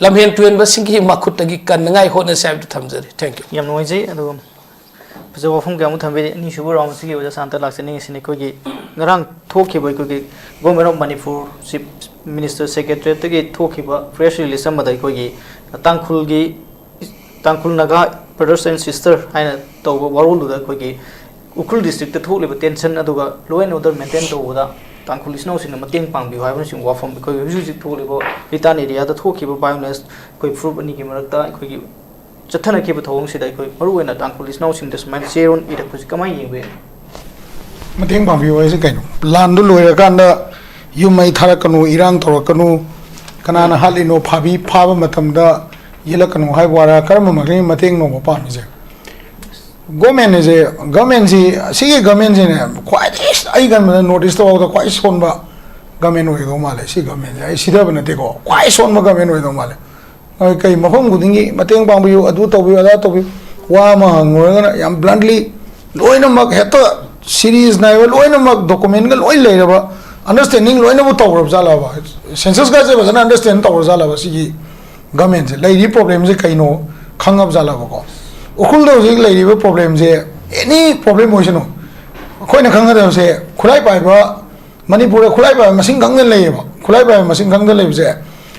ꯂꯝꯍꯦꯟ ꯇꯨꯍꯦꯟꯕꯁꯤꯡꯒꯤ ꯃꯈꯨꯠꯇꯒꯤ ꯀꯟꯅꯉꯥꯏ ꯍꯣꯠꯅꯁꯤ ꯍꯥꯏꯕꯗꯨ ꯊꯝꯖꯔꯤ꯫ Thank you꯫ ꯌꯥꯝ ꯅꯨꯡꯉꯥꯏꯖꯩ꯫ ꯑꯗꯨꯒ ꯐꯖꯕ ꯋꯥꯐꯝ ꯀꯌꯥ ꯑꯃ ꯊꯝꯕꯤꯔꯤ꯫ ꯑꯅꯤꯁꯨꯕ round ꯑꯁꯤꯒꯤ ꯑꯣꯖꯥ ꯁꯥꯟꯇ ꯂꯥꯛꯆꯅꯤꯡꯉꯤꯁꯤꯅ ꯑꯩꯈꯣꯏꯒꯤ ꯉꯔꯥꯡ ꯊꯣꯛꯈꯤꯕ ꯑꯩꯈꯣꯏꯒꯤ Government of Manipur Chief Minister Secretariatꯇꯒꯤ ꯊꯣꯛꯈꯤꯕ press release ꯑꯃꯗ ꯑꯩꯈꯣꯏꯒꯤ ꯇꯥꯡꯈꯨꯜꯒꯤ, ꯇꯥꯡꯈꯨꯜ ꯅꯥꯒꯥ brothers and sister ꯍꯥꯏꯅ ꯇꯧꯕ ꯋꯥꯔꯣꯜꯗꯨꯗ ꯑꯩꯈꯣꯏꯒꯤ ꯎꯈ꯭ꯔꯨꯜ districtꯇ ꯊꯣꯛꯂꯤꯕ tension ꯑꯗꯨꯒ law and order maintain ꯇꯧꯕꯗ ꯇꯥꯡꯈꯨꯜ ꯏꯆꯤꯟ ꯏꯅꯥꯎꯁꯤꯡꯅ ꯃꯇꯦꯡ ꯄꯥꯡꯕꯤꯌꯨ ꯍꯥꯏꯕꯅꯆꯤꯡꯕ ꯋꯥꯐꯝ, ꯑꯩꯈꯣꯏꯒꯤ ꯍꯧꯖꯤꯛ ꯍꯧꯖꯤꯛ ꯊꯣꯛꯂꯤꯕ ꯂꯤꯇꯥꯟ areaꯗ ꯊꯣꯛꯈꯤꯕ violence, ꯑꯩꯈꯣꯏ ꯐꯨꯔꯨꯞ ꯑꯅꯤꯒꯤ ꯃꯔꯛꯇ ꯑꯩꯈꯣꯏꯒꯤ ꯆꯠꯊꯅꯈꯤꯕ ꯊꯧꯑꯣꯡꯁꯤꯗ ꯑꯩꯈꯣꯏ ꯃꯔꯨꯑꯣꯏꯅ ꯇꯥꯡꯈꯨꯜ ꯏꯆꯤꯟ ꯏꯅꯥꯎꯁꯤꯡꯗ ꯁꯨꯃꯥꯏꯅ ꯆꯦꯔꯣꯜ ꯏꯔꯛꯄꯁꯤ ꯀꯃꯥꯏꯅ ꯌꯦꯡꯕ ꯌꯥꯏ? ꯃꯇꯦꯡ ꯄꯥꯡꯕꯤꯌꯨ ꯍꯥꯏꯁꯦ ꯀꯩꯅꯣ? ꯂꯥꯟꯗꯨ ꯂꯣꯏꯔꯀꯥꯟꯗ ꯌꯨꯝ ꯃꯩ ꯊꯥꯔꯛꯀꯅꯨ, ꯏꯔꯥꯡ ꯇꯧꯔꯛꯀꯅꯨ, ꯀꯅꯥꯅ ꯍꯥꯠꯂꯤꯅꯣ, ꯐꯥꯕꯤ-, ꯐꯥꯕ ꯃꯇꯝꯗ ꯌꯦꯠꯂꯛꯀꯅꯨ ꯍꯥꯏꯕ ꯋꯥꯔ? ꯀꯔꯝꯕ ꯃꯈꯜꯒꯤ ꯃꯇꯦꯡꯅꯣꯕ ꯄꯥꯝꯃꯤꯁꯦ? Government ꯍꯥꯏꯁꯦ, governmentꯁꯤ, ꯁꯤꯒꯤ governmentꯁꯤꯅꯦ ꯈ꯭ꯋꯥꯏꯗꯒꯤ, ꯑꯩ ꯈꯟꯕꯗ North East ꯐꯥꯎꯗ ꯈ꯭ꯋꯥꯏ ꯁꯣꯟꯕ government ꯑꯣꯏꯒꯗꯧ ꯃꯥꯜꯂꯦ꯫ ꯁꯤ governmentꯁꯦ ꯑꯩ ꯁꯤꯊꯕ ꯅꯠꯇꯦꯀꯣ, ꯈ꯭ꯋꯥꯏ ꯁꯣꯟꯕ government ꯑꯣꯏꯒꯗꯧ ꯃꯥꯜꯂꯦ꯫ ꯑꯩꯈꯣꯏ ꯀꯩ ꯃꯐꯝ ꯈꯨꯗꯤꯡꯒꯤ ꯃꯇꯦꯡ ꯄꯥꯡꯕꯤꯌꯨ, ꯑꯗꯨ ꯇꯧꯕꯤꯌꯨ, ꯑꯗꯥ ꯇꯧꯕꯤꯌꯨ, ꯋꯥ ꯑꯃ ꯍꯪꯉꯨꯔꯒꯅ ꯌꯥꯝ bluntly ꯂꯣꯏꯅꯃꯛ ꯍꯦꯛꯇ series ꯅꯥꯏꯕ, ꯂꯣꯏꯅꯃꯛ documentꯒ ꯂꯣꯏ ꯂꯩꯔꯕ, understanding ꯂꯣꯏꯅꯕꯨ ꯇꯧꯔꯕ ꯖꯥꯠꯂꯕ? Censusꯀꯁꯦ ꯐꯖꯅ understand ꯇꯧꯔ ꯖꯥꯠꯂꯕ? ꯁꯤꯒꯤ governmentꯁꯦ ꯂꯩꯔꯤꯕ problemꯁꯦ ꯀꯩꯅꯣ ꯈꯪꯉꯕ ꯖꯥꯠꯂꯕꯀꯣ? ꯎꯈ꯭ꯔꯨꯜꯗ ꯍꯧꯖꯤꯛ ꯂꯩꯔꯤꯕ problemꯁꯦ, any problem ꯑꯣꯏꯁꯅꯨ, ꯑꯩꯈꯣꯏꯅ ꯈꯪꯒꯗꯕꯁꯦ, ꯈꯨꯠꯂꯥꯏ ꯄꯥꯏꯕ, ꯃꯅꯤꯄꯨꯔꯗ ꯈꯨꯠꯂꯥꯏ ꯄꯥꯏꯕ ꯃꯁꯤꯡ ꯈꯪꯗꯅ ꯂꯩꯌꯦꯕ꯫ ꯈꯨꯠꯂꯥꯏ ꯄꯥꯏꯕ ꯃꯁꯤꯡ ꯈꯪꯗꯅ ꯂꯩꯕꯁꯦ,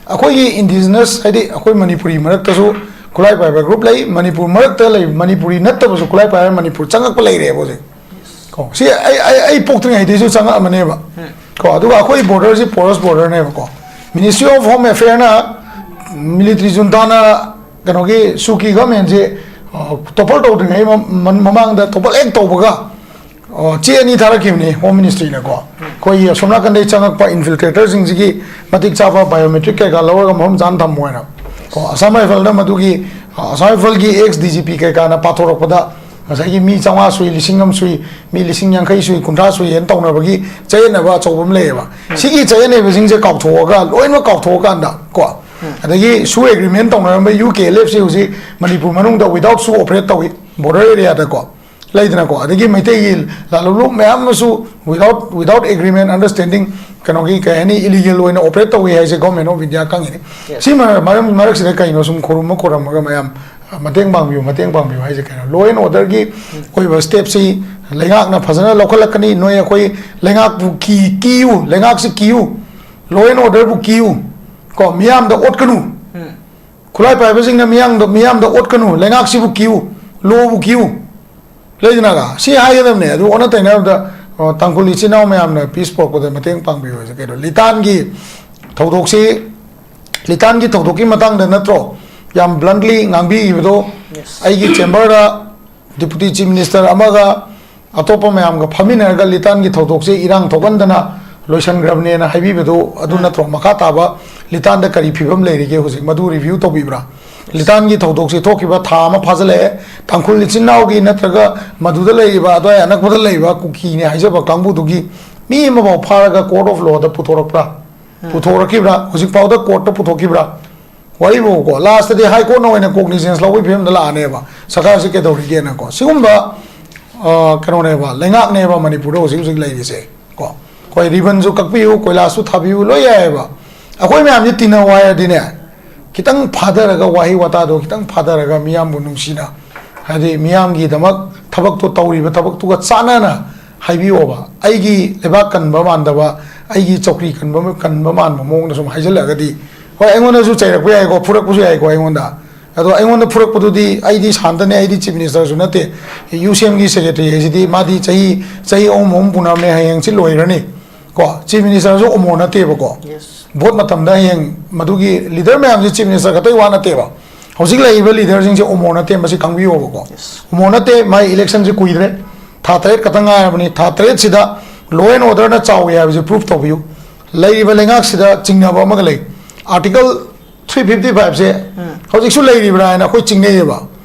ꯑꯩꯈꯣꯏꯒꯤ indigenous, ꯍꯥꯏꯗꯤ ꯑꯩꯈꯣꯏ ꯃꯅꯤꯄꯨꯔꯤ ꯃꯔꯛꯇꯁꯨ ꯈꯨꯠꯂꯥꯏ ꯄꯥꯏꯕ group ꯂꯩ, ꯃꯅꯤꯄꯨꯔ ꯃꯔꯛꯇ ꯂꯩ, ꯃꯅꯤꯄꯨꯔꯤ ꯅꯠꯇꯕꯁꯨ ꯈꯨꯠꯂꯥꯏ ꯄꯥꯏꯔ ꯃꯅꯤꯄꯨꯔ ꯆꯪꯉꯛꯄ ꯂꯩꯔꯦꯕ ꯍꯧꯖꯤꯛ꯫ ꯀꯣ, ꯁꯤ ꯑꯩ, ꯑꯩ, ꯑꯩ ꯄꯣꯛꯇ꯭ꯔꯤꯉꯩꯗꯩꯁꯨ ꯆꯪꯉꯛꯑꯃꯅꯦꯕ꯫ ꯀꯣ, ꯑꯗꯨꯒ ꯑꯩꯈꯣꯏ borderꯁꯤ porous borderꯅꯦꯕꯀꯣ꯫ Ministry of Home Affairꯅ, military juntana ꯀꯩꯅꯣꯒꯤ ꯁꯨꯀꯤ governmentꯁꯦ, ꯑ, topple ꯇꯧꯗ꯭ꯔꯤꯉꯩ ꯃ-, ꯃ-, ꯃꯃꯥꯡꯗ topple ꯍꯦꯛ ꯇꯧꯕꯒ, ꯑ, ꯆꯦ ꯑꯅꯤ ꯊꯥꯔꯛꯈꯤꯕꯅꯤ Home Ministryꯅꯀꯣ꯫ ꯑꯩꯈꯣꯏꯒꯤ ꯑꯁꯣꯝ ꯅꯥꯀꯟꯗꯩ ꯆꯪꯉꯛꯄ infiltratorꯁꯤꯡꯁꯤꯒꯤ ꯃꯇꯤꯛ ꯆꯥꯕ biometric ꯀꯩꯀꯥ ꯂꯧꯔꯒ ꯃꯐꯝ ꯆꯥꯅ ꯊꯝꯃꯣ ꯍꯥꯏꯅ꯫ ꯀꯣ, Assam Riflesꯅ ꯃꯗꯨꯒꯤ, ꯑ, Assam Riflesꯀꯤ ex DGP ꯀꯩꯀꯥꯅ ꯄꯥꯊꯣꯔꯛꯄꯗ, ꯉꯁꯥꯏꯒꯤ ꯃꯤ ꯆꯥꯝꯃꯉꯥ ꯁꯨꯏ, ꯂꯤꯁꯤꯡ ꯑꯃ ꯁꯨꯏ, ꯃꯤ ꯂꯤꯁꯤꯡ ꯌꯥꯡꯈꯩ ꯁꯨꯏ, ꯀꯨꯟꯊ꯭ꯔꯥ ꯁꯨꯏ ꯍꯥꯏꯅ ꯇꯧꯅꯕꯒꯤ ꯆꯌꯦꯠꯅꯕ ꯑꯆꯧꯕ ꯑꯃ ꯂꯩꯌꯦꯕ꯫ ꯁꯤꯒꯤ ꯆꯌꯦꯠꯅꯕꯁꯤꯡꯁꯦ ꯀꯥꯎꯊꯣꯛꯑꯒ, ꯂꯣꯏꯅꯃꯛ ꯀꯥꯎꯊꯣꯛꯑꯀꯥꯟꯗ ꯀꯣ, ꯑꯗꯒꯤ SoO agreement ꯇꯧꯅꯔꯝꯕ UKLFꯁꯤ ꯍꯧꯖꯤꯛ ꯃꯅꯤꯄꯨꯔ ꯃꯅꯨꯡꯗ without SoO operate ꯇꯧꯏ, border areaꯗꯀꯣ, ꯂꯩꯗꯅꯀꯣ꯫ ꯑꯗꯒꯤ ꯃꯩꯇꯩꯒꯤ ꯂꯥꯂꯣꯡꯂꯨꯞ ꯃꯌꯥꯝ ꯑꯃꯁꯨ without, without agreement, understanding, ꯀꯩꯅꯣꯒꯤ, ꯀꯩ ꯍꯥꯏꯅꯤ, illegal ꯑꯣꯏꯅ operate ꯇꯧꯏ ꯍꯥꯏꯁꯦ Government of India ꯈꯪꯉꯤꯅꯤ꯫ ꯁꯤ ꯃꯔ-, ꯃꯔꯝ, ꯃꯔꯛꯁꯤꯗ ꯀꯩꯅꯣ ꯁꯨꯝ ꯈꯨꯔꯨꯝꯃ ꯈꯨꯔꯝꯃꯒ ꯃꯌꯥꯝ, ꯑ, ꯃꯇꯦꯡ ꯄꯥꯡꯕꯤꯌꯨ, ꯃꯇꯦꯡ ꯄꯥꯡꯕꯤꯌꯨ ꯍꯥꯏꯁꯦ ꯀꯩꯅꯣ? Law and orderꯒꯤ ꯑꯣꯏꯕ stepꯁꯤ ꯂꯩꯉꯥꯛꯅ ꯐꯖꯅ ꯂꯧꯈꯠꯂꯛꯀꯅꯤ꯫ ꯅꯣꯏ ꯑꯩꯈꯣꯏ ꯂꯩꯉꯥꯛꯄꯨ ꯀꯤ-, ꯀꯤꯌꯨ, ꯂꯩꯉꯥꯛꯁꯤ ꯀꯤꯌꯨ, law and orderꯕꯨ ꯀꯤꯌꯨ꯫ ꯀꯣ, ꯃꯤꯌꯥꯝꯗ ꯑꯣꯠꯀꯅꯨ꯫ ꯈꯨꯠꯂꯥꯏ ꯄꯥꯏꯕꯁꯤꯡꯅ ꯃꯤꯌꯥꯝꯗ, ꯃꯤꯌꯥꯝꯗ ꯑꯣꯠꯀꯅꯨ, ꯂꯩꯉꯥꯛꯁꯤꯕꯨ ꯀꯤꯌꯨ, lawꯕꯨ ꯀꯤꯌꯨ꯫ ꯂꯩꯗꯅꯒ, ꯁꯤ ꯍꯥꯏꯒꯗꯕꯅꯦ꯫ ꯑꯗꯨ ꯑꯣꯟꯅ ꯇꯩꯅꯕꯗ, ꯑ, ꯇꯥꯡꯈꯨꯜ ꯏꯆꯤꯟ ꯏꯅꯥꯎ ꯃꯌꯥꯝꯅ peace ꯄꯨꯔꯛꯄꯗ ꯃꯇꯦꯡ ꯄꯥꯡꯕꯤꯌꯨ ꯍꯥꯏꯁꯦ ꯀꯩꯅꯣ? ꯂꯤꯇꯥꯟꯒꯤ ꯊꯧꯗꯣꯛꯁꯤ, ꯂꯤꯇꯥꯟꯒꯤ ꯊꯧꯗꯣꯛꯀꯤ ꯃꯇꯥꯡꯗ ꯅꯠꯇ꯭ꯔꯣ ꯌꯥꯝ bluntly ꯉꯥꯡꯕꯤꯈꯤꯕꯗꯣ? ꯑꯩꯒꯤ chamberꯗ Deputy Chief Minister ꯑꯃꯒ ꯑꯇꯣꯞꯄ ꯃꯌꯥꯝꯒ ꯐꯝꯃꯤꯟꯅꯔꯒ ꯂꯤꯇꯥꯟꯒꯤ ꯊꯧꯗꯣꯛꯁꯦ ꯏꯔꯥꯡ ꯊꯣꯛꯍꯟꯗꯅ ꯂꯣꯏꯁꯟꯈ꯭ꯔꯕꯅꯦꯅ ꯍꯥꯏꯕꯤꯕꯗꯣ ꯑꯗꯨ ꯅꯠꯇ꯭ꯔꯣ? ꯃꯈꯥ ꯇꯥꯕ ꯂꯤꯇꯥꯟꯗ ꯀꯔꯤ ꯐꯤꯕꯝ ꯂꯩꯔꯤꯒꯦ ꯍꯧꯖꯤꯛ? ꯃꯗꯨ review ꯇꯧꯕꯤꯕ꯭ꯔꯥ? ꯂꯤꯇꯥꯟꯒꯤ ꯊꯧꯗꯣꯛꯁꯦ ꯊꯣꯛꯈꯤꯕ ꯊꯥ ꯑꯃ ꯐꯥꯖꯤꯜꯂꯛꯑꯦ꯫ ꯇꯥꯡꯈꯨꯜ ꯏꯆꯤꯟ ꯏꯅꯥꯎꯒꯤ ꯅꯠꯇ꯭ꯔꯒ ꯃꯗꯨꯗ ꯂꯩꯔꯤꯕ, ꯑꯗꯨꯋꯥꯏ ꯑꯅꯛꯄꯗ ꯂꯩꯔꯤꯕ ꯀꯨꯀꯤꯅꯦ ꯍꯥꯏꯖꯕ ꯀꯥꯡꯕꯨꯗꯨꯒꯤ ꯃꯤ ꯑꯃꯐꯥꯎ ꯐꯥꯔꯒ court of lawꯗ ꯄꯨꯊꯣꯔꯛꯄ꯭ꯔꯥ? ꯄꯨꯊꯣꯔꯛꯈꯤꯕ꯭ꯔꯥ? ꯍꯧꯖꯤꯛꯐꯥꯎꯗ courtꯇ ꯄꯨꯊꯣꯛꯈꯤꯕ꯭ꯔꯥ? ꯋꯥꯔꯤꯕꯨꯀꯣ, lastꯇꯗꯤ High Courtꯅ ꯑꯣꯏꯅ cognizance ꯂꯧꯕꯒꯤ ꯐꯤꯕꯝꯗ ꯂꯥꯛꯑꯅꯦꯕ꯫ ꯁꯔꯀꯥꯔꯁꯤ ꯀꯩꯗꯧꯔꯤꯒꯦꯅꯀꯣ꯫ ꯁꯤꯒꯨꯝꯕ, ꯑ, ꯀꯩꯅꯣꯅꯦꯕ, ꯂꯩꯉꯥꯛꯅꯦꯕ ꯃꯅꯤꯄꯨꯔꯗ ꯍꯧꯖꯤꯛ ꯍꯧꯖꯤꯛ ꯂꯩꯔꯤꯁꯦ ꯀꯣ꯫ ꯑꯩꯈꯣꯏ ribbonꯁꯨ ꯀꯛꯄꯤꯌꯨ, ꯀꯣꯏꯂꯥꯁꯁꯨ ꯊꯥꯕꯤꯌꯨ, ꯂꯣꯏ ꯌꯥꯏꯑꯕ꯫ ꯑꯩꯈꯣꯏ ꯃꯌꯥꯝꯁꯦ ꯇꯤꯟꯅꯧ ꯍꯥꯏꯔꯗꯤꯅꯦ, ꯈꯤꯇꯪ ꯐꯥꯊꯔꯒ, ꯋꯥꯍꯩ ꯋꯥꯇꯥꯗꯣ ꯈꯤꯇꯪ ꯐꯥꯊꯔꯒ, ꯃꯤꯌꯥꯝꯕꯨ ꯅꯨꯡꯁꯤꯅ ꯍꯥꯏꯗꯤ ꯃꯤꯌꯥꯝꯒꯤꯗꯃꯛ ꯊꯕꯛꯇꯣ ꯇꯧꯔꯤꯕ ꯊꯕꯛꯇꯨꯒ ꯆꯥꯟꯅꯅ ꯍꯥꯏꯕꯤꯌꯣꯕ꯫ ꯑꯩꯒꯤ ꯂꯩꯕꯥꯛ ꯀꯟꯕ ꯃꯥꯟꯗꯕ, ꯑꯩꯒꯤ ꯆꯧꯀ꯭ꯔꯤ ꯀꯟꯕ, ꯀꯟꯕ ꯃꯥꯟꯕ ꯃꯑꯣꯡꯗ ꯁꯨꯝ ꯍꯥꯏꯖꯤꯜꯂꯛꯑꯒꯗꯤ, ꯍꯣꯏ, ꯑꯩꯉꯣꯟꯗꯁꯨ ꯆꯩꯔꯛꯄ ꯌꯥꯏꯀꯣ, ꯐꯨꯔꯛꯄꯁꯨ ꯌꯥꯏꯀꯣ ꯑꯩꯉꯣꯟꯗ꯫ ꯑꯗꯣ ꯑꯩꯉꯣꯟꯗ ꯐꯨꯔꯛꯄꯗꯨꯗꯤ ꯑꯩꯗꯤ ꯁꯥꯟꯇꯅꯦ, ꯑꯩꯗꯤ ꯆꯤꯐ ꯃꯤꯅꯤꯁꯇꯔꯁꯨ ꯅꯠꯇꯦ꯫ ꯌꯨ ꯁꯤ ꯑꯦꯝꯒꯤ ꯁꯦꯀ꯭ꯔꯦꯇꯔꯤ ꯍꯥꯏꯁꯤꯗꯤ ꯃꯥꯗꯤ ꯆꯍꯤ, ꯆꯍꯤ ꯑꯍꯨꯝ ꯑꯍꯨꯝ ꯄꯨꯅꯕꯅꯦ, ꯍꯌꯦꯡ ꯁꯤ ꯂꯣꯏꯈ꯭ꯔꯅꯤ꯫ ꯀꯣ, ꯆꯤꯐ ꯃꯤꯅꯤꯁꯇꯔꯁꯨ ꯑꯣꯃꯣꯔ ꯅꯠꯇꯦꯕꯀꯣ꯫ Yes. ꯚꯣꯠ ꯃꯇꯝꯗ ꯍꯌꯦꯡ ꯃꯗꯨꯒꯤ ꯂꯤꯗꯔ ꯃꯌꯥꯝꯁꯦ ꯆꯤꯐ ꯃꯤꯅꯤꯁꯇꯔ ꯈꯛꯇꯒꯤ ꯋꯥ ꯅꯠꯇꯦꯕ꯫ ꯍꯧꯖꯤꯛ ꯂꯩꯔꯤꯕ ꯂꯤꯗꯔꯁꯤꯡꯁꯦ ꯑꯣꯃꯣꯔ ꯅꯠꯇꯦ, ꯃꯁꯤ ꯈꯪꯕꯤꯌꯣꯕꯀꯣ꯫ Yes. ꯑꯣꯃꯣꯔ ꯅꯠꯇꯦ, ꯃꯥꯏ ꯏꯂꯦꯛꯁꯟꯁꯦ ꯀꯨꯏꯗ꯭ꯔꯦ, ꯊꯥ ꯇꯔꯦꯠ ꯈꯛꯇ ꯉꯥꯏꯔꯕꯅꯤ꯫ ꯊꯥ ꯇꯔꯦꯠꯁꯤꯗ law and orderꯅ ꯆꯥꯎꯏ ꯍꯥꯏꯕꯁꯦ ꯄ꯭ꯔꯨꯐ ꯇꯧꯕꯤꯌꯨ꯫ ꯂꯩꯔꯤꯕ ꯂꯩꯉꯥꯛꯁꯤꯗ ꯆꯤꯡꯅꯕ ꯑꯃꯒ ꯂꯩ, ꯑꯥꯔꯇꯤꯀꯜ ꯊ꯭ꯔꯤ ꯐꯤꯐꯇꯤ ꯐꯥꯏꯚꯁꯦ ꯍꯧꯖꯤꯛꯁꯨ ꯂꯩꯔꯤꯕ꯭ꯔꯥ ꯍꯥꯏꯅ ꯑꯩꯈꯣꯏ ꯆꯤꯡꯅꯩꯌꯦꯕ꯫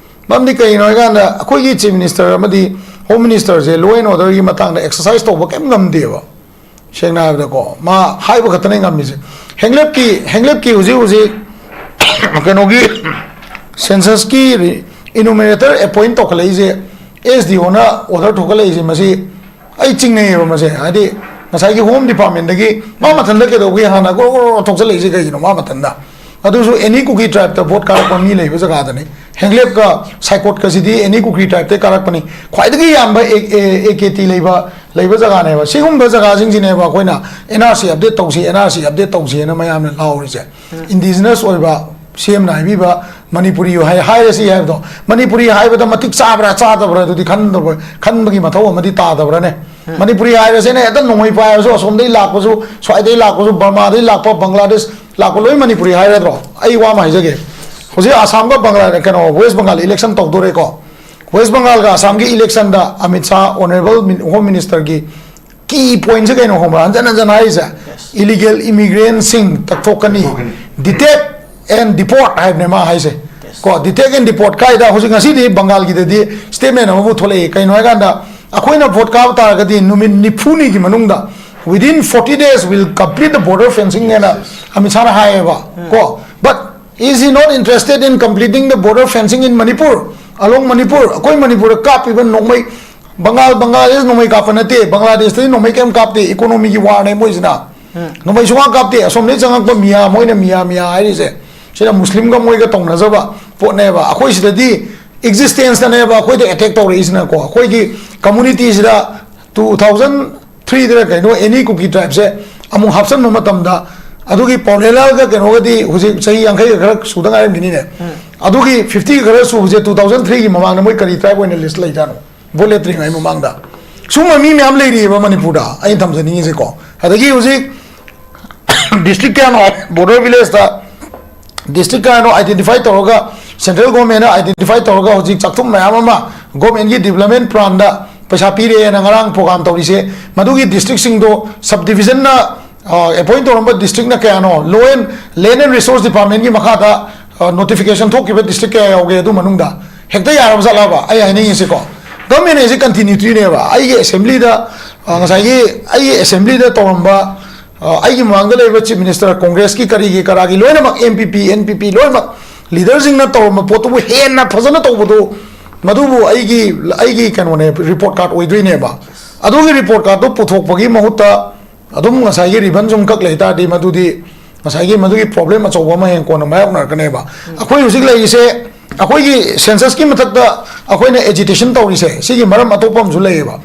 ꯃꯔꯝꯗꯤ ꯀꯩꯒꯤꯅꯣ ꯍꯥꯏꯀꯥꯟꯗ ꯑꯩꯈꯣꯏꯒꯤ ꯆꯤꯐ ꯃꯤꯅꯤꯁꯇꯔ ꯑꯃꯗꯤ ꯍꯣꯝ ꯃꯤꯅꯤꯁꯇꯔꯁꯦ law and orderꯒꯤ ꯃꯇꯥꯡꯗ ꯑꯦꯛꯁꯔꯁꯥꯏꯁ ꯇꯧꯕ ꯀꯩꯝ ꯉꯝꯗꯦꯕ꯫ ꯁꯦꯡꯅ ꯍꯥꯏꯕꯗꯀꯣ, ꯃꯥ ꯍꯥꯏꯕ ꯈꯛꯇꯅꯦ ꯉꯝꯃꯤꯁꯦ꯫ ꯍꯦꯡꯂꯦꯞꯀꯤ, ꯍꯦꯡꯂꯦꯞꯀꯤ ꯍꯧꯖꯤꯛ ꯍꯧꯖꯤꯛ ꯀꯩꯅꯣꯒꯤ censusꯀꯤ enumerator appoint ꯇꯧꯈꯠꯂꯛꯏꯁꯦ, ꯑꯦꯁ ꯗꯤ ꯑꯣꯅ order ꯊꯣꯛꯀꯠꯂꯛꯏꯁꯦ, ꯃꯁꯤ ꯑꯩ ꯆꯤꯡꯅꯩꯌꯦꯕ꯫ ꯃꯁꯦ ꯍꯥꯏꯗꯤ ꯉꯁꯥꯏꯒꯤ ꯍꯣꯝ ꯗꯤꯄꯥꯔꯠꯃꯦꯟꯗꯒꯤ ꯃꯥ ꯃꯊꯟꯇ ꯀꯩꯗꯧꯕꯒꯤ ꯍꯥꯟꯅ ꯒ꯭ꯔꯣ ꯒ꯭ꯔꯣ ꯒ꯭ꯔꯣ ꯊꯣꯛꯆꯜꯂꯛꯏꯁꯦ ꯀꯩꯒꯤꯅꯣ ꯃꯥ ꯃꯊꯟꯇ? ꯑꯗꯨꯁꯨ ꯑꯦꯅꯤ ꯀꯨꯀꯤ ꯇ꯭ꯔꯥꯏꯞꯇ ꯚꯣꯠ ꯀꯥꯔꯛꯄ ꯃꯤ ꯂꯩꯕ ꯖꯒꯥꯗꯅꯤ꯫ ꯍꯦꯡꯂꯦꯞꯀ ꯁꯥꯏꯀꯣꯠꯀꯁꯤꯗꯤ ꯑꯦꯅꯤ ꯀꯨꯀꯤ ꯇ꯭ꯔꯥꯏꯞꯇꯩ ꯀꯥꯔꯛꯄꯅꯤ꯫ ꯈ꯭ꯋꯥꯏꯗꯒꯤ ꯌꯥꯝꯕ ꯑꯦ ꯀꯦ ꯇꯤ ꯂꯩꯕ, ꯂꯩꯕ ꯖꯒꯥꯅꯦꯕ꯫ ꯁꯤꯒꯨꯝꯕ ꯖꯒꯥꯁꯤꯡꯁꯤꯅꯦꯕ ꯑꯩꯈꯣꯏꯅ ꯑꯦꯟ ꯑꯥꯔ ꯁꯤ ꯑꯞꯗꯦꯠ ꯇꯧꯁꯤ, ꯑꯦꯟ ꯑꯥꯔ ꯁꯤ ꯑꯞꯗꯦꯠ ꯇꯧꯁꯤꯅ ꯃꯌꯥꯝꯅ ꯂꯥꯎꯔꯤꯁꯦ꯫ ꯏꯟꯗꯤꯖꯤꯅꯁ ꯑꯣꯏꯕ, ꯁꯤ ꯑꯦꯝꯅ ꯍꯥꯏꯕꯤꯕ ꯃꯅꯤꯄꯨꯔꯤ ꯍꯥꯏ, ꯍꯥꯏꯔꯁꯤ ꯍꯥꯏꯕꯗꯣ, ꯃꯅꯤꯄꯨꯔꯤ ꯍꯥꯏꯕꯗ ꯃꯇꯤꯛ ꯆꯥꯕ꯭ꯔꯥ ꯆꯥꯗꯕ꯭ꯔꯥ ꯑꯗꯨꯗꯤ ꯈꯟꯗꯕ, ꯈꯟꯕꯒꯤ ꯃꯊꯧ ꯑꯃꯗꯤ ꯇꯥꯗꯕ꯭ꯔꯥꯅꯦ? ꯃꯅꯤꯄꯨꯔꯤ ꯍꯥꯏꯔꯁꯤꯅ ꯍꯦꯛꯇ ꯅꯣꯡꯃꯩ ꯄꯥꯏꯔꯁꯨ, ꯑꯁꯣꯝꯗꯒꯤ ꯂꯥꯛꯄꯁꯨ, ꯁ꯭ꯋꯥꯏꯗꯒꯤ ꯂꯥꯛꯄꯁꯨ, ꯕꯔꯃꯥꯗꯒꯤ ꯂꯥꯛꯄ, ꯕꯪꯒ꯭ꯂꯥꯗꯦꯁ ꯂꯥꯛꯄ, ꯂꯣꯏ ꯃꯅꯤꯄꯨꯔꯤ ꯍꯥꯏꯔꯗ꯭ꯔꯣ? ꯑꯩ ꯋꯥ ꯑꯃ ꯍꯥꯏꯖꯒꯦ꯫ ꯍꯧꯖꯤꯛ ꯑꯁꯥꯝꯒ ꯕꯪꯒ꯭ꯂꯥ, ꯀꯩꯅꯣ, ꯋꯦꯁ ꯕꯪꯒꯥꯜ ꯏꯂꯦꯛꯁꯟ ꯇꯧꯗꯣꯔꯦꯀꯣ꯫ ꯋꯦꯁ ꯕꯪꯒꯥꯜꯒ ꯑꯁꯥꯝꯒꯤ ꯏꯂꯦꯛꯁꯟꯗ ꯑꯃꯤꯠ ꯁꯥꯍ, ꯑꯣꯅꯔꯦꯕꯜ ꯃꯤꯟ-, ꯍꯣꯝ ꯃꯤꯅꯤꯁꯇꯔꯒꯤ ꯀꯤ ꯄꯣꯏꯟꯁꯦ ꯀꯩꯅꯣ ꯈꯪꯕ꯭ꯔꯥ? ꯍꯟꯖꯟ ꯍꯟꯖꯟ ꯍꯥꯏꯔꯤꯁꯦ, ꯏꯂꯤꯒꯦꯜ ꯏꯃꯤꯒ꯭ꯔꯦꯟꯁꯤꯡ ꯇꯛꯊꯣꯛꯀꯅꯤ, ꯇꯛꯊꯣꯛꯀꯅꯤ꯫ ꯗꯤꯇꯦꯛ ꯑꯦꯟ ꯗꯤꯄꯣꯔꯠ ꯍꯥꯏꯕꯅꯦ ꯃꯥ ꯍꯥꯏꯁꯦ꯫ ꯀꯣ, ꯗꯤꯇꯦꯛ ꯑꯦꯟ ꯗꯤꯄꯣꯔꯠ ꯀꯥꯏꯗ ꯍꯧꯖꯤꯛ ꯉꯁꯤꯗꯤ ꯕꯪꯒꯥꯜꯒꯤꯗꯗꯤ ꯁ꯭ꯇꯦꯠꯃꯦꯟ ꯑꯃꯕꯨ ꯊꯣꯛꯂꯛꯏ꯫ ꯀꯩꯅꯣ ꯍꯥꯏꯀꯥꯟꯗ, ꯑꯩꯈꯣꯏꯅ ꯚꯣꯠ ꯀꯥꯕ ꯇꯥꯔꯒꯗꯤ ꯅꯨꯃꯤꯠ ꯅꯤꯐꯨꯅꯤꯒꯤ ꯃꯅꯨꯡꯗ, within forty days will complete the border fencing ꯍꯥꯏꯅ ꯑꯃꯤꯠ ꯁꯥꯍꯅ ꯍꯥꯏꯌꯦꯕ꯫ ꯀꯣ, but is he not interested in completing the border fencing in Manipur, along Manipur? ꯑꯩꯈꯣꯏ ꯃꯅꯤꯄꯨꯔꯗ ꯀꯥꯞꯄꯤꯕ ꯅꯣꯡꯃꯩ, ꯕꯪꯒꯥꯜ, ꯕꯪꯒ꯭ꯂꯥꯗꯦꯁ ꯅꯣꯡꯃꯩ ꯀꯥꯞꯄ ꯅꯠꯇꯦ, ꯕꯪꯒ꯭ꯂꯥꯗꯦꯁꯇꯗꯤ ꯅꯣꯡꯃꯩ ꯀꯩꯝ ꯀꯥꯞꯇꯦ, ꯏꯀꯣꯅꯣꯃꯤꯒꯤ ꯋꯥꯔꯅꯦ ꯃꯣꯏꯁꯤꯅ꯫ ꯅꯣꯡꯃꯩ ꯁꯨꯡꯀꯥꯞ ꯀꯥꯞꯇꯦ꯫ ꯑꯁꯣꯝꯗꯒꯤ ꯆꯪꯉꯛꯄ ꯃꯤꯌꯥ, ꯃꯣꯏꯅ ꯃꯤꯌꯥ ꯃꯤꯌꯥ ꯍꯥꯏꯔꯤꯁꯦ, ꯁꯤꯅ ꯃꯨꯁꯂꯤꯝꯒ ꯃꯣꯏꯒ ꯇꯧꯅꯖꯕ ꯄꯣꯠꯅꯦꯕ꯫ ꯑꯩꯈꯣꯏ ꯁꯤꯗꯗꯤ ꯑꯦꯛꯖꯤꯁꯇꯦꯟꯁꯇꯅꯦꯕ ꯑꯩꯈꯣꯏꯗ ꯑꯦꯇꯦꯛ ꯇꯧꯔꯛꯏꯁꯤꯅꯀꯣ꯫ ꯑꯩꯈꯣꯏꯒꯤ ꯀꯝꯃꯨꯅꯤꯇꯤꯁꯤꯗ ꯇꯨ ꯊꯥꯎꯖꯟ ꯊ꯭ꯔꯤꯗꯔ ꯀꯩꯅꯣ ꯑꯦꯅꯤ ꯀꯨꯀꯤ ꯇ꯭ꯔꯥꯏꯕꯁꯦ ꯑꯃꯨꯛ ꯍꯥꯞꯆꯟꯕ ꯃꯇꯝꯗ, ꯑꯗꯨꯒꯤ ꯄꯥꯎꯂꯦꯂꯥꯒ ꯀꯩꯅꯣꯒꯗꯤ ꯍꯧꯖꯤꯛ ꯆꯍꯤ ꯌꯥꯡꯈꯩꯒ ꯈꯔ ꯁꯨꯗ ꯉꯥꯏꯔꯝꯈꯤꯅꯤꯅꯦ꯫ ꯑꯗꯨꯒꯤ ꯐꯤꯐꯇꯤꯒ ꯈꯔ ꯁꯨꯕꯁꯦ ꯇꯨ ꯊꯥꯎꯖꯟ ꯊ꯭ꯔꯤꯒꯤ ꯃꯃꯥꯡꯗ ꯃꯣꯏ ꯀꯔꯤ ꯇ꯭ꯔꯥꯏꯕ ꯑꯣꯏꯅ ꯂꯤꯁ ꯂꯩꯖꯥꯠꯅꯣ? ꯚꯣꯠ ꯂꯦꯞꯇ꯭ꯔꯤꯉꯩ ꯃꯃꯥꯡꯗ ꯁꯨꯝꯕ ꯃꯤ ꯃꯌꯥꯝ ꯂꯩꯔꯤꯑꯕ ꯃꯅꯤꯄꯨꯔꯗ, ꯑꯩꯅ ꯊꯝꯖꯅꯤꯡꯉꯤꯁꯦꯀꯣ꯫ ꯑꯗꯒꯤ ꯍꯧꯖꯤꯛ ꯗꯤꯁꯇ꯭ꯔꯤꯛ ꯀꯌꯥꯅꯣ, ꯕꯣꯔꯗꯔ ꯚꯤꯂꯦꯖꯇ ꯗꯤꯁꯇ꯭ꯔꯤꯛ ꯀꯌꯥꯅꯣ ꯑꯥꯏꯗꯦꯟꯇꯤꯐꯥꯏ ꯇꯧꯔꯒ, ꯁꯦꯟꯇ꯭ꯔꯦꯜ ꯒꯣꯔꯃꯦꯟꯅ ꯑꯥꯏꯗꯦꯟꯇꯤꯐꯥꯏ ꯇꯧꯔꯒ ꯍꯧꯖꯤꯛ ꯆꯥꯛꯊꯨꯝ ꯃꯌꯥꯝ ꯑꯃ ꯒꯣꯔꯃꯦꯟꯒꯤ ꯗꯤꯕ꯭ꯂꯞꯃꯦꯟ ꯄ꯭ꯂꯥꯟꯗ ꯄꯩꯁꯥ ꯄꯤꯔꯦꯅ ꯉꯔꯥꯡ ꯄ꯭ꯔꯣꯒ꯭ꯔꯥꯝ ꯇꯧꯔꯤꯁꯦ, ꯃꯗꯨꯒꯤ ꯗꯤꯁꯇ꯭ꯔꯤꯛꯁꯤꯡꯗꯣ ꯁꯕ ꯗꯤꯕꯤꯖꯟꯅ ꯑꯦꯄꯣꯏꯟ ꯇꯧꯔꯝꯕ ꯗꯤꯁꯇ꯭ꯔꯤꯛꯅ ꯀꯌꯥꯅꯣ? ꯂꯣ ꯑꯦꯟ, ꯂꯦꯟ ꯑꯦꯟ ꯔꯤꯁꯣꯔꯁ ꯗꯤꯄꯥꯔꯠꯃꯦꯟꯒꯤ ꯃꯈꯥꯗ ꯅꯣꯇꯤꯐꯤꯀꯦꯁꯟ ꯊꯣꯛꯈꯤꯕ ꯗꯤꯁꯇ꯭ꯔꯤꯛ ꯀꯌꯥ ꯌꯥꯎꯒꯦ? ꯑꯗꯨ ꯃꯅꯨꯡꯗ ꯍꯦꯛꯇ ꯌꯥꯔꯕ ꯖꯥꯠꯂꯕ? ꯑꯩ ꯍꯥꯏꯅꯤꯡꯉꯤꯁꯦꯀꯣ, ꯒꯚꯔꯟꯃꯦꯟ ꯍꯥꯏꯁꯦ ꯀꯟꯇꯤꯅ꯭ꯌꯨꯇꯤꯅꯦꯕ꯫ ꯑꯩꯒꯤ ꯑꯦꯁꯦꯝꯕ꯭ꯂꯤꯗ, ꯑ, ꯉꯁꯥꯏꯒꯤ ꯑꯩꯒꯤ ꯑꯦꯁꯦꯝꯕ꯭ꯂꯤꯗ ꯇꯧꯔꯝꯕ, ꯑ, ꯑꯩꯒꯤ ꯃꯃꯥꯡꯗ ꯂꯩꯔꯤꯕ ꯆꯤꯐ ꯃꯤꯅꯤꯁꯇꯔ, ꯀꯣꯡꯒ꯭ꯔꯦꯁꯀꯤ ꯀꯔꯤꯒꯤ ꯀꯔꯥꯒꯤ ꯂꯣꯏꯅꯃꯛ, ꯑꯦꯝ ꯄꯤ ꯄꯤ, ꯑꯦꯟ ꯄꯤ ꯄꯤ ꯂꯣꯏꯅꯃꯛ ꯂꯤꯗꯔꯁꯤꯡꯅ ꯇꯧꯔꯝꯕ ꯄꯣꯠꯇꯨꯕꯨ ꯍꯦꯟꯅ ꯐꯖꯅ ꯇꯧꯕꯗꯨ, ꯃꯗꯨꯕꯨ ꯑꯩꯒꯤ, ꯑꯩꯒꯤ ꯀꯩꯅꯣꯅꯦ, ꯔꯤꯄꯣꯔꯠ ꯀꯥꯔꯗ ꯑꯣꯏꯗꯣꯏꯅꯦꯕ꯫ ꯑꯗꯨꯒꯤ ꯔꯤꯄꯣꯔꯠ ꯀꯥꯔꯗꯇꯨ ꯄꯨꯊꯣꯛꯄꯒꯤ ꯃꯍꯨꯠꯇ ꯑꯗꯨꯝ ꯉꯁꯥꯏꯒꯤ ꯔꯤꯕꯟ ꯁꯨꯝ ꯀꯛ ꯂꯩ ꯇꯥꯔꯗꯤ, ꯃꯗꯨꯗꯤ ꯉꯁꯥꯏꯒꯤ ꯃꯗꯨꯒꯤ ꯄ꯭ꯔꯣꯕ꯭ꯂꯦꯝ ꯑꯆꯧꯕ ꯑꯃ ꯍꯌꯦꯡ ꯀꯣꯟꯅ ꯃꯥꯌꯣꯛꯅꯔꯛꯀꯅꯦꯕ꯫ ꯑꯩꯈꯣꯏ ꯍꯧꯖꯤꯛ ꯂꯩꯔꯤꯁꯦ, ꯑꯩꯈꯣꯏꯒꯤ ꯁꯦꯟꯁꯁꯀꯤ ꯃꯊꯛꯇ ꯑꯩꯈꯣꯏꯅ ꯑꯦꯖꯤꯇꯦꯁꯟ ꯇꯧꯔꯤꯁꯦ, ꯁꯤꯒꯤ ꯃꯔꯝ ꯑꯇꯣꯞꯄ ꯑꯃꯁꯨ ꯂꯩꯌꯦꯕ꯫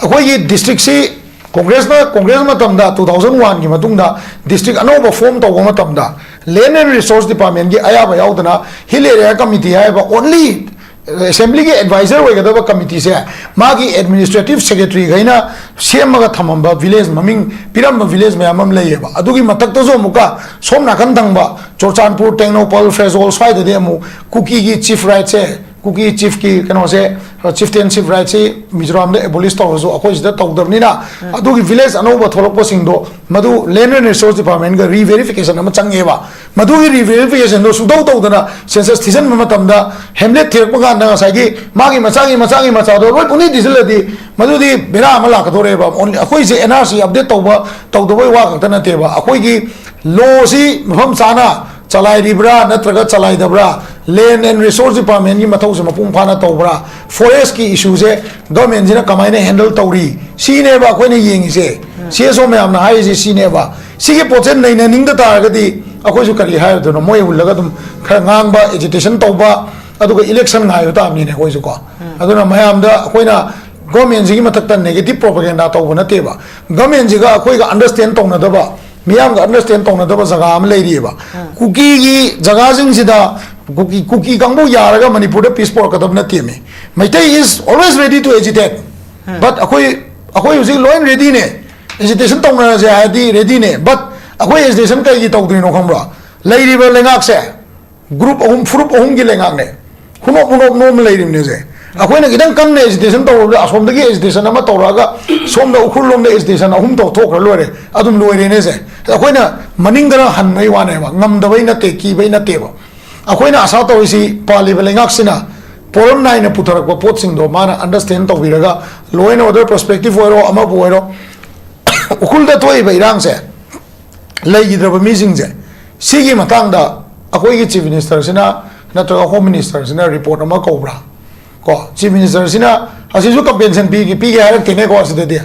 ꯑꯩꯈꯣꯏꯒꯤ ꯗꯤꯁꯇ꯭ꯔꯤꯛꯁꯤ ꯀꯣꯡꯒ꯭ꯔꯦꯁꯅ, ꯀꯣꯡꯒ꯭ꯔꯦꯁ ꯃꯇꯝꯗ, ꯇꯨ ꯊꯥꯎꯖꯟ ꯋꯥꯟꯒꯤ ꯃꯇꯨꯡꯗ ꯗꯤꯁꯇ꯭ꯔꯤꯛ ꯑꯅꯧꯕ ꯐꯣꯔꯝ ꯇꯧꯕ ꯃꯇꯝꯗ, ꯂꯦꯟ ꯑꯦꯟ ꯔꯤꯁꯣꯔꯁ ꯗꯤꯄꯥꯔꯠꯃꯦꯟꯒꯤ ꯑꯌꯥꯕ ꯌꯥꯎꯗꯅ ꯍꯤꯜ ꯑꯦꯔꯤꯌꯥ ꯀꯃꯤꯇꯤ ꯍꯥꯏꯕ ꯑꯣꯟꯂꯤ ꯑꯦꯁꯦꯝꯕ꯭ꯂꯤꯒꯤ ꯑꯦꯗꯚꯥꯏꯖꯔ ꯑꯣꯏꯒꯗꯕ ꯀꯃꯤꯇꯤꯁꯦ ꯃꯥꯒꯤ ꯑꯦꯗꯃꯤꯅꯤꯁꯇ꯭ꯔꯦꯇꯤꯚ ꯁꯦꯀ꯭ꯔꯦꯇꯔꯤꯈꯩꯅ ꯁꯦꯝꯃꯒ ꯊꯝꯃꯝꯕ ꯚꯤꯂꯦꯖ, ꯃꯃꯤꯡ ꯄꯤꯔꯝꯕ ꯚꯤꯂꯦꯖ ꯃꯌꯥꯝ ꯑꯃ ꯂꯩꯌꯦꯕ꯫ ꯑꯗꯨꯒꯤ ꯃꯊꯛꯇꯁꯨ ꯑꯃꯨꯛꯀ ꯁꯣꯝ ꯅꯥꯀꯟ ꯊꯪꯕ ꯆꯨꯔꯆꯥꯟꯄꯨꯔ, ꯇꯦꯡꯅꯧꯄꯜ, ꯐꯦꯖꯣꯜ ꯁ꯭ꯋꯥꯏꯗꯗꯤ ꯑꯃꯨꯛ ꯀꯨꯀꯤꯒꯤ ꯆꯤꯐ ꯔꯥꯏꯠꯁꯦ, ꯀꯨꯀꯤ ꯆꯤꯐꯀꯤ ꯀꯩꯅꯣꯁꯦ, ꯆꯤꯐꯇꯦꯟꯁꯤꯞ ꯔꯥꯏꯠꯁꯤ ꯃꯤꯖꯣꯔꯥꯝꯗ ꯑꯦꯕꯣꯂꯤꯁ ꯇꯧꯔꯁꯨ ꯑꯩꯈꯣꯏ ꯁꯤꯗ ꯇꯧꯗꯕꯅꯤꯅ, ꯑꯗꯨꯒꯤ ꯚꯤꯂꯦꯖ ꯑꯅꯧꯕ ꯊꯣꯛꯂꯛꯄꯁꯤꯡꯗꯣ ꯃꯗꯨ ꯂꯦꯟ ꯑꯦꯟ ꯔꯤꯁꯣꯔꯁ ꯗꯤꯄꯥꯔꯠꯃꯦꯟꯒ ꯔꯤꯚꯦꯔꯤꯐꯤꯀꯦꯁꯟ ꯑꯃ ꯆꯪꯉꯦꯕ꯫ ꯃꯗꯨꯒꯤ ꯔꯤꯚꯦꯔꯤꯐꯤꯀꯦꯁꯟꯗꯣ ꯁꯨꯡꯇꯧ ꯇꯧꯗꯅ ꯁꯦꯟꯁꯁ ꯊꯤꯖꯤꯟꯕ ꯃꯇꯝꯗ ꯍꯦꯝꯂꯦꯠ ꯊꯤꯔꯛꯄ ꯀꯥꯟꯗ ꯉꯁꯥꯏꯒꯤ ꯃꯥꯒꯤ ꯃꯆꯥꯒꯤ ꯃꯆꯥꯒꯤ ꯃꯆꯥꯗꯣ ꯂꯣꯏ ꯄꯨꯡꯊꯤ ꯊꯤꯖꯤꯜꯂꯗꯤ ꯃꯗꯨꯗꯤ ꯕꯦꯔꯥ ꯑꯃ ꯂꯥꯛꯀꯗꯧꯔꯦꯕ꯫ ꯑꯣꯟꯂꯤ ꯑꯩꯈꯣꯏꯁꯦ ꯑꯦꯟ ꯑꯥꯔ ꯁꯤ ꯑꯞꯗꯦꯠ ꯇꯧꯕ ꯇꯧꯗꯕꯩ ꯋꯥ ꯈꯛꯇ ꯅꯠꯇꯦꯕ꯫ ꯑꯩꯈꯣꯏꯒꯤ ꯂꯣꯁꯤ ꯃꯐꯝ ꯆꯥꯅ ꯆꯂꯥꯏꯔꯤꯕ꯭ꯔꯥ ꯅꯠꯇ꯭ꯔꯒ ꯆꯂꯥꯏꯗꯕ꯭ꯔꯥ, ꯂꯦꯟ ꯑꯦꯟ ꯔꯤꯁꯣꯔꯁ ꯗꯤꯄꯥꯔꯠꯃꯦꯟꯒꯤ ꯃꯊꯧꯁꯦ ꯃꯄꯨꯡ ꯐꯥꯅ ꯇꯧꯕ꯭ꯔꯥ, ꯐꯣꯔꯦꯁꯀꯤ ꯏꯁꯨꯁꯦ ꯒꯚꯔꯟꯃꯦꯟꯁꯤꯅ ꯀꯃꯥꯏꯅ ꯍꯦꯟꯗꯜ ꯇꯧꯔꯤ, ꯁꯤꯅꯦꯕ ꯑꯩꯈꯣꯏꯅ ꯌꯦꯡꯉꯤꯁꯦ꯫ ꯁꯤ ꯑꯦꯁ ꯑꯣ ꯃꯌꯥꯝꯅ ꯍꯥꯏꯔꯤꯁꯦ ꯁꯤꯅꯦꯕ꯫ ꯁꯤꯒꯤ ꯄꯣꯠꯁꯦ ꯅꯩꯅꯅꯤꯡꯗ ꯇꯥꯔꯒꯗꯤ ꯑꯩꯈꯣꯏꯁꯨ ꯀꯔꯤ ꯍꯥꯏꯔꯨꯗꯣꯏꯅꯣ? ꯃꯣꯏ ꯍꯨꯜꯂꯒ ꯑꯗꯨꯝ ꯈꯔ ꯉꯥꯡꯕ, ꯑꯦꯖꯤꯇꯦꯁꯟ ꯇꯧꯕ, ꯑꯗꯨꯒ election ꯉꯥꯏꯕ ꯇꯥꯕꯅꯤꯅꯦ ꯑꯩꯈꯣꯏꯁꯨ ꯀꯣ꯫ ꯑꯗꯨꯅ ꯃꯌꯥꯝꯗ ꯑꯩꯈꯣꯏꯅ government ꯁꯤꯒꯤ ꯃꯊꯛꯇ negative propaganda ꯇꯧꯕ ꯅꯠꯇꯦꯕ꯫ Government ꯁꯤꯒ ꯑꯩꯈꯣꯏꯒ understand ꯇꯧꯅꯗꯕ, ꯃꯤꯌꯥꯝꯒ understand ꯇꯧꯅꯗꯕ ꯖꯒꯥ ꯑꯃ ꯂꯩꯔꯤꯑꯕ꯫ ꯀꯨꯀꯤꯒꯤ ꯖꯒꯥꯁꯤꯡꯁꯤꯗ ꯀꯨꯀꯤ, ꯀꯨꯀꯤ ꯀꯥꯡꯕꯨ ꯌꯥꯔꯒ ꯃꯅꯤꯄꯨꯔꯗ peace ꯄꯨꯔꯛꯀꯗꯕ ꯅꯠꯇꯦꯃꯤ꯫ Meitei is always ready to agitate꯫ But ꯑꯩꯈꯣꯏ, ꯑꯩꯈꯣꯏ ꯍꯧꯖꯤꯛ ꯂꯣꯏ ready ꯅꯦ꯫ Agitation ꯇꯧꯅꯔꯁꯦ ꯍꯥꯏꯔꯗꯤ ready ꯅꯦ꯫ But ꯑꯩꯈꯣꯏ agitation ꯀꯩꯒꯤ ꯇꯧꯗ꯭ꯔꯤꯅꯣ ꯈꯪꯕ꯭ꯔꯣ? ꯂꯩꯔꯤꯕ ꯂꯩꯉꯥꯛꯁꯦ group ꯑꯍꯨꯝ, ꯐꯨꯔꯨꯞ ꯑꯍꯨꯝꯒꯤ ꯂꯩꯉꯥꯛꯅꯦ꯫ ꯍꯨꯅꯣꯞ ꯍꯨꯅꯣꯞ ꯅꯣꯝ ꯂꯩꯔꯤꯕꯅꯦꯁꯦ꯫ ꯑꯩꯈꯣꯏꯅ ꯈꯤꯇꯪ ꯀꯟꯅ agitation ꯇꯧꯔꯨꯕꯗ ꯑꯁꯣꯝꯗꯒꯤ agitation ꯑꯃ ꯇꯧꯔꯛꯑꯒ ꯁꯣꯝꯗ ꯎꯈ꯭ꯔꯨꯜ ꯂꯣꯝꯗ agitation ꯑꯍꯨꯝ ꯇꯧꯊꯣꯛꯈ꯭ꯔ ꯂꯣꯏꯔꯦ꯫ ꯑꯗꯨꯝ ꯂꯣꯏꯔꯦꯅꯦꯁꯦ꯫ ꯑꯩꯈꯣꯏꯅ ꯃꯅꯤꯡꯗꯅ ꯍꯟꯕꯩ ꯋꯥꯅꯦꯕ, ꯉꯝꯗꯕꯩ ꯅꯠꯇꯦ, ꯀꯤꯕꯩ ꯅꯠꯇꯦꯕ꯫ ꯑꯩꯈꯣꯏꯅ ꯑꯁꯥ ꯇꯧꯔꯤꯁꯤ ꯄꯥꯜꯂꯤꯕ ꯂꯩꯉꯥꯛꯁꯤꯅ ꯄꯣꯔꯝ ꯅꯥꯏꯅ ꯄꯨꯊꯔꯛꯄ ꯄꯣꯠꯁꯤꯡꯗꯣ ꯃꯥꯅ understand ꯇꯧꯕꯤꯔꯒ law and order perspective ꯑꯣꯏꯔꯣ, ꯑꯃꯕꯨ ꯑꯣꯏꯔꯣ, ꯎꯈ꯭ꯔꯨꯜꯗ ꯊꯣꯛꯏꯕ ꯏꯔꯥꯡꯁꯦ, ꯂꯩꯈꯤꯗ꯭ꯔꯕ ꯃꯤꯁꯤꯡꯁꯦ, ꯁꯤꯒꯤ ꯃꯇꯥꯡꯗ ꯑꯩꯈꯣꯏꯒꯤ Chief Minister ꯁꯤꯅ ꯅꯠꯇ꯭ꯔꯒ Home Minister ꯁꯤꯅ report ꯑꯃ ꯀꯧꯕ꯭ꯔꯥ? ꯀꯣ, Chief Minister ꯁꯤꯅ ꯑꯁꯤꯁꯨ compensation ꯄꯤꯒꯦ, ꯄꯤꯒꯦ ꯍꯥꯏꯔꯛꯇꯦꯅꯦꯀꯣ ꯑꯁꯤꯗꯗꯤ꯫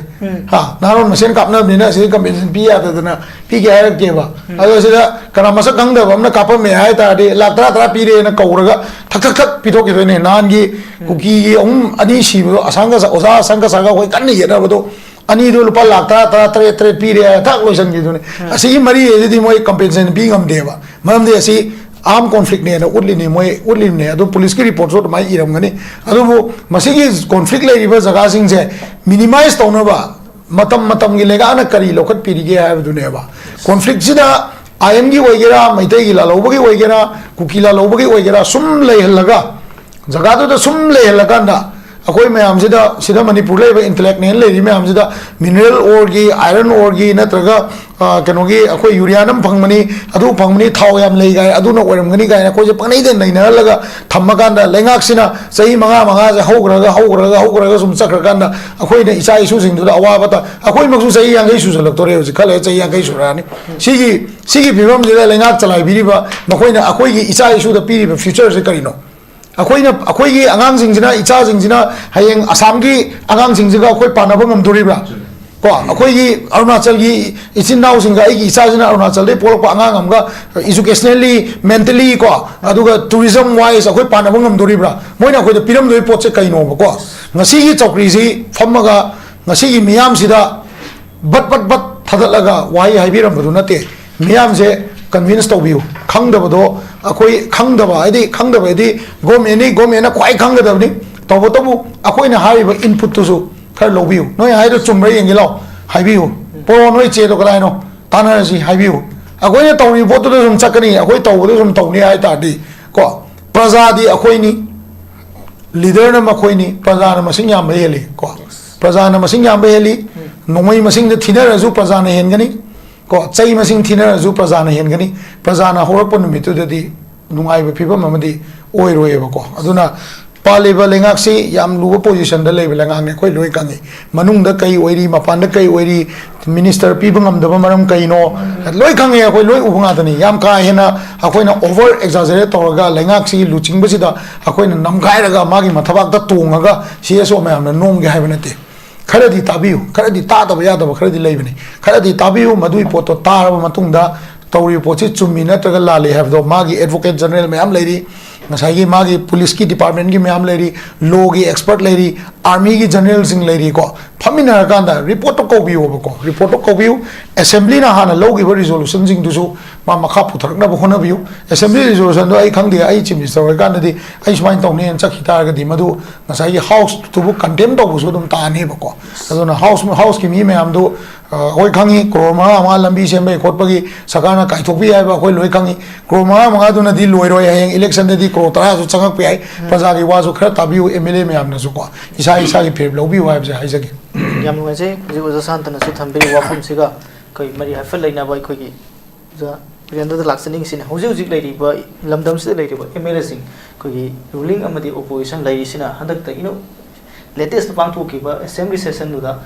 ꯍꯥ, ꯅꯍꯥꯔꯣꯟ ꯃꯁꯦꯟ ꯀꯥꯞꯅꯕꯅꯤꯅ ꯑꯁꯤꯗꯤ compensation ꯄꯤ ꯌꯥꯗꯗꯅ ꯄꯤꯒꯦ ꯍꯥꯏꯔꯛꯇꯦꯕ꯫ ꯑꯗꯣ ꯁꯤꯗ ꯀꯅꯥ ꯃꯁꯛ ꯈꯪꯗꯕ ꯑꯃꯅ ꯀꯥꯞꯄꯝꯃꯦ ꯍꯥꯏ ꯇꯥꯔꯗꯤ ꯂꯥꯛ ꯇꯔꯥ, ꯇꯔꯥ ꯄꯤꯔꯦꯅ ꯀꯧꯔꯒ ꯊꯛ ꯊꯛ ꯊꯛ ꯄꯤꯊꯣꯛꯈꯤꯗꯣꯏꯅꯦ꯫ ꯅꯍꯥꯟꯒꯤ ꯀꯨꯀꯤꯒꯤ ꯑꯍꯨꯝ, ꯑꯅꯤ ꯁꯤꯕꯗꯣ ꯑꯁꯥꯡꯒ, ꯑꯣꯖꯥ ꯑꯁꯥꯡꯒ ꯁꯥꯒ ꯑꯩꯈꯣꯏ ꯀꯟꯅ ꯌꯦꯠꯅꯕꯗꯣ, ꯑꯅꯤꯗꯣ ꯂꯨꯄꯥ ꯂꯥꯛ ꯇꯔꯥ, ꯇꯔꯥ, ꯇꯔꯦꯠ, ꯇꯔꯦꯠ ꯄꯤꯔꯦ ꯍꯥꯏꯔ ꯊꯛ ꯂꯣꯏꯁꯤꯟꯈꯤꯗꯨꯅꯦ꯫ ꯑꯁꯤꯒꯤ ꯃꯔꯤ ꯍꯥꯏꯁꯤꯗꯤ ꯃꯣꯏ compensation ꯄꯤ ꯉꯝꯗꯦꯕ꯫ ꯃꯔꯝꯗꯤ ꯑꯁꯤ armed conflict ꯅꯦꯅ ꯎꯠꯂꯤꯅꯤ, ꯃꯣꯏ ꯎꯠꯂꯤꯕꯅꯦ꯫ ꯑꯗꯨ police ꯀꯤ report ꯁꯨ ꯑꯗꯨꯃꯥꯏꯅ ꯏꯔꯝꯒꯅꯤ꯫ ꯑꯗꯨꯕꯨ ꯃꯁꯤꯒꯤ conflict ꯂꯩꯔꯤꯕ ꯖꯒꯥꯁꯤꯡꯁꯦ minimize ꯇꯧꯅꯕ ꯃꯇꯝ ꯃꯇꯝꯒꯤ ꯂꯩꯉꯥꯛꯅ ꯀꯔꯤ ꯂꯧꯈꯠꯄꯤꯔꯤꯒꯦ ꯍꯥꯏꯕꯗꯨꯅꯦꯕ꯫ Conflict ꯁꯤꯗ ꯑꯥꯏ ꯑꯦꯟ ꯒꯤ ꯑꯣꯏꯒꯦꯔꯥ, ꯃꯩꯇꯩꯒꯤ ꯂꯥꯜꯍꯧꯕꯒꯤ ꯑꯣꯏꯒꯦꯔꯥ, ꯀꯨꯀꯤ ꯂꯥꯜꯍꯧꯕꯒꯤ ꯑꯣꯏꯒꯦꯔꯥ, ꯁꯨꯝ ꯂꯩꯍꯜꯂꯒ, ꯖꯒꯥꯗꯨꯗ ꯁꯨꯝ ꯂꯩꯍꯜꯂꯀꯥꯟꯗ, ꯑꯩꯈꯣꯏ ꯃꯌꯥꯝꯁꯤꯗ, ꯁꯤꯗ ꯃꯅꯤꯄꯨꯔ ꯂꯩꯕ intellectual ꯂꯩꯔꯤ ꯃꯌꯥꯝꯁꯤꯗ mineral ore ꯒꯤ, iron ore ꯒꯤ ꯅꯠꯇ꯭ꯔꯒ, ꯑ, ꯀꯩꯅꯣꯒꯤ, ꯑꯩꯈꯣꯏ uranium ꯐꯪꯕꯅꯤ, ꯑꯗꯨ ꯐꯪꯕꯅꯤ, ꯊꯥꯎ ꯌꯥꯝ ꯂꯩ ꯀꯥꯏꯅ, ꯑꯗꯨꯅ ꯑꯣꯏꯔꯝꯒꯅꯤ ꯀꯥꯏꯅ ꯑꯩꯈꯣꯏꯁꯦ ꯄꯪꯅꯩꯗ ꯅꯩꯅꯍꯜꯂꯒ ꯊꯝꯃꯀꯥꯟꯗ, ꯂꯩꯉꯥꯛꯁꯤꯅ ꯆꯍꯤ ꯃꯉꯥ ꯃꯉꯥꯁꯦ ꯍꯧꯈ꯭ꯔꯒ, ꯍꯧꯈ꯭ꯔꯒ, ꯍꯧꯈ꯭ꯔꯒ ꯁꯨꯝ ꯆꯠꯈ꯭ꯔꯀꯥꯟꯗ, ꯑꯩꯈꯣꯏꯅ ꯏꯆꯥ ꯏꯁꯨꯁꯤꯡꯗꯨꯗ ꯑꯋꯥꯕ ꯇ-, ꯑꯩꯈꯣꯏꯃꯛꯁꯨ ꯆꯍꯤ ꯌꯥꯡꯈꯩ ꯁꯨꯖꯜꯂꯛꯇꯣꯔꯦ ꯍꯧꯖꯤꯛ, ꯈꯔ ꯂꯩꯔ ꯆꯍꯤ ꯌꯥꯡꯈꯩ ꯁꯨꯔꯛꯑꯅꯤ꯫ ꯁꯤꯒꯤ, ꯁꯤꯒꯤ ꯐꯤꯕꯝꯁꯤꯗ ꯂꯩꯉꯥꯛ ꯆꯂꯥꯏꯕꯤꯔꯤꯕ ꯃꯈꯣꯏꯅ ꯑꯩꯈꯣꯏꯒꯤ ꯏꯆꯥ ꯏꯁꯨꯗ ꯄꯤꯔꯤꯕ future ꯁꯦ ꯀꯔꯤꯅꯣ? ꯑꯩꯈꯣꯏꯅ, ꯑꯩꯈꯣꯏꯒꯤ ꯑꯉꯥꯡꯁꯤꯡꯁꯤꯅ, ꯏꯆꯥꯁꯤꯡꯁꯤꯅ ꯍꯌꯦꯡ ꯑꯁꯥꯝꯒꯤ ꯑꯉꯥꯡꯁꯤꯡꯁꯤꯒ ꯑꯩꯈꯣꯏ ꯄꯥꯟꯅꯕ ꯉꯝꯗꯣꯔꯤꯕ꯭ꯔꯥ? ꯀꯣ, ꯑꯩꯈꯣꯏꯒꯤ ꯑꯔꯨꯅꯥꯆꯜꯒꯤ ꯏꯆꯤꯟ ꯏꯅꯥꯎꯁꯤꯡꯒ, ꯑꯩꯒꯤ ꯏꯆꯥꯁꯤꯅ ꯑꯔꯨꯅꯥꯆꯜꯗꯩ ꯄꯣꯛꯂꯛꯄ ꯑꯉꯥꯡ ꯑꯃꯒ, educationally, mentally ꯀꯣ, ꯑꯗꯨꯒ tourism wise ꯑꯩꯈꯣꯏ ꯄꯥꯟꯅꯕ ꯉꯝꯗꯣꯔꯤꯕ꯭ꯔꯥ? ꯃꯣꯏꯅ ꯑꯩꯈꯣꯏꯗ ꯄꯤꯔꯝꯗꯣꯏ ꯄꯣꯠꯁꯦ ꯀꯩꯅꯣꯕꯀꯣ? ꯉꯁꯤꯒꯤ ꯆꯧꯀ꯭ꯔꯤꯁꯤ ꯐꯝꯃꯒ ꯉꯁꯤꯒꯤ ꯃꯤꯌꯥꯝꯁꯤꯗ ꯕꯠ ꯕꯠ ꯕꯠ ꯊꯥꯗꯠꯂꯒ ꯋꯥꯍꯩ ꯍꯥꯏꯕꯤꯔꯝꯕꯗꯨ ꯅꯠꯇꯦ꯫ ꯃꯤꯌꯥꯝꯁꯦ convince ꯇꯧꯕꯤꯌꯨ꯫ ꯈꯪꯗꯕꯗꯣ, ꯑꯩꯈꯣꯏ ꯈꯪꯗꯕ ꯍꯥꯏꯗꯤ, ꯈꯪꯗꯕ ꯍꯥꯏꯗꯤ government ꯅꯤ, government ꯅ ꯈ꯭ꯋꯥꯏ ꯈꯪꯒꯗꯕꯅꯤ꯫ ꯇꯧꯕꯇꯕꯨ ꯑꯩꯈꯣꯏꯅ ꯍꯥꯏꯔꯤꯕ input ꯇꯨꯁꯨ ꯈꯔ ꯂꯧꯕꯤꯌꯨ꯫ ꯅꯣꯏ ꯍꯥꯏꯗꯣ ꯆꯨꯝꯕ꯭ꯔꯥ ꯌꯦꯡꯒꯦ ꯂꯥꯎ, ꯍꯥꯏꯕꯤꯌꯨ꯫ ꯄꯣꯔꯛꯑꯣ, ꯅꯣꯏ ꯆꯦꯗꯣ ꯀꯗꯥꯏꯅꯣ? ꯇꯥꯟꯅꯔꯁꯤ, ꯍꯥꯏꯕꯤꯌꯨ꯫ ꯑꯩꯈꯣꯏꯅ ꯇꯧꯔꯤꯕ ꯄꯣꯠꯇꯨꯗ ꯁꯨꯝ ꯆꯠꯀꯅꯤ, ꯑꯩꯈꯣꯏ ꯇꯧꯕꯗ ꯁꯨꯝ ꯇꯧꯅꯤ ꯍꯥꯏ ꯇꯥꯔꯗꯤ ꯀꯣ, ꯄ꯭ꯔꯖꯥꯗꯤ ꯑꯩꯈꯣꯏꯅꯤ, leader ꯅ ꯃꯈꯣꯏꯅꯤ, ꯄ꯭ꯔꯖꯥꯅ ꯃꯁꯤꯡ ꯌꯥꯝꯕ ꯍꯦꯜꯂꯤ ꯀꯣ꯫ ꯄ꯭ꯔꯖꯥꯅ ꯃꯁꯤꯡ ꯌꯥꯝꯕ ꯍꯦꯜꯂꯤ꯫ ꯅꯣꯡꯃꯩ ꯃꯁꯤꯡꯗ ꯊꯤꯅꯔꯁꯨ ꯄ꯭ꯔꯖꯥꯅ ꯍꯦꯟꯒꯅꯤ ꯀꯣ꯫ ꯆꯩ ꯃꯁꯤꯡ ꯊꯤꯅꯔꯁꯨ ꯄ꯭ꯔꯖꯥꯅ ꯍꯦꯟꯒꯅꯤ꯫ ꯄ꯭ꯔꯖꯥꯅ ꯍꯧꯔꯛꯄ ꯅꯨꯃꯤꯠꯇꯨꯗꯗꯤ ꯅꯨꯡꯉꯥꯏꯕ ꯐꯤꯕꯝ ꯑꯃꯗꯤ ꯑꯣꯏꯔꯣꯏꯕꯀꯣ꯫ ꯑꯗꯨꯅ ꯄꯥꯜꯂꯤꯕ ꯂꯩꯉꯥꯛꯁꯤ ꯌꯥꯝ ꯂꯨꯕ position ꯗ ꯂꯩꯕ ꯂꯩꯉꯥꯛꯅꯤ, ꯑꯩꯈꯣꯏ ꯂꯣꯏ ꯈꯪꯉꯤ꯫ ꯃꯅꯨꯡꯗ ꯀꯩ ꯑꯣꯏꯔꯤ, ꯃꯄꯥꯟꯗ ꯀꯩ ꯑꯣꯏꯔꯤ, minister ꯄꯤꯕ ꯉꯝꯗꯕ ꯃꯔꯝ ꯀꯩꯅꯣ, ꯂꯣꯏ ꯈꯪꯉꯤ, ꯑꯩꯈꯣꯏ ꯂꯣꯏ ꯎꯕ ꯉꯥꯛꯇꯅꯤ꯫ ꯌꯥꯝ ꯀꯥ ꯍꯦꯟꯅ ꯑꯩꯈꯣꯏꯅ over exaggerate ꯇꯧꯔꯒ ꯂꯩꯉꯥꯛꯁꯤꯒꯤ ꯂꯨꯆꯤꯡꯕꯁꯤꯗ ꯑꯩꯈꯣꯏꯅ ꯅꯝꯈꯥꯏꯔꯒ ꯃꯥꯒꯤ ꯃꯊꯕꯥꯛꯇ ꯇꯣꯡꯉꯒ C S O ꯃꯌꯥꯝꯅ ꯅꯣꯝꯒꯦ ꯍꯥꯏꯕ ꯅꯠꯇꯦ꯫ ꯈꯔꯗꯤ ꯇꯥꯕꯤꯌꯨ, ꯈꯔꯗꯤ ꯇꯥꯗꯕ ꯌꯥꯗꯕ ꯈꯔꯗꯤ ꯂꯩꯕꯅꯤ꯫ ꯈꯔꯗꯤ ꯇꯥꯕꯤꯌꯨ, ꯃꯗꯨꯒꯤ ꯄꯣꯠꯇꯣ ꯇꯥꯔꯕ ꯃꯇꯨꯡꯗ ꯇꯧꯔꯤꯕ ꯄꯣꯠꯁꯤ ꯆꯨꯝꯃꯤ ꯅꯠꯇ꯭ꯔꯒ ꯂꯥꯜꯂꯤ ꯍꯥꯏꯕꯗꯣ ꯃꯥꯒꯤ advocate general ꯃꯌꯥꯝ ꯂꯩꯔꯤ, ꯉꯁꯥꯏꯒꯤ ꯃꯥꯒꯤ police ꯀꯤ department ꯀꯤ ꯃꯌꯥꯝ ꯂꯩꯔꯤ, law ꯒꯤ expert ꯂꯩꯔꯤ, army ꯒꯤ general ꯁꯤꯡ ꯂꯩꯔꯤꯀꯣ꯫ ꯐꯝꯃꯤꯟꯅꯔꯀꯥꯟꯗ report ꯇꯣ ꯀꯧꯕꯤꯌꯣꯕꯀꯣ, report ꯇꯣ ꯀꯧꯕꯤꯌꯨ꯫ Assembly ꯅ ꯍꯥꯟꯅ ꯂꯧꯈꯤꯕ resolution ꯁꯤꯡꯗꯨꯁꯨ ꯃꯥ ꯃꯈꯥ ꯄꯨꯊꯔꯛꯅꯕ ꯍꯣꯠꯅꯕꯤꯌꯨ꯫ Assembly resolution ꯗꯣ ꯑꯩ ꯈꯪꯗꯦ, ꯑꯩ chief minister ꯑꯣꯏꯔꯀꯥꯟꯗꯗꯤ ꯑꯩ ꯁꯨꯃꯥꯏꯅ ꯇꯧꯅꯤꯅ ꯆꯠꯈꯤ ꯇꯥꯔꯒꯗꯤ ꯃꯗꯨ ꯉꯁꯥꯏꯒꯤ house ꯇꯨꯕꯨ condemn ꯇꯧꯕꯁꯨ ꯑꯗꯨꯝ ꯇꯥꯅꯦꯕꯀꯣ꯫ ꯑꯗꯨꯅ house, house ꯀꯤ ꯃꯤ ꯃꯌꯥꯝꯗꯨ, ꯑ, ꯑꯩꯈꯣꯏ ꯈꯪꯉꯤ, ꯀ꯭ꯔꯣꯔ ꯃꯉꯥ ꯃꯉꯥ ꯂꯝꯕꯤ ꯁꯦꯝꯕꯒꯤ ꯈꯣꯠꯄꯒꯤ ꯁꯔꯀꯥꯔꯅ ꯀꯥꯏꯊꯣꯛꯄꯤ ꯍꯥꯏꯕ ꯑꯩꯈꯣꯏ ꯂꯣꯏ ꯈꯪꯉꯤ꯫ ꯀ꯭ꯔꯣꯔ ꯃꯉꯥ ꯃꯉꯥꯗꯨꯅꯗꯤ ꯂꯣꯏꯔꯣꯏ, ꯍꯌꯦꯡ election ꯗꯗꯤ ꯀ꯭ꯔꯣꯔ ꯇꯔꯥꯁꯨ ꯆꯪꯉꯛꯄ ꯌꯥꯏ꯫ ꯎꯝ꯫ ꯄ꯭ꯔꯖꯥꯒꯤ ꯋꯥꯁꯨ ꯈꯔ ꯇꯥꯕꯤꯌꯨ, M L A ꯃꯌꯥꯝꯅꯁꯨꯀꯣ, ꯏꯁꯥ ꯏꯁꯥꯒꯤ ꯐꯤꯔꯦꯞ ꯂꯧꯕꯤꯌꯨ ꯍꯥꯏꯕꯁꯦ ꯍꯥꯏꯖꯒꯦ꯫ ꯌꯥꯝ ꯅꯨꯡꯉꯥꯏꯖꯩ꯫ ꯍꯧꯖꯤꯛ ꯑꯣꯖꯥ ꯁꯥꯟꯇꯅꯁꯨ ꯊꯝꯕꯤꯔꯤꯕ ꯋꯥꯐꯝꯁꯤꯒ ꯑꯩꯈꯣꯏ ꯃꯔꯤ ꯍꯥꯏꯐꯦꯠ ꯂꯩꯅꯕ ꯑꯩꯈꯣꯏꯒꯤ ꯑꯣꯖꯥ ꯕꯤꯔꯦꯟꯗ꯭ꯔꯗ ꯂꯥꯛꯆꯅꯤꯡꯉꯤꯁꯤꯅ, ꯍꯧꯖꯤꯛ ꯍꯧꯖꯤꯛ ꯂꯩꯔꯤꯕ ꯂꯝꯗꯝꯁꯤꯗ ꯂꯩꯔꯤꯕ M L A ꯁꯤꯡ, ꯑꯩꯈꯣꯏꯒꯤ ruling ꯑꯃꯗꯤ opposition ꯂꯩꯔꯤꯁꯤꯅ ꯍꯟꯗꯛꯇ ꯏꯅꯧ-, latest ꯄꯥꯡꯊꯣꯛꯈꯤꯕ assembly session ꯗꯨꯗ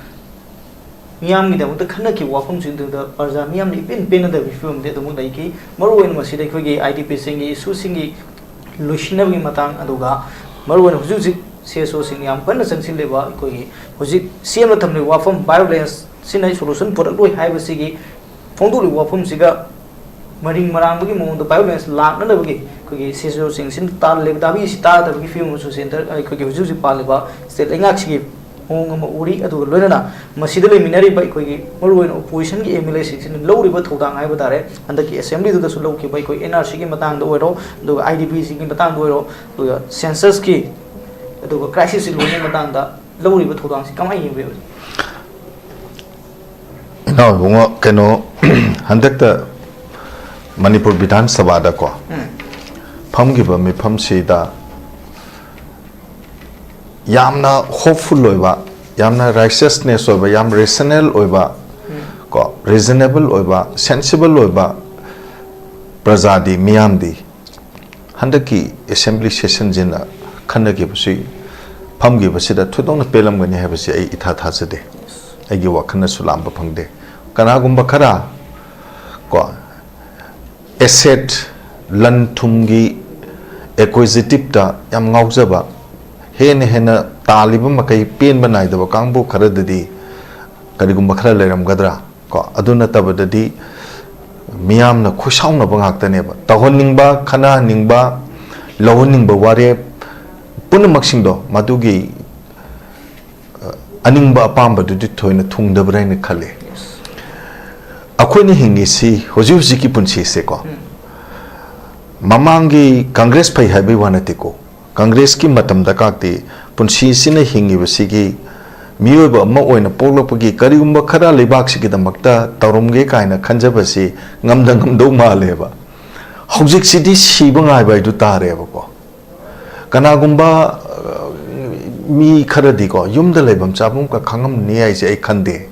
ꯃꯤꯌꯥꯝꯒꯤꯗꯃꯛꯇ ꯈꯟꯅꯈꯤꯕ ꯋꯥꯐꯝꯁꯤꯡꯗꯨꯗ ꯄ꯭ꯔꯖꯥ ꯃꯤꯌꯥꯝꯅ ꯏꯄꯦꯟ ꯄꯦꯟꯅꯗꯕꯒꯤ ꯐꯤꯕꯝꯗꯤ ꯑꯗꯨꯃꯛ ꯂꯩꯈꯤ꯫ ꯃꯔꯨꯑꯣꯏꯅ ꯃꯁꯤꯗ ꯑꯩꯈꯣꯏꯒꯤ I D P ꯁꯤꯡꯒꯤ issue ꯁꯤꯡꯒꯤ ꯂꯣꯏꯁꯤꯟꯅꯕꯒꯤ ꯃꯇꯥꯡ, ꯑꯗꯨꯒ ꯃꯔꯨꯑꯣꯏꯅ ꯍꯧꯖꯤꯛ ꯍꯧꯖꯤꯛ C S O ꯁꯤꯡꯅ ꯌꯥꯝ ꯀꯟꯅ ꯆꯪꯁꯤꯜꯂꯤꯕ ꯑꯩꯈꯣꯏꯒꯤ ꯍꯧꯖꯤꯛ ꯁꯦꯝꯅ ꯊꯝꯂꯤꯕ ꯋꯥꯐꯝ violence ꯁꯤꯅ ꯑꯩ ꯁꯣꯂꯨꯁꯟ ꯄꯨꯔꯛꯂꯣꯏ ꯍꯥꯏꯕꯁꯤꯒꯤ ꯐꯣꯡꯗꯣꯛꯂꯤꯕ ꯋꯥꯐꯝꯁꯤꯒ ꯃꯔꯤꯡ ꯃꯔꯥꯡꯕꯒꯤ ꯃꯑꯣꯡꯗ ꯚꯥꯏꯑꯣꯂꯦꯟꯁ ꯂꯥꯛꯅꯅꯕꯒꯤ ꯑꯩꯈꯣꯏꯒꯤ ꯁꯤꯁꯨꯁꯤꯡꯁꯤꯅ ꯇꯥꯜꯂꯤꯕ ꯗꯥꯕꯤꯁꯤ ꯇꯥꯗꯕꯒꯤ ꯐꯤꯕꯝ ꯑꯃꯁꯨ ꯁꯦꯟꯇꯔ ꯑꯩꯈꯣꯏꯒꯤ ꯍꯧꯖꯤꯛ ꯍꯧꯖꯤꯛ ꯄꯥꯜꯂꯤꯕ ꯁ꯭ꯇꯦꯠ ꯂꯩꯉꯥꯛꯁꯤꯒꯤ ꯃꯑꯣꯡ ꯑꯃ ꯎꯔꯤ꯫ ꯑꯗꯨꯒ ꯂꯣꯏꯅꯅ ꯃꯁꯤꯗ ꯂꯩꯃꯤꯟꯅꯔꯤꯕ ꯑꯩꯈꯣꯏꯒꯤ ꯃꯔꯨꯑꯣꯏꯅ ꯑꯣꯄꯣꯖꯤꯁꯟꯒꯤ ꯑꯦꯝ ꯑꯦꯜ ꯑꯦꯁꯤꯡꯁꯤꯅ ꯂꯧꯔꯤꯕ ꯊꯧꯗꯥꯡ ꯍꯥꯏꯕ ꯇꯥꯔꯦ, ꯍꯟꯗꯛꯀꯤ ꯑꯦꯁꯦꯝꯕ꯭ꯂꯤꯗꯨꯗꯁꯨ ꯂꯧꯈꯤꯕ ꯑꯩꯈꯣꯏ ꯑꯦꯟ ꯑꯥꯔ ꯁꯤꯒꯤ ꯃꯇꯥꯡꯗ ꯑꯣꯏꯔꯣ, ꯑꯗꯨꯒ ꯑꯥꯏ ꯗꯤ ꯄꯤ ꯁꯤꯒꯤ ꯃꯇꯥꯡꯗ ꯑꯣꯏꯔꯣ, ꯑꯗꯨꯒ ꯁꯦꯟꯁꯁꯀꯤ, ꯑꯗꯨꯒ ꯀ꯭ꯔꯥꯏꯁꯤꯁ ꯔꯤꯂꯤꯐꯀꯤ ꯃꯇꯥꯡꯗ ꯂꯧꯔꯤꯕ ꯊꯧꯗꯥꯡꯁꯤ ꯀꯃꯥꯏꯅ ꯌꯦꯡꯕꯤꯕꯒꯦ? ꯏꯅꯥꯎ ꯏꯕꯨꯡꯉꯣ, ꯀꯩꯅꯣ, ꯍꯟꯗꯛꯇ ꯃꯅꯤꯄꯨꯔ ꯕꯤꯙꯥꯟ ꯁꯚꯥꯗꯀꯣ ꯐꯝꯈꯤꯕ ꯃꯤꯐꯝꯁꯤꯗ ꯌꯥꯝꯅ ꯍꯣꯞꯐꯨꯜ ꯑꯣꯏꯕ, ꯌꯥꯝꯅ ꯔꯥꯏꯁꯤꯌꯁꯅꯦꯁ ꯑꯣꯏꯕ, ꯌꯥꯝ ꯔꯦꯁꯅꯦꯜ ꯑꯣꯏꯕ, ꯀꯣ, ꯔꯤꯖꯅꯦꯕꯜ ꯑꯣꯏꯕ, ꯁꯦꯟꯁꯤꯕꯜ ꯑꯣꯏꯕ ꯄ꯭ꯔꯖꯥꯗꯤ, ꯃꯤꯌꯥꯝꯗꯤ ꯍꯟꯗꯛꯀꯤ ꯑꯦꯁꯦꯝꯕ꯭ꯂꯤ ꯁꯦꯁꯟꯁꯤꯅ ꯈꯟꯅꯈꯤꯕꯁꯤ, ꯐꯝꯈꯤꯕꯁꯤꯗ ꯊꯣꯏꯗꯣꯛꯅ ꯄꯦꯜꯂꯝꯒꯅꯤ ꯍꯥꯏꯕꯁꯤ ꯑꯩ ꯏꯊꯥ ꯊꯥꯖꯗꯦ, ꯑꯩꯒꯤ ꯋꯥꯈꯜꯅꯁꯨ ꯂꯥꯝꯕ ꯐꯪꯗꯦ꯫ ꯀꯅꯥꯒꯨꯝꯕ ꯈꯔ, ꯀꯣ, ꯑꯦꯁꯦꯠ, ꯂꯟ ꯊꯨꯝꯒꯤ ꯑꯦꯀ꯭ꯋꯤꯖꯤꯇꯤꯞꯇ ꯌꯥꯝ ꯉꯥꯎꯖꯕ, ꯍꯦꯟꯅ ꯍꯦꯟꯅ ꯇꯥꯜꯂꯤꯕ ꯃꯈꯩ ꯄꯦꯟꯕ ꯅꯥꯏꯗꯕ ꯀꯥꯡꯕꯨ ꯈꯔꯗꯗꯤ ꯀꯔꯤꯒꯨꯝꯕ ꯈꯔ ꯂꯩꯔꯝꯒꯗ꯭ꯔꯥ? ꯀꯣ, ꯑꯗꯨ ꯅꯠꯇꯕꯗꯗꯤ ꯃꯤꯌꯥꯝꯅ ꯈꯣꯏꯁꯥꯎꯅꯕ ꯉꯥꯛꯇꯅꯦꯕ꯫ ꯇꯧꯍꯟꯅꯤꯡꯕ, ꯈꯟꯅꯍꯟꯅꯤꯡꯕ, ꯂꯧꯍꯟꯅꯤꯡꯕ ꯋꯥꯔꯦꯞ ꯄꯨꯝꯅꯃꯛꯁꯤꯡꯗꯣ ꯃꯗꯨꯒꯤ, ꯑ, ꯑꯅꯤꯡꯕ ꯑꯄꯥꯝꯕꯗꯨꯗꯤ ꯊꯣꯏꯅ ꯊꯨꯡꯗꯕ꯭ꯔꯥ ꯍꯥꯏꯅ ꯈꯜꯂꯤ꯫ ꯑꯩꯈꯣꯏꯅ ꯍꯤꯡꯉꯤꯁꯤ ꯍꯧꯖꯤꯛ ꯍꯧꯖꯤꯛꯀꯤ ꯄꯨꯟꯁꯤꯁꯦꯀꯣ, ꯃꯃꯥꯡꯒꯤ ꯀꯪꯒ꯭ꯔꯦꯁ ꯐꯩ ꯍꯥꯏꯕꯒꯤ ꯋꯥ ꯅꯠꯇꯦꯀꯣ, ꯀꯪꯒ꯭ꯔꯦꯁꯀꯤ ꯃꯇꯝꯗ ꯀꯥꯛꯇꯤ ꯄꯨꯟꯁꯤꯁꯤꯅ ꯍꯤꯡꯉꯤꯕꯁꯤꯒꯤ ꯃꯤꯑꯣꯏꯕ ꯑꯃ ꯑꯣꯏꯅ ꯄꯣꯛꯂꯛꯄꯒꯤ ꯀꯔꯤꯒꯨꯝꯕ ꯈꯔ ꯂꯩꯕꯥꯛꯁꯤꯒꯤꯗꯃꯛꯇ ꯇꯧꯔꯝꯒꯦ ꯀꯥꯏꯅ ꯈꯟꯖꯕꯁꯤ ꯉꯝꯗ ꯉꯝꯗꯧ ꯃꯥꯜꯂꯦꯕ꯫ ꯍꯧꯖꯤꯛꯁꯤꯗꯤ ꯁꯤꯕ ꯉꯥꯏꯕ ꯍꯥꯏꯗꯨ ꯇꯥꯔꯦꯕꯀꯣ꯫ ꯀꯅꯥꯒꯨꯝꯕ, ꯑ, ꯃꯤ ꯈꯔꯗꯤꯀꯣ, ꯌꯨꯝꯗ ꯂꯩꯐꯝ ꯆꯥꯐꯝꯒ ꯈꯪꯉꯝꯅꯤ ꯍꯥꯏꯁꯦ ꯑꯩ ꯈꯟꯗꯦ꯫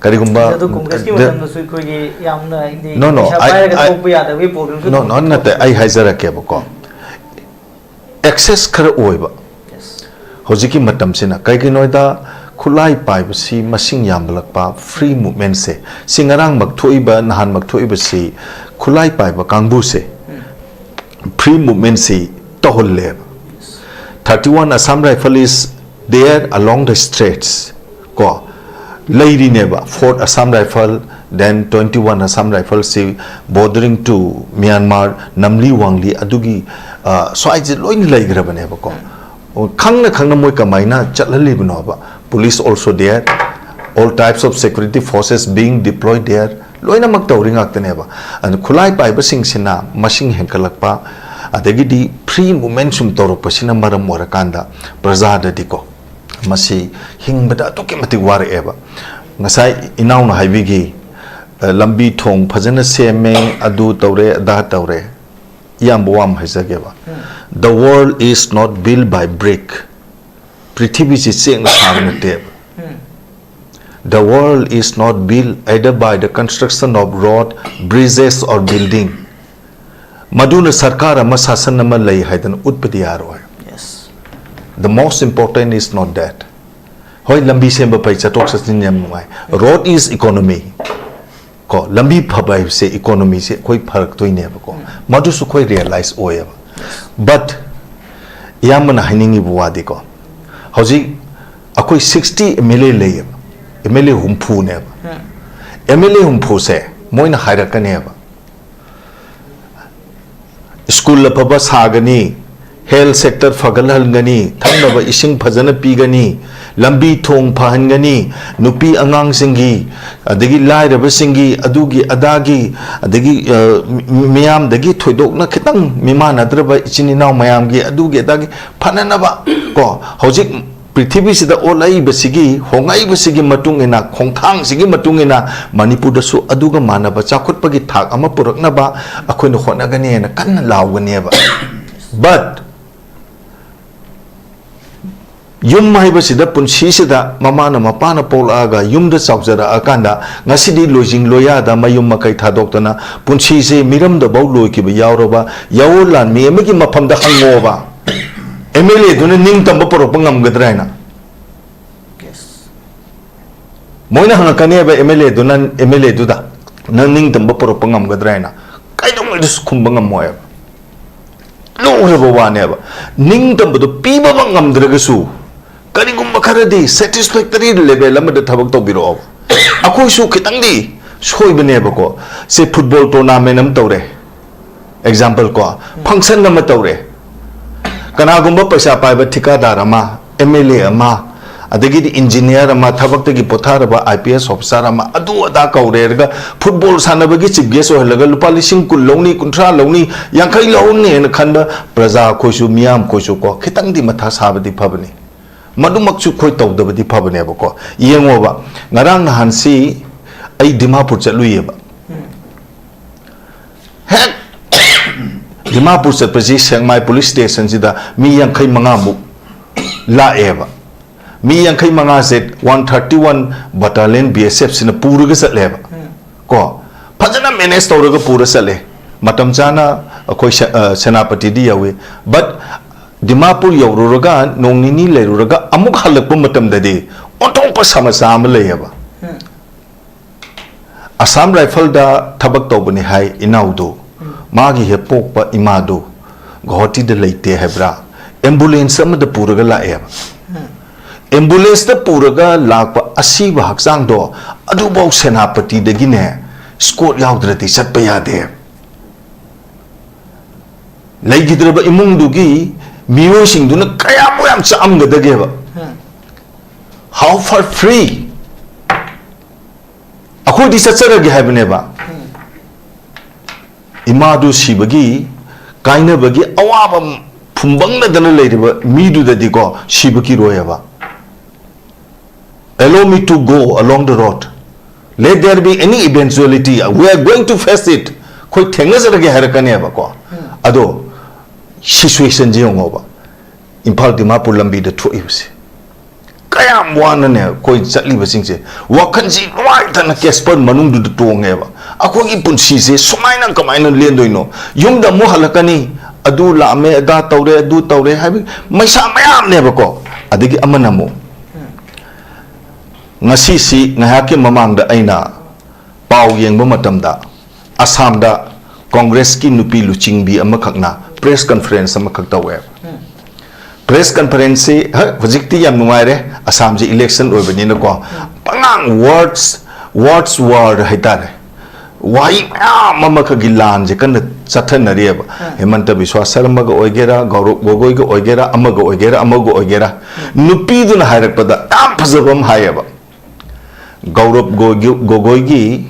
ꯀꯔꯤꯒꯨꯝꯕ ꯑꯗꯨ ꯀꯣꯡꯒ꯭ꯔꯦꯁꯀꯤ the- ꯃꯇꯝꯗꯁꯨ ꯑꯩꯈꯣꯏꯒꯤ ꯌꯥꯝꯅ ꯍꯥꯏꯗꯤ No, no, ꯄꯩꯁꯥ I- ꯄꯥꯏꯔꯒ I- ꯊꯣꯛꯄ ꯌꯥꯗꯕꯒꯤ ꯄ꯭ꯔꯣꯕ꯭ꯂꯦꯝꯁꯨ No, no, ꯅꯠꯇꯦ, ꯑꯩ ꯍꯥꯏꯖꯔꯛꯀꯦꯕꯀꯣ꯫ ꯑꯦꯛꯁꯦꯁ ꯈꯔ ꯑꯣꯏꯕ, ꯍꯧꯖꯤꯛꯀꯤ ꯃꯇꯝꯁꯤꯅ ꯀꯩꯒꯤꯅꯣꯗ ꯈꯨꯠꯂꯥꯏ ꯄꯥꯏꯕꯁꯤ ꯃꯁꯤꯡ ꯌꯥꯝꯂꯛꯄ, ꯐ꯭ꯔꯤ ꯃꯨꯞꯃꯦꯟꯁꯦ, ꯁꯤ ꯉꯔꯥꯡꯃꯛ ꯊꯣꯛꯏꯕ, ꯅꯍꯥꯟꯃꯛ ꯊꯣꯛꯏꯕꯁꯤ ꯈꯨꯠꯂꯥꯏ ꯄꯥꯏꯕ ꯀꯥꯡꯕꯨꯁꯦ free ꯃꯨꯞꯃꯦꯟꯁꯤ ꯇꯧꯍꯜꯂꯦꯕ꯫ Thirty one Assam Rifle is there along the streets, ꯀꯣ, ꯂꯩꯔꯤꯅꯦꯕ꯫ Fourth Assam Rifle, then twenty-one Assam Rifle ꯁꯤ bordering to Myanmar, ꯅꯝꯂꯤ ꯋꯥꯡꯂꯤ ꯑꯗꯨꯒꯤ, ꯑ, ꯁ꯭ꯋꯥꯏꯁꯦ ꯂꯣꯏꯅ ꯂꯩꯈ꯭ꯔꯕꯅꯦꯕꯀꯣ꯫ ꯈꯪꯅ ꯈꯪꯅ ꯃꯣꯏ ꯀꯃꯥꯏꯅ ꯆꯠꯍꯜꯂꯤꯕꯅꯣꯕ? Police also there, all types of security forces being deployed there, ꯂꯣꯏꯅꯃꯛ ꯇꯧꯔꯤ ꯉꯥꯛꯇꯅꯦꯕ꯫ ꯑꯗꯨ ꯈꯨꯠꯂꯥꯏ ꯄꯥꯏꯕꯁꯤꯡꯁꯤꯅ ꯃꯁꯤꯡ ꯍꯦꯟꯒꯠꯂꯛꯄ, ꯑꯗꯒꯤꯗꯤ free movement ꯁꯨꯝ ꯇꯧꯔꯛꯄꯁꯤꯅ ꯃꯔꯝ ꯑꯣꯏꯔꯀꯥꯟꯗ ꯄ꯭ꯔꯖꯥꯗꯗꯤꯀꯣ ꯃꯁꯤ ꯍꯤꯡꯕꯗ ꯑꯗꯨꯛꯀꯤ ꯃꯇꯤꯛ ꯋꯥꯔꯛꯑꯦꯕ꯫ ꯉꯁꯥꯏ ꯏꯅꯥꯎꯅ ꯍꯥꯏꯕꯤꯈꯤ, ꯑ, ꯂꯝꯕꯤ ꯊꯣꯡ ꯐꯖꯅ ꯁꯦꯝꯃꯦ, ꯑꯗꯨ ꯇꯧꯔꯦ, ꯑꯗꯥ ꯇꯧꯔꯦ꯫ ꯏꯌꯥꯝꯕ ꯋꯥ ꯑꯃ ꯍꯥꯏꯖꯒꯦꯕ꯫ The world is not built by brick. ꯄ꯭ꯔꯤꯊꯤꯕꯤꯁꯤ ꯆꯦꯛꯅ ꯁꯥꯕ ꯅꯠꯇꯦꯕ꯫ The world is not built either by the construction of road, bridges or building. ꯃꯗꯨꯅ ꯁꯔꯀꯥꯔ ꯑꯃ, ꯁꯥꯁꯟ ꯑꯃ ꯂꯩ ꯍꯥꯏꯗꯅ ꯎꯠꯄꯗꯤ ꯌꯥꯔꯣꯏ꯫ Yes. The most important is not that. ꯍꯣꯏ, ꯂꯝꯕꯤ ꯁꯦꯝꯕ ꯐꯩ, ꯆꯠꯊꯣꯛ ꯆꯠꯁꯤꯟ ꯌꯥꯝ ꯅꯨꯡꯉꯥꯏ꯫ Road is economy. ꯀꯣ, ꯂꯝꯕꯤ ꯐꯕ ꯍꯥꯏꯕꯁꯦ economy ꯁꯦ ꯑꯩꯈꯣꯏ ꯐꯔꯛꯇꯣꯏꯅꯦꯕꯀꯣ꯫ ꯃꯗꯨꯁꯨ ꯑꯩꯈꯣꯏ realize ꯑꯣꯏꯌꯦꯕ꯫ But ꯏꯌꯥꯝꯕꯅ ꯍꯥꯏꯅꯤꯡꯉꯤꯕ ꯋꯥꯗꯤꯀꯣ, ꯍꯧꯖꯤꯛ ꯑꯩꯈꯣꯏ sixty MLA ꯂꯩꯌꯦꯕ, MLA ꯍꯨꯝꯐꯨꯅꯦꯕ꯫ MLA ꯍꯨꯝꯐꯨꯁꯦ ꯃꯣꯏꯅ ꯍꯥꯏꯔꯛꯀꯅꯦꯕ, ꯁ꯭ꯀꯨꯜ ꯑꯐꯕ ꯁꯥꯒꯅꯤ, health sector ꯐꯒꯠꯍꯟꯒꯅꯤ, ꯊꯛꯅꯕ ꯏꯁꯤꯡ ꯐꯖꯅ ꯄꯤꯒꯅꯤ, ꯂꯝꯕꯤ ꯊꯣꯡ ꯐꯍꯟꯒꯅꯤ, ꯅꯨꯄꯤ ꯑꯉꯥꯡꯁꯤꯡꯒꯤ, ꯑꯗꯒꯤ ꯂꯥꯏꯔꯕꯁꯤꯡꯒꯤ, ꯑꯗꯨꯒꯤ ꯑꯗꯥꯒꯤ, ꯑꯗꯒꯤ, ꯑ, ꯃꯤ-, ꯃꯤꯌꯥꯝꯗꯒꯤ ꯊꯣꯏꯗꯣꯛꯅ ꯈꯤꯇꯪ ꯃꯤꯃꯥꯟꯅꯗ꯭ꯔꯕ ꯏꯆꯤꯟ ꯏꯅꯥꯎ ꯃꯌꯥꯝꯒꯤ ꯑꯗꯨꯒꯤ ꯑꯗꯥꯒꯤ ꯐꯅꯅꯕ ꯀꯣ, ꯍꯧꯖꯤꯛ ꯄ꯭ꯔꯤꯊꯤꯕꯤꯁꯤꯗ ꯑꯣꯜꯂꯛꯏꯕꯁꯤꯒꯤ, ꯍꯣꯡꯉꯛꯏꯕꯁꯤꯒꯤ ꯃꯇꯨꯡ ꯏꯟꯅ, ꯈꯣꯡꯊꯥꯡꯁꯤꯒꯤ ꯃꯇꯨꯡ ꯏꯟꯅ ꯃꯅꯤꯄꯨꯔꯗꯁꯨ ꯑꯗꯨꯒ ꯃꯥꯟꯅꯕ ꯆꯥꯎꯈꯠꯄꯒꯤ ꯊꯥꯛ ꯑꯃ ꯄꯨꯔꯛꯅꯕ ꯑꯩꯈꯣꯏꯅ ꯍꯣꯠꯅꯒꯅꯤ ꯍꯥꯏꯅ ꯀꯟꯅ ꯂꯥꯎꯒꯅꯦꯕ꯫ But ꯌꯨꯝ ꯍꯥꯏꯕꯁꯤꯗ, ꯄꯨꯟꯁꯤꯁꯤꯗ ꯃꯃꯥꯅ ꯃꯄꯥꯅ ꯄꯣꯛꯂꯛꯑꯒ ꯌꯨꯝꯗ ꯆꯥꯎꯖꯔꯛꯑꯀꯥꯟꯗ ꯉꯁꯤꯗꯤ ꯂꯣꯏꯖꯤꯡ ꯂꯣꯌꯥꯗ ꯃꯌꯨꯝ ꯃꯀꯩ ꯊꯥꯗꯣꯛꯇꯅ ꯄꯨꯟꯁꯤꯁꯦ ꯃꯤꯔꯝꯗꯐꯧ ꯂꯣꯏꯈꯤꯕ ꯌꯥꯎꯔꯕ ꯌꯥꯑꯣꯟ ꯂꯥꯟꯃꯤ ꯑꯃꯒꯤ ꯃꯐꯝꯗ ꯍꯪꯉꯣꯕ꯫ MLA ꯗꯨꯅ ꯅꯤꯡꯇꯝꯕ ꯄꯨꯔꯛꯄ ꯉꯝꯒꯗ꯭ꯔꯥ ꯍꯥꯏꯅ꯫ Yes. ꯃꯣꯏꯅ ꯍꯪꯉꯛꯀꯅꯦꯕ MLA ꯗꯨꯅ, MLA ꯗꯨꯗ, "ꯅꯪ ꯅꯤꯡꯇꯝꯕ ꯄꯨꯔꯛꯄ ꯉꯝꯒꯗ꯭ꯔꯥ?" ꯍꯥꯏꯅ꯫ ꯀꯩꯗꯧꯉꯩꯗꯁꯨ ꯈꯨꯝꯕ ꯉꯝꯃꯣꯏꯕ꯫ ꯂꯨꯈ꯭ꯔꯕ ꯋꯥꯅꯦꯕ꯫ ꯅꯤꯡꯇꯝꯕꯗꯣ ꯄꯤꯕꯃꯛ ꯉꯝꯗ꯭ꯔꯒꯁꯨ, ꯀꯔꯤꯒꯨꯝꯕ ꯈꯔꯗꯤ satisfactory level ꯑꯃꯗ ꯊꯕꯛ ꯇꯧꯕꯤꯔꯛꯑꯣ꯫ ꯑꯩꯈꯣꯏꯁꯨ ꯈꯤꯇꯪꯗꯤ ꯁꯣꯏꯕꯅꯦꯕꯀꯣ꯫ ꯁꯦ, football tournament ꯑꯃ ꯇꯧꯔꯦ, example ꯀꯣ, function ꯑꯃ ꯇꯧꯔꯦ, ꯀꯅꯥꯒꯨꯝꯕ ꯄꯩꯁꯥ ꯄꯥꯏꯕ ꯊꯤꯀꯥꯗꯥꯔ ꯑꯃ, M L A ꯑꯃ, ꯑꯗꯒꯤꯗꯤ engineer ꯑꯃ, ꯊꯕꯛꯇꯒꯤ ꯄꯣꯊꯥꯔꯕ I P S officer ꯑꯃ, ꯑꯗꯨ ꯑꯗꯥ ꯀꯧꯔꯦꯔꯒ football ꯁꯥꯟꯅꯕꯒꯤ chief guest ꯑꯣꯏꯍꯜꯂꯒ ꯂꯨꯄꯥ ꯂꯤꯁꯤꯡ ꯀꯨꯟ ꯂꯧꯅꯤ, ꯀꯨꯟꯊ꯭ꯔꯥ ꯂꯧꯅꯤ, ꯌꯥꯡꯈꯩ ꯂꯧꯅꯤꯅ ꯈꯟꯕ ꯄ꯭ꯔꯖꯥ ꯑꯩꯈꯣꯏꯁꯨ, ꯃꯤꯌꯥꯝ ꯑꯩꯈꯣꯏꯁꯨ ꯀꯣ, ꯈꯤꯇꯪꯗꯤ ꯃꯊꯥ ꯁꯥꯕꯗꯤ ꯐꯕꯅꯤ꯫ ꯃꯗꯨꯃꯛꯁꯨ ꯑꯩꯈꯣꯏ ꯇꯧꯗꯕꯗꯤ ꯐꯕꯅꯦꯕꯀꯣ꯫ ꯌꯦꯡꯉꯣꯕ, ꯉꯔꯥꯡ ꯅꯍꯥꯟꯁꯤ ꯑꯩ ꯗꯤꯃꯥꯄꯨꯔ ꯆꯠꯂꯨꯏꯌꯦꯕ꯫ ꯍꯦꯛ ꯗꯤꯃꯥꯄꯨꯔ ꯆꯠꯄꯁꯤ ꯁꯦꯛꯃꯥꯏ police stationꯁꯤꯗ ꯃꯤ ꯌꯥꯡꯈꯩ ꯃꯉꯥꯃꯨꯛ ꯂꯥꯛꯑꯦꯕ꯫ ꯃꯤ ꯌꯥꯡꯈꯩ ꯃꯉꯥꯁꯦ one thirty one battalion B S Fꯁꯤꯅ ꯄꯨꯔꯒ ꯆꯠꯂꯦꯕ꯫ ꯀꯣ, ꯐꯖꯅ manage ꯇꯧꯔꯒ ꯄꯨꯔ ꯆꯠꯂꯦ꯫ ꯃꯇꯝ ꯆꯥꯅ ꯑꯩꯈꯣꯏ ꯁꯦ-, ꯑ, ꯁꯦꯅꯥꯄꯇꯤꯗꯤ ꯌꯧꯏ꯫ But ꯗꯤꯃꯥꯄꯨꯔ ꯌꯧꯔꯨꯔꯒ ꯅꯣꯡ ꯅꯤꯅꯤ ꯂꯩꯔꯨꯔꯒ ꯑꯃꯨꯛ ꯍꯜꯂꯛꯄ ꯃꯇꯝꯗꯗꯤ ꯑꯣꯟꯊꯣꯛꯄ ꯁꯃꯁ꯭ꯌꯥ ꯑꯃ ꯂꯩꯌꯦꯕ꯫ ꯑꯁꯥꯝ ꯔꯥꯏꯐꯜꯗ ꯊꯕꯛ ꯇꯧꯕꯅꯤ ꯍꯥꯏ ꯏꯅꯥꯎꯗꯨ, ꯃꯥꯒꯤ ꯍꯦꯛ ꯄꯣꯛꯄ ꯏꯃꯥꯗꯨ ꯒꯨꯋꯥꯍꯥꯇꯤꯗ ꯂꯩꯇꯦ ꯍꯥꯏꯕ꯭ꯔꯥ, ambulance ꯑꯃꯗ ꯄꯨꯔꯒ ꯂꯥꯛꯑꯦꯕ꯫ Ambulanceꯇ ꯄꯨꯔꯒ ꯂꯥꯛꯄ ꯑꯁꯤꯕ ꯍꯛꯆꯥꯡꯗꯣ ꯑꯗꯨꯐꯥꯎ ꯁꯦꯅꯥꯄꯇꯤꯗꯒꯤꯅꯦ escort ꯌꯥꯎꯗ꯭ꯔꯗꯤ ꯆꯠꯄ ꯌꯥꯗꯦ꯫ ꯂꯩꯈꯤꯗ꯭ꯔꯕ ꯏꯃꯨꯡꯗꯨꯒꯤ ꯃꯤꯑꯣꯏꯁꯤꯡꯗꯨꯅ ꯀꯌꯥꯃꯨꯛ ꯌꯥꯝ ꯆꯥꯛꯑꯝꯒꯗꯒꯦꯕ꯫ How for free? ꯑꯩꯈꯣꯏꯗꯤ ꯆꯠꯆꯔꯒꯦ ꯍꯥꯏꯕꯅꯦꯕ꯫ ꯏꯃꯥꯗꯨ ꯁꯤꯕꯒꯤ, ꯀꯥꯏꯅꯕꯒꯤ ꯑꯋꯥꯕ ꯐꯨꯝꯕꯪꯅꯗꯅ ꯂꯩꯔꯤꯕ ꯃꯤꯗꯨꯗꯗꯤꯀꯣ, ꯁꯤꯕ ꯀꯤꯔꯣꯏꯑꯕ꯫ Allow me to go along the road. Let there be any eventuality. We are going to face it. ꯑꯩꯈꯣꯏ ꯊꯦꯡꯅꯖꯔꯒꯦ ꯍꯥꯏꯔꯛꯀꯅꯦꯕꯀꯣ꯫ ꯑꯗꯣ situationꯁꯦ ꯌꯦꯡꯉꯣꯕ꯫ ꯏꯝꯐꯥꯜ ꯗꯤꯃꯥꯄꯨꯔ ꯂꯝꯕꯤꯗ ꯊꯣꯛꯏꯕꯁꯦ꯫ ꯀꯌꯥꯝ ꯋꯥꯅꯅꯦ ꯑꯩꯈꯣꯏ ꯆꯠꯂꯤꯕꯁꯤꯡꯁꯦ꯫ ꯋꯥꯈꯜꯁꯤ ꯅꯨꯡꯉꯥꯏꯇꯅ Casper ꯃꯅꯨꯡꯗꯨꯗ ꯇꯣꯡꯉꯦꯕ꯫ ꯑꯩꯈꯣꯏꯒꯤ ꯄꯨꯟꯁꯤꯁꯦ ꯁꯨꯃꯥꯏꯅ ꯀꯃꯥꯏꯅ ꯂꯦꯟꯗꯣꯏꯅꯣ? ꯌꯨꯝꯗ ꯑꯃꯨꯛ ꯍꯜꯂꯛꯀꯅꯤ, ꯑꯗꯨ ꯂꯥꯛꯑꯝꯃꯦ, ꯑꯗꯥ ꯇꯧꯔꯦ, ꯑꯗꯨ ꯇꯧꯔꯦ ꯍꯥꯏꯕꯒꯤ ꯃꯩꯁꯥ ꯃꯌꯥꯝꯅꯦꯕꯀꯣ꯫ ꯑꯗꯒꯤ ꯑꯃꯅ ꯑꯃꯨꯛ, ꯉꯁꯤꯁꯤ ꯉꯥꯏꯍꯥꯛꯀꯤ ꯃꯃꯥꯡꯗ ꯑꯩꯅ ꯄꯥꯎ ꯌꯦꯡꯕ ꯃꯇꯝꯗ, ꯑꯁꯥꯝꯗ ꯀꯣꯡꯒ꯭ꯔꯦꯁꯀꯤ ꯅꯨꯄꯤ ꯂꯨꯆꯤꯡꯕꯤ ꯑꯃꯈꯛꯅ press conference ꯑꯃꯈꯛ ꯇꯧꯋꯦꯕ꯫ Press conference ꯁꯤ, ꯍꯣꯏ, ꯍꯧꯖꯤꯛꯇꯤ ꯌꯥꯝ ꯅꯨꯡꯉꯥꯏꯔꯦ, ꯑꯁꯥꯝꯁꯤ election ꯑꯣꯏꯕꯅꯤꯅꯀꯣ꯫ ꯄꯉꯥꯡ words, words war ꯍꯥꯏꯇꯥꯔꯦ, ꯋꯥꯍꯩ ꯃꯌꯥꯝ ꯑꯃꯈꯛꯀꯤ ꯂꯥꯟꯁꯦ ꯀꯟꯅ ꯆꯠꯊꯅꯔꯤꯑꯕ꯫ ꯍꯦꯃꯟꯇ ꯕꯤꯁ꯭ꯋꯥ ꯁꯔꯃꯒ ꯑꯣꯏꯒꯦꯔꯥ, ꯒꯧꯔꯕ ꯒꯣꯒꯣꯏꯒ ꯑꯣꯏꯒꯦꯔꯥ, ꯑꯃꯒ ꯑꯣꯏꯒꯦꯔꯥ, ꯑꯃꯒ ꯑꯣꯏꯒꯦꯔꯥ, ꯅꯨꯄꯤꯗꯨꯅ ꯍꯥꯏꯔꯛꯄꯗ ꯌꯥꯝ ꯐꯖꯕ ꯑꯃ ꯍꯥꯏꯌꯦꯕ꯫ ꯒꯧꯔꯕ ꯒꯣꯒꯣꯏꯒꯤ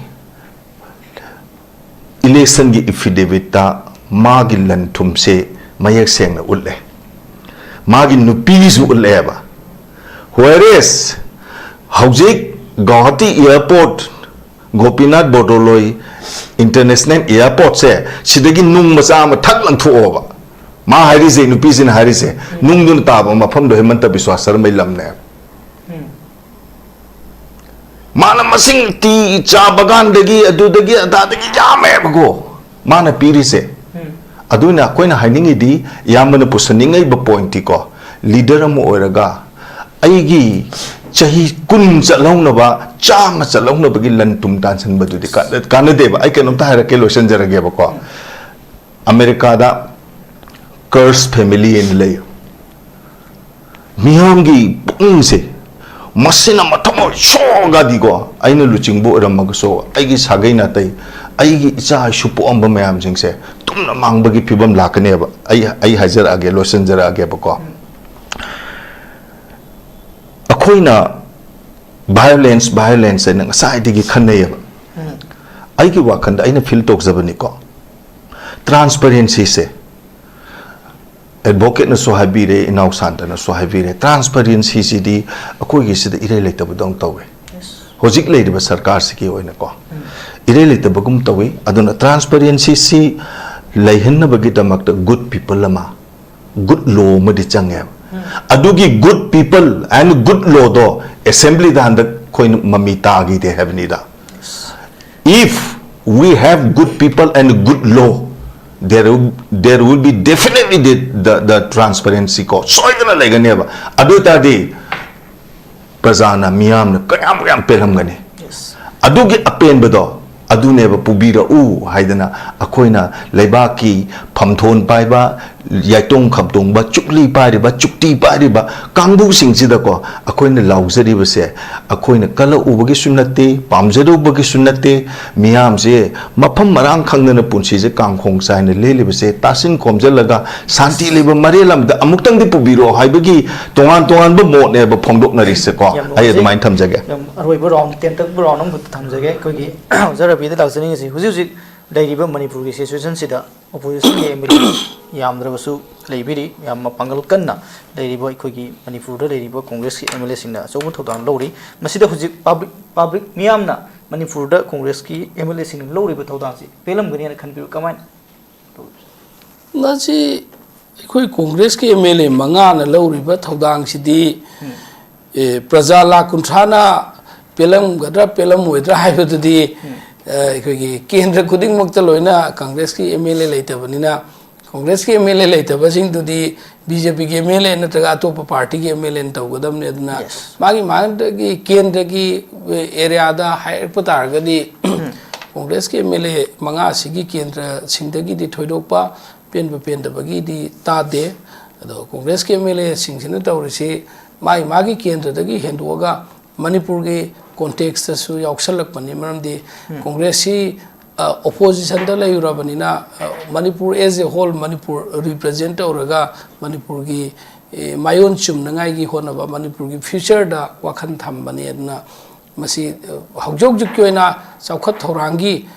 election ꯒꯤ affidavit ꯇ ꯃꯥꯒꯤ ꯂꯟ ꯊꯨꯝꯁꯦ ꯃꯌꯦꯛ ꯁꯦꯡꯅ ꯎꯠꯂꯦ, ꯃꯥꯒꯤ ꯅꯨꯄꯤꯒꯤꯁꯨ ꯎꯠꯂꯦꯕ꯫ Whereas ꯍꯧꯖꯤꯛ Guwahati airport, Gopinath ꯕꯣꯔꯗꯣꯂꯣꯏ International Airport ꯁꯦ, ꯁꯤꯗꯒꯤ ꯅꯨꯡ ꯃꯆꯥ ꯑꯃ ꯊꯛ ꯂꯪꯊꯣꯛꯑꯣꯕ꯫ ꯃꯥ ꯍꯥꯏꯔꯤꯁꯦ, ꯅꯨꯄꯤꯁꯤꯅ ꯍꯥꯏꯔꯤꯁꯦ, ꯅꯨꯡꯗꯨꯅ ꯇꯥꯕ ꯃꯐꯝꯗꯣ ꯍꯦꯃꯟꯇ ꯕꯤꯁ꯭ꯋꯥ ꯁꯔꯃꯩ ꯂꯝꯅꯦ꯫ ꯃꯥꯅ ꯃꯁꯤꯡ ꯇꯤ ꯆꯥ ꯕꯒꯥꯟꯗꯒꯤ, ꯑꯗꯨꯗꯒꯤ ꯑꯗꯥꯗꯒꯤ ꯌꯥꯝꯃꯦꯕꯀꯣ ꯃꯥꯅ ꯄꯤꯔꯤꯁꯦ꯫ ꯑꯗꯨꯅ ꯑꯩꯈꯣꯏꯅ ꯍꯥꯏꯅꯤꯡꯉꯤꯗꯤ, ꯏꯌꯥꯝꯕꯅ ꯄꯨꯁꯟꯅꯤꯡꯉꯛꯏꯕ point ꯇꯤꯀꯣ, leader ꯑꯃ ꯑꯣꯏꯔꯒ ꯑꯩꯒꯤ ꯆꯍꯤ ꯀꯨꯟ ꯆꯠꯍꯧꯅꯕ, ꯆꯥꯝꯃ ꯆꯠꯍꯧꯅꯕꯒꯤ ꯂꯟ ꯊꯨꯝ ꯇꯥꯟꯁꯤꯟꯕꯗꯨꯗꯤ ꯀꯥꯟꯅ-, ꯀꯥꯟꯅꯗꯦꯕ꯫ ꯑꯩ ꯀꯩꯅꯣꯝꯇ ꯍꯥꯏꯔꯛꯀꯦ, ꯂꯣꯏꯁꯤꯟꯖꯔꯒꯦꯕꯀꯣ꯫ ꯑꯃꯦꯔꯤꯀꯥꯗ Kurds family ꯍꯥꯏꯅ ꯂꯩ꯫ ꯃꯤꯌꯥꯝꯒꯤ ꯄꯨꯛꯅꯤꯡꯁꯦ, ꯃꯁꯤꯅ ꯃꯊꯃꯣꯏ ꯁꯣꯛꯑꯒꯗꯤꯀꯣ, ꯑꯩꯅ ꯂꯨꯆꯤꯡꯕ ꯑꯣꯏꯔꯝꯃꯒꯁꯨ, ꯑꯩꯒꯤ ꯁꯥꯒꯩ ꯅꯥꯇꯩ, ꯑꯩꯒꯤ ꯏꯆꯥ ꯏꯁꯨ ꯄꯣꯛꯑꯝꯕ ꯃꯌꯥꯝꯁꯤꯡꯁꯦ ꯇꯨꯝꯅ ꯃꯥꯡꯕꯒꯤ ꯐꯤꯕꯝ ꯂꯥꯛꯀꯅꯦꯕ꯫ ꯑꯩ, ꯑꯩ ꯍꯥꯏꯖꯔꯛꯑꯒꯦ, ꯂꯣꯏꯁꯤꯟꯖꯔꯛꯑꯒꯦꯕꯀꯣ꯫ ꯑꯩꯈꯣꯏꯅ violence, violence ꯍꯥꯏꯅ ꯉꯁꯥꯏꯗꯒꯤ ꯈꯟꯅꯩꯌꯦꯕ꯫ ꯑꯩꯒꯤ ꯋꯥꯈꯜꯗ ꯑꯩꯅ feel ꯇꯧꯖꯕꯅꯤꯀꯣ, transparency ꯁꯦ advocate ꯅꯁꯨ ꯍꯥꯏꯕꯤꯔꯦ, ꯏꯅꯥꯎ ꯁꯥꯟꯇꯅꯁꯨ ꯍꯥꯏꯕꯤꯔꯦ, transparency ꯁꯤꯗꯤ ꯑꯩꯈꯣꯏꯒꯤ ꯁꯤꯗ ꯏꯔꯩ ꯂꯩꯇꯕꯗꯧꯅ ꯇꯧꯋꯦ꯫ ꯍꯧꯖꯤꯛ ꯂꯩꯔꯤꯕ ꯁꯔꯀꯥꯔꯁꯤꯒꯤ ꯑꯣꯏꯅꯀꯣ, ꯏꯔꯩ ꯂꯩꯇꯕꯒꯨꯝ ꯇꯧꯋꯤ꯫ ꯑꯗꯨꯅ transparency ꯁꯤ ꯂꯩꯍꯟꯅꯕꯒꯤꯗꯃꯛꯇ good people ꯑꯃ, good law ꯑꯃꯗꯤ ꯆꯪꯉꯦꯕ꯫ ꯑꯗꯨꯒꯤ good people and good law ꯗꯣ assembly ꯗ ꯍꯟꯗꯛ ꯑꯩꯈꯣꯏꯅ ꯃꯃꯤ ꯇꯥꯈꯤꯗꯦ ꯍꯥꯏꯕꯅꯤꯗ꯫ If we have good people and good law, there will, there will be definitely the, the, the transparency ꯀꯣ, ꯁꯣꯏꯗꯅ ꯂꯩꯒꯅꯦꯕ꯫ ꯑꯗꯨ ꯑꯣꯏ ꯇꯥꯔꯗꯤ ꯄ꯭ꯔꯖꯥꯅ, ꯃꯤꯌꯥꯝꯅ ꯀꯌꯥꯝ ꯀꯌꯥꯝ ꯄꯦꯜꯂꯝꯒꯅꯤ? ꯑꯗꯨꯒꯤ ꯑꯄꯦꯟꯕꯗꯣ, ꯑꯗꯨꯅꯦꯕ ꯄꯨꯕꯤꯔꯛꯎ ꯍꯥꯏꯗꯅ ꯑꯩꯈꯣꯏꯅ ꯂꯩꯕꯥꯛꯀꯤ ꯐꯝꯊꯣꯟ ꯄꯥꯏꯕ, ꯌꯥꯏꯇꯣꯡ ꯈꯝꯇꯣꯡꯕ, ꯆꯨꯛꯂꯤ ꯄꯥꯏꯔꯤꯕ, ꯆꯨꯛꯇꯤ ꯄꯥꯏꯔꯤꯕ ꯀꯥꯡꯕꯨꯁꯤꯡꯁꯤꯗꯀꯣ, ꯑꯩꯈꯣꯏꯅ ꯂꯥꯎꯖꯔꯤꯕꯁꯦ ꯑꯩꯈꯣꯏꯅ ꯀꯜꯂꯛꯎꯕꯒꯤꯁꯨ ꯅꯠꯇꯦ, ꯄꯥꯝꯖꯔꯨꯕꯒꯤꯁꯨ ꯅꯠꯇꯦ꯫ ꯃꯤꯌꯥꯝꯁꯦ ꯃꯐꯝ ꯃꯔꯥꯡ ꯈꯪꯗꯅ ꯄꯨꯟꯁꯤꯁꯦ ꯀꯥꯡꯈꯣꯡ ꯆꯥꯏꯅ ꯂꯦꯜꯂꯤꯕꯁꯦ ꯇꯥꯁꯤꯟ ꯈꯣꯝꯖꯤꯜꯂꯒ ꯁꯥꯟꯇꯤ ꯂꯩꯕ ꯃꯔꯦꯜ ꯑꯃꯗ ꯑꯃꯨꯛꯇꯪꯗꯤ ꯄꯨꯕꯤꯔꯛꯑꯣ ꯍꯥꯏꯕꯒꯤ ꯇꯣꯉꯥꯟ ꯇꯣꯉꯥꯟꯕ ꯃꯣꯠꯅꯦꯕ ꯐꯣꯡꯗꯣꯛꯅꯔꯤꯁꯦꯀꯣ꯫ ꯌꯥꯝ ꯑꯩ ꯅꯨꯡꯉꯥꯏꯖꯩ꯫ ꯑꯗꯨꯃꯥꯏꯅ ꯊꯝꯖꯒꯦ꯫ ꯌꯥꯝ ꯑꯔꯣꯏꯕ ꯔꯥꯎꯟ, ꯇꯦꯟꯇꯛꯄ ꯔꯥꯎꯟ ꯑꯃꯈꯛꯇ ꯊꯝꯖꯒꯦ꯫ ꯑꯩꯈꯣꯏꯒꯤ ꯑꯣꯖꯥ ꯔꯕꯤꯗ ꯂꯥꯛꯆꯅꯤꯡꯉꯤꯁꯤ, ꯍꯧꯖꯤꯛ ꯍꯧꯖꯤꯛ ꯂꯩꯔꯤꯕ ꯃꯅꯤꯄꯨꯔꯒꯤ ꯁꯤꯆꯨꯋꯦꯁꯟꯁꯤꯗ ꯑꯣꯄꯣꯖꯤꯁꯟꯒꯤ ꯑꯦꯝ ꯑꯦꯜ ꯑꯦ ꯌꯥꯝꯗ꯭ꯔꯕꯁꯨ ꯂꯩꯕꯤꯔꯤ, ꯌꯥꯝꯅ ꯄꯥꯡꯒꯜ ꯀꯟꯅ ꯂꯩꯔꯤꯕ ꯑꯩꯈꯣꯏꯒꯤ ꯃꯅꯤꯄꯨꯔꯗ ꯂꯩꯔꯤꯕ ꯀꯣꯡꯒ꯭ꯔꯦꯁꯀꯤ ꯑꯦꯝ ꯑꯦꯜ ꯑꯦꯁꯤꯡꯅ ꯑꯆꯧꯕ ꯊꯧꯗꯥꯡ ꯂꯧꯔꯤ꯫ ꯃꯁꯤꯗ ꯍꯧꯖꯤꯛ ꯄꯕ꯭ꯂꯤꯛ, ꯄꯕ꯭ꯂꯤꯛ ꯃꯤꯌꯥꯝꯅ ꯃꯅꯤꯄꯨꯔꯗ ꯀꯣꯡꯒ꯭ꯔꯦꯁꯀꯤ ꯑꯦꯝ ꯑꯦꯜ ꯑꯦꯁꯤꯡꯅ ꯂꯧꯔꯤꯕ ꯊꯧꯗꯥꯡꯁꯤ ꯄꯦꯜꯂꯝꯒꯅꯤ ꯍꯥꯏꯅ ꯈꯟꯕꯤꯕ꯭ꯔꯥ? ꯀꯃꯥꯏꯅ? ꯃꯁꯤ ꯑꯩꯈꯣꯏ ꯀꯣꯡꯒ꯭ꯔꯦꯁꯀꯤ ꯑꯦꯝ ꯑꯦꯜ ꯑꯦ ꯃꯉꯥꯅ ꯂꯧꯔꯤꯕ ꯊꯧꯗꯥꯡꯁꯤꯗꯤ, ꯎꯝ꯫ ꯑꯦ, ꯄ꯭ꯔꯖꯥ ꯂꯥꯈ ꯀꯨꯟꯊ꯭ꯔꯥꯅ ꯄꯦꯜꯂꯝꯒꯗ꯭ꯔꯥ ꯄꯦꯜꯂꯝꯃꯣꯏꯗ꯭ꯔꯥ ꯍꯥꯏꯕꯗꯨꯗꯤ, ꯎꯝ꯫ ꯑ, ꯑꯩꯈꯣꯏꯒꯤ ꯀꯦꯟꯗ꯭ꯔ ꯈꯨꯗꯤꯡꯃꯛꯇ ꯂꯣꯏꯅ ꯀꯪꯒ꯭ꯔꯦꯁꯀꯤ ꯑꯦꯝ ꯑꯦꯜ ꯑꯦ ꯂꯩꯇꯕꯅꯤꯅ, ꯀꯪꯒ꯭ꯔꯦꯁꯀꯤ ꯑꯦꯝ ꯑꯦꯜ ꯑꯦ ꯂꯩꯇꯕꯁꯤꯡꯗꯨꯗꯤ ꯕꯤ ꯖꯦ ꯄꯤꯒꯤ ꯑꯦꯝ ꯑꯦꯜ ꯑꯦ ꯅꯠꯇ꯭ꯔꯒ ꯑꯇꯣꯞꯄ ꯄꯥꯔꯇꯤꯒꯤ ꯑꯦꯝ ꯑꯦꯜ ꯑꯦꯅ ꯇꯧꯒꯗꯕꯅꯤ꯫ ꯑꯗꯨꯅ Yes. ꯃꯥꯒꯤ ꯃꯥꯒꯤ ꯀꯦꯟꯗ꯭ꯔꯒꯤ ꯑꯦꯔꯤꯌꯥꯗ ꯍꯥꯏꯔꯛꯄ ꯇꯥꯔꯒꯗꯤ, ꯎꯝ꯫ ꯀꯪꯒ꯭ꯔꯦꯁꯀꯤ ꯑꯦꯝ ꯑꯦꯜ ꯑꯦ ꯃꯉꯥꯁꯤꯒꯤ ꯀꯦꯟꯗ꯭ꯔꯁꯤꯡꯗꯒꯤꯗꯤ ꯊꯣꯏꯗꯣꯛꯄ ꯄꯦꯟꯕ ꯄꯦꯟꯗꯕꯒꯤꯗꯤ ꯇꯥꯗꯦ꯫ ꯑꯗꯣ ꯀꯣꯡꯒ꯭ꯔꯦꯁꯀꯤ ꯑꯦꯝ ꯑꯦꯜ ꯑꯦꯁꯤꯡꯁꯤꯅ ꯇꯧꯔꯤꯁꯤ ꯃꯥꯒꯤ ꯃꯥꯒꯤ ꯀꯦꯟꯗ꯭ꯔꯗꯒꯤ ꯍꯦꯟꯗꯣꯛꯑꯒ ꯃꯅꯤꯄꯨꯔꯒꯤ ꯀꯣꯟꯇꯦꯛꯁꯇꯁꯨ ꯌꯥꯎꯁꯜꯂꯛꯄꯅꯤ꯫ ꯃꯔꯝꯗꯤ ꯎꯝ꯫ ꯀꯣꯡꯒ꯭ꯔꯦꯁꯁꯤ, ꯑ, ꯑꯣꯄꯣꯖꯤꯁꯟꯗ ꯂꯩꯔꯨꯔꯕꯅꯤꯅ, ꯑ, Manipur as a whole Manipur ꯔꯤꯄ꯭ꯔꯖꯦꯟ ꯇꯧꯔꯒ ꯃꯅꯤꯄꯨꯔꯒꯤ, ꯑꯦ, ꯃꯥꯏꯑꯣꯟ ꯆꯨꯝꯅꯉꯥꯏꯒꯤ ꯍꯣꯠꯅꯕ, ꯃꯅꯤꯄꯨꯔꯒꯤ ꯐ꯭ꯌꯨꯆꯔꯗ ꯋꯥꯈꯜ ꯊꯝꯕꯅꯤ꯫ ꯑꯗꯨꯅ ꯃꯁꯤ, ꯑ, ꯍꯧꯖꯤꯛ ꯍꯧꯖꯤꯛꯀꯤ ꯑꯣꯏꯅ ꯆꯥꯎꯈꯠ ꯊꯧꯔꯥꯡꯒꯤ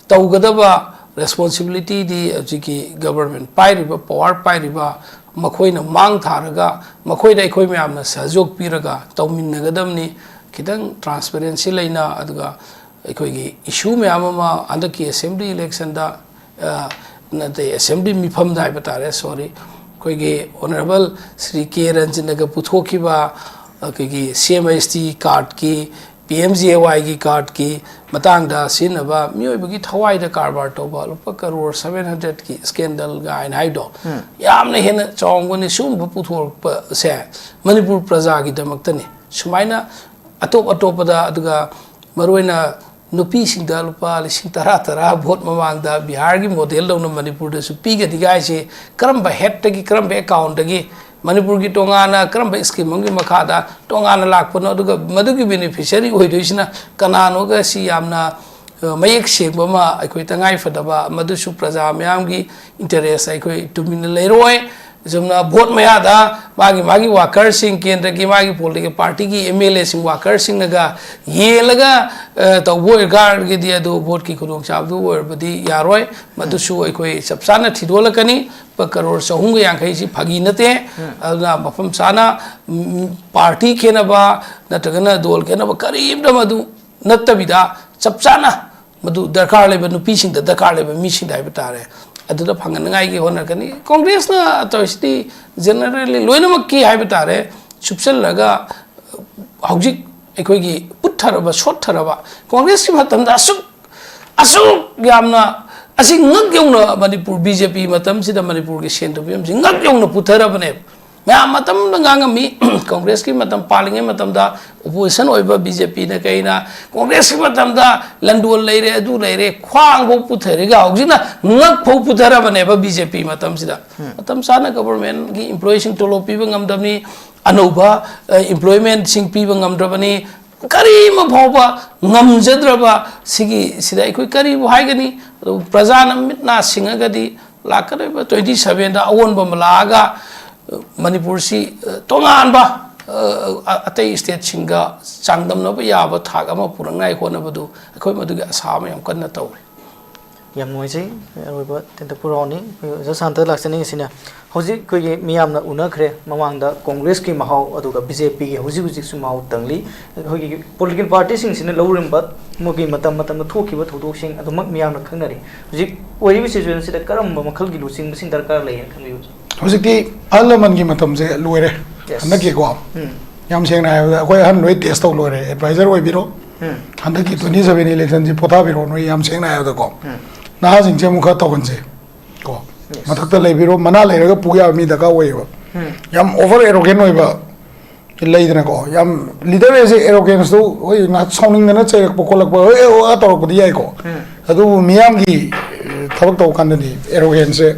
ꯇꯧꯒꯗꯕ ꯔꯦꯁꯄꯣꯟꯁꯤꯕꯤꯂꯤꯇꯤꯗꯤ ꯍꯧꯖꯤꯛꯀꯤ ꯒꯕꯔꯃꯦꯟ ꯄꯥꯏꯔꯤꯕ, ꯄꯋꯥꯔ ꯄꯥꯏꯔꯤꯕ ꯃꯈꯣꯏꯅ ꯃꯥꯡ ꯊꯥꯔꯒ ꯃꯈꯣꯏꯗ ꯑꯩꯈꯣꯏ ꯃꯌꯥꯝꯅ ꯁꯍꯖꯣꯛ ꯄꯤꯔꯒ ꯇꯧꯃꯤꯟꯅꯒꯗꯕꯅꯤ꯫ ꯈꯤꯇꯪ ꯇ꯭ꯔꯥꯟꯁꯄꯦꯔꯦꯟꯁꯤ ꯂꯩꯅ, ꯑꯗꯨꯒ ꯑꯩꯈꯣꯏꯒꯤ ꯏꯁꯨ ꯃꯌꯥꯝ ꯑꯃ ꯍꯟꯗꯛꯀꯤ ꯑꯦꯁꯦꯝꯕ꯭ꯂꯤ ꯏꯂꯦꯛꯁꯟꯗ, ꯑ, ꯅꯠꯇꯦ, ꯑꯦꯁꯦꯝꯕ꯭ꯂꯤ ꯃꯤꯐꯝꯗ ꯍꯥꯏꯕ ꯇꯥꯔꯦ, ꯁꯣꯔꯤ, ꯑꯩꯈꯣꯏꯒꯤ ꯑꯣꯅꯔꯦꯕꯜ ꯁ꯭ꯔꯤ ꯀꯦ ꯔꯟꯖꯟꯅꯒ ꯄꯨꯊꯣꯛꯈꯤꯕ ꯑꯩꯈꯣꯏꯒꯤ ꯁꯤ ꯑꯦꯝ ꯑꯦꯁ ꯇꯤ ꯀꯥꯔꯠꯀꯤ, ꯄꯤ ꯑꯦꯝ ꯖꯤ ꯑꯦ ꯋꯥꯏꯒꯤ ꯀꯥꯔꯠꯀꯤ ꯃꯇꯥꯡꯗ ꯁꯤꯖꯤꯟꯅꯕ ꯃꯤꯑꯣꯏꯕꯒꯤ ꯊꯋꯥꯏꯗ ꯀꯔꯕꯥꯔ ꯇꯧꯕ ꯂꯨꯄꯥ ꯀꯔꯣꯔ ꯁꯚꯦꯟ ꯍꯟꯗ꯭ꯔꯦꯠꯀꯤ ꯁ꯭ꯀꯦꯟꯗꯜ ꯀꯥꯏꯅ ꯍꯥꯏꯗꯣ, ꯎꯝ꯫ ꯌꯥꯝꯅ ꯍꯦꯟꯅ ꯆꯥꯎꯔꯝꯒꯅꯤ꯫ ꯁꯤꯒꯨꯝꯕ ꯄꯨꯊꯣꯔꯛꯄꯁꯦ ꯃꯅꯤꯄꯨꯔ ꯄ꯭ꯔꯖꯥꯒꯤꯗꯃꯛꯇꯅꯤ꯫ ꯁꯨꯃꯥꯏꯅ ꯑꯇꯣꯞ ꯑꯇꯣꯞꯄꯗ, ꯑꯗꯨꯒ ꯃꯔꯨꯑꯣꯏꯅ ꯅꯨꯄꯤꯁꯤꯡꯗ ꯂꯨꯄꯥ ꯂꯤꯁꯤꯡ ꯇꯔꯥ ꯇꯔꯥ ꯚꯣꯠ ꯃꯃꯥꯡꯗ ꯕꯤꯍꯥꯔꯒꯤ ꯃꯣꯗꯦꯜꯗꯧꯅ ꯃꯅꯤꯄꯨꯔꯗꯁꯨ ꯄꯤꯒꯅꯤ ꯍꯥꯏꯁꯦ ꯀꯔꯝꯕ ꯍꯦꯠꯇꯒꯤ, ꯀꯔꯝꯕ ꯑꯦꯀꯥꯎꯟꯗꯒꯤ, ꯃꯅꯤꯄꯨꯔꯒꯤ ꯇꯣꯉꯥꯟꯅ ꯀꯔꯝꯕ ꯁ꯭ꯀꯤꯝ ꯑꯃꯒꯤ ꯃꯈꯥꯗ ꯇꯣꯉꯥꯟꯅ ꯂꯥꯛꯄꯅꯣ, ꯑꯗꯨꯒ ꯃꯗꯨꯒꯤ ꯕꯦꯅꯤꯐꯤꯁꯔꯤ ꯑꯣꯏꯗꯣꯏꯁꯤꯅ ꯀꯅꯥꯅꯣꯒ ꯁꯤ ꯌꯥꯝꯅ, ꯑ, ꯃꯌꯦꯛ ꯁꯦꯡꯕ ꯑꯃ, ꯑꯩꯈꯣꯏ ꯇꯉꯥꯏ ꯐꯗꯕ, ꯃꯗꯨꯁꯨ ꯄ꯭ꯔꯖꯥ ꯃꯌꯥꯝꯒꯤ ꯏꯟꯇꯔꯦꯁ ꯑꯩꯈꯣꯏ ꯇꯨꯃꯤꯟꯅ ꯂꯩꯔꯣꯏ꯫ ꯑꯁꯨꯝꯅ ꯚꯣꯠ ꯃꯌꯥꯗ ꯃꯥꯒꯤ, ꯃꯥꯒꯤ ꯋꯥꯀꯔꯁꯤꯡ, ꯀꯦꯟꯗ꯭ꯔꯒꯤ ꯃꯥꯒꯤ ꯄꯣꯂꯤꯇꯤꯀꯦꯜ ꯄꯥꯔꯇꯤꯒꯤ ꯑꯦꯝ ꯑꯦꯜ ꯑꯦꯁꯤꯡ ꯋꯥꯀꯔꯁꯤꯡꯅꯒ ꯌꯦꯜꯂꯒ, ꯑ, ꯇꯧꯕ ꯑꯣꯏꯔꯒꯗꯤ ꯑꯗꯨ ꯚꯣꯠꯀꯤ ꯈꯨꯗꯣꯡꯆꯥꯕꯗꯨ ꯑꯣꯏꯔꯕꯗꯤ ꯌꯥꯔꯣꯏ꯫ ꯃꯗꯨꯁꯨ ꯑꯩꯈꯣꯏ ꯆꯞ ꯆꯥꯅ ꯊꯤꯗꯣꯛꯂꯛꯀꯅꯤ꯫ ꯂꯨꯄꯥ ꯀꯔꯣꯔ ꯆꯍꯨꯝꯒ ꯌꯥꯡꯈꯩꯁꯤ ꯐꯥꯒꯤ ꯅꯠꯇꯦ꯫ ꯎꯝ꯫ ꯑꯗꯨꯅ ꯃꯐꯝ ꯆꯥꯅ, ꯎꯝ, ꯄꯥꯔꯇꯤ ꯈꯦꯠꯅꯕ ꯅꯠꯇ꯭ꯔꯒꯅ ꯗꯣꯜ ꯈꯦꯠꯅꯕ ꯀꯔꯤꯝꯇ ꯃꯗꯨ ꯅꯠꯇꯕꯤꯗ ꯆꯞ ꯆꯥꯅ ꯃꯗꯨ ꯗꯔꯀꯥꯔ ꯂꯩꯕ ꯅꯨꯄꯤꯁꯤꯡꯗ, ꯗꯔꯀꯥꯔ ꯂꯩꯕ ꯃꯤꯁꯤꯡꯗ ꯍꯥꯏꯕ ꯇꯥꯔꯦ, ꯑꯗꯨꯗ ꯐꯪꯍꯟꯅꯉꯥꯏꯒꯤ ꯍꯣꯠꯅꯔꯛꯀꯅꯤ꯫ ꯀꯣꯡꯒ꯭ꯔꯦꯁꯅ ꯇꯧꯔꯤꯁꯤꯗꯤ ꯖꯦꯅꯔꯦꯜꯂꯤ ꯂꯣꯏꯅꯃꯛꯀꯤ ꯍꯥꯏꯕ ꯇꯥꯔꯦ, ꯆꯨꯞꯁꯤꯜꯂꯒ ꯍꯧꯖꯤꯛ ꯑꯩꯈꯣꯏꯒꯤ ꯄꯨꯠꯊꯔꯕ, ꯁꯣꯠꯊꯔꯕ ꯀꯣꯡꯒ꯭ꯔꯦꯁꯀꯤ ꯃꯇꯝꯗ ꯑꯁꯨꯛ, ꯑꯁꯨꯛ ꯌꯥꯝꯅ, ꯑꯁꯤ ꯉꯛ ꯌꯧꯅ ꯃꯅꯤꯄꯨꯔ ꯕꯤ ꯖꯦ ꯄꯤ ꯃꯇꯝꯁꯤꯗ ꯃꯅꯤꯄꯨꯔꯒꯤ ꯁꯦꯟ ꯊꯨꯝ ꯐꯤꯕꯝꯁꯤ ꯉꯛ ꯌꯧꯅ ꯄꯨꯊꯔꯕꯅꯦꯕ꯫ ꯃꯌꯥꯝ ꯃꯇꯝꯗ ꯉꯥꯡꯉꯝꯃꯤ, ꯀꯣꯡꯒ꯭ꯔꯦꯁꯀꯤ ꯃꯇꯝ ꯄꯥꯜꯂꯤꯉꯩ ꯃꯇꯝꯗ ꯑꯣꯄꯣꯖꯤꯁꯟ ꯑꯣꯏꯕ ꯕꯤ ꯖꯦ ꯄꯤꯅ ꯀꯩꯅ ꯀꯣꯡꯒ꯭ꯔꯦꯁꯀꯤ ꯃꯇꯝꯗ ꯂꯟꯗꯣꯟ ꯂꯩꯔꯦ, ꯑꯗꯨ ꯂꯩꯔꯦ, ꯈ꯭ꯋꯥꯡꯐꯥꯎ ꯄꯨꯊꯔꯒ ꯍꯧꯖꯤꯛꯅ ꯉꯛꯐꯥꯎ ꯄꯨꯊꯔꯕꯅꯦꯕ ꯕꯤ ꯖꯦ ꯄꯤ ꯃꯇꯝꯁꯤꯗ꯫ ꯎꯝ꯫ ꯃꯇꯝ ꯆꯥꯅ ꯒꯚꯔꯟꯃꯦꯟꯒꯤ ꯏꯝꯄ꯭ꯂꯣꯌꯤꯁꯤꯡ ꯇꯣꯂꯣꯞ ꯄꯤꯕ ꯉꯝꯗꯕꯅꯤ, ꯑꯅꯧꯕ, ꯑ, ꯏꯝꯄ꯭ꯂꯣꯏꯃꯦꯟꯁꯤꯡ ꯄꯤꯕ ꯉꯝꯗ꯭ꯔꯕꯅꯤ, ꯀꯔꯤꯃ ꯐꯥꯎꯕ ꯉꯝꯖꯗ꯭ꯔꯕ ꯁꯤꯒꯤ, ꯁꯤꯗ ꯑꯩꯈꯣꯏ ꯀꯔꯤꯕꯨ ꯍꯥꯏꯒꯅꯤ? ꯑꯗꯨ ꯄ꯭ꯔꯖꯥꯅ ꯃꯤꯠ ꯅꯥ ꯁꯤꯡꯉꯒꯗꯤ ꯂꯥꯛꯀꯗꯧꯔꯤꯕ twenty sevenꯗ ꯑꯑꯣꯟꯕ ꯑꯃ ꯂꯥꯛꯑꯒ, ꯑ, ꯃꯅꯤꯄꯨꯔꯁꯤ, ꯑ, ꯇꯣꯉꯥꯟꯕ, ꯑ, ꯑ, ꯑꯇꯩ ꯁ꯭ꯇꯦꯠꯁꯤꯡꯒ ꯆꯥꯡꯗꯝꯅꯕ ꯌꯥꯕ ꯊꯥꯛ ꯑꯃ ꯄꯨꯔꯛꯅꯉꯥꯏ ꯍꯣꯠꯅꯕꯗꯨ ꯑꯩꯈꯣꯏ ꯃꯗꯨꯒꯤ ꯑꯁꯥ ꯑꯃ ꯌꯥꯝ ꯀꯟꯅ ꯇꯧꯔꯤ꯫ ꯌꯥꯝ ꯅꯨꯡꯉꯥꯏꯖꯩ꯫ ꯑꯔꯣꯏꯕ ꯇꯦꯟꯇꯛꯄ ꯔꯥꯎꯟꯅꯤ꯫ ꯑꯩꯈꯣꯏ ꯑꯣꯖꯥ ꯁꯥꯟꯇ ꯂꯥꯛꯆꯅꯤꯡꯉꯤꯁꯤꯅ, ꯍꯧꯖꯤꯛ ꯑꯩꯈꯣꯏꯒꯤ ꯃꯤꯌꯥꯝꯅ ꯎꯅꯈ꯭ꯔꯦ ꯃꯃꯥꯡꯗ ꯀꯣꯡꯒ꯭ꯔꯦꯁꯀꯤ ꯃꯍꯥꯎ, ꯑꯗꯨꯒ ꯕꯤ ꯖꯦ ꯄꯤꯒꯤ ꯍꯧꯖꯤꯛ ꯍꯧꯖꯤꯛꯁꯨ ꯃꯍꯥꯎ ꯇꯪꯂꯤ꯫ ꯑꯩꯈꯣꯏꯒꯤ ꯄꯣꯂꯤꯇꯤꯀꯦꯜ ꯄꯥꯔꯇꯤꯁꯤꯡꯁꯤꯅ ꯂꯧꯔꯝꯕ ꯃꯣꯏꯒꯤ ꯃꯇꯝ ꯃꯇꯝꯗ ꯊꯣꯛꯈꯤꯕ ꯊꯧꯗꯣꯛꯁꯤꯡ ꯑꯗꯨꯃꯛ ꯃꯤꯌꯥꯝꯅ ꯈꯪꯅꯔꯤ꯫ ꯍꯧꯖꯤꯛ ꯑꯣꯏꯔꯤꯕ ꯁꯤꯆꯨꯋꯦꯁꯟꯁꯤꯗ ꯀꯔꯝꯕ ꯃꯈꯜꯒꯤ ꯂꯨꯆꯤꯡꯕꯁꯤꯡ ꯗꯔꯀꯥꯔ ꯂꯩ ꯍꯥꯏꯅ ꯈꯟꯕꯤꯕ? ꯍꯧꯖꯤꯛꯇꯤ ꯑꯍꯜ ꯂꯃꯟꯒꯤ ꯃꯇꯝꯁꯦ ꯂꯣꯏꯔꯦ꯫ Yes. ꯍꯟꯗꯛꯀꯤꯀꯣ, ꯎꯝ꯫ ꯌꯥꯝ ꯁꯦꯡꯅ ꯍꯥꯏꯔꯕꯗ ꯑꯩꯈꯣꯏ ꯑꯍꯟ ꯂꯣꯏ ꯇꯦꯁ ꯇꯧ ꯂꯣꯏꯔꯦ꯫ ꯑꯦꯗꯚꯥꯏꯖꯔ ꯑꯣꯏꯕꯤꯔꯣ꯫ ꯎꯝ꯫ ꯍꯟꯗꯛꯀꯤ twenty seven electionꯁꯤ ꯄꯣꯊꯥꯕꯤꯔꯣ ꯅꯣꯏ, ꯌꯥꯝ ꯁꯦꯡꯅ ꯍꯥꯏꯔꯕꯗꯀꯣ꯫ ꯎꯝ꯫ ꯅꯍꯥꯁꯤꯡꯁꯦ ꯑꯃꯨꯛ ꯈꯔ ꯇꯧꯍꯟꯁꯦ ꯀꯣ꯫ Yes. ꯃꯊꯛꯇ ꯂꯩꯕꯤꯔꯣ, ꯃꯅꯥ ꯂꯩꯔꯒ ꯄꯨ ꯌꯥꯕ ꯃꯤ ꯗꯔꯀꯥꯔ ꯑꯣꯏꯌꯦꯕ꯫ ꯎꯝ꯫ ꯌꯥꯝ ꯑꯣꯚꯔ ꯑꯦꯔꯣꯒꯦꯟ ꯑꯣꯏꯕ ꯂꯩꯗꯅꯀꯣ, ꯌꯥꯝ ꯂꯤꯗꯔ ꯑꯁꯦ ꯑꯦꯔꯣꯒꯦꯟꯁꯇꯨ, ꯍꯣꯏ, ꯉꯥꯏꯍꯥꯛ ꯁꯥꯎꯅꯤꯡꯗꯅ ꯆꯩꯔꯛꯄ ꯈꯣꯠꯂꯛꯄ, ꯍꯣꯏ, ꯑꯣ, ꯑꯥ ꯇꯧꯔꯛꯄꯗꯤ ꯌꯥꯏꯀꯣ꯫ ꯑꯗꯨꯕꯨ ꯃꯤꯌꯥꯝꯒꯤ, ꯑꯦ, ꯊꯕꯛ ꯇꯧꯕ ꯀꯥꯟꯗꯗꯤ ꯑꯦꯔꯣꯒꯦꯟꯁꯁꯦ,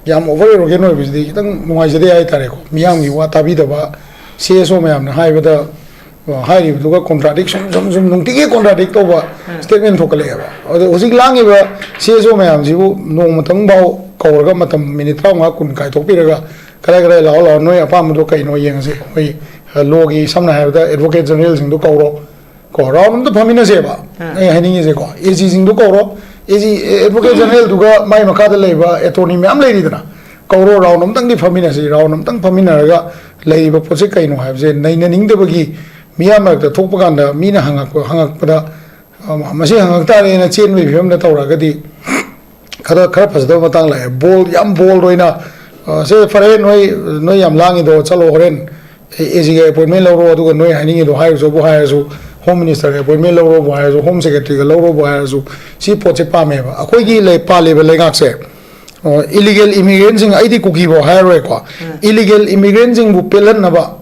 ꯌꯥꯝ ꯑꯣꯚꯔ ꯑꯦꯔꯣꯒꯦꯟ ꯑꯣꯏꯕꯁꯤꯗꯤ ꯈꯤꯇꯪ ꯅꯨꯡꯉꯥꯏꯖꯗꯦ ꯍꯥꯏꯇꯥꯔꯦꯀꯣ꯫ ꯃꯤꯌꯥꯝꯒꯤ ꯋꯥ ꯇꯥꯕꯤꯗꯕ, ꯁꯤ ꯑꯦꯁ ꯑꯣ ꯃꯌꯥꯝꯅ ꯍꯥꯏꯕꯗ, ꯑ, ꯍꯥꯏꯔꯤꯕꯗꯨꯒ ꯀꯣꯟꯇ꯭ꯔꯥꯗꯤꯛ ꯁꯨꯝ, ꯁꯨꯝ, ꯁꯨꯝ ꯅꯨꯡꯇꯤꯒꯤ ꯀꯣꯟꯇ꯭ꯔꯥꯗꯤꯛ ꯇꯧꯕ ꯁ꯭ꯇꯦꯠꯃꯦꯟ ꯊꯣꯛꯀꯠꯂꯛꯑꯦꯕ꯫ ꯑꯗꯣ ꯍꯧꯖꯤꯛ ꯂꯥꯡꯉꯤꯕ ꯁꯤ ꯑꯦꯁ ꯑꯣ ꯃꯌꯥꯝꯁꯤꯕꯨ ꯅꯣꯡꯃꯇꯪꯐꯥꯎ ꯀꯧꯔꯒ ꯃꯇꯝ ꯃꯤꯅꯤꯠ ꯇꯔꯥꯃꯉꯥ ꯀꯨꯟ ꯀꯥꯏꯊꯣꯛꯄꯤꯔꯒ, "ꯀꯗꯥꯏ ꯀꯗꯥꯏ ꯂꯥꯛꯑꯣ, ꯂꯥꯛꯑꯣ, ꯅꯣꯏ ꯑꯄꯥꯝꯕꯗꯣ ꯀꯩꯅꯣ ꯌꯦꯡꯉꯁꯤ, ꯑꯩꯈꯣꯏ, ꯑ, ꯂꯣꯒꯤ, ꯁꯝꯅ ꯍꯥꯏꯔꯕꯗ, ꯑꯦꯗꯚꯣꯀꯦꯠ ꯖꯦꯅꯔꯦꯜꯁꯤꯡꯗꯣ ꯀꯧꯔꯣ, ꯀꯣ, ꯔꯥꯎꯟ ꯑꯝꯇ ꯐꯝꯃꯤꯟꯅꯁꯦꯕ"꯫ ꯑꯥ꯫ ꯑꯩ ꯍꯥꯏꯅꯤꯡꯉꯤꯁꯦꯀꯣ, ꯑꯦ ꯖꯤꯁꯤꯡꯗꯣ ꯀꯧꯔꯣ, ꯑꯦ ꯖꯤ, ꯑꯦꯗꯚꯣꯀꯦꯠ ꯖꯦꯅꯔꯦꯜꯗꯨꯒ ꯃꯥꯏ ꯃꯈꯥꯗ ꯂꯩꯕ ꯑꯦꯇꯣꯔꯅꯤ ꯃꯌꯥꯝ ꯂꯩꯔꯤꯗꯅ, ꯀꯧꯔꯣ, ꯔꯥꯎꯟ ꯑꯝꯇꯪꯗꯤ ꯐꯝꯃꯤꯟꯅꯁꯤ, ꯔꯥꯎꯟ ꯑꯝꯇꯪ ꯐꯝꯃꯤꯟꯅꯔꯒ ꯂꯩꯔꯤꯕ ꯄꯣꯠꯁꯦ ꯀꯩꯅꯣ ꯍꯥꯏꯕꯁꯦ ꯅꯩꯅꯅꯤꯡꯗꯕꯒꯤ, ꯃꯤꯌꯥꯝ ꯃꯔꯛꯇ ꯊꯣꯛꯄ ꯀꯥꯟꯗ ꯃꯤꯅ ꯍꯪꯉꯛꯄ, ꯍꯪꯉꯛꯄꯗ, ꯑ, ꯃꯁꯤ ꯍꯪꯉꯛ ꯇꯥꯔꯦꯅ ꯆꯦꯟꯕꯒꯤ ꯐꯤꯕꯝꯗ ꯇꯧꯔꯛꯑꯒꯗꯤ, ꯈꯔ, ꯈꯔ ꯐꯖꯗꯕ ꯃꯇꯥꯡ ꯂꯥꯛꯑꯦ꯫ ꯕꯣꯜ, ꯌꯥꯝ ꯕꯣꯜ ꯑꯣꯏꯅ, ꯑ, "ꯁꯦ, ꯐꯔꯦ, ꯅꯣꯏ, ꯅꯣꯏ ꯌꯥꯝ ꯂꯥꯡꯉꯤꯗꯣ, ꯆꯠꯂꯣ, ꯍꯣꯔꯦꯟ ꯑꯦ ꯖꯤꯒ ꯑꯦꯄꯣꯏꯟꯃꯦꯟ ꯂꯧꯔꯣ, ꯑꯗꯨꯒ ꯅꯣꯏ ꯍꯥꯏꯅꯤꯡꯉꯤꯗꯣ ꯍꯥꯏꯔꯨꯆꯣꯕꯨ ꯍꯥꯏꯔꯁꯨ, ꯍꯣꯝ ꯃꯤꯅꯤꯁꯇꯔꯒ ꯑꯦꯄꯣꯏꯟꯃꯦꯟ ꯂꯧꯔꯣꯕꯨ ꯍꯥꯏꯔꯁꯨ, ꯍꯣꯝ ꯁꯦꯀ꯭ꯔꯦꯇꯔꯤꯒ ꯂꯧꯔꯣꯕꯨ ꯍꯥꯏꯔꯁꯨ", ꯁꯤ ꯄꯣꯠꯁꯦ ꯄꯥꯝꯃꯦꯕ꯫ ꯑꯩꯈꯣꯏꯒꯤ ꯂꯩ-, ꯄꯥꯜꯂꯤꯕ ꯂꯩꯉꯥꯛꯁꯦ, ꯑ, ꯏꯂꯤꯒꯦꯜ ꯏꯃꯤꯒ꯭ꯔꯦꯟꯁꯤꯡ, ꯑꯩꯗꯤ ꯀꯨꯀꯤꯐꯧ ꯍꯥꯏꯔꯔꯣꯏꯀꯣ, ꯎꯝ꯫ ꯏꯂꯤꯒꯦꯜ ꯏꯃꯤꯒ꯭ꯔꯦꯟꯁꯤꯡꯕꯨ ꯄꯦꯜꯍꯟꯅꯕ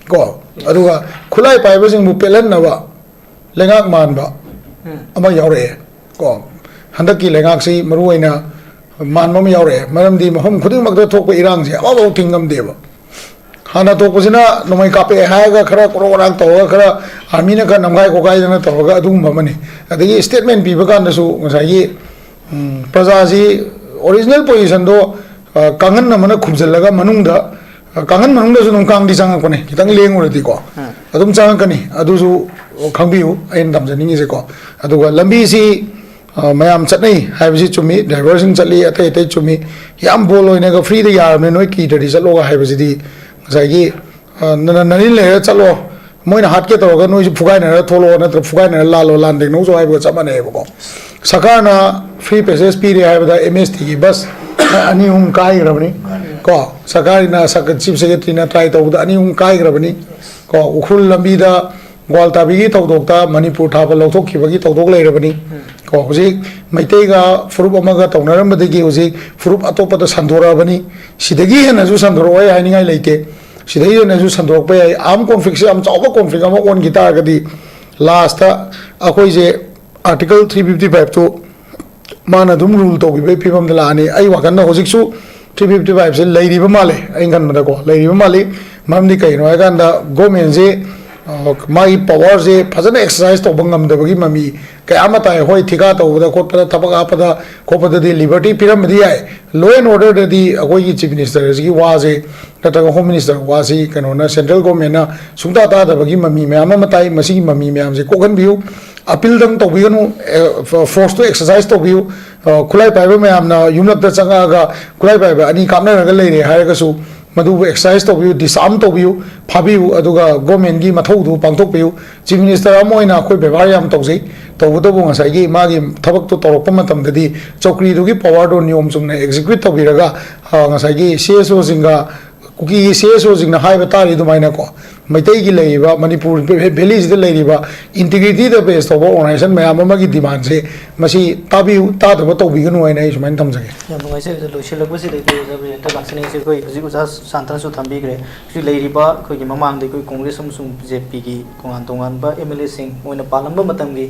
ꯀꯣ, ꯑꯗꯨꯒ ꯈꯨꯠꯂꯥꯏ ꯄꯥꯏꯕꯁꯤꯡꯕꯨ ꯄꯦꯜꯍꯟꯅꯕ ꯂꯩꯉꯥꯛ ꯃꯥꯟꯕ ꯎꯝ꯫ ꯑꯃ ꯌꯥꯎꯔꯛꯑꯦ ꯀꯣ꯫ ꯍꯟꯗꯛꯀꯤ ꯂꯩꯉꯥꯛꯁꯤ ꯃꯔꯨꯑꯣꯏꯅ ꯃꯥꯟꯕ ꯑꯃ ꯌꯥꯎꯔꯛꯑꯦ, ꯃꯔꯝꯗꯤ ꯃꯐꯝ ꯈꯨꯗꯤꯡꯃꯛꯇ ꯊꯣꯛꯄ ꯏꯔꯥꯡꯁꯦ ꯑꯃꯐꯥꯎ ꯊꯤꯡꯉꯝꯗꯦꯕ꯫ ꯍꯥꯟꯅ ꯊꯣꯛꯄꯁꯤꯅ ꯅꯣꯡꯃꯩ ꯀꯥꯞꯄꯛꯑꯦ ꯍꯥꯏꯔꯒ ꯈꯔ ꯀꯣꯔꯣꯛ ꯀꯣꯔꯥꯛ ꯇꯧꯔꯒ, ꯈꯔ ꯑꯥꯔꯃꯤꯅ ꯈꯔ ꯅꯝꯈꯥꯏ ꯈꯣꯠꯀꯥꯏꯗꯅ ꯇꯧꯔꯒ ꯑꯗꯨꯒꯨꯝꯕ ꯑꯃꯅꯤ꯫ ꯑꯗꯒꯤ ꯁ꯭ꯇꯦꯠꯃꯦꯟ ꯄꯤꯕ ꯀꯥꯟꯗꯁꯨ ꯉꯁꯥꯏꯒꯤ, ꯎꯝ, ꯄ꯭ꯔꯖꯥꯁꯤ ꯑꯣꯔꯤꯖꯤꯅꯦꯜ ꯄꯣꯖꯤꯁꯟꯗꯣ, ꯑ, ꯀꯥꯡꯈꯟ ꯑꯃꯅ ꯈꯨꯝꯖꯤꯜꯂꯒ ꯃꯅꯨꯡꯗ, ꯑ, ꯀꯥꯡꯈꯟ ꯃꯅꯨꯡꯗꯁꯨ ꯑꯗꯨꯝ ꯀꯥꯡꯗꯤ ꯆꯪꯉꯛꯄꯅꯦ, ꯈꯤꯇꯪ ꯂꯦꯡꯉꯨꯔꯗꯤꯀꯣ꯫ ꯎꯝ꯫ ꯑꯗꯨꯝ ꯆꯪꯉꯛꯀꯅꯤ꯫ ꯑꯗꯨꯁꯨ ꯈꯪꯕꯤꯌꯨ, ꯑꯩꯅ ꯇꯝꯖꯅꯤꯡꯉꯤꯁꯦꯀꯣ꯫ ꯑꯗꯨꯒ ꯂꯝꯕꯤꯁꯤ, ꯑ, ꯃꯌꯥꯝ ꯆꯠꯅꯩ ꯍꯥꯏꯕꯁꯤ ꯆꯨꯝꯃꯤ, ꯗ꯭ꯔꯥꯏꯚꯔꯁꯤꯡ ꯆꯠꯂꯤ, ꯑꯇꯩ ꯑꯇꯩ ꯆꯨꯝꯃꯤ꯫ ꯌꯥꯝ ꯕꯣꯜ ꯑꯣꯏꯅꯒ ꯐ꯭ꯔꯤꯗ ꯌꯥꯔꯕꯅꯤ, ꯅꯣꯏ ꯀꯤꯗ꯭ꯔꯗꯤ ꯆꯠꯂꯣꯒ ꯍꯥꯏꯕꯁꯤꯗꯤ ꯉꯁꯥꯏꯒꯤ, ꯑ, ꯅ-, ꯅ-, ꯅꯔꯤꯟ ꯂꯩꯔꯒ ꯆꯠꯂꯣ, ꯃꯣꯏꯅ ꯍꯥꯠꯀꯦ ꯇꯧꯔꯒ ꯅꯣꯏꯁꯨ ꯐꯨꯒꯥꯏꯅꯔꯒ ꯊꯣꯛꯂꯛꯑꯣ, ꯅꯠꯇ꯭ꯔꯒ ꯐꯨꯒꯥꯏꯅꯔꯒ ꯂꯥꯜꯂꯣ, ꯂꯥꯟ ꯇꯦꯡꯅꯧ ꯆꯣ ꯍꯥꯏꯕꯒ ꯆꯞ ꯃꯥꯟꯅꯩꯌꯦꯕꯀꯣ꯫ ꯁꯔꯀꯥꯔꯅ ꯐ꯭ꯔꯤ ꯄꯦꯁꯦꯖ ꯄꯤꯔꯦ ꯍꯥꯏꯕꯗ ꯑꯦꯝ ꯑꯦꯁ ꯇꯤꯒꯤ ꯕꯁ ꯑꯅꯤ ꯑꯍꯨꯝ ꯀꯥꯏꯈ꯭ꯔꯕꯅꯤ ꯀꯣ꯫ ꯁꯔꯀꯥꯔꯒꯤꯅ, ꯁꯔꯀꯥꯔ, ꯆꯤꯐ ꯁꯦꯀ꯭ꯔꯦꯇꯔꯤꯅ ꯇ꯭ꯔꯥꯏ ꯇꯧꯕꯗ ꯑꯅꯤ ꯑꯍꯨꯝ ꯀꯥꯏꯈ꯭ꯔꯕꯅꯤ ꯀꯣ꯫ ꯎꯈ꯭ꯔꯨꯜ ꯂꯝꯕꯤꯗ ꯒ꯭ꯋꯥꯜꯇꯥꯕꯤꯒꯤ ꯊꯧꯗꯣꯛꯇ ꯃꯅꯤꯄꯨꯔ ꯊꯥꯕ ꯂꯧꯊꯣꯛꯈꯤꯕꯒꯤ ꯊꯧꯗꯣꯛ ꯂꯩꯔꯕꯅꯤ ꯀꯣ꯫ ꯍꯧꯖꯤꯛ ꯃꯩꯇꯩꯒ ꯐꯨꯔꯨꯞ ꯑꯃꯒ ꯇꯧꯅꯔꯝꯕꯗꯒꯤ ꯍꯧꯖꯤꯛ ꯐꯨꯔꯨꯞ ꯑꯇꯣꯞꯄꯗ ꯁꯟꯗꯣꯔꯛꯑꯕꯅꯤ꯫ ꯁꯤꯗꯒꯤ ꯍꯦꯟꯅꯁꯨ ꯁꯟꯗꯣꯔꯛꯑꯣꯏ ꯍꯥꯏꯅꯤꯡꯉꯥꯏ ꯂꯩꯇꯦ꯫ ꯁꯤꯗꯩ ꯍꯦꯟꯅꯁꯨ ꯁꯟꯗꯣꯔꯛꯄ ꯌꯥꯏ꯫ ꯑꯥꯔꯝ ꯀꯣꯟꯐ꯭ꯂꯤꯛꯁꯦ ꯌꯥꯝ ꯆꯥꯎꯕ ꯀꯣꯟꯐ꯭ꯂꯤꯛ ꯑꯃ ꯑꯣꯟꯈꯤ ꯇꯥꯔꯒꯗꯤ, ꯂꯥꯁꯇ ꯑꯩꯈꯣꯏꯁꯦ ꯑꯥꯔꯇꯤꯀꯜ ꯊ꯭ꯔꯤ ꯐꯤꯐꯇꯤ ꯐꯥꯏꯚꯇꯨ ꯃꯥꯅ ꯑꯗꯨꯝ ꯔꯨꯜ ꯇꯧꯈꯤꯕꯒꯤ ꯐꯤꯕꯝꯗ ꯂꯥꯛꯑꯅꯤ꯫ ꯑꯩ ꯋꯥꯈꯜꯗ ꯍꯧꯖꯤꯛꯁꯨ ꯊ꯭ꯔꯤ ꯐꯤꯐꯇꯤ ꯐꯥꯏꯚꯁꯦ ꯂꯩꯔꯤꯕ ꯃꯥꯜꯂꯦ, ꯑꯩꯅ ꯈꯟꯕꯗꯀꯣ, ꯂꯩꯔꯤꯕ ꯃꯥꯜꯂꯤ꯫ ꯃꯔꯝꯗꯤ ꯀꯩꯒꯤꯅꯣ ꯍꯥꯏꯀꯥꯟꯗ, ꯒꯣꯔꯃꯦꯟꯁꯦ ꯃꯥꯒꯤ ꯄꯋꯥꯔꯁꯦ ꯐꯖꯅ ꯑꯦꯛꯁꯔꯁꯥꯏꯁ ꯇꯧꯕ ꯉꯝꯗꯕꯒꯤ ꯃꯃꯤ ꯀꯌꯥ ꯑꯃ ꯇꯥꯏ꯫ ꯍꯣꯏ, ꯊꯤꯀꯥ ꯇꯧꯕꯗ ꯈꯣꯠꯄꯗ, ꯊꯕꯛ ꯍꯥꯞꯄꯗ ꯈꯣꯠꯄꯗꯗꯤ ꯂꯤꯕꯔꯇꯤ ꯄꯤꯔꯝꯕꯗꯤ ꯌꯥꯏ, ꯂꯣ ꯑꯦꯟ ꯑꯣꯔꯗꯔꯗꯗꯤ ꯑꯩꯈꯣꯏꯒꯤ ꯆꯤꯐ ꯃꯤꯅꯤꯁꯇꯔꯁꯤꯒꯤ ꯋꯥꯁꯦ ꯅꯠꯇ꯭ꯔꯒ ꯍꯣꯝ ꯃꯤꯅꯤꯁꯇꯔ ꯋꯥꯁꯤ ꯀꯩꯅꯣꯅ, ꯁꯦꯟꯇ꯭ꯔꯦꯜ ꯒꯣꯔꯃꯦꯟꯅ ꯁꯨꯡꯇꯥ ꯇꯥꯗꯕꯒꯤ ꯃꯃꯤ ꯃꯌꯥꯝ ꯑꯃ ꯇꯥꯏ꯫ ꯃꯁꯤꯒꯤ ꯃꯃꯤ ꯃꯌꯥꯝꯁꯦ ꯀꯣꯛꯍꯟꯕꯤꯌꯨ, ꯑꯄꯤꯜꯗꯪ ꯇꯧꯕꯤꯒꯅꯨ, ꯐꯣꯔꯁꯇꯨ ꯑꯦꯛꯁꯔꯁꯥꯏꯁ ꯇꯧꯕꯤꯌꯨ꯫ ꯈꯨꯠꯂꯥꯏ ꯄꯥꯏꯕ ꯃꯌꯥꯝꯅ ꯌꯨꯝꯂꯛꯇ ꯆꯪꯉꯛꯑꯒ ꯈꯨꯠꯂꯥꯏ ꯄꯥꯏꯕ ꯑꯅꯤ ꯀꯥꯞꯅꯔꯒ ꯂꯩꯔꯦ ꯍꯥꯏꯔꯒꯁꯨ, ꯃꯗꯨꯕꯨ ꯑꯦꯛꯁꯔꯁꯥꯏꯁ ꯇꯧꯕꯤꯌꯨ, ꯗꯤꯁꯑꯥꯔꯝ ꯇꯧꯕꯤꯌꯨ, ꯐꯥꯕꯤꯌꯨ, ꯑꯗꯨꯒ ꯒꯣꯔꯃꯦꯟꯒꯤ ꯃꯊꯧꯗꯨ ꯄꯥꯡꯊꯣꯛꯄꯤꯌꯨ꯫ ꯆꯤꯐ ꯃꯤꯅꯤꯁꯇꯔ ꯑꯃ ꯑꯣꯏꯅ ꯑꯩꯈꯣꯏ ꯕꯦꯕꯥꯔ ꯌꯥꯝ ꯇꯧꯖꯩ꯫ ꯇꯧꯕꯇꯕꯨ ꯉꯁꯥꯏꯒꯤ ꯃꯥꯒꯤ ꯊꯕꯛꯇꯣ ꯇꯧꯔꯛꯄ ꯃꯇꯝꯗꯗꯤ ꯆꯧꯀ꯭ꯔꯤꯗꯨꯒꯤ ꯄꯋꯥꯔꯗꯣ ꯅꯤꯌꯣꯝ ꯆꯨꯝꯅ ꯑꯦꯛꯖꯤꯀ꯭ꯌꯨꯠ ꯇꯧꯕꯤꯔꯒ, ꯑ, ꯉꯁꯥꯏꯒꯤ ꯁꯤ ꯑꯦꯁ ꯑꯣꯁꯤꯡꯒ, ꯀꯨꯀꯤꯒꯤ ꯁꯤ ꯑꯦꯁ ꯑꯣꯁꯤꯡꯅ ꯍꯥꯏꯕ ꯇꯥꯔꯤ ꯑꯗꯨꯃꯥꯏꯅꯀꯣ, ꯃꯩꯇꯩꯒꯤ ꯂꯩꯔꯤꯕ, ꯃꯅꯤꯄꯨꯔ ꯚꯦ-, ꯚꯦꯂꯤꯁꯤꯗ ꯂꯩꯔꯤꯕ ꯏꯟꯇꯤꯒ꯭ꯔꯤꯇꯤꯗ ꯕꯦꯁ ꯇꯧꯕ ꯑꯣꯔꯒꯅꯥꯏꯖꯦꯁꯟ ꯃꯌꯥꯝ ꯑꯃꯒꯤ ꯗꯤꯃꯥꯟꯁꯦ ꯃꯁꯤ ꯇꯥꯕꯤꯌꯨ, ꯇꯥꯗꯕ ꯇꯧꯕꯤꯒꯅꯨ ꯍꯥꯏꯅ ꯑꯩ ꯁꯨꯃꯥꯏꯅ ꯊꯝꯖꯒꯦ꯫ ꯌꯥꯝ ꯅꯨꯡꯉꯥꯏꯖꯩ ꯑꯣꯖꯥ꯫ ꯂꯣꯏꯁꯤꯜꯂꯛꯄꯁꯤꯗ ꯑꯩꯈꯣꯏ ꯑꯣꯖꯥ ꯕꯤꯔꯦꯟꯗ꯭ꯔ ꯂꯥꯛꯆꯅꯤꯡꯉꯤꯁꯦ, ꯑꯩꯈꯣꯏ ꯍꯧꯖꯤꯛ ꯑꯣꯖꯥ ꯁꯥꯟꯇꯅꯁꯨ ꯊꯝꯕꯤꯈ꯭ꯔꯦ꯫ ꯍꯧꯖꯤꯛ ꯂꯩꯔꯤꯕ ꯑꯩꯈꯣꯏꯒꯤ ꯃꯃꯥꯡꯗ ꯑꯩꯈꯣꯏ ꯀꯣꯡꯒ꯭ꯔꯦꯁ ꯑꯃꯁꯨꯡ ꯕꯤ ꯖꯦ ꯄꯤꯒꯤ ꯇꯣꯉꯥꯟ ꯇꯣꯉꯥꯟꯕ ꯑꯦꯝ ꯑꯦꯜ ꯑꯦꯁꯤꯡ ꯃꯣꯏꯅ ꯄꯥꯜꯂꯝꯕ ꯃꯇꯝꯒꯤ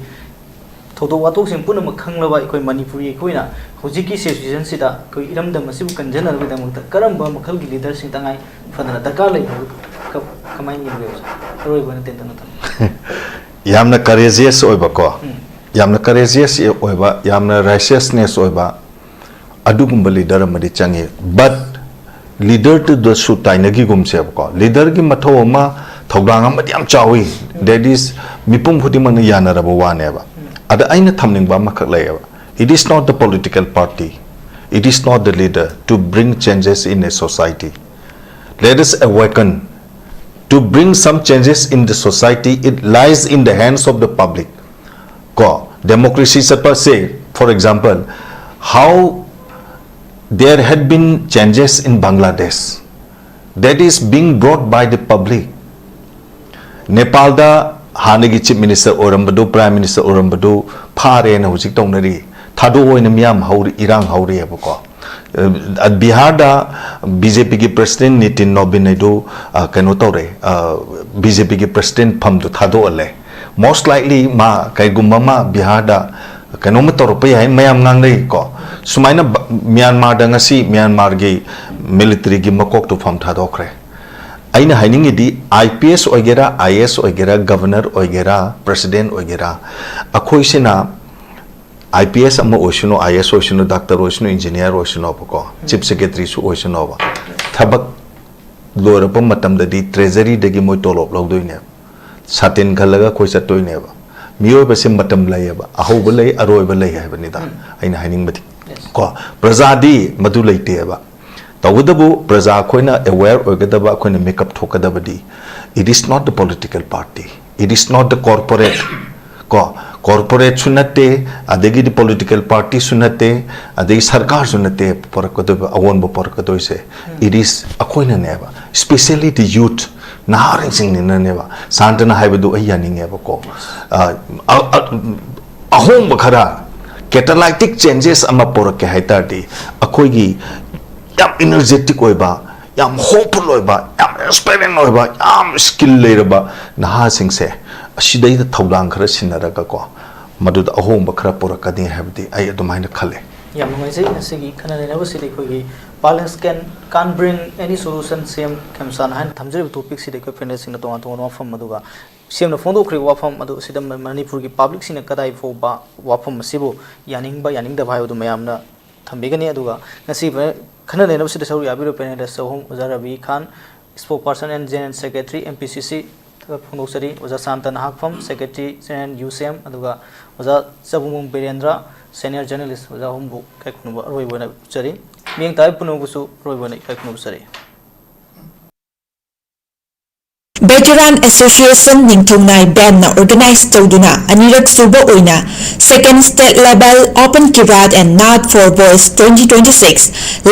ꯊꯧꯗꯣꯛ ꯋꯥꯊꯣꯛꯁꯤꯡ ꯄꯨꯝꯅꯃꯛ ꯈꯪꯂꯕ ꯑꯩꯈꯣꯏ ꯃꯅꯤꯄꯨꯔꯤ ꯑꯩꯈꯣꯏꯅ ꯍꯧꯖꯤꯛꯀꯤ ꯁꯤꯆꯨꯋꯦꯁꯟꯁꯤꯗ ꯑꯩꯈꯣꯏ ꯏꯔꯝꯗꯝ ꯑꯁꯤꯕꯨ ꯀꯟꯖꯅꯕꯒꯤꯗꯃꯛꯇ ꯀꯔꯝꯕ ꯃꯈꯜꯒꯤ ꯂꯤꯗꯔꯁꯤꯡ ꯇꯉꯥꯏ ꯐꯗꯅ ꯗꯔꯀꯥꯔ ꯂꯩ ꯍꯥꯏꯕ ꯀ-, ꯀꯃꯥꯏꯅ ꯌꯦꯡꯕꯤꯕ? ꯑꯔꯣꯏꯕ ꯑꯣꯏꯅ ꯇꯦꯟꯇꯛꯅ ꯊꯝꯕꯤꯌꯨ꯫ ꯌꯥꯝꯅ ꯀꯔꯦꯖꯤꯌꯁ ꯑꯣꯏꯕꯀꯣ, ꯎꯝ꯫ ꯌꯥꯝꯅ ꯀꯔꯦꯖꯤꯌꯁ ꯑꯣꯏꯕ, ꯌꯥꯝꯅ ꯔꯥꯏꯁꯤꯌꯁꯅꯦꯁ ꯑꯣꯏꯕ, ꯑꯗꯨꯒꯨꯝꯕ ꯂꯤꯗꯔ ꯑꯃꯗꯤ ꯆꯪꯉꯤ꯫ ꯕꯠ ꯂꯤꯗꯔꯗꯨꯗꯁꯨ ꯇꯥꯏꯅꯈꯤꯒꯨꯝꯁꯦꯕꯀꯣ, ꯂꯤꯗꯔꯒꯤ ꯃꯊꯧ ꯑꯃ, ꯊꯧꯗꯥꯡ ꯑꯃꯗꯤ ꯌꯥꯝ ꯆꯥꯎꯏ, that is, ꯃꯤꯄꯨꯝ ꯈꯨꯗꯤꯡꯃꯛꯅ ꯌꯥꯅꯔꯕ ꯋꯥꯅꯦꯕ꯫ ꯑꯗ ꯑꯩꯅ ꯊꯝꯅꯤꯡꯕ ꯑꯃꯈꯛ ꯂꯩꯌꯦꯕ, it is not the political party, it is not the leader to bring changes in a society. Let us awaken to bring some changes in the society. It lies in the hands of the public. ꯀꯣ, democracy ꯆꯠꯄꯁꯦ, for example, how there had been changes in Bangladesh, that is being brought by the public. ꯅꯦꯄꯥꯜꯗ ꯍꯥꯟꯅꯒꯤ chief minister ꯑꯣꯏꯔꯝꯕꯗꯨ, prime minister ꯑꯣꯏꯔꯝꯕꯗꯨ ꯐꯥꯔꯦꯅ ꯍꯧꯖꯤꯛ ꯇꯧꯅꯔꯤ꯫ ꯊꯥꯗꯣꯛꯑꯣꯏꯅ ꯃꯤꯌꯥꯝ ꯍꯧꯔꯤ, ꯏꯔꯥꯡ ꯍꯧꯔꯤꯑꯕꯀꯣ꯫ ꯑ, ꯕꯤꯍꯥꯔꯗ B J ꯄꯤꯒꯤ president Nitin Nobin ꯍꯥꯏꯗꯨ, ꯑ, ꯀꯩꯅꯣ ꯇꯧꯔꯦ, ꯕꯤ ꯖꯦ ꯄꯤꯒꯤ ꯄ꯭ꯔꯁꯤꯗꯦꯟ ꯐꯝꯗꯨ ꯊꯥꯗꯣꯛꯍꯜꯂꯦ꯫ ꯃꯣꯁ ꯂꯥꯏꯛꯂꯤ ꯃꯥ ꯀꯩꯒꯨꯝꯕ ꯑꯃ ꯕꯤꯍꯥꯔꯗ ꯀꯩꯅꯣꯝꯃ ꯇꯧꯔꯛꯄ ꯌꯥꯏ, ꯃꯌꯥꯝ ꯉꯥꯡꯅꯩꯀꯣ꯫ ꯁꯨꯃꯥꯏꯅ ꯕ-, ꯃ꯭ꯌꯥꯟꯃꯥꯔꯗ ꯉꯁꯤ ꯃ꯭ꯌꯥꯟꯃꯥꯔꯒꯤ ꯃꯤꯂꯤꯇꯔꯤꯒꯤ ꯃꯀꯣꯛꯇꯨ ꯐꯝ ꯊꯥꯗꯣꯛꯈ꯭ꯔꯦ꯫ ꯑꯩꯅ ꯍꯥꯏꯅꯤꯡꯉꯤꯗꯤ, ꯑꯥꯏ ꯄꯤ ꯑꯦꯁ ꯑꯣꯏꯒꯦꯔꯥ, ꯑꯥꯏ ꯑꯦ ꯑꯦꯁ ꯑꯣꯏꯒꯦꯔꯥ, ꯒꯕꯔꯅꯔ ꯑꯣꯏꯒꯦꯔꯥ, ꯄ꯭ꯔꯁꯤꯗꯦꯟ ꯑꯣꯏꯒꯦꯔꯥ, ꯑꯩꯈꯣꯏꯁꯤꯅ ꯑꯥꯏ ꯄꯤ ꯑꯦꯁ ꯑꯃ ꯑꯣꯏꯁꯅꯨ, ꯑꯥꯏ ꯑꯦ ꯑꯦꯁ ꯑꯣꯏꯁꯅꯨ, ꯗꯥꯛꯇꯔ ꯑꯣꯏꯁꯅꯨ, ꯏꯟꯖꯤꯅꯤꯌꯥꯔ ꯑꯣꯏꯁꯅꯣꯕꯀꯣ, ꯆꯤꯐ ꯁꯦꯀ꯭ꯔꯦꯇꯔꯤꯁꯨ ꯑꯣꯏꯁꯅꯣꯕ, ꯊꯕꯛ ꯂꯣꯏꯔꯛꯄ ꯃꯇꯝꯗꯗꯤ ꯇ꯭ꯔꯦꯖꯔꯤꯗꯒꯤ ꯃꯣꯏ ꯇꯣꯂꯣꯞ ꯂꯧꯗꯣꯏꯅꯦꯕ, ꯁꯥꯇꯤꯟ ꯈꯜꯂꯒ ꯑꯩꯈꯣꯏ ꯆꯠꯇꯣꯏꯅꯦꯕ꯫ ꯃꯤꯑꯣꯏꯕꯁꯦ ꯃꯇꯝ ꯂꯩꯌꯦꯕ, ꯑꯍꯧꯕ ꯂꯩ, ꯑꯔꯣꯏꯕ ꯂꯩ ꯍꯥꯏꯕꯅꯤꯗ ꯑꯩꯅ ꯍꯥꯏꯅꯤꯡꯕꯗꯤ꯫ ꯀꯣ, ꯄ꯭ꯔꯖꯥꯗꯤ ꯃꯗꯨ ꯂꯩꯇꯦꯕ꯫ ꯇꯧꯕꯇꯕꯨ ꯄ꯭ꯔꯖꯥ ꯑꯩꯈꯣꯏꯅ ꯑꯦꯋꯦꯌꯔ ꯑꯣꯏꯒꯗꯕ, ꯑꯩꯈꯣꯏꯅ makeup ꯊꯣꯛꯀꯗꯕꯗꯤ, it is not the political party, it is not the corporate, ꯀꯣ, ꯀꯣꯔꯄꯣꯔꯦꯠꯁꯨ ꯅꯠꯇꯦ, ꯑꯗꯒꯤꯗꯤ ꯄꯣꯂꯤꯇꯤꯀꯦꯜ ꯄꯥꯔꯇꯤꯁꯨ ꯅꯠꯇꯦ, ꯑꯗꯒꯤ ꯁꯔꯀꯥꯔꯁꯨ ꯅꯠꯇꯦ ꯄꯨꯔꯛꯀꯗꯣꯏꯕ, ꯑꯑꯣꯟꯕ ꯄꯨꯔꯛꯀꯗꯣꯏꯁꯦ꯫ It is ꯑꯩꯈꯣꯏꯅꯅꯦꯕ, specially the youth, ꯅꯍꯥꯔꯣꯜꯁꯤꯡꯅꯤꯅꯅꯦꯕ꯫ ꯁꯥꯟꯇꯅ ꯍꯥꯏꯕꯗꯨ ꯑꯩ ꯌꯥꯅꯤꯡꯉꯦꯕꯀꯣ꯫ ꯑ, ꯑ, ꯑ, ꯑꯍꯣꯡꯕ ꯈꯔ, ꯀꯦꯇꯥꯂꯥꯏꯇꯤꯛ ꯆꯦꯟꯖꯦꯁ ꯑꯃ ꯄꯨꯔꯛꯀꯦ ꯍꯥꯏ ꯇꯥꯔꯗꯤ, ꯑꯩꯈꯣꯏꯒꯤ ꯌꯥꯝ ꯏꯅꯔꯖꯦꯇꯤꯛ ꯑꯣꯏꯕ, ꯌꯥꯝ ꯍꯣꯞꯐꯨꯜ ꯑꯣꯏꯕ, ꯌꯥꯝ ꯏꯟꯁꯄꯥꯏꯔꯤꯡ ꯑꯣꯏꯕ, ꯌꯥꯝ ꯁ꯭ꯀꯤꯜ ꯂꯩꯔꯕ ꯅꯍꯥꯁꯤꯡꯁꯦ ꯑꯁꯤꯗꯩꯗ ꯊꯧꯗꯥꯡ ꯈꯔ ꯁꯤꯟꯅꯔꯒꯀꯣ, ꯃꯗꯨꯗ ꯑꯍꯣꯡꯕ ꯈꯔ ꯄꯨꯔꯛꯀꯅꯤ ꯍꯥꯏꯕꯗꯤ ꯑꯩ ꯑꯗꯨꯃꯥꯏꯅ ꯈꯜꯂꯦ꯫ ꯌꯥꯝ ꯅꯨꯡꯉꯥꯏꯖꯩ꯫ ꯉꯁꯤꯒꯤ ꯈꯟꯅ ꯅꯩꯅꯕꯁꯤꯗ ꯑꯩꯈꯣꯏꯒꯤ violence can, can't bring any solution, ꯁꯤ ꯑꯦꯝ ꯈꯦꯝꯆꯥꯟ ꯍꯥꯏꯅ ꯊꯝꯖꯔꯤꯕ ꯇꯣꯄꯤꯛꯁꯤꯗ ꯑꯩꯈꯣꯏ ꯄꯦꯅꯦꯜꯁꯤꯡꯅ ꯇꯣꯉꯥꯟ ꯇꯣꯉꯥꯟꯕ ꯋꯥꯐꯝ, ꯑꯗꯨꯒ ꯁꯤ ꯑꯦꯝꯅ ꯐꯣꯡꯗꯣꯛꯈ꯭ꯔꯤꯕ ꯋꯥꯐꯝ ꯑꯗꯨ, ꯁꯤꯗ ꯃ-, ꯃꯅꯤꯄꯨꯔꯒꯤ ꯄꯕ꯭ꯂꯤꯛꯁꯤꯡꯅ ꯀꯗꯥꯏ ꯐꯥꯎꯕ ꯋꯥꯐꯝ ꯑꯁꯤꯕꯨ ꯌꯥꯅꯤꯡꯕ ꯌꯥꯅꯤꯡꯗꯕ ꯍꯥꯏꯕꯗꯨ ꯃꯌꯥꯝꯅ ꯊꯝꯕꯤꯒꯅꯤ꯫ ꯑꯗꯨꯒ ꯉꯁꯤ ꯈꯟꯅ ꯅꯩꯅꯕꯁꯤꯗ ꯁꯔꯨꯛ ꯌꯥꯕꯤꯔꯤꯕ ꯄꯦꯅꯦꯂꯤꯁ ꯑꯍꯨꯝ, ꯑꯣꯖꯥ Ravi Khan, spokesperson and general secretary, M P ꯁꯤ ꯁꯤ, ꯊꯥꯒꯠ ꯐꯣꯡꯗꯣꯛꯆꯔꯤ꯫ ꯑꯣꯖꯥ ꯁꯥꯟꯇ ꯅꯍꯥꯛꯐꯝ, secretary general, ꯌꯨ ꯁꯤ ꯑꯦꯝ, ꯑꯗꯨꯒ ꯑꯣꯖꯥ ꯆꯕꯨꯡꯕꯨꯡ ꯕꯤꯔꯦꯟꯗ꯭ꯔ, senior journalist, ꯑꯣꯖꯥ ꯑꯍꯨꯝꯕꯨ ꯏꯀꯥꯏ ꯈꯨꯝꯅꯕ ꯑꯔꯣꯏꯕ ꯑꯣꯏꯅ ꯎꯠꯆꯔꯤ꯫ ꯃꯤꯠꯌꯦꯡ ꯇꯥꯕꯤ ꯄꯨꯝꯅꯃꯛꯄꯨꯁꯨ ꯑꯔꯣꯏꯕ ꯑꯣꯏꯅ ꯏꯀꯥꯏ ꯈꯨꯝꯅꯕ ꯎꯠꯆꯔꯤ꯫ Veteran Association ꯅꯤꯡꯊꯧꯅꯥꯏ ꯕꯦꯟꯅ organize ꯇꯧꯗꯨꯅ ꯑꯅꯤꯔꯛ ꯁꯨꯕ ꯑꯣꯏꯅ Second State Level Open Kirat and Naad for Boys twenty twenty-six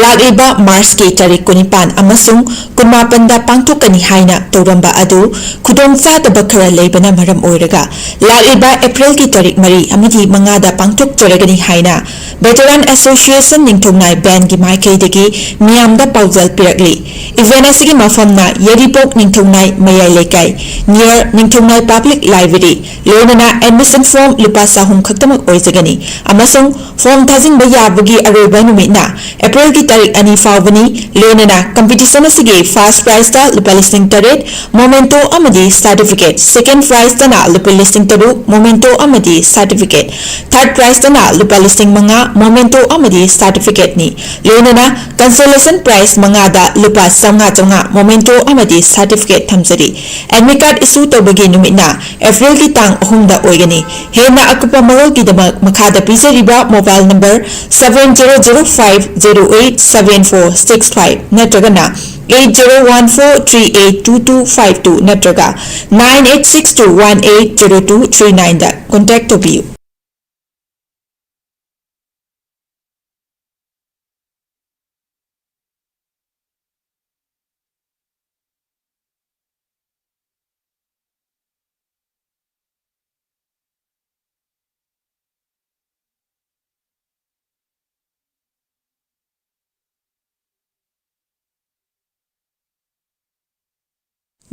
ꯂꯥꯛꯂꯤꯕ ꯃꯥꯔꯆꯀꯤ ꯇꯥꯔꯤꯛ ꯀꯨꯟꯅꯤꯄꯥꯟ ꯑꯃꯁꯨꯡ ꯀꯨꯟꯃꯥꯄꯟꯗ ꯄꯥꯡꯊꯣꯛꯀꯅꯤ ꯍꯥꯏꯅ ꯇꯧꯔꯝꯕ ꯑꯗꯨ ꯈꯨꯗꯣꯡꯆꯥꯗꯕ ꯈꯔ ꯂꯩꯕꯅ ꯃꯔꯝ ꯑꯣꯏꯔꯒ ꯂꯥꯛꯂꯤꯕ ꯑꯦꯄ꯭ꯔꯤꯜꯒꯤ ꯇꯥꯔꯤꯛ ꯃꯔꯤ ꯑꯃꯗꯤ ꯃꯉꯥꯗ ꯄꯥꯡꯊꯣꯛꯆꯔꯒꯅꯤ ꯍꯥꯏꯅ Veteran Association ꯅꯤꯡꯊꯧꯅꯥꯏ ꯕꯦꯟꯒꯤ ꯃꯥꯏꯀꯩꯗꯒꯤ ꯃꯤꯌꯥꯝꯗ ꯄꯥꯎꯖꯦꯜ ꯄꯤꯔꯛꯂꯤ꯫ Event ꯑꯁꯤꯒꯤ ꯃꯐꯝꯅ ꯌꯥꯏꯔꯤꯄꯣꯛ ꯅꯤꯡꯊꯧꯅꯥꯏ ꯃꯌꯥꯏ ꯂꯩꯀꯥꯏ, near ꯅꯤꯡꯊꯧꯅꯥꯏ Public Library꯫ ꯂꯣꯏꯅꯅ admission form ꯂꯨꯄꯥ ꯆꯍꯨꯝ ꯈꯛꯇꯃꯛ ꯑꯣꯏꯖꯒꯅꯤ ꯑꯃꯁꯨꯡ form ꯊꯥꯖꯤꯟꯕ ꯌꯥꯕꯒꯤ ꯑꯔꯣꯏꯕ ꯅꯨꯃꯤꯠꯅ ꯑꯦꯄ꯭ꯔꯤꯜꯒꯤ ꯇꯥꯔꯤꯛ ꯑꯅꯤ ꯐꯥꯎꯕꯅꯤ꯫ ꯂꯣꯏꯅꯅ competition ꯑꯁꯤꯒꯤ first prizeꯇ ꯂꯨꯄꯥ ꯂꯤꯁꯤꯡ ꯇꯔꯦꯠ memento ꯑꯃꯗꯤ certificate, second prizeꯇꯅ ꯂꯨꯄꯥ ꯂꯤꯁꯤꯡ ꯇꯔꯨꯛ memento ꯑꯃꯗꯤ certificate, third prizeꯇꯅ ꯂꯨꯄꯥ ꯂꯤꯁꯤꯡ ꯃꯉꯥ memento ꯑꯃꯗꯤ certificateꯅꯤ꯫ ꯂꯣꯏꯅꯅ consolation prize ꯃꯉꯥꯗ ꯂꯨꯄꯥ ꯆꯥꯝꯃꯉꯥ ꯆꯥꯝꯃꯉꯥ memento ꯑꯃꯗꯤ certificate ꯊꯝꯖꯔꯤ꯫ Admit card issue ꯇꯧꯕꯒꯤ ꯅꯨꯃꯤꯠꯅ ꯑꯦꯄ꯭ꯔꯤꯜꯒꯤ ꯇꯥꯡ ꯑꯍꯨꯝꯗ ꯑꯣꯏꯒꯅꯤ꯫ ꯍꯦꯟꯅ ꯑꯀꯨꯞꯄ ꯃꯔꯣꯜꯒꯤꯗꯃꯛ ꯃꯈꯥꯗ ꯄꯤꯖꯔꯤꯕ mobile number seven zero zero five zero eight seven four six five ꯅꯠꯇ꯭ꯔꯒꯅ eight zero one four three eight two two five two ꯅꯠꯇ꯭ꯔꯒ nine eight six two one eight zero two three nineꯗ contact ꯇꯧꯕꯤꯌꯨ꯫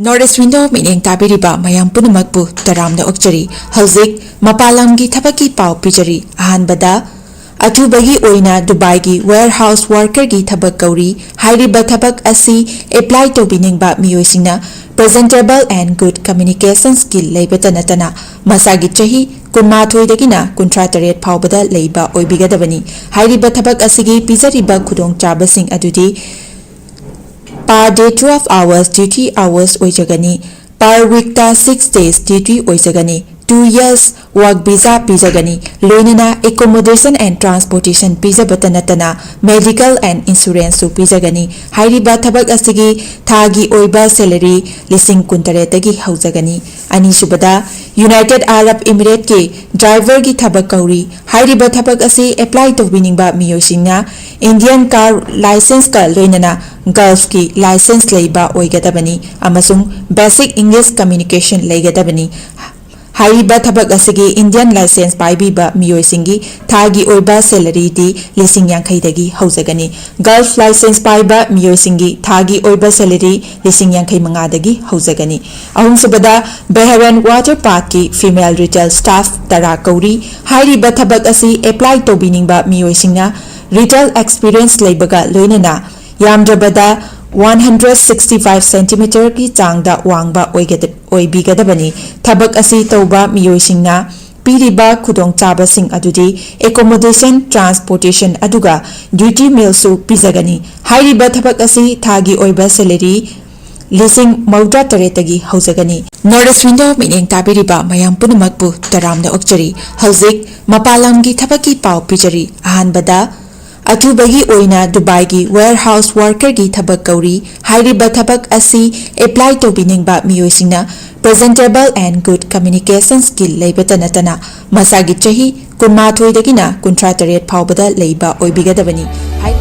North East Window ꯃꯤꯠꯌꯦꯡ ꯇꯥꯕꯤꯔꯤꯕ ꯃꯌꯥꯝ ꯄꯨꯝꯅꯃꯛꯄꯨ ꯇꯔꯥꯝꯅ ꯑꯣꯛꯆꯔꯤ꯫ ꯍꯧꯖꯤꯛ ꯃꯄꯥꯟ ꯂꯝꯒꯤ ꯊꯕꯛꯀꯤ ꯄꯥꯎ ꯄꯤꯖꯔꯤ꯫ ꯑꯍꯥꯟꯕꯗ, ꯑꯊꯨꯕꯒꯤ ꯑꯣꯏꯅ ꯗꯨꯕꯥꯏꯒꯤ warehouse workerꯒꯤ ꯊꯕꯛ ꯀꯧꯔꯤ꯫ ꯍꯥꯏꯔꯤꯕ ꯊꯕꯛ ꯑꯁꯤ apply ꯇꯧꯕꯤꯅꯤꯡꯕ ꯃꯤꯑꯣꯏꯁꯤꯡꯅ presentable and good communication skill ꯂꯩꯕꯇ ꯅꯠꯇꯅ ꯃꯁꯥꯒꯤ ꯆꯍꯤ ꯀꯨꯟꯃꯥꯊꯣꯏꯗꯒꯤꯅ ꯀꯨꯟꯊ꯭ꯔꯥ ꯇꯔꯦꯠ ꯐꯥꯎꯕꯗ ꯂꯩꯕ ꯑꯣꯏꯕꯤꯒꯗꯕꯅꯤ꯫ ꯍꯥꯏꯔꯤꯕ ꯊꯕꯛ ꯑꯁꯤꯒꯤ ꯄꯤꯖꯔꯤꯕ ꯈꯨꯗꯣꯡꯆꯥꯕꯁꯤꯡ ꯑꯗꯨꯗꯤ per day twelve hours duty hours ꯑꯣꯏꯖꯒꯅꯤ꯫ Per weekꯇ six days duty ꯑꯣꯏꯖꯒꯅꯤ꯫ two years work visa ꯄꯤꯖꯒꯅꯤ꯫ ꯂꯣꯏꯅꯅ accommodation and transportation ꯄꯤꯖꯕꯇ ꯅꯠꯇꯅ medical and insurance ꯁꯨ ꯄꯤꯖꯒꯅꯤ꯫ ꯍꯥꯏꯔꯤꯕ ꯊꯕꯛ ꯑꯁꯤꯒꯤ ꯊꯥꯒꯤ ꯑꯣꯏꯕ salary ꯂꯤꯁꯤꯡ ꯀꯨꯟꯇꯔꯦꯠꯇꯒꯤ ꯍꯧꯖꯒꯅꯤ꯫ ꯑꯅꯤꯁꯨꯕꯗ, United Arab Emirates ꯀꯤ driver ꯒꯤ ꯊꯕꯛ ꯀꯧꯔꯤ꯫ ꯍꯥꯏꯔꯤꯕ ꯊꯕꯛ ꯑꯁꯤ apply ꯇꯧꯕꯤꯅꯤꯡꯕ ꯃꯤꯑꯣꯏꯁꯤꯡꯅ Indian car licence ꯀ ꯂꯣꯏꯅꯅ Gulf ꯀꯤ licence ꯂꯩꯕ ꯑꯣꯏꯒꯗꯕꯅꯤ ꯑꯃꯁꯨꯡ basic English communication ꯂꯩꯒꯗꯕꯅꯤ꯫ ꯍꯥꯏꯔꯤꯕ ꯊꯕꯛ ꯑꯁꯤꯒꯤ Indian licence ꯄꯥꯏꯕꯤꯕ ꯃꯤꯑꯣꯏꯁꯤꯡꯒꯤ ꯊꯥꯒꯤ ꯑꯣꯏꯕ salary ꯗꯤ ꯂꯤꯁꯤꯡ ꯌꯥꯡꯈꯩꯗꯒꯤ ꯍꯧꯖꯒꯅꯤ꯫ Gulf licence ꯄꯥꯏꯕ ꯃꯤꯑꯣꯏꯁꯤꯡꯒꯤ ꯊꯥꯒꯤ ꯑꯣꯏꯕ salary ꯂꯤꯁꯤꯡ ꯌꯥꯡꯈꯩ ꯃꯉꯥꯗꯒꯤ ꯍꯧꯖꯒꯅꯤ꯫ ꯑꯍꯨꯝꯁꯨꯕꯗ, Bahrain Water Park ꯀꯤ female retail staff ꯇꯔꯥ ꯀꯧꯔꯤ꯫ ꯍꯥꯏꯔꯤꯕ ꯊꯕꯛ ꯑꯁꯤ apply ꯇꯧꯕꯤꯅꯤꯡꯕ ꯃꯤꯑꯣꯏꯁꯤꯡꯅ retail experience ꯂꯩꯕꯒ ꯂꯣꯏꯅꯅ ꯌꯥꯝꯗ꯭ꯔꯕꯗ one hundred sixty five centimeter ꯒꯤ ꯆꯥꯡꯗ ꯋꯥꯡꯕ ꯑꯣꯏꯒꯗ-, ꯑꯣꯏꯕꯤꯒꯗꯕꯅꯤ꯫ ꯊꯕꯛ ꯑꯁꯤ ꯇꯧꯕ ꯃꯤꯑꯣꯏꯁꯤꯡꯅ ꯄꯤꯔꯤꯕ ꯈꯨꯗꯣꯡꯆꯥꯕꯁꯤꯡ ꯑꯗꯨꯗꯤ accommodation, transportation ꯑꯗꯨꯒ duty meal ꯁꯨ ꯄꯤꯖꯒꯅꯤ꯫ ꯍꯥꯏꯔꯤꯕ ꯊꯕꯛ ꯑꯁꯤ ꯊꯥꯒꯤ ꯑꯣꯏꯕ salary ꯂꯤꯁꯤꯡ ꯃꯧꯗ꯭ꯔꯥ ꯇꯔꯦꯠꯇꯒꯤ ꯍꯧꯖꯒꯅꯤ꯫ North East Window ꯃꯤꯠꯌꯦꯡ ꯇꯥꯕꯤꯔꯤꯕ ꯃꯌꯥꯝ ꯄꯨꯝꯅꯃꯛꯄꯨ ꯇꯔꯥꯝꯅ ꯑꯣꯛꯆꯔꯤ꯫ ꯍꯧꯖꯤꯛ ꯃꯄꯥꯟ ꯂꯝꯒꯤ ꯊꯕꯛꯀꯤ ꯄꯥꯎ ꯄꯤꯖꯔꯤ꯫ ꯑꯍꯥꯟꯕꯗ, ꯑꯊꯨꯕꯒꯤ ꯑꯣꯏꯅ ꯗꯨꯕꯥꯏꯒꯤ warehouse worker ꯒꯤ ꯊꯕꯛ ꯀꯧꯔꯤ꯫ ꯍꯥꯏꯔꯤꯕ ꯊꯕꯛ ꯑꯁꯤ apply ꯇꯧꯕꯤꯅꯤꯡꯕ ꯃꯤꯑꯣꯏꯁꯤꯡꯅ presentable and good communication skill ꯂꯩꯕꯇ ꯅꯠꯇꯅ ꯃꯁꯥꯒꯤ ꯆꯍꯤ ꯀꯨꯟꯃꯥꯊꯣꯏꯗꯒꯤꯅ ꯀꯨꯟꯊ꯭ꯔꯥ ꯇꯔꯦꯠ ꯐꯥꯎꯕꯗ ꯂꯩꯕ ꯑꯣꯏꯕꯤꯒꯗꯕꯅꯤ꯫ ꯍꯥꯏ-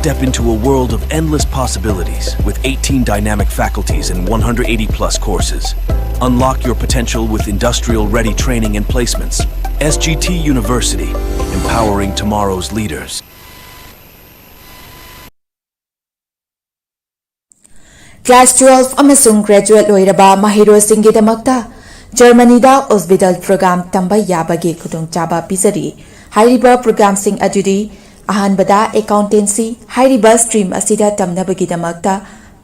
Step into a world of endless possibilities with eighteen dynamic faculties and one hundred eighty plus courses. Unlock your potential with industrial ready training and placements. S G T University, empowering tomorrow's leaders. Class twelve ꯑꯃꯁꯨꯡ graduate ꯂꯣꯏꯔꯕ ꯃꯍꯩꯔꯣꯏꯁꯤꯡꯒꯤꯗꯃꯛꯇ ꯖꯔꯃꯅꯤꯗ ꯑꯣꯁꯕꯤꯇꯥꯜ programme ꯇꯝꯕ ꯌꯥꯕꯒꯤ ꯈꯨꯗꯣꯡꯆꯥꯕ ꯄꯤꯖꯔꯤ꯫ ꯍꯥꯏꯔꯤꯕ ꯄ꯭ꯔꯣꯒ꯭ꯔꯥꯝꯁꯤꯡ ꯑꯗꯨꯗꯤ: ꯑꯍꯥꯟꯕꯗ accountancy. ꯍꯥꯏꯔꯤꯕ ꯁ꯭ꯇ꯭ꯔꯤꯝ ꯑꯁꯤꯗ ꯇꯝꯅꯕꯒꯤꯗꯃꯛꯇ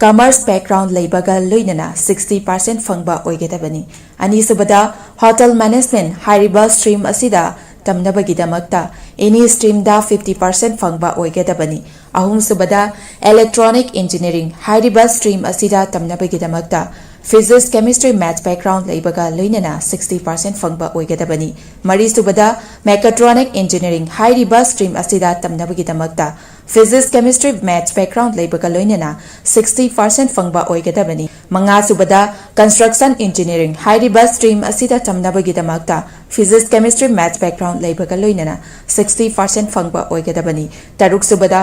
ꯀꯃꯔꯁ ꯕꯦꯛꯒ꯭ꯔꯥꯎꯟ ꯂꯩꯕꯒ ꯂꯣꯏꯅꯅ sixty percent ꯐꯪꯕ ꯑꯣꯏꯒꯗꯕꯅꯤ꯫ ꯑꯅꯤꯁꯨꯕꯗ ꯍꯣꯇꯦꯜ ꯃꯦꯅꯦꯖꯃꯦꯟꯠ꯫ ꯍꯥꯏꯔꯤꯕ ꯁ꯭ꯇ꯭ꯔꯤꯝ ꯑꯁꯤꯗ ꯇꯝꯅꯕꯒꯤꯗꯃꯛꯇ ꯑꯦꯅꯤ ꯁ꯭ꯇ꯭ꯔꯤꯝꯗ fifty percent ꯐꯪꯕ ꯑꯣꯏꯒꯗꯕꯅꯤ꯫ ꯑꯍꯨꯝꯁꯨꯕꯗ ꯏꯂꯦꯛꯇ꯭ꯔꯣꯅꯤꯛ ꯏꯟꯖꯤꯅꯤꯌꯥꯔꯤꯡ꯫ ꯍꯥꯏꯔꯤꯕ ꯁ꯭ꯇ꯭ꯔꯤꯝ ꯑꯁꯤꯗ ꯇꯝꯅꯕꯒꯤꯗꯃꯛꯇ ꯐꯤꯖꯤꯛꯁ, ꯀꯦꯃꯤꯁꯇ꯭ꯔꯤ, ꯃꯦꯊꯁ ꯕꯦꯛꯒ꯭ꯔꯥꯎꯟ ꯂꯩꯕꯒ ꯂꯣꯏꯅꯅ sixty percent ꯐꯪꯕ ꯑꯣꯏꯒꯗꯕꯅꯤ꯫ ꯃꯔꯤꯁꯨꯕꯗ ꯃꯦꯀꯥꯇ꯭ꯔꯣꯅꯤꯛ ꯏꯟꯖꯤꯅꯤꯌꯥꯔꯤꯡ꯫ ꯍꯥꯏꯔꯤꯕ ꯁ꯭ꯇ꯭ꯔꯤꯝ ꯑꯁꯤꯗ ꯇꯝꯅꯕꯒꯤꯗꯃꯛꯇ ꯐꯤꯖꯤꯛꯁ, ꯀꯦꯃꯤꯁꯇ꯭ꯔꯤ, ꯃꯦꯊꯁ ꯕꯦꯛꯒ꯭ꯔꯥꯎꯟ ꯂꯩꯕꯒ ꯂꯣꯏꯅꯅ sixty percent ꯐꯪꯕ ꯑꯣꯏꯒꯗꯕꯅꯤ꯫ ꯃꯉꯥꯁꯨꯕꯗ ꯀꯟꯁꯇ꯭ꯔꯛꯁꯟ ꯏꯟꯖꯤꯅꯤꯌꯥꯔꯤꯡ꯫ ꯍꯥꯏꯔꯤꯕ ꯁ꯭ꯇ꯭ꯔꯤꯝ ꯑꯁꯤꯗ ꯇꯝꯅꯕꯒꯤꯗꯃꯛꯇ ꯐꯤꯖꯤꯛꯁ, ꯀꯦꯃꯤꯁꯇ꯭ꯔꯤ, ꯃꯦꯊꯁ ꯕꯦꯛꯒ꯭ꯔꯥꯎꯟ ꯂꯩꯕꯒ ꯂꯣꯏꯅꯅ sixty percent ꯐꯪꯕ ꯑꯣꯏꯒꯗꯕꯅꯤ꯫ ꯇꯔꯨꯛꯁꯨꯕꯗ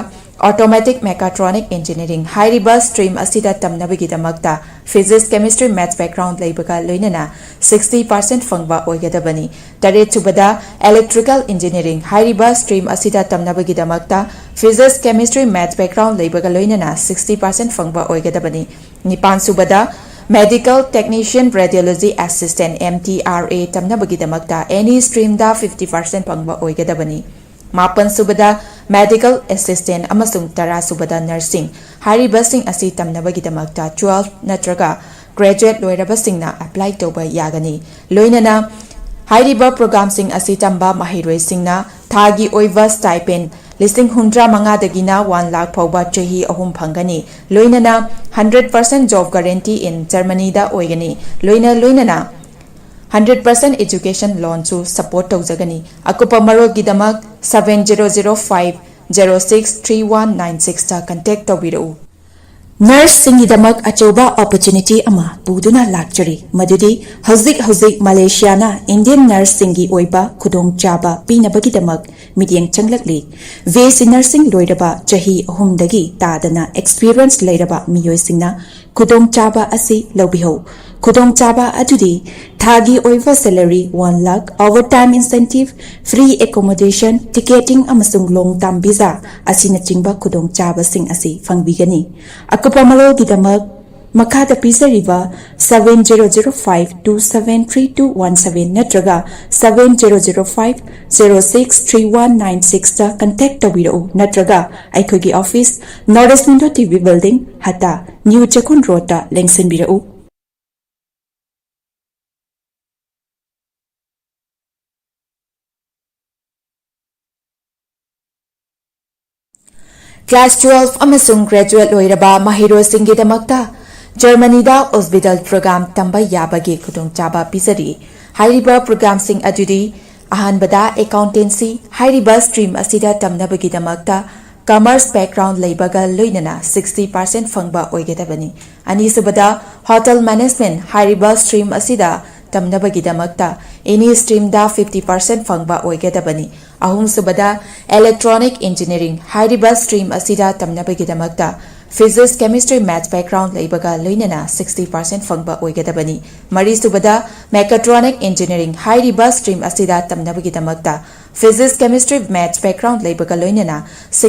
ꯑꯣꯇꯣꯃꯦꯇꯤꯛ ꯃꯦꯀꯥꯇ꯭ꯔꯣꯅꯤꯛ ꯏꯟꯖꯤꯅꯤꯌꯥꯔꯤꯡ꯫ ꯍꯥꯏꯔꯤꯕ ꯁ꯭ꯇ꯭ꯔꯤꯝ ꯑꯁꯤꯗ ꯇꯝꯅꯕꯒꯤꯗꯃꯛꯇ ꯐꯤꯖꯤꯛꯁ, ꯀꯦꯃꯤꯁꯇ꯭ꯔꯤ, ꯃꯦꯊꯁ ꯕꯦꯛꯒ꯭ꯔꯥꯎꯟ ꯂꯩꯕꯒ ꯂꯣꯏꯅꯅ sixty percent ꯐꯪꯕ ꯑꯣꯏꯒꯗꯕꯅꯤ꯫ ꯇꯔꯦꯠꯁꯨꯕꯗ ꯏꯂꯦꯛꯇ꯭ꯔꯤꯀꯦꯜ ꯏꯟꯖꯤꯅꯤꯌꯥꯔꯤꯡ꯫ ꯍꯥꯏꯔꯤꯕ ꯁ꯭ꯇ꯭ꯔꯤꯝ ꯑꯁꯤꯗ ꯇꯝꯅꯕꯒꯤꯗꯃꯛꯇ ꯐꯤꯖꯤꯛꯁ, ꯀꯦꯃꯤꯁꯇ꯭ꯔꯤ, ꯃꯦꯊꯁ ꯕꯦꯛꯒ꯭ꯔꯥꯎꯟ ꯂꯩꯕꯒ ꯂꯣꯏꯅꯅ sixty percent ꯐꯪꯕ ꯑꯣꯏꯒꯗꯕꯅꯤ꯫ ꯅꯤꯄꯥꯟꯁꯨꯕꯗ medical technician, radiology assistant, M T R A ꯇꯝꯅꯕꯒꯤꯗꯃꯛꯇ ꯑꯦꯅꯤ ꯁ꯭ꯇ꯭ꯔꯤꯝꯗ fifty percent ꯐꯪꯕ ꯑꯣꯏꯒꯗꯕꯅꯤ꯫ ꯃꯥꯄꯟꯁꯨꯕꯗ ꯃꯦꯗꯤꯀꯦꯜ ꯑꯦꯁꯤꯁꯇꯦꯟꯠ ꯑꯃꯁꯨꯡ ꯇꯔꯥꯁꯨꯕꯗ ꯅꯔꯁꯤꯡ꯫ ꯍꯥꯏꯔꯤꯕꯁꯤꯡ ꯑꯁꯤ ꯇꯝꯅꯕꯒꯤꯗꯃꯛꯇ twelve ꯅꯠꯇ꯭ꯔꯒ graduate ꯂꯣꯏꯔꯕꯁꯤꯡꯅ apply ꯇꯧꯕ ꯌꯥꯒꯅꯤ꯫ ꯂꯣꯏꯅꯅ ꯍꯥꯏꯔꯤꯕ ꯄ꯭ꯔꯣꯒ꯭ꯔꯥꯝꯁꯤꯡ ꯑꯁꯤ ꯇꯝꯕ ꯃꯍꯩꯔꯣꯏꯁꯤꯡꯅ ꯊꯥꯒꯤ ꯑꯣꯏꯕ stipend ꯂꯤꯁꯤꯡ ꯍꯨꯝꯗ꯭ꯔꯥ ꯃꯉꯥꯗꯒꯤꯅ one lakh ꯐꯥꯎꯕ ꯆꯍꯤ ꯑꯍꯨꯝ ꯐꯪꯒꯅꯤ꯫ ꯂꯣꯏꯅꯅ hundred percent job guarantee in Germany ꯗ ꯑꯣꯏꯒꯅꯤ꯫ ꯂꯣꯏꯅ ꯂꯣꯏꯅꯅ hundred percent education loan ꯁꯨ support ꯇꯧꯖꯒꯅꯤ꯫ ꯑꯀꯨꯞꯄ ꯃꯔꯣꯜꯒꯤꯗꯃꯛ seven zero zero five zero six three one nine six ꯇ contact ꯇꯧꯕꯤꯔꯛꯎ꯫ Nurseꯁꯤꯡꯒꯤꯗꯃꯛ ꯑꯆꯧꯕ opportunity ꯑꯃ ꯄꯨꯗꯨꯅ ꯂꯥꯛꯆꯔꯤ, ꯃꯗꯨꯗꯤ ꯍꯧꯖꯤꯛ ꯍꯧꯖꯤꯛ ꯃꯂꯦꯁꯤꯌꯥꯅ Indian nurseꯁꯤꯡꯒꯤ ꯑꯣꯏꯕ ꯈꯨꯗꯣꯡꯆꯥꯕ ꯄꯤꯅꯕꯒꯤꯗꯃꯛ ꯃꯤꯠꯌꯦꯡ ꯆꯪꯂꯛꯂꯤ꯫ ꯕꯤ ꯑꯦꯁ ꯁꯤ nursing ꯂꯣꯏꯔꯕ ꯆꯍꯤ ꯑꯍꯨꯝꯗꯒꯤ ꯇꯥꯗꯅ experience ꯂꯩꯔꯕ ꯃꯤꯑꯣꯏꯁꯤꯡꯅ ꯈꯨꯗꯣꯡꯆꯥꯕ ꯑꯁꯤ ꯂꯧꯕꯤꯍꯧ꯫ ꯈꯨꯗꯣꯡꯆꯥꯕ ꯑꯗꯨꯗꯤ ꯊꯥꯒꯤ ꯑꯣꯏꯕ salary one lakh, overtime incentive, free accommodation, ticketing ꯑꯃꯁꯨꯡ long term visa ꯑꯁꯤꯅꯆꯤꯡꯕ ꯈꯨꯗꯣꯡꯆꯥꯕꯁꯤꯡ ꯑꯁꯤ ꯐꯪꯕꯤꯒꯅꯤ꯫ ꯑꯀꯨꯞꯄ ꯃꯔꯣꯜꯒꯤꯗꯃꯛ ꯃꯈꯥꯗ ꯄꯤꯖꯔꯤꯕ seven zero zero five two seven three two one seven ꯅꯠꯇ꯭ꯔꯒ seven zero zero five zero six three one nine sixꯇ contact ꯇꯧꯕꯤꯔꯛꯎ, ꯅꯠꯇ꯭ꯔꯒ ꯑꯩꯈꯣꯏꯒꯤ office North East Window T V Building, ꯍꯇꯥ, New ꯆꯦꯛꯀꯣꯟ Roadꯇ ꯂꯦꯡꯁꯤꯟꯕꯤꯔꯛꯎ꯫ Class twelve ꯑꯃꯁꯨꯡ graduate ꯂꯣꯏꯔꯕ ꯃꯍꯩꯔꯣꯏꯁꯤꯡꯒꯤꯗꯃꯛꯇ ꯖꯔꯃꯅꯤꯗ Ausbildung program ꯇꯝꯕ ꯌꯥꯕꯒꯤ ꯈꯨꯗꯣꯡꯆꯥꯕ ꯄꯤꯖꯔꯤ꯫ ꯍꯥꯏꯔꯤꯕ programꯁꯤꯡ ꯑꯗꯨꯗꯤ: ꯑꯍꯥꯟꯕꯗ, accountancy꯫ ꯍꯥꯏꯔꯤꯕ stream ꯑꯁꯤꯗ ꯇꯝꯅꯕꯒꯤꯗꯃꯛꯇ commerce background ꯂꯩꯕꯒ ꯂꯣꯏꯅꯅ sixty percent ꯐꯪꯕ ꯑꯣꯏꯒꯗꯕꯅꯤ꯫ ꯑꯅꯤꯁꯨꯕꯗ, hotel management꯫ ꯍꯥꯏꯔꯤꯕ stream ꯑꯁꯤꯗ ꯇꯝꯅꯕꯒꯤꯗꯃꯛꯇ any streamꯗ fifty percent ꯐꯪꯕ ꯑꯣꯏꯒꯗꯕꯅꯤ꯫ ꯑꯍꯨꯝꯁꯨꯕꯗ, electronic engineering꯫ ꯍꯥꯏꯔꯤꯕ stream ꯑꯁꯤꯗ ꯇꯝꯅꯕꯒꯤꯗꯃꯛꯇ physics, chemistry, maths background ꯂꯩꯕꯒ ꯂꯣꯏꯅꯅ sixty percent ꯐꯪꯕ ꯑꯣꯏꯒꯗꯕꯅꯤ꯫ ꯃꯔꯤꯁꯨꯕꯗ, mechatronic engineering꯫ ꯍꯥꯏꯔꯤꯕ stream ꯑꯁꯤꯗ ꯇꯝꯅꯕꯒꯤꯗꯃꯛꯇ physics, chemistry, maths background ꯂꯩꯕꯒ ꯂꯣꯏꯅꯅ